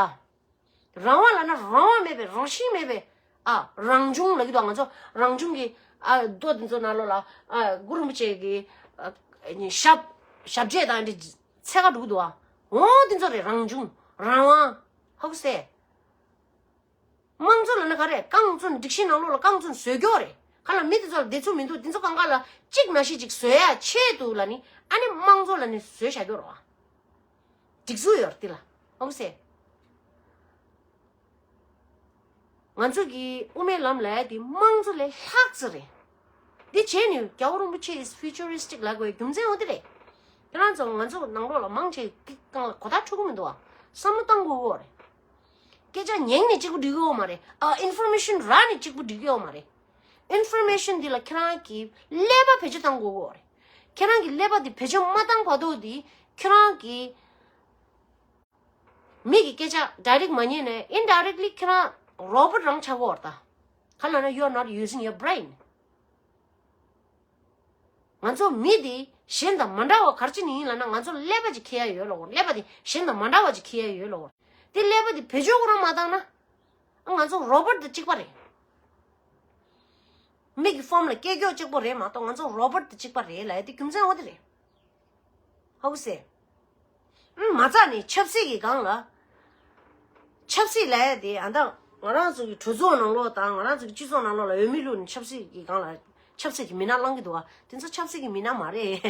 རང་དབང་ལབ་ན་རང་དབང་མེད་པའི་རང་བཞིན་མེད་པའི་ཨ་རང་བྱུང་ལབ་ཀྱི་འདུག་ང་ཚོ་རང་བྱུང་གི་ཨ་རྡོ་འདི་ཚོ་ནང་ལོགས་ལ་ཨ་གུ་རུ་རིན་པོ་ཆེ་གི་ཨ་ཞབས་ཞབས་རྗེས་དང་འདི་འཚད་ཁ་འགྲོ་གི་འདུག་ཨ། འོ་འདི་ཚོ་རེད་རང་བྱུང་རང་དབང་། ཧ་གོ་སོང་ཨ། དམངས་གཙོ་ལབ་ན་ག་རེ་རྐང་བཙོན་སྒྲིག་གཞི་ནང་ལོགས་ལ་རྐང་བཙོན་བཟོས་ཀྱི་ཡོད་རེད། ག་ལ་མི་དེ་ཚོ་ལ་བདེ་ཚུལ་མི་འདུག་དེ་ཚོ་གང་ག་ལ་གཅིག་མ་གཞི་གཅིག་བཟོ་ཡག་ཆེད་དུ་ལབ་ནི་ཨ་ནི་དམངས་གཙོ་ལབ་ནི་བཟོས་བཞག་ཀྱི་ཡོད་རེད་བ། སྒྲིག་འཛུགས་ཡོད་རེད་དེ་ལ། ཨོ་སེ། ང་ཚོ་གི་དབུ་མའི་ལམ་ལབ་ཡག་དེ་དམངས་གཙོ་ལས་ལྷག་ཙམ་རེད། འདི་བྱས་ནས་རྒྱལ་བ་རིན་པོ་ཆེ་is futuristic ལབ་དགོས་རྒྱུ་མཚན་འོ་དེ་རེད། ཁྱེད་རང་ཚོ་ང་ཚོ་ནང་ལོགས་ལ་མང་ཆེ་གི་སྒང་ལ་གོ་བརྡ་འཕྲོད་ཀྱི་མི་འདུག་བ། བསམ་བློ་བཏང་དགོས་ཀྱི་ཡོད་རེད། སྐད་ཆ་ཉན་ནས་གཅིག་པུ་འགྲིག་གི་ཡོད་མ་རེད། ཨ་ཨིན་ཕོར་མེ་ཤན་རག་ནས་གཅིག་པུ་འགྲིག་གི་ཡོད་མ་རེད། ཨིན་ཕོར་མེ་ཤན་འདི་ལ་ཁྱེད་རང་གིས་ཀླད་པ་བེད་སྤྱོད་བཏང་དགོས་ཀྱི་ཡོད་རེད། ཁྱེད་རང་གིས་ཀླད་པ་འདི་བེད་སྤྱོད་མ་བཏང་བར་དུ་འདི་ཁྱེད་རང་གིས་མི་གི་སྐད་ཆ་ཌའི་རེག་མ་ཉན་ནས་ཨིན་ཌའི་རེག་ལི་ཁྱེད་རང་རོ་བོ་ཊི་རང་ཆགས་ཀྱི་ཡོད་རེད་ད། ག་ལབ་ན་you are not using your brain. ང་ཚོ་མི་དེ་གཞན་དང་མ་འདྲ་བ་ག་རེ་བྱས་ནས་ཡིན་ལབ་ན་ང་ཚོ་ཀླད་པ་ཅིག་འཁྱེར་ཡ་ཡོད་ལབ་དགོས། ཀླད་པ་དེ་གཞན་དང་མ་འདྲ་བ་ཅིག་འཁྱེར་ཡ་ཡོད་ལབ་དགོས། དེ་ཀླད་པ་དེ་བེད་སྤྱོད་ཁོ་རང་མ་བཏང་ན། ང་ཚོ་རོ་བོ་ཊི་དང་གཅིག་པ་རེད། མི་གི་ཕོམ་ལ་སྐྱེ་སྐྱོག་གཅིག་པོ་རེད་མ་གཏོགས་ང་ཚོ་རོ་བོ་ཊི་དང་གཅིག་པ་རེད་ལབ་ཡ་དེ་རྒྱུ་མཚན་འོ་དེ་རེད། ཧ་གོ་སོང་། ཨང་མ་རྩ་ནས་ཆབ་སྲིད་ཀྱི་སྒང་ལ། ཆབ་སྲིད་ལབ་ཡ་དེ་ཨ་ད་ང་རང་ཚོ་གི་གྲོས་ཚོགས་ནང་ལོགས་དང་ང་རང་ཚོ་གི་སྤྱི་ཚོགས་ནང་ལོགས་ལ་འོས་མི་བླུགས་ནས་ཆབ་སྲིད་ཀྱི་སྒང་ལ་ ཆབ་སྲིད་ཀྱི་མི་སྣ་བླང་གི་འདུག་བ། དེ་ཚོ་ཆབ་སྲིད་ཀྱི་མི་སྣ་མ་རེད།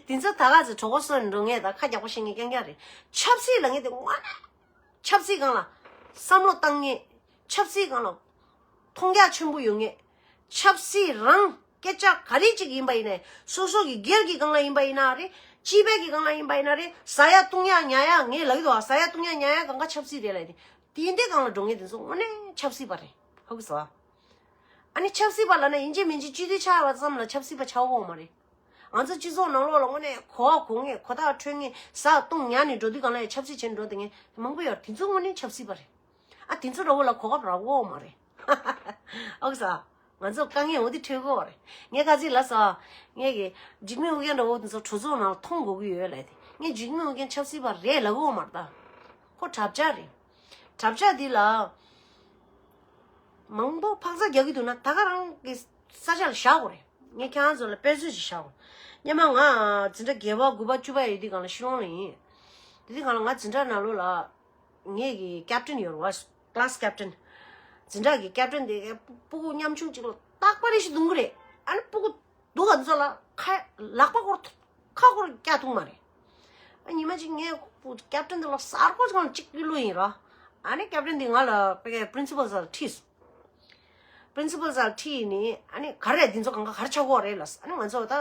དེ་ཚོ་ད་ག་ཚོད་གྲོད་ཁོག་སོན་འགྲོ་ངེས་དང་ཁ་རྒྱག་པ་བཤད་ངེས་རྐྱང་རྐྱང་རེད། ཆབ་སྲིད་ལ་ངེས་དེ་དངོས་གནས་ཆབ་སྲིད་སྒང་ལ་བསམ་བློ་བཏང་ངེས། ཆབ་སྲིད་སྒང་ལ་མཐོང་རྒྱ་ཆེན་པོ་ཡོད་ངེས། ཆབ་སྲིད་རང་སྐད་ཆ་ག་རེ་ཅིག་ཡིན་པ་ཡིན་ནའི་སོ་སོ་གི་སྒེར་གྱི་སྒང་ལ་ཡིན་པ་ཡིན་ན་རེད། སྤྱི་པའི་གི་སྒང་ལ་ཡིན་པ་ཡིན་ན་རེད། ཟ་ཡ་བཏུང་ཡ་ཉལ་ཡ་ངས་ལབ་ཀྱི་འདུག་བ། ཟ་ཡ་བཏུང་ཡ་ཉལ་ཡ་གང་ག་ཆབ་སྲིད་རེད་ལབ་དེ། དེ་འདྲའི་སྒང་ལ་འགྲོ་ངེས་དེ་ཚོ་དངོས་གནས་ཆབ་སྲིད་པ་རེད། ཧ་གོ་སོང་། ཨ་ནི་ཆབ་སྲིད་པ་ལབ་ན་ཡིན་གཅིག་མིན་གཅིག་སྤྱི་འཐུས་ཆགས་པ་ཙམ་ལ་ཆབ་སྲིད་པ་ཆགས་ཡོད་མ་རེད། ང་ཚོ་སྤྱི་ཚོགས་ནང་ལོགས་ལ་དངོས་གནས་གོ་བ་གོ་ངེས། གོ་ཐག་འཕྲོད་ངེས། ཟ་བཏུང་ཉལ་ནས་འགྲོ་དུས་སྒང་ལ་ཡང་ཆབ་སྲིད་བྱས་ནས་འགྲོ་དེ་ངེས་མང་པོ་ཡོད་རེད། དེ་ཚོ་དངོས་གནས་ཆབ་སྲིད་པ་རེད། ཨ་དེ་ཚོ་འདྲ་བོ་ལ་གོ་སྐབས་རག་ཡོད་མ་རེད། ཨོ་ས། ང་ཚོ་དཀའ་ངལ་འོ་དེ་འཕྲད་ཀྱི་ཡོད་རེད། ངས་ཁ་ཅིག་ལབ་སོང་། ངས་ཀྱི་འཇིགས་མེད་ཨུ་རྒྱན་འདྲ་བོ་དེ་ཚོ་གྲོས་ཚོགས་ནང་ལ་མཐོང་དགོས་ཀྱི་ཡོད་ལབ་དེ། ངས་འཇིགས་མེད་ཨུ་རྒྱན་ཆབ་སྲིད་པ་རེད་ལབ་ཀྱི་ཡོད་མ་རེད་ད། ཁོ་གྲྭ་བཅའ་རེད། གྲྭ་བཅའ་འདི་ལ་མང་པོ་འཕག་འཚག་རྒྱག་གི་འདུག་ན་ད་ག་རང་གི་ས་ཆ་ལ་བཞག་དགོས་རེད། ངས་ཁྱེད་རང་ཚོ་ལ་དཔེ་མཚོན་ཞིག་བཞག་དགོས། སྔོན་མ་ང་འཛིན་གྲྭ་བརྒྱད་པ་དགུ་པ་བཅུ་པ་ཡོད་དུས་སྒང་ལ་ཤི་ལོང་ལ་ཡིན། དེ་དུས་སྒང་ལ་ང་འཛིན་གྲྭ་ནང་ལོགས་ལ་ངེད་ཀྱི་ཀེབ་ཊན་ཡོད་རེད་བ། ཀི་ལཱ་སི་ཀེབ་ཊན། འཛིན་གྲྭ་གི་ཀེབ་ཊན་དེ་སྤུ་གུ་ཉམ་ཆུང་གཅིག་ལ་རྟག་པར་རེ་ཞིག་རྡུང་གི་རེད། ཨ་ནི་སྤུ་གུ་སྡུག་ག་ཚོད་ལ་ཁ་ལག་པ་སྐོར་ཁ་སྐོར་བཀྱག་ཐུབ་མ་རེད། ཨ་ཉི་མ་གཅིག་ངས་ཀེབ་ཊན་དེ་ལ་གསར་པ་ཅིག་ལ་གཅིག་བླུགས་ཡིན་ར། ཨ་ནི་ཀེབ་ཊན་དེ་ང་ལ་པི་རིན་སི་པལ་སར་ཁྲིད་སོང་། པི་རིན་སི་པལ་སར་ཁྲིད་ནས་ཨ་ནི་ག་རེ་འདི་ཚོ་གང་ག་ག་རེ་ཆགས་ཀྱི་ཡོད་རེད་ལབ། ཨ་ནི་ང་ཚོ་ད་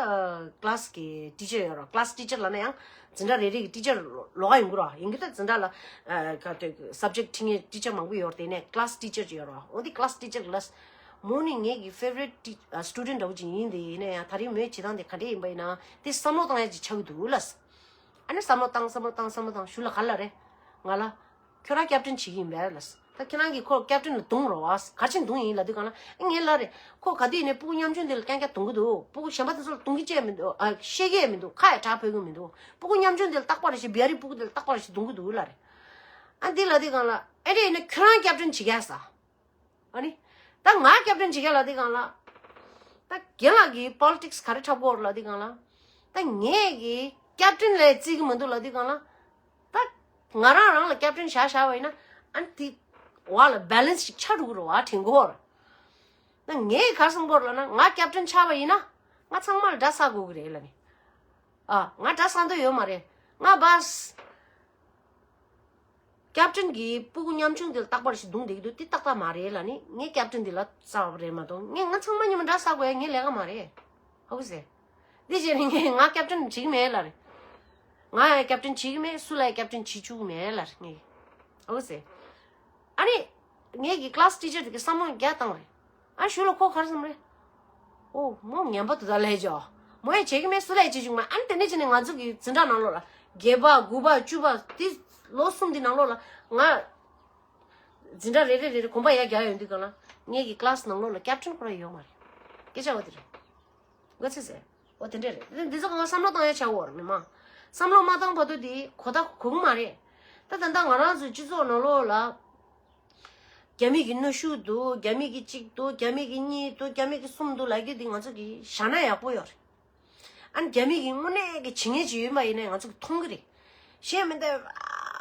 ཀི་ལཱ་སི་གི་ཊི་ཆར་ཡོད་ར། ཀི་ལཱ་སི་ཊི་ཆར་ལབ་ན་ཡང་འཛིན་གྲྭ་རེ་རེ་གི་ཊི་ཆར་ལོགས་ཀ་ཡོང་གི་ར། ཡིན་གྱི་ད་འཛིན་གྲྭ་ལ་ཨ་ག་དེ་སབ་ཇེག་ཊི་ཁྲིད་མཁན་ཊི་ཆར་མང་པོ་ཡོད་རེད། དེ་ནས་ཀི་ལཱ་སི་ཊི་ཆར་ཅིག་ཡོད་ར། འོ་དེ་ཀི་ལཱ་སི་ཊི་ཆར་ལབ། མོ་ནི་ངེད་ཀྱི་ཕེ་ཝ་རིཊ་ཊི་ཨ་སི་ཊུ་ཌེན་ཊི་འདྲ་བོ་ཅིག་ཡིན། དེ་ཡིན་ན་ཡང་ད་རེས་མོའི་བྱེད་སྟངས་དེ་ག་འདྲས་ཡིན་པ་ཡིན་ན་དེ་བསམ་བློ་བཏང་ཡ་ཅིག་ཆགས་ཀྱི་འདུག་ལབ། ཨ་ནི་བསམ་བློ་བཏང་བསམ་བློ་བཏང་བསམ་བློ་བཏང་ཞུ་ལ་ག་ལ་རེད། ང་ལ། ཁྱོད་རང་ཀེབ་ཊན་བྱེད་ཀྱི་ཡིན་པས་ལབ། ད་ཁྱེད་རང་གིས་ཁོ་ཀེབ་ཊན་ལ་རྡུང་རོགས་ཨ། ག་ཅིག་རྡུང་ཡིན་ལབ་དུས་སྒང་ལ་ཨ་ངས་ལབ་རེད། ཁོ་ག་དུས་ཡིན་ནའི་སྤུ་གུ་ཉམ་ཆུང་འདི་ལ་རྐྱང་རྐྱང་རྡུང་གི་འདུག་སྤུ་གུ་གཞན་པ་དེ་ཚོ་ལ་རྡུང་གི་བྱས་མི་འདུག་ཨ་བཤད་ཀྱི་མི་འདུག་ཁ་ཡ་གྲག་ཕོད་ཀྱི་མི་འདུག་སྤུ་གུ་ཉམ་ཆུང་འདི་ལ་རྟག་པར་ཞིག་བེ་རི་སྤུ་གུ་འདི་ལ་རྟག་པར་ཞིག་རྡུང་གི་འདུག་ལབ་རེད། ཨ་འདི་ལབ་དུས་སྒང་ལ་ཨེ་འདྲས་ཡིན་ན་ཁྱོད་རང་ཀེབ་ཊན་བྱེད་ཀྱི་ཡ་ཟ། ཨ་ནི། ད་ང་ཀེབ་ཊན་བྱེད་མཁན་ལབ་དུས་སྒང་ལ། ད་རྒན་ལགས་ཀྱིས་པོ་ལི་ཊིག་སི་ག་རེ་འཁྲབ་ཀྱི་ཡོད་རེད་ལབ་དུས་སྒང་ལ། ད་ངས་ཀྱིས་ཀེབ་ཊན་ལ་བརྩི་གི་མི་འདུག་ལབ་དུས་སྒང་ལ། ད་ང་རང་རང་ལ་ཀེབ་ཊན་བཞག་བཞག་པ་ཡིན་ན་ཨ་ནི་དེ་བར་ལ་བྷེ་ལེན་སི་ཞིག་ཆགས་འགྲོ་གི་རེད་བ། དྲན་གྱི་ཡོད་རེད། ད་ངས་ག་རེ་བསམ་གྱི་ཡོད་རེད་ལབ་ན་ང་ཀེབ་ཊན་ཆགས་པ་ཡིན་ན་ང་ཚང་མ་ལ་དགྲ་བསགས་དགོས་ཀྱི་རེད་ལབ་ནས། ཨ་ང་དགྲ་བསགས་འདོད་ཡོད་མ་རེད། ང་བ་སི། ཀེབ་ཊན་གྱིས་སྤུ་གུ་ཉམ་ཆུང་དེ་ལ་རྟག་པར་ཞིག་རྡུང་བསྡད་ཀྱི་འདུག་དེ་ཏག་ཏག་མ་རེད་ལབ་ནི་ངས་ཀེབ་ཊན་དེ་ལ་བསགས་པ་རེད་མ་གཏོགས་ངས་ང་ཚང་མ་མཉམ་དུ་དགྲ་བསགས་དགོས་ཡ་ངའི་ལས་ཀ་མ་རེད། ཧ་གོ་སོང་། དེ་བྱས་ནས་ངས་ང་ཀེབ་ཊན་བྱེད་ཀྱི་མེད་ལབ་རེད། ང་ཡང་ཀེབ་ཊན་བྱེད་ཀྱི་མེད། སུ་ལ་ཡང་ཀེབ་ཊན་བྱེད་བཅུག་གི་མེད་ལབ་རེད་ངས། ཧ་གོ་སོང་། ཨ་ནི། ངེད་ཀྱི་ཀི་ལཱ་སི་ཊི་ཆར་དེ་གིས་བསམ་བློ་རྒྱག་བཏང་རེད། ཨ་ཞུ་ལ་ཁོ་ག་རེ་བསམ་རེད། ཨོ་མོ་ངན་པ་དུ་ད་ལས་ཅོ། མོ་ཡང་བྱེད་ཀྱི་མེད། སུ་ལ་ཡང་བྱེད་བཅུག་མེད། ཨ་ནི་དེ་ནས་བྱས་ནས་ང་ཚོ་གི་འཛིན་གྲྭ་ནང་ལོགས་ལ་བརྒྱད་པ་དགུ་པ་བཅུ་པ་དེ་ལོ་གསུམ་དེ་ནང་ལོགས་ལ་ང་འཛིན་གྲྭ་རེ་རེ་རེ་རེ་གོམ་པ་ཡར་རྒྱག་ཡོང་དུས་སྒང་ལ་ངེད་ཀྱི་ཀི་ལཱ་སི་ནང་ལོགས་ལ་ཀེབ་ཊན་ཁོ་རང་ཡོད་མ་རེད། སྐད་ཆ་འོ་དེ་རེད། ག་ཚོད་ཟེར། འོ་དེ་འདྲས་རེད། འདི་ཚོ་གང་ག་བསམ་བློ་བཏང་ཡ་ཆགས་ཡོད་རེད་མི་མང་། བསམ་བློ་མ་བཏང་བར་དུ་དེ་གོ་ད་གོ་གི་མ་རེད། ད་ད་ལྟ་ང་རང་ཚོའི་སྤྱི་ཚོགས་ནང་ལོགས་ལ། རྒྱ་མི་གི་གནོན་ཤུགས་འདུག་རྒྱ་མི་གི་གཅིག་འདུག་རྒྱ་མི་གི་གཉིས་འདུག་རྒྱ་མི་གི་གསུམ་འདུག་ལབ་རྒྱུ་འདི་ང་ཚོ་གི་བཞག་ན་ཡག་པོ་ཡོད་རེད། ཨ་ནི་རྒྱ་མི་གི་དངོས་གནས་ཀྱི་བྱེད་མཁན་ཅིག་ཡོད་པ་ཡིན་ན་ང་ཚོ་གི་མཐོང་གི་རེད། གཞན་མི་འདུག་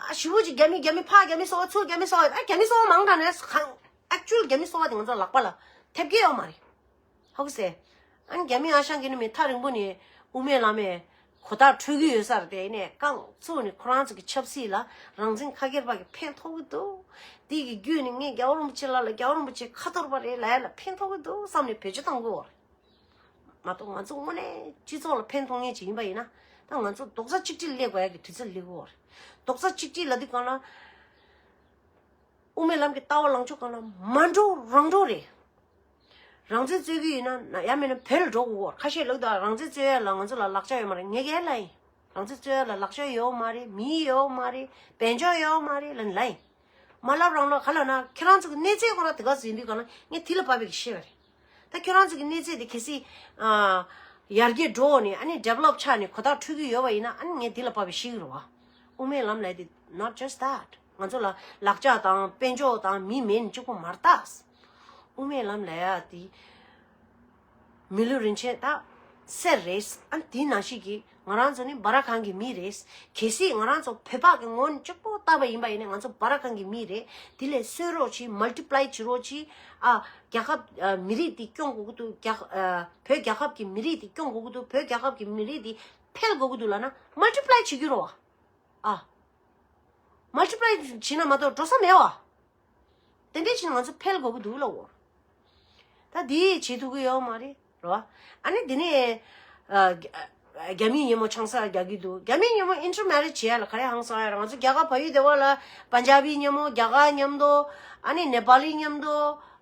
ཨ་ཞེ་པོ་ཅིག་རྒྱ་མི་རྒྱ་མི་ཕར་རྒྱ་མི་སོ་པ་ཚུར་རྒྱ་མི་སོ་པ་ཨ་རྒྱ་མི་སོ་པ་མང་དྲགས་ནས་གང་ཨེག་ཅུ་ཨལ་རྒྱ་མི་སོ་པ་དེ་ང་ཚོ་ལག་པ་ལ་ཐེབས་ཀྱི་ཡོད་མ་རེད། ཧ་གོ་སོང་། ཨ་ནི་རྒྱ་མི་ཨ་ཞང་གི་ནི་མི་ཐག་རིང་པོ་ནས་དབུ་མའི་ལམ་མའི་གོ་ཐག་འཕྲོད་ཀྱི་ཡོད་ས་རེད་དེ་ནས་རྐང་བཙུགས་ནས་ཁོ་རང་ཚོ་གི་ཆབ་སྲིད་ལ་རང་བཙན་ཁ་སྒེར་པ་གི་ཕན་ཐོགས་ཀྱི་འདུག་དེ་གི་བརྒྱུད་ནས་ངས་རྒྱལ་བ་རིན་པོ་ཆེ་ལགས་ལ་རྒྱལ་བ་རིན་པོ་ཆེ་ཁ་འཐོར་པ་རེད་ལབ་ཡ་ལ་ཕན་ཐོགས་ཀྱི་འདུག་བསམ་ནས་བེད་སྤྱོད་བཏང་གི་ཡོད་རེད། མ་གཏོགས་ང་ཚོ་དངོས་གནས་སྤྱི་ཚོགས་ལ་ཕན་ཐོགས་མཁན་ཅིག་ཡིན་པ་ཡིན་ན་ད་ང་ཚོ་རྡོག་རྩ་གཅིག་སྒྲིལ་སླེབས་དགོས་ཡ་གི་དུས་ཚོད་སླེབས་ཀྱི་ཡོད་རེད། རྡོག་རྩ་གཅིག་སྒྲིལ་ལབ་དུས་སྒང་ལ། དབུ་མའི་ལམ་གྱི་ལྟ་བ་ལངས་ཕྱོགས་སྒང་ལ་མ་འགྲོ་རང་འགྲོ་རེད། རང་བཙན་རྩོད་ཀྱི་ཡིན་ན་ཡང་མིན་ན་བོད་ལ་འགྲོ་དགོས་ཡོད། ཁ་ཤས་ལབ་དུས་རང་བཙན་རྩོད་ཡ་ལ་ང་ཚོ་ལ་ལག་ཆ་ཡོད་མ་རེད། ངས་ཀྱང་ལབ་ཡིན། རང་བཙན་རྩོད་ཡ་ལ་ལག་ཆ་ཡོད་མ་རེད། མི་ཡོད་མ་རེད། དཔལ་འབྱོར་ཡོད་མ་རེད་ལབ་ལབ་ཡིན། མ་ལབ་རང་ལ་ག་ལབ་ན་ཁྱེད་རང་ཚོ་གི་གནས་ཚད་ཁོ་རང་དེ་ག་ཚོད་ཡིན་དུས་ག་ལ་ངས་དེ་ལ་བབས་པའི་གི་ཤེས་པ་རེད། ད་ཁྱོད་རང་ཚོ་གི་གནས་ཚད་དེ་གལ་སྲིད་ཨ་ཡར་རྒྱས་འགྲོ་ནས་ཨ་ནི་ཌི་ཝེ་ལོབ་ཆགས་ནས་གོ་ཐག་འཕྲོད་ཀྱི་ཡོད་པ་ཡིན་ན་ཨ་ནི་ངས་འདི་ལ་བབས་པའི་ཤེས་ཀྱི་རེད་བ། དབུ་མའི་ལམ་ལབ་དེ་not just that། ང་ཚོ་ལ་ལག་ཆ་དང་དཔལ་འབྱོར་དང་མི་མེད་ནས་གཅིག་པོ་མ་རེད་ད། དབུ་མའི་ལམ་ལབ་ཡ་དེ་མི་ལུས་རིན་ཆེན་ད་གསེར་རེད། ཨ་ནི་དེའི་ནང་བཞིན་གྱི་ ང་རང་ཚོ་ནི་སྦ་ར་ཁང་གི་མི་རེད། གལ་སྲིད་ང་རང་ཚོ་བོད་པ་གི་ངོ་ནས་གཅིག་པོ་བལྟས་པ་ཡིན་པ་ཡིན་ན། ང་ཚོ་སྦ་ར་ཁང་གི་མི་རེད། དེ་ལས་གསོད་རོགས་གྱིས། མལ་ཊི་པ་ལའི་བྱེད་རོགས་གྱིས། ཨ། རྒྱལ་ཁབ་ཨ། མི་རིགས་དེ་སྐྱོང་དགོས་ཀྱི་འདུག་རྒྱལ་ཁ་ཨ། བོད་རྒྱལ་ཁབ་ཀྱི་མི་རིགས་དེ་སྐྱོང་དགོས་ཀྱི་འདུག་བོད་རྒྱལ་ཁབ་ཀྱི་མི་རིགས་དེ་འཕེལ་དགོས་ཀྱི་འདུག་ལབ་ན། མལ་ཊི་པ་ལའི་བྱེད་རྒྱུ་རེད་བ། ཨ། མལ་ཊི་པ་ལའི་བྱེད་ན་མ་གཏོགས་འགྲོ་ས་མེད་བ། དེ་འདྲས་བྱས་ན་ང་ཚོ་འཕེལ་དགོས་ཀྱི་འདུག་ལབ་འོ། ད་འདི་བྱེད་ཐུབ་ཀྱི་ཡོད་མ་རེད། རེད་བ། ཨ་ནི་འདི་ནས་ཨ། རྒྱ་རྒྱ་མིའི་མཉམ་པོ་ཆང་ས་རྒྱག་གི་འདུག་རྒྱ་མིའི་མཉམ་པོ་ཨིན་ཊར་མེ་རེཇ་བྱེད་ཡ་ལ་ག་རེ་ཧང་སང་ཡ་རེད། ང་ཚོ་རྒྱ་གར་བལ་ཡུལ་སྡེ་བ་ལ་པན་ཇ་བི་མཉམ་པོ། རྒྱ་གར་མཉམ་དུ། ཨ་ནི་ནེ་པ་ལི་མཉམ་དུ།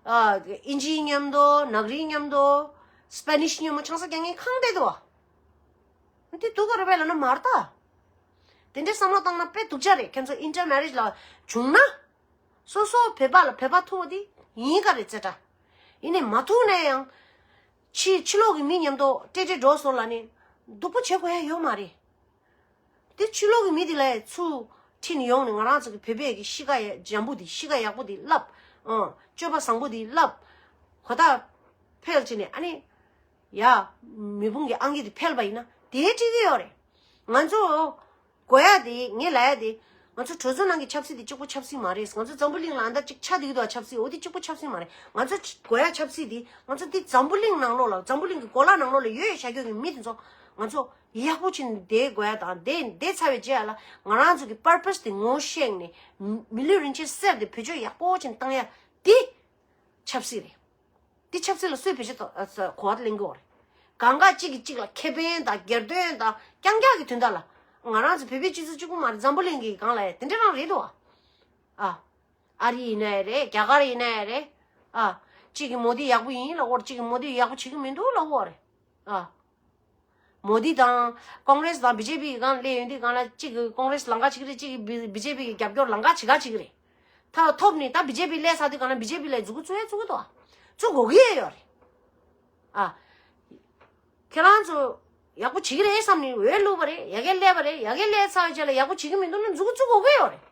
ཨ། ཨིན་ཇི་མཉམ་དུ། ནག་རི་མཉམ་དུ། སི་པེ་ནིཤ་མཉམ་པོ་ཆང་ས་རྒྱག་མཁན་གང་བསྡད་འདུག་བ། འདི་སྡུག་ག་རེད་པས་ལབ་ན་མ་རེད་ད། དེ་འདྲའི་བསམ་བློ་བཏང་ན་དཔེ་སྡུག་ཅག་རེད། ཁྱེད་ཚོ་ཨིན་ཊར་མེ་རེཇ་ལ་བྱུང་ན། སོ་སོ་བོད་པ་ལ་བོད་པ་ཐུག་པ་དེ་ཡིན་ག་རེད་ཙེ་ཏྲ། ཡིན་ནའི་མ་ཐུག་ན་ཡང་། ཕྱི་ཕྱི་ལོགས་ཀྱི་མི་མཉམ་དུ་ཏྲེ་ཏྲེ་འགྲོ་སོང་ལབ་ནས་སྡུག་པོ་བྱེད་དགོས་ཡ་ཡོད་མ་རེད། དེ་ཕྱི་ལོགས་ཀྱི་མི་དེ་ལ་ཚུར་ཁྲིད་ནས་ཡོང་ནས་ང་རང་ཚོ་གི་བོད་པའི་གི་གཤིས་ཀ་ཡ་འཇམ་པོ་དེ། གཤིས་ཀ་ཡག་པོ་དེ་བསླབ། ཨང་། སྤྱོད་པ་བཟང་པོ་དེ་བསླབ། གོ་བརྡ་འཕེལ་བྱས་ནས། ཨ་ནི། ཡ། མེ་དཔུང་གི་ཨང་ཀི་དེ་འཕེལ་བ་ཡིན་ན་དེ་འགྲིག་གི་ཡོད་རེད། ང་ཚོ་དགོས་ཡ་དེ། ངས་ལབ་ཡ་དེ། ང་ཚོ་གྲོས་ཚོགས་ནང་གི་ཆབ་སྲིད་དེ་གཅིག་པོ་ཆབ་སྲིད་མ་རེད། ང་ཚོ་འཛམ་བུ་གླིང་ལ་ཨ་འདྲ་གཅིག་ཆགས་བསྡད་ཀྱི་འདུག་བ། ཆབ་སྲིད་འོ་དེ་གཅིག་པོ་ཆབ་སྲིད་མ་རེད། ང་ཚོ་དགོས་ཡ་ཆབ་སྲིད་དེ། ང་ཚོ་འདི་འཛམ་བུ་གླིང་ནང་ལོགས་ལ། འཛམ་བུ་གླིང་གི་གོ་ལ་ནང་ལོགས་ལ་ཡོད་བཞག་རྒྱུ་གི་མི་དེ་ཚོ་ང་ཚོ་ཡག་པོ་བྱས་ནས་བསྡད་དགོས་ཡ་དང་། བསྡད་བསྡད་ཚར་བའི་རྗེས་ལ་ང་རང་ཚོ་གི་པར་པས་དེ་ངོ་ཤེས་ནས། མི་ལུས་རིན་ཆེན་གསེར་དེ་བེད་སྤྱོད་ཡག་པོ་བྱས་ནས་བཏང་ཡ་དེ་ཆབ་སྲིད་རེད། འདི་ཆབ་སྲིད་ལ་སུས་བེད་སྤྱོད་གོ་བ་ལེན་གི་ཡོད་རེད། གང་ག་གཅིག་གིས་གཅིག་ལ་ཁེ་ཕན་དང་སྒེར་དོན་དང་རྐྱང་རྐྱང་གི་དོན་དག་ལ། ང་རང་ཚོ་བོད་པའི་སྤྱི་ཚོགས་གཅིག་པུ་མ་རེད། འཛམ་བུ་གླིང་གི་སྒང་ལ་ཡ་དེ་འདྲ་རང་རེད་དོ། ཨ། ཨ་རི་ཡིན་ན་ཡང་རེད། རྒྱ་གར་ཡིན་ན་ཡང་རེད། ཨ། གཅིག་གིས་མོ་དི་ཡག་པོ་ཡིན་ལབ་ཀྱི་ཡོད་རེད། གཅིག་གིས་མོ་དི་ཡག་པོ་བྱེད་ཀྱི་མི་འདུག་ལབ་ཀྱི་ཡོད་རེད། ཨ། མོ་དི་དང་ཀོང་རེས་དང་བི་ཇེ་པི་གི་སྒང་སླེབས་ཡོང་དུས་སྒང་ལ། གཅིག་གིས་ཀོང་རེས་ལང་ཀ་བྱེད་ཀྱི་རེད། གཅིག་གིས་བི་བི་ཇེ་པི་གི་རྒྱབ་སྐྱོར་ལང་ཀ་བྱེད་ག་བྱེད་ཀྱི་རེད། ད་ཐོབ་ནས་ད་བི་ཇེ་པི་སླེབས་ཚར་དུས་སྒང་ལ་བི་ཇེ་པི་ལ་མཛུབ་གུ་བཙུགས་ཡ་བཙུགས་ཀྱི་འདུག་བ། བཙུགས་དགོས་ཀྱི་ཡོད་རེད། ཨ། ཁྱེད་རང་ཚོ་ཡག་པོ་བྱེད་ཀྱི་རེད་བསམ་ནས་འོས་བླུགས་པ་རེད། ཡ་གི་སླེབས་པ་རེད། ཡ་གི་སླེབས་ཚར་བའི་རྗེས་ལ་ཡག་པོ་བྱེད་ཀྱི་མི་འདུག་ན་མཛུབ་གུ་བཙུགས་དགོས་ཀྱི་ཡོད་རེད།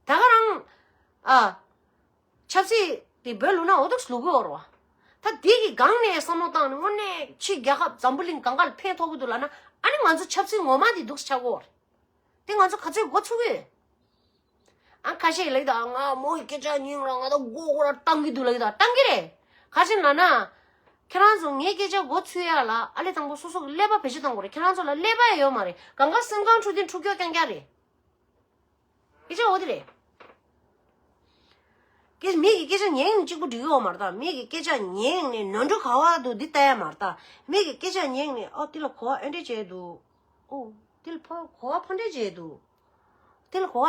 ད་ག་རང་། ཨ། ཆབ་སྲིད་དེ་འབོད་བླུགས་ན་འོ་ཐུག་བླུགས་ཀྱི་ཡོད་རེད་བ། ད་དེ་གི་སྒང་ནས་བསམ་བློ་བཏང་ནས་དངོས་གནས་ཕྱི་རྒྱལ་ཁབ་འཛམ་བུ་གླིང་གང་ག་ལ་ཕན་ཐོགས་ཀྱི་འདུག་ལབ་ན། ཨ་ནི་ང་ཚོ་ཆབ་སྲིད་ངོ་མ་དེ་འདུག་སེ་ཆགས་ཀྱི་ཡོད་རེད། དེ་ང་ཚོ་ག་ཚོད་འགོ་ཚུགས་ཀྱི་ཡོད། ཨ། ཁ་ཤས་ལབ་ཀྱི་འདུག་ང་མོ་ཡི་སྐད་ཆ་ཉན་ར་ང་ད་མགོ་སྐོར་ར་བཏང་གི་འདུག་ལབ་ཀྱི་འདུག་བཏང་གི་རེད། ག་རེ་ལབ་ན། ཁྱེད་རང་ཚོ་ངའི་སྐད་ཆ་མགོ་ཚོས་ཡ་ལ། ཨ་ལས་དང་པོ་སོ་སོ་གི་ཀླད་པ་བེད་སྤྱོད་གཏོང་དགོས་རེད། ཁྱེད་རང་ཚོ་ལ་ཀླད་པ་ཡང་ཡོད་མ་རེད། གང་ག་སེམས་ཁམས་འཁྲུག་དེ་འཁྲུག་རྒྱུ་རྐྱང་རྐྱང་རེད། སྐད་ཆ་འོ་དེ་རེད། སྐད། མི་གི་སྐད་ཆ་ཉན་ནས་གཅིག་པུ་འགྲིག་གི་ཡོད་མ་རེད་ད། མི་གི་སྐད་ཆ་ཉན་ནས་ནོར་འཁྲུལ་ག་པར་འདུག་འདི་ལྟ་ཡ་མ་རེད་ད། མི་གི་སྐད་ཆ་ཉན་ནས། ཨོ། དེ་ལ་གོ་བ་ཨེ་འདྲ་བྱས་འདུག་ཨོ། དེ་ལ་ཕ་གོ་བ་ཕ་འདྲ་བྱས་འདུག་དེ་ལ་གོ་བ་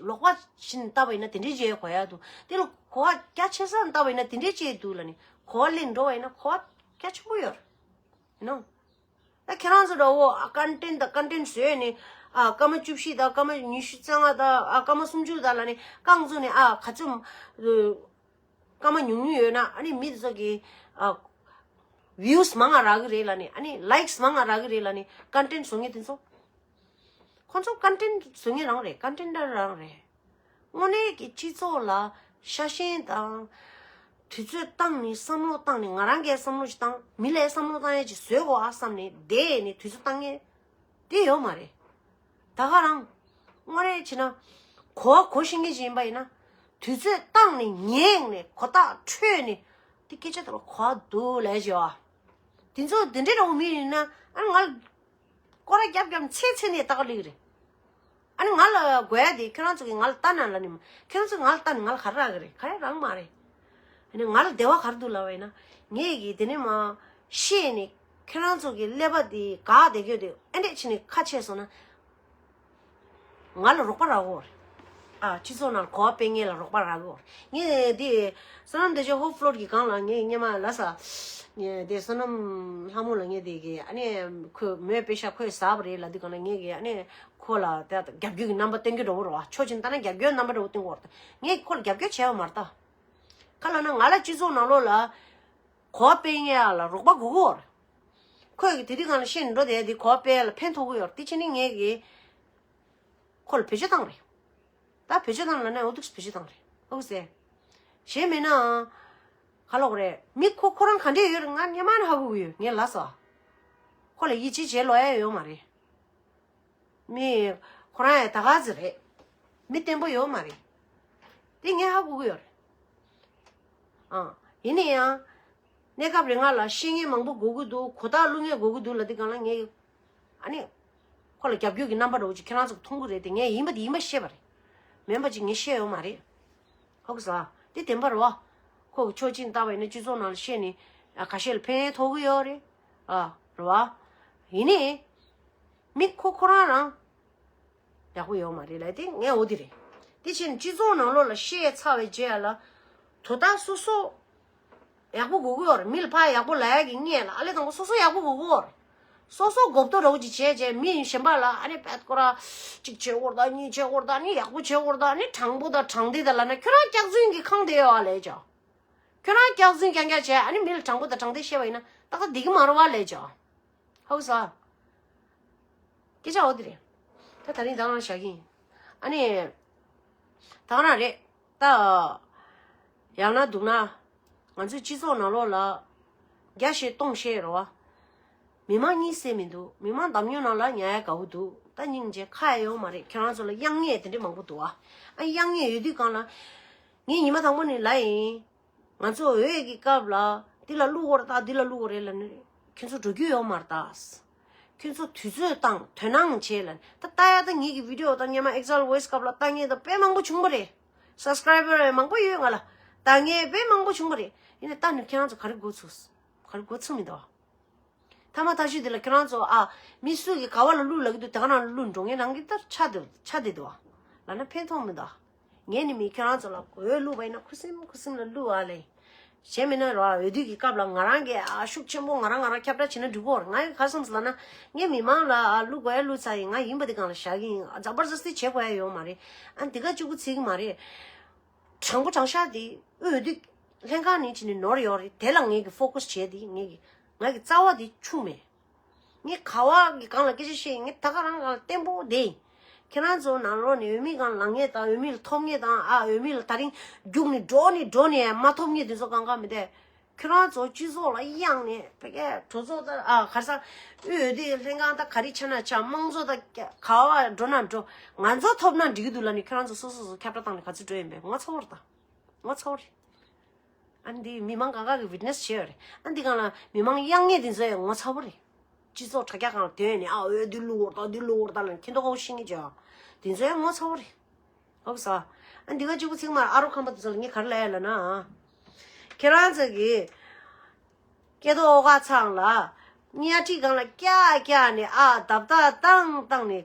ལོག་པ་ཞིག་ནས་བལྟས་པ་ཡིན་ན་དེ་འདྲ་བྱས་གོ་ཡ་འདུག་དེ་ལ་གོ་བ་རྒྱ་ཆེ་ས་ནས་བལྟས་པ་ཡིན་ན་དེ་འདྲ་བྱས་འདུག་ལབ་ནས་གོ་བ་ལེན་འགྲོ་བ་ཡིན་ན་གོ་བ་རྒྱ་ཆེན་པོ་ཡོད་རེད། ཡིན་ནོ། ད་ཁྱེད་རང་ཚོ་འདྲ་བོ། ཨ། ཀོན་ཊེན་ཊི་དང་ཀོན་ཊེན་ཊི་བཟོས་ནས། ཨ། སྐར་མ་བཅུ་བཞི་དང་སྐར་མ་ཉི་ཤུ་རྩ་ལྔ་དང་། ཨ། སྐར་མ་སུམ་ཅུ་དང་ལབ་ནས་རྐང་བཙུགས་ནས། ཨ། ག་ཚོད་སྐར་མ་ཉུང་ཉུང་ཡོད་ན། ཨ་ནི་མི་དེ་ཚོ་གིས། ཨ། བིའུ་སི་མང་ང་རག་གི་རེད་ལབ་ནས། ཨ་ནི་ལའིཀ་སི་མང་ང་རག་གི་རེད་ལབ་ནས་ཀོན་ཊེན་ཊི་བཟོ་མཁན་དེ་ཚོ། ཁོ་ཚོ་ཀོན་ཊེན་ཊི་བཟོ་མཁན་རང་རེད། ཀོན་ཊེན་ཊར་རང་རེད། དངོས་གནས་ཀྱི་སྤྱི་ཚོགས་ལ་ཤ་ཞེན་དང་། དུས་ཚོད་བཏང་ནས་བསམ་བློ་བཏང་ནས། ང་རང་གིས་བསམ་བློ་ཞིག་བཏང་། མི་ལ་བསམ་བློ་བཏང་ཡས་ཅིག་བཟོས་དགོས་ཨ་བསམ་ནས་བསྡད་ནས་དུས་ཚོད་བཏང་མཁན་དེ་ཡོད་མ་རེད། ད་ག་རང་དངོས་གནས་བྱས་ན་གོ་བ་གོ་ཤེས་མཁན་ཞིག་ཡིན་པ་ཡིན་ན། དུས་ཚོད་བཏང་ནས་ཉན་ནས་གོ་རྟོགས་འཕྲོད་ནས། དེ་སྐད་ཆ་དེ་ལ་གོ་བ་འདུག་ལབ་ཡས་ཅིག་ཡོད་ཨ། དེ་ཚོ་དེ་འདྲའི་འདྲ་བོ་མི་ཡིན་ན། ཨ། ང་ལ་སྐོར་ར་རྒྱབ་རྒྱབ་ཚེ་ཚེ་ནས་ལྟ་ག་སླེབས་ཀྱི་རེད། ཨ་ནི་ང་ལ་དགོས་ཡ་དེ་ཁྱེད་རང་ཚོ་གིས་ང་ལ་ལྟ་ན་ལབ་ནི་མ། ཁྱེད་རང་ཚོ་ང་ལ་ལྟ་ནས་ང་ལ་ག་རེ་རག་གི་རེད། ག་རེ་རག་མ་རེད། ཨ་ནི་ང་ལ་བདེ་བ་ག་རེ་འདུག་ལབ་པ་ཡིན་ན། ངས་ཀྱིས་དེ་ནས་མར་ཤེས་ནས་ཁྱེད་རང་ཚོ་གི་ཀླད་པ་དེ་འགག་བསྡད་ཀྱི་ཡོད་དེ། ཨེ་འདྲས་བྱས་ནས་ཁ་ཕྱེ་སོང་ན། ང་ལ་རོགས་པ་རག་གི་ཡོད་རེད། ཨ། སྤྱི་ཚོགས་ནང་གོ་བ་སྤེལ་མཁན་ལ་རོགས་པ་རག་གི་ཡོད་རེད། ངས་དེ་བསོད་ནམས་བདེ་ཆེན་ཧོབ་ཕློར་གྱི་སྒང་ལ་ངས་སྔོན་མ་ལབ་ས། ངས་དེ་བསོད་ནམས་ལྷ་མོ་ལ་ངས་དེ་གི། ཨ་ནི་ཁོས་མོའི་པེ་ཤ་ཁོས་ཟ་བ་རེད་ལབ་དུས་སྒང་ལ། ངས་ཀྱིས་ཨ་ནི་ཁོ་ལ་དེ་རྒྱབ་སྐྱོར་གྱི་རྣམ་པ་སྟོན་གྱི་འདྲ་བོ་རེད་བ། ཕྱོགས་གཅིག་ནས་ལྟ་ན་རྒྱབ་སྐྱོར་རྣམ་པ་འདྲ་བོ་སྟོན་གྱི་ཡོད་རེད། ངས་ཁོ་ལ་རྒྱབ་སྐྱོར་བྱས་པ་མ་རེད་ད། ག་རེ་ལབ་ན། ང་ལ་སྤྱི་ཚོགས་ནང་ལོགས་ལ་གོ་བ་སྤེལ་མཁན་ལ་རོགས་པ་དགོས་ཀྱི་ཡོད་རེད། ཁོས་ཀྱིས་དེ་དུས་སྒང་ལ་ཤེས་ནས་འགྲོ་བསྡད་དེ་གོ་བ་སྤེལ་ཡ་ལ་ཕན་ཐོགས་ཀྱི་ཡོད་རེད། དེ་བྱས་ནས་ངས་ཀྱིས་ཁོ་ལ་བེད་སྤྱོད་བཏང་རེད། ད་བེད་སྤྱོད་བཏང་ལབ་ན་འོ་འདུག་སེ་བེད་སྤྱོད་བཏང་རེད། ཨོ་ཟེར། གཞན་མིན་ནའང་ག་ལབ་དགོས་རེད། མི་ཁོ་ཁོ་རང་ག་འདྲས་ཡོད་རེད། ང་སྔོན་མ་ནས་ཧ་གོ་གི་ཡོད། ངས་ལབ་སོང་། ཁོ་ལ་ཡིད་ཆེས་བྱེད་ལོས་ཡ་ཡོད་མ་རེད། མི་ཁོ་རང་ཡང་ད་ག་ཟེ་རེད། མི་བརྟན་པོ་ཡོད་མ་རེད། དེ་ངས་ཧ་གོ་གི་ཡོད་རེད། ཨ། ཡིན་ན་ཡང་། གནས་སྐབས་རིང་ང་ལ་བཤད་མཁན་མང་པོ་དགོས་ཀྱི་འདུག་གོ་རྟོགས་བླུག་མཁན་དགོས་ཀྱི་འདུག་ལབ་དུས་སྒང་ལ་ངས། ཨ་ནི། ཁོ་ལ་རྒྱབ་སྐྱོར་གྱི་རྣམ་པ་འདྲ་བོ་ཅིག་ཁྱེད་རང་ཚོ་མཐོང་གི་རེད་དེ། ངས་ཡིན་པ་དེ་ཡིན་པ་བཤད་པ་རེད། མིན་པ་ཅིག་ངས་བཤད་ཡོད་མ་རེད། ཧོག་ས། དེ་བདེན་པ་རེད་བ། ཁོ་གི་ཕྱོགས་གཅིག་ནས་བལྟས་པ་ཡིན་ན་སྤྱི་ཚོགས་ནང་ལ་བཤད་ནས་ཨ་ཁ་ཤས་ལ་ཕན་ཐོགས་ཀྱི་ཡོད་རེད། ཨ། རེད་བ། ཡིན་ནའི། མི་ཁོ་ཁོ་རང་རང་། ཡག་པོ་ཡོད་མ་རེད་ལབ་དེ་ངས་འོ་དེ་རེད། དེ་བྱས་ནས་སྤྱི་ཚོགས་ནང་ལོགས་ལ་བཤད་ཚར་བའི་རྗེས་ལ། དོ་བདག་སོ་སོ། ཡག་པོ་དགོས་ཀྱི་ཡོད་རེད། མི་ལ་ཕར་ཡག་པོ་ལབ་ཡག་གི་སྔོན་ལ་ཨ་ལས་དང་པོ་སོ་སོ་ཡག་པོ་དགོས་ཀྱི་ཡོད་རེད། སོ་སོ་མགོ་བཏོག་རོགས་ཅིག་བྱས་རྗེས་མི་གཞན་པ་ལ་ཨ་ནི་པད་ཀོ་ར། གཅིག་བྱེད་དགོས་རེད་ད། གཉིས་བྱེད་དགོས་རེད་ད། ཨ་ནི་ཡག་པོ་བྱེད་དགོས་རེད་ད། ཨ་ནི་དྲང་པོ་དང་དྲང་བདེན་དང་ལབ་ན་ཁྱོད་རང་སྐྱག་རྫུན་གྱི་ཁང་དེ་ཡོད་ཨ་ལས་ཅག་ཁྱོད་རང་སྐྱག་རྫུན་རྐྱང་རྐྱང་བྱས་ཨ་ནི་མི་ལ་དྲང་པོ་དང་དྲང་བདེན་བཤད་པ་ཡིན་ན་ཏག་ཏག་བསྡད་ཀྱི་མ་རེད་བ་ལས་ཅག་ཧོ་ས། སྐད་ཆ་འོ་དེ་རེད། ད་ད་རིང་ད་རང་བཞག་གི་ཡིན། ཨ་ནི། ད་རང་རེད། ད། ཡང་ན་འདུག་ན། ང་ཚོའི་སྤྱི་ཚོགས་ནང་ལོགས་ལ། རྒྱ་བཤད་སྟོང་བཤད་རེད་བ། མི་མང་གཉིད་སད་མི་འདུག་མི་མང་འདམ་ཉོ་ནང་ལ་ཉལ་ཡ་དགའ་བོ་འདུག་ད་སྙིང་རྗེ་ཁ་ཡ་ཡོད་མ་རེད། ཁྱེད་རང་ཚོ་ལ་དབྱངས་སྙན་དེ་འདྲ་མང་པོ་འདུག་ཨ། ཨ་དབྱངས་སྙན་ཡོད་དུས་གང་ལ། ངས་ཉི་མ་དང་པོ་ནས་ལབ་ཡིན། ང་ཚོ་འོས་ཀྱི་སྐབས་ལ་འདི་ལ་བླུག་དགོས་རེད་ད། འདི་ལ་བླུག་དགོས་རེད་ལབ་ནས་ཁྱོད་ཚོ་འགྲོ་རྒྱུ་ཡོད་མ་རེད་ད། ཁྱོད་ཚོ་དུས་ཚོད་བཏང་དོ་སྣང་བྱེད་ལབ་ནས་ད་ལྟ་ཡ་ད་ངེད་ཀྱི་བི་ཌི་ཡོ་དང་སྔོན་མ་Exile Voice སྐབས་ལ་ལྟ་མཁན་ད་དཔེ་མང་པོ་བྱུང་པ་རེད། སབ་སི་ཀ་རའི་བར་མང་པོ་ཡོད་ང་ལ། ལྟ་མཁན་དཔེ་མང་པོ་བྱུང་པ་རེད། ཡིན་ནའི་ད་ནི་ཁྱེད་རང་ཚོ་ག་རེ་མགོ་ཚུགས། ག་རེ་མགོ་ཚུགས་མི་འདུག་ཐ་མ་ཐག་ཆོད་དེ་ལ་ཁྱེད་རང་ཚོ་ཨ། མི་སུ་གིས་ག་བ་ལ་བླུག་ལབ་ཀྱི་འདུག་དེ་ག་ནང་ལ་བླུག་འགྲོ་ངེས་ནང་གི་ལྟར་ཆ་དེ་ཆ་དེ་འདུག་ཨ། ལབ་ན་ཕན་ཐོགས་མི་འདུག་ངས་ནི་མི་ཁྱེད་རང་ཚོ་ལ་འོས་བླུག་པ་ཡིན་ན་ཁུ་སིམ་ཁུ་སིམ་ལ་བླུག་ཨ་ལེ། གཞན་མིན་ན་ར་འོས་བསྡུ་གི་སྐབས་ལ་ང་རང་གིས་ཨ་ཤུགས་ཆེན་པོ་ང་རང་ང་རང་ཁྱབ་བསྒྲགས་བྱེད་ན་འགྲིག་གོ་ང་ཡི་ག་བསམ་སོང་ལབ་ན། ངས་མི་མང་ལ་ཨ་བླུག་དགོས་ཡ་བླུག་ཚར་ཡིན། ང་ཡིན་པ་དེ་གང་ལ་བཞག་གི་ཡིན། ཛ་བར་ཛ་སི་ཏི་བྱེད་དགོས་ཡ་ཡོད་མ་རེད། ཨ་འདི་ག་གཅིག་པུ་ཚིག་གི་མ་རེད། དྲང་པོ་དྲང་བཞག་དེ་འོས་བསྡུ་ལྷན་ཁང་ནས་བྱས་ནས་ནོར་ཡོད་རེད། དེ་ལ་ངེད་ཀྱི་ཕོ་ཁ་སི་བྱས་དེ་ངེད་ཀྱི་ང་གི་རྩ་བ་དེ་འཆུག་མེད། ངས་ག་བ་གི་སྒང་ལ་སྐད་ཆ་བཤད་ཡིན། ངས་ད་ག་རང་སྒང་ལ་བརྟན་པོ་བསྡད་ཡིན། ཁྱེད་རང་ཚོ་ནང་ལོགས་ནས་འོས་མི་སྒང་ལངས་མཁན་དང་འོས་མི་ལ་ཐོབ་མཁན་དང་ཨ་འོས་མི་ལ་ད་རིང་རྒྱུགས་ནས་འགྲོ་ནས་འགྲོ་ནས་མ་ཐོབ་མཁན་དེ་ཚོ་གང་ག་མི་བསྡད། ཁྱེད་རང་ཚོ་སྤྱི་ཚོགས་ལ་གཡེང་ནས་ཕ་གིའི་གྲོས་ཚོགས་དང་ཨ་ག་རེ་ཟ། འོས་བསྡུ་ལྷན་ཁང་དང་ག་རེ་ཆགས་ན་ཆགས། དམངས་གཙོ་དང་ག་བ་འགྲོ་ན་འགྲོ། ང་ཚོ་ཐོབ་ན་འགྲིག་གི་འདུག་ལབ་ནས་ཁྱེད་རང་ཚོ་སོ་སོ་སོ་ཁྱབ་བསྒྲགས་བཏང་ནས་ག་ཚོད་འགྲོ་ཡིན་པས་ངོ་ཚ་བོ་རེད་ད། ངོ་ཚ་བོ་རེད། ཨ་འདི་མི་མང་གང་ག་གི་ཝིཊ་ནེ་སི་བྱས་ཡོད་རེད། ཨ་འདི་སྒང་ལ་མི་མང་གཡང་ངེས་འདི་ཚོ་ཡང་ངོ་ཚ་བོ་རེད། སྤྱི་ཚོགས་དྲ་རྒྱ་སྒང་ལ་དོན་ནས་ཨ་འོས་འདི་བླུག་འོར་ད་འདི་བླུག་འོར་ད་ལ་ཁྱི་མདོག་ཁ་པོ་ཤེས་ངེས་བྱས་ཨ། འདི་ཚོ་ཡང་ངོ་ཚ་བོ་རེད། ཨོ་ས། ཨ་འདི་ག་གཅིག་པུ་ཚིག་མར་ཨ་རོ་ཁམས་པ་དེ་ཚོ་ལ་ངས་ག་རེ་ལབ་ཡ་ལབ་ན། ཨ། ཁྱེད་རང་ཚོ་གི་སྐེ་ཐོག་འོག་ཁ་ཚང་ལ་གཉའ་ཁྲི་སྒང་ལ་ཀྱག་ཀྱག་ནས་ཨ་རྡབ་རྡབ་བཏང་བཏང་ནས།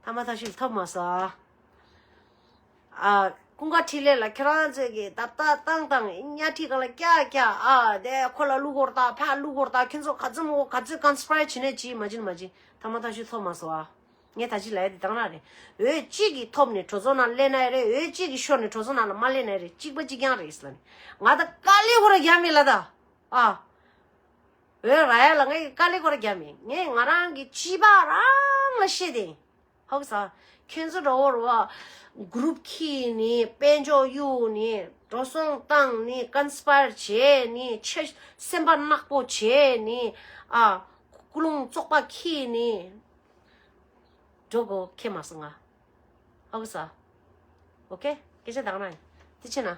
ཐ་མ་ཐག་ཆོད་ཐོབ་མ་སོང་། ཨ། ཀུན་དགའ་འཕྲིན་ལས་ལ་ཁྱེད་རང་ཚོས་ཀྱི་རྡབ་རྡབ་བཏང་བཏང་གཉའ་ཁྲི་སྒང་ལ་ཀྱག་ཀྱག་ཨ་དེ་ཁོ་ལ་བླུག་འོར་ད་ཕར་བླུག་འོར་ད་ཁྱོད་ཚོ་ག་ཚོད་མོ་ག་ཚོད་ཀོན་སི་པ་ཡར་བྱེད་ནས་ཅི་མ་བྱེད་མ་བྱེད་ཐ་མ་ཐག་ཆོད་ཐོབ་མ་སོང་ཨ། ངས་ད་ཅི་ལབ་ཡ་དེ་དང་ར་རེད། འོས་གཅིག་གིས་ཐོབ་ནས་གྲོས་ཚོགས་ནང་སླེབས་ན་ཡ་རེད། འོས་གཅིག་གིས་ཤོར་ནས་གྲོས་ཚོགས་ནང་ལ་མ་སླེབས་ན་ཡ་རེད། གཅིག་པ་གཅིག་རྐྱང་རེད་ཟེར་ལབ་ནས་ང་ད་དཀའ་ལས་ཁོ་ར་རྒྱག་མེད་ལ་ད། ཨ། འོས་རག་ཡ་ལ་ངས་དཀའ་ལས་ཁོ་ར་རྒྱག་མེད། ངས་ང་རང་གི་སྤྱི་པ་རང་ལ་བཤད་དེ་ཡིན། ཧོག་ས། ཁྱེད་ཚོ་འདྲ་བོ་རུ་བ། གུ་རུབ་ཁྱེར་ནས་དཔལ་འབྱོར་གཡུག་ནས་འགྲོ་སོང་བཏང་ནས་ཀོན་སི་པ་ཡར་བྱས་ནས་ཆེ་སེམས་པ་ནག་པོ་བྱས་ནས་ཨ། ཀུན་སློང་བཙོག་པ་ཁྱེར་ནས་འགྲོ་དགོས་ཁྱེད་མ་སོང་ང་། ཧོག་ས། ཨོ་ཁེ། སྐད་ཆ་དག་ན་ཡིན། དེ་ཕྱིན་ན།